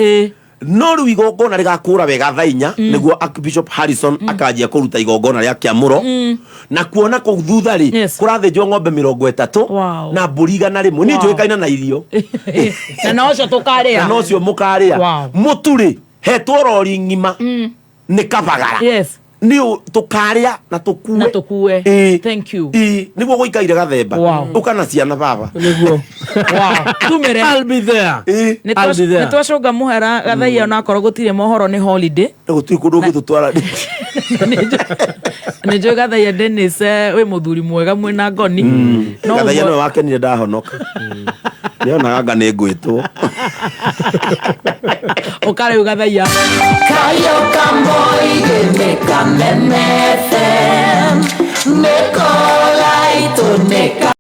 No rĩu igongona rĩgakũra wega thaa 4, nĩguo Archbishop Harrison akanjia kũruta igongona rĩa kĩamũro. Na kuona kũu thutha rĩ, kũrathĩnjwo ng'ombe 30 na mbũri 100. Niĩ njũĩkaine na irio. Na nocio tũkarĩa. Na nocio mũkarĩa. Mũtu rĩ, hetwo rori ng'ima nĩ kabagara. Nĩ tũkarĩa na tũkue. Na tũkue. Ĩĩ. Thank you. Ĩĩ, nĩguo gũikaire gathemba. Ũka na ciana baba. Nĩguo. Wow. Tumire. I'll be there. Ĩĩ. I'll be there. Nĩ twacũnga mũhera gathaia onakorwo gũtirĩ mohoro nĩ holiday. Gũtirĩ kũndũ ũngĩtũtwara. Nĩ njũĩ gathaia Dennis, wĩ mũthuri mwega mwĩna ngoni. No Gathaia ũguo- nĩwe wakenire ndahonoka. Nĩonaga anga nĩ ngwĩtwo. Ũkarĩu gathaia. Kayo kamoige nĩ Kameme FM nĩko gaitũ nĩ